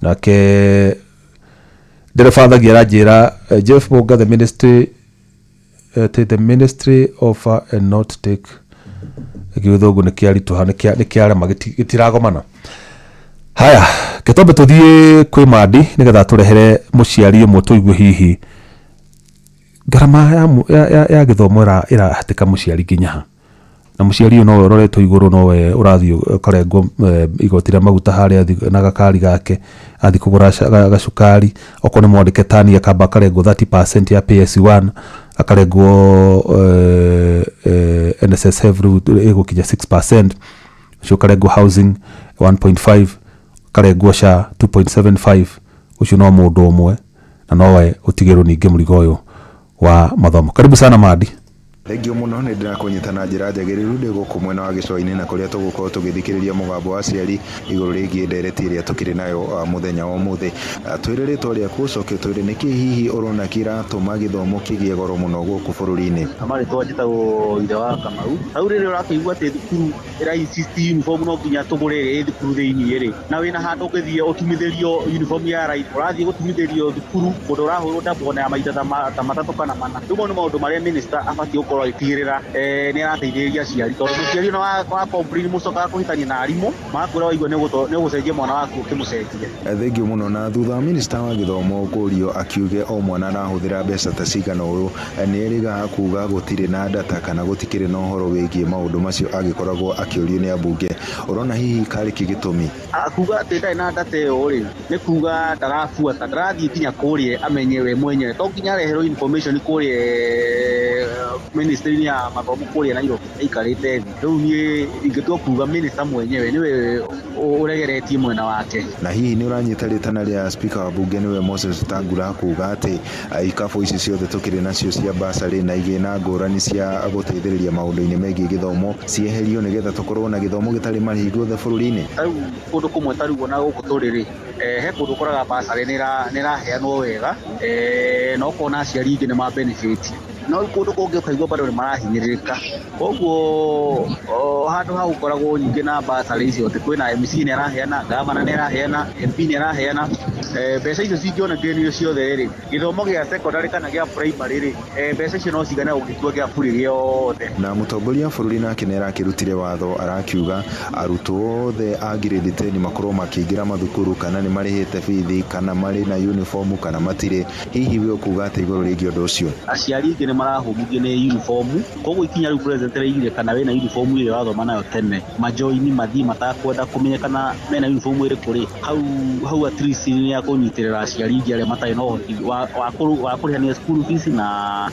Nake ndereba thagia aranjĩra Jeff Bonga, the ministry the ministry offer and not take gĩthũngũ nĩ kĩaritũha, nĩ kĩarema, gĩtiragomana. Haya, gĩtombe tũthiĩ kwĩ Mandi nĩgetha tũrehere mũciari ũmwe tũigue hihi ngarama ya gĩthomo ĩrahatĩka mũciari nginya ha, na mũciari ũyũ nowe ũroretwo igũrũ, nowe ũrathiĩ ũkarengwo igoti rĩa maguta harĩa na gakari gake athiĩ kũgũra gacukari, okorwo nĩ mwandĩke tani akamba akarengwo 30% ya PSU1, akarengwo NSSF rĩu ĩgũkinya 6%, ũcio ũkarengwo housing 1.5, akarengwo SHA 2.75. Ũcio no mũndũ ũmwe na nowe ũtigĩrwo ningĩ mũrigo ũyũ wa mathomo. Karibu sana Mandi. Thengio mũno nĩ ndĩrakũnyita na njĩra njagĩrĩru ndĩ gũkũ mwena wa gĩcũa-inĩ na kũrĩa tũgũkorwo tũgĩthikĩrĩria mũgambo wa aciari igũrũ rĩgiĩ ndereti ĩrĩa tũkĩrĩ nayo mũthenya wa ũmũthĩ. Twĩre rĩtwa rĩaku ũcoke ũtwĩre nĩkĩ hihi ũrona kĩratũma gĩthomo kĩgĩe goro mũno gũkũ bũrũri-inĩ. Marĩtwa njĩtagwo ithe wa Kamau. Hau rĩrĩa ũrakĩigua atĩ thukuru ĩra insist uniform no nginya tũgũre ĩrĩa ĩ thukuru thĩiniĩ rĩ, na wĩna handũ ũngĩthiĩ ũtumithĩrio uniform ya raithi, ũrathiĩ gũtumithĩrio thukuru kũndũ ũrahũrwo ndabwo na ya maita ta matatũ kana mana. Rĩu mau nĩ maũndũ marĩa minister abatiĩ gũkorwo agĩtigĩrĩra nĩ arateithĩrĩria aciari, tondũ mũciari ona wa complain mũcokaga kũhĩtania na arimũ magakwĩra waigua nĩ ũgũcenjia mwana waku ũkĩmũcenjia. Thengio mũno. Na thutha wa minista wa gĩthomo kũrio akiuge o mwana arahũthĩra mbeca ta cigana ũũ, nĩ erĩga kuga gũtirĩ na data kana gũtikĩrĩ na ũhoro wĩgiĩ maũndũ macio agĩkoragwo akĩũrio nĩ ambunge. Ũrona hihi karĩ kĩ gĩtũmi? Kuga atĩ ndarĩ na data ĩyo rĩ, nĩ kuga ndarabuata, ndarathiĩ nginya kũrĩa amenye we mwenyewe, to nginya areherwo information kũrĩa ministry-inĩ ya mathomo kũrĩa Nairobi aikarĩte thĩ. Rĩu niĩ ingĩtua kuga minister mwenyewe nĩwe ũregeretie mwena wake. Na hihi nĩ ũranyita rĩtana rĩa speaker wa bunge nĩwe Moses Wetangula kuga atĩ ikabu ici ciothe tũkĩrĩ nacio cia bursary na igĩna ngũrani cia gũteithĩrĩria maũndũ-inĩ megiĩ gĩthomo cieherio nĩgetha tũkorwo na gĩthomo gĩtarĩ marĩhi guothe bũrũri-inĩ? Tarĩu kũndũ kũmwe tarĩu ona gũkũ tũrĩ rĩ, he kũndũ ũkoraga bursary nĩ ĩraheanwo wega, na ũkona aciari aingĩ nĩ ma benefit, no rĩu kũndũ kũngĩ ũkaigua bado nĩ marahinyĩrĩrĩka. Koguo handũ ha gũkoragwo nyingĩ na bursary icio atĩ kwĩna MC nĩ araheana, gavana nĩ araheana, MP nĩ araheana, mbeca icio cingĩonekanio ciothe rĩ, gĩthomo gĩa secondary kana gĩa primary rĩ, mbeca icio no cigane gũgĩtua gĩa bure gĩothe. Na mũtongoria wa bũrũri nake nĩ arakĩrutire watho arakiuga arutwo othe a grade 10 makorwo makĩingĩra mathukuru kana nĩ marĩhĩte bithi kana marĩ na uniform kana matirĩ. Hihi we ũkuga atĩ igũrũ rĩgiĩ ũndũ ũcio? Aciari aingĩ nĩ marahũmithio nĩ uniform, koguo ikinya rĩu president rĩigire kana wĩna uniform ĩrĩa wathoma nayo tene majoini mathiĩ matakwenda kũmenya kana mena uniform ĩrĩkũ rĩ, hau at least nĩ ya kũnyitĩrĩra aciari aingĩ arĩa matarĩ na ũhoti wa kũrĩhania school fees na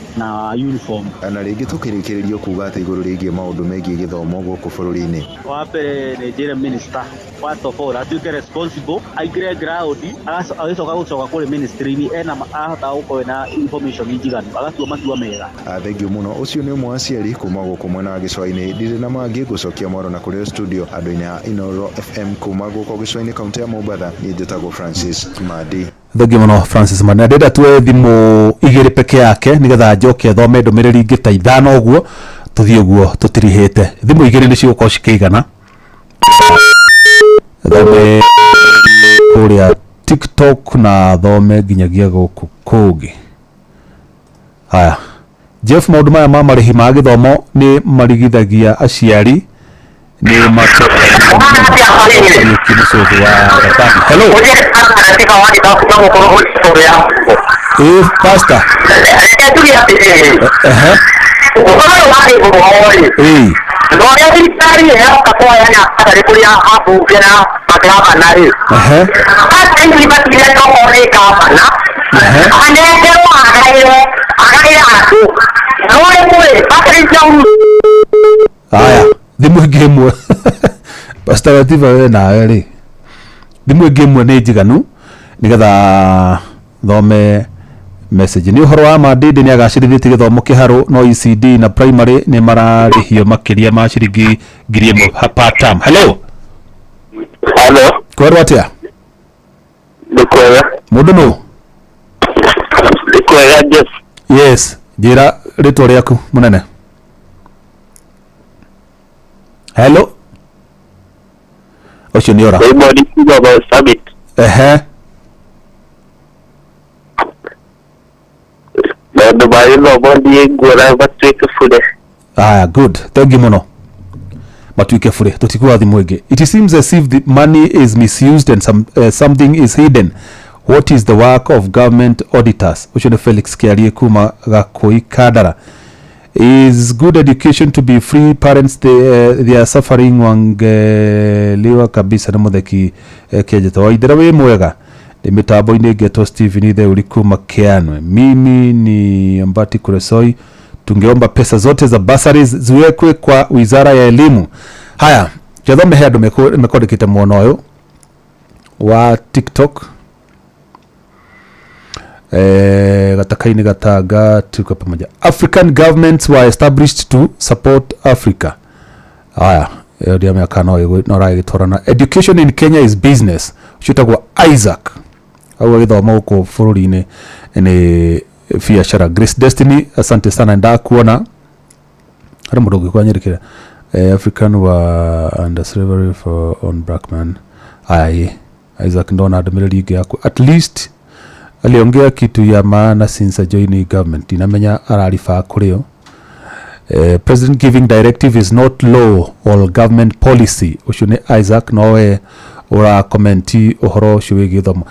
uniform. Na rĩngĩ tũkĩrĩkĩrĩrio kuga atĩ igũrũ rĩgiĩ maũndũ megiĩ gĩthomo gũkũ bũrũri-inĩ. Wa mbere nĩ njĩre minister first of all atuĩke responsible, aingĩre ground, agĩcoka gũcoka kũrĩ ministry-inĩ ena ahota gũkorwo na information njiganu, agatua matua mega. Thengio mũno. Ũcio nĩ ũmwe wa aciari kuma gũkũ mwena wa gĩcũa-inĩ. Ndirĩ na mangĩ ngũcokia mwaro na kũrĩ studio andũ-inĩ a Inooro FM kuma gũkũ gĩcũa-inĩ kaũntĩ ya Mombatha. Niĩ njĩtagwo Francis Madi. Thengio mũno Francis Madi. Na ndĩrenda tuoe thimũ igĩrĩ peke yake nĩgetha njoke thome ndũmĩrĩri ingĩ ta ithano ũguo tũthiĩ ũguo tũtirihĩte. Thimũ igĩrĩ nĩ cigũkorwo cikĩigana. Thome kũrĩa TikTok na thome nginyagia gũkũ kũngĩ. Haya, Jeff, maũndũ maya ma marĩhi ma gĩthomo nĩ marigithagia aciari nĩ matũmũcũthũ wa Gatani. Hello. Pastor. Aya, thimũ ĩngĩ ĩmwe. Pastor Latifa we nawe rĩ, thimũ ĩngĩ ĩmwe nĩ njiganu nĩgetha thome message. Nĩ ũhoro wa Mandindi nĩ agacĩrithĩtie gĩthomo kĩharũ no ECD na primary nĩ mararĩhio makĩria ma ciringi 1,000 per term. Hello. Hello. Kwerwo atĩa? Nĩ kwega. Mũndũ nũ? Nĩ kwega Jeff. Yes, njĩra rĩtwa rĩaku mũnene. Hello. Ũcio nĩ ora. Ehe. Maũndũ ma gĩthomo niĩ nguona matuĩke bure. Aya, good. Thank you mũno. Matuĩke bure. Tũtikuwa thimũ ĩngĩ. It seems as if the money is misused and something is hidden. What is the work of government auditors? Ũcio nĩ Felix Kĩarie kuma Gakũi Kandara. Is good education to be free? Parents they are suffering wangeliwa kabisa na mutheki Kĩanjĩta wa Ithera wĩ mwega. Ni mitambo-inĩ ngetwo Steven Ithe kuma Kianwe. Mimi ni Ambati Kuresoi. Tungeomba pesa zote za bursaries ziwekwe kwa Wizara ya Elimu. Haya, jathome he andu mekondekete mwona ũyũ wa TikTok. Gataka-inĩ Gatanga, tuko pamoja. African governments were established to support Africa. Aya, ĩyo ndiamenya kana no ĩragĩtwarana. Education in Kenya is business. Ũcio ũtagwo Isaac au agĩthoma gũkũ bũrũri-inĩ nĩ biacara. Grace Destiny, asante sana, ndakuona. Harĩ mũndũ ũngĩ kwanyĩrĩkĩra. African were under slavery for on black man. Aya, ĩ Isaac, ndona ndũmĩrĩri ĩngĩ yaku. At least aliongea kitu ya maana since joining government. Inamenya araribaa kũrĩ o. President giving directive is not law or government policy. Ũcio nĩ Isaac, nowe ũra comment ũhoro ũcio wĩgiĩ gĩthomo.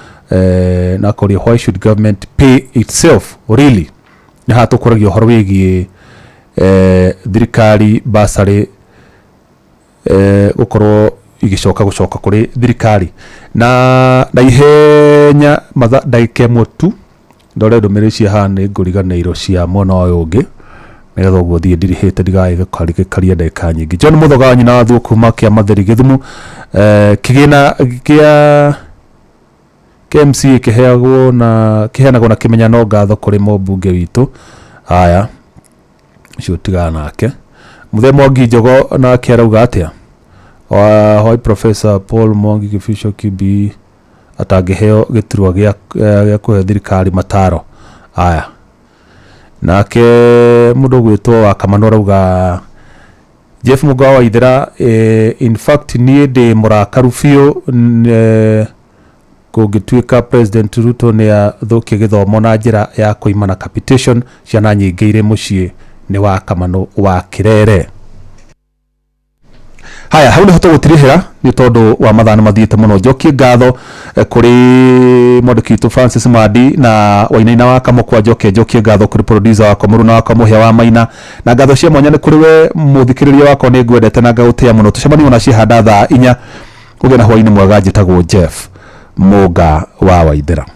Na akoria, why should government pay itself really? Nĩ haha tũkũragia ũhoro wĩgiĩ thirikari basarĩ gũkorwo igĩcoka gũcoka kũrĩ thirikari na ihenya matha ndagĩka ĩmwe tu. Ndore ndũmĩrĩri cia haha, nĩ ngũriganĩirwo cia mwena ũyũ ũngĩ, nĩgetha ũguo thiĩ ndirihĩte ndigagĩkaria ndagĩka nyingĩ. John Mũthoga wa nyina wa Thuo kuma kĩa Matheri Gĩthumo, kĩgĩna kĩa KMC kĩheagwo na kĩheanagwo na kĩmenyano. Ngatho kũrĩ mũmbunge witũ. Haya, ũcio tigana nake. Mũthee Mwangi Njogo nake arauga atĩa? Why Professor Paul Mwangi Kĩbico Kibi atangĩheo gĩturwa gĩa kũhe thirikari mataro? Aya, nake mũndũ ũgwĩtwo wa Kamano arauga, Jeff Mũgawa wa Ithera, in fact niĩ ndĩ mũrakaru biũ kũngĩtuĩka President Ruto nĩ athũkia gĩthomo na njĩra ya kũimana capitation. Ciana nyingĩ irĩ mũciĩ. Nĩ wa Kamano wa Kĩrere. Haya, hau nĩho tũgũtirihĩra nĩ tondũ wa mathaa nĩ mathiĩte mũno. Njokie ngatho kũrĩ mwandĩki witũ Francis Mandi na Wainaina wa Kamũkwa. Njokie ngatho kũrĩ producer wakwa, mũruna wakwa, Mũhĩa wa Maina, na ngatho cia mwanya nĩ kũrĩ we mũthikĩrĩria wakwa. Nĩ ngwendete na ngagũtĩa mũno. Tũcemanie ona ciehanda thaa 4. Ũgĩe na hwainĩ mwega. Njĩtagwo Jeff Mũnga wa Waithera.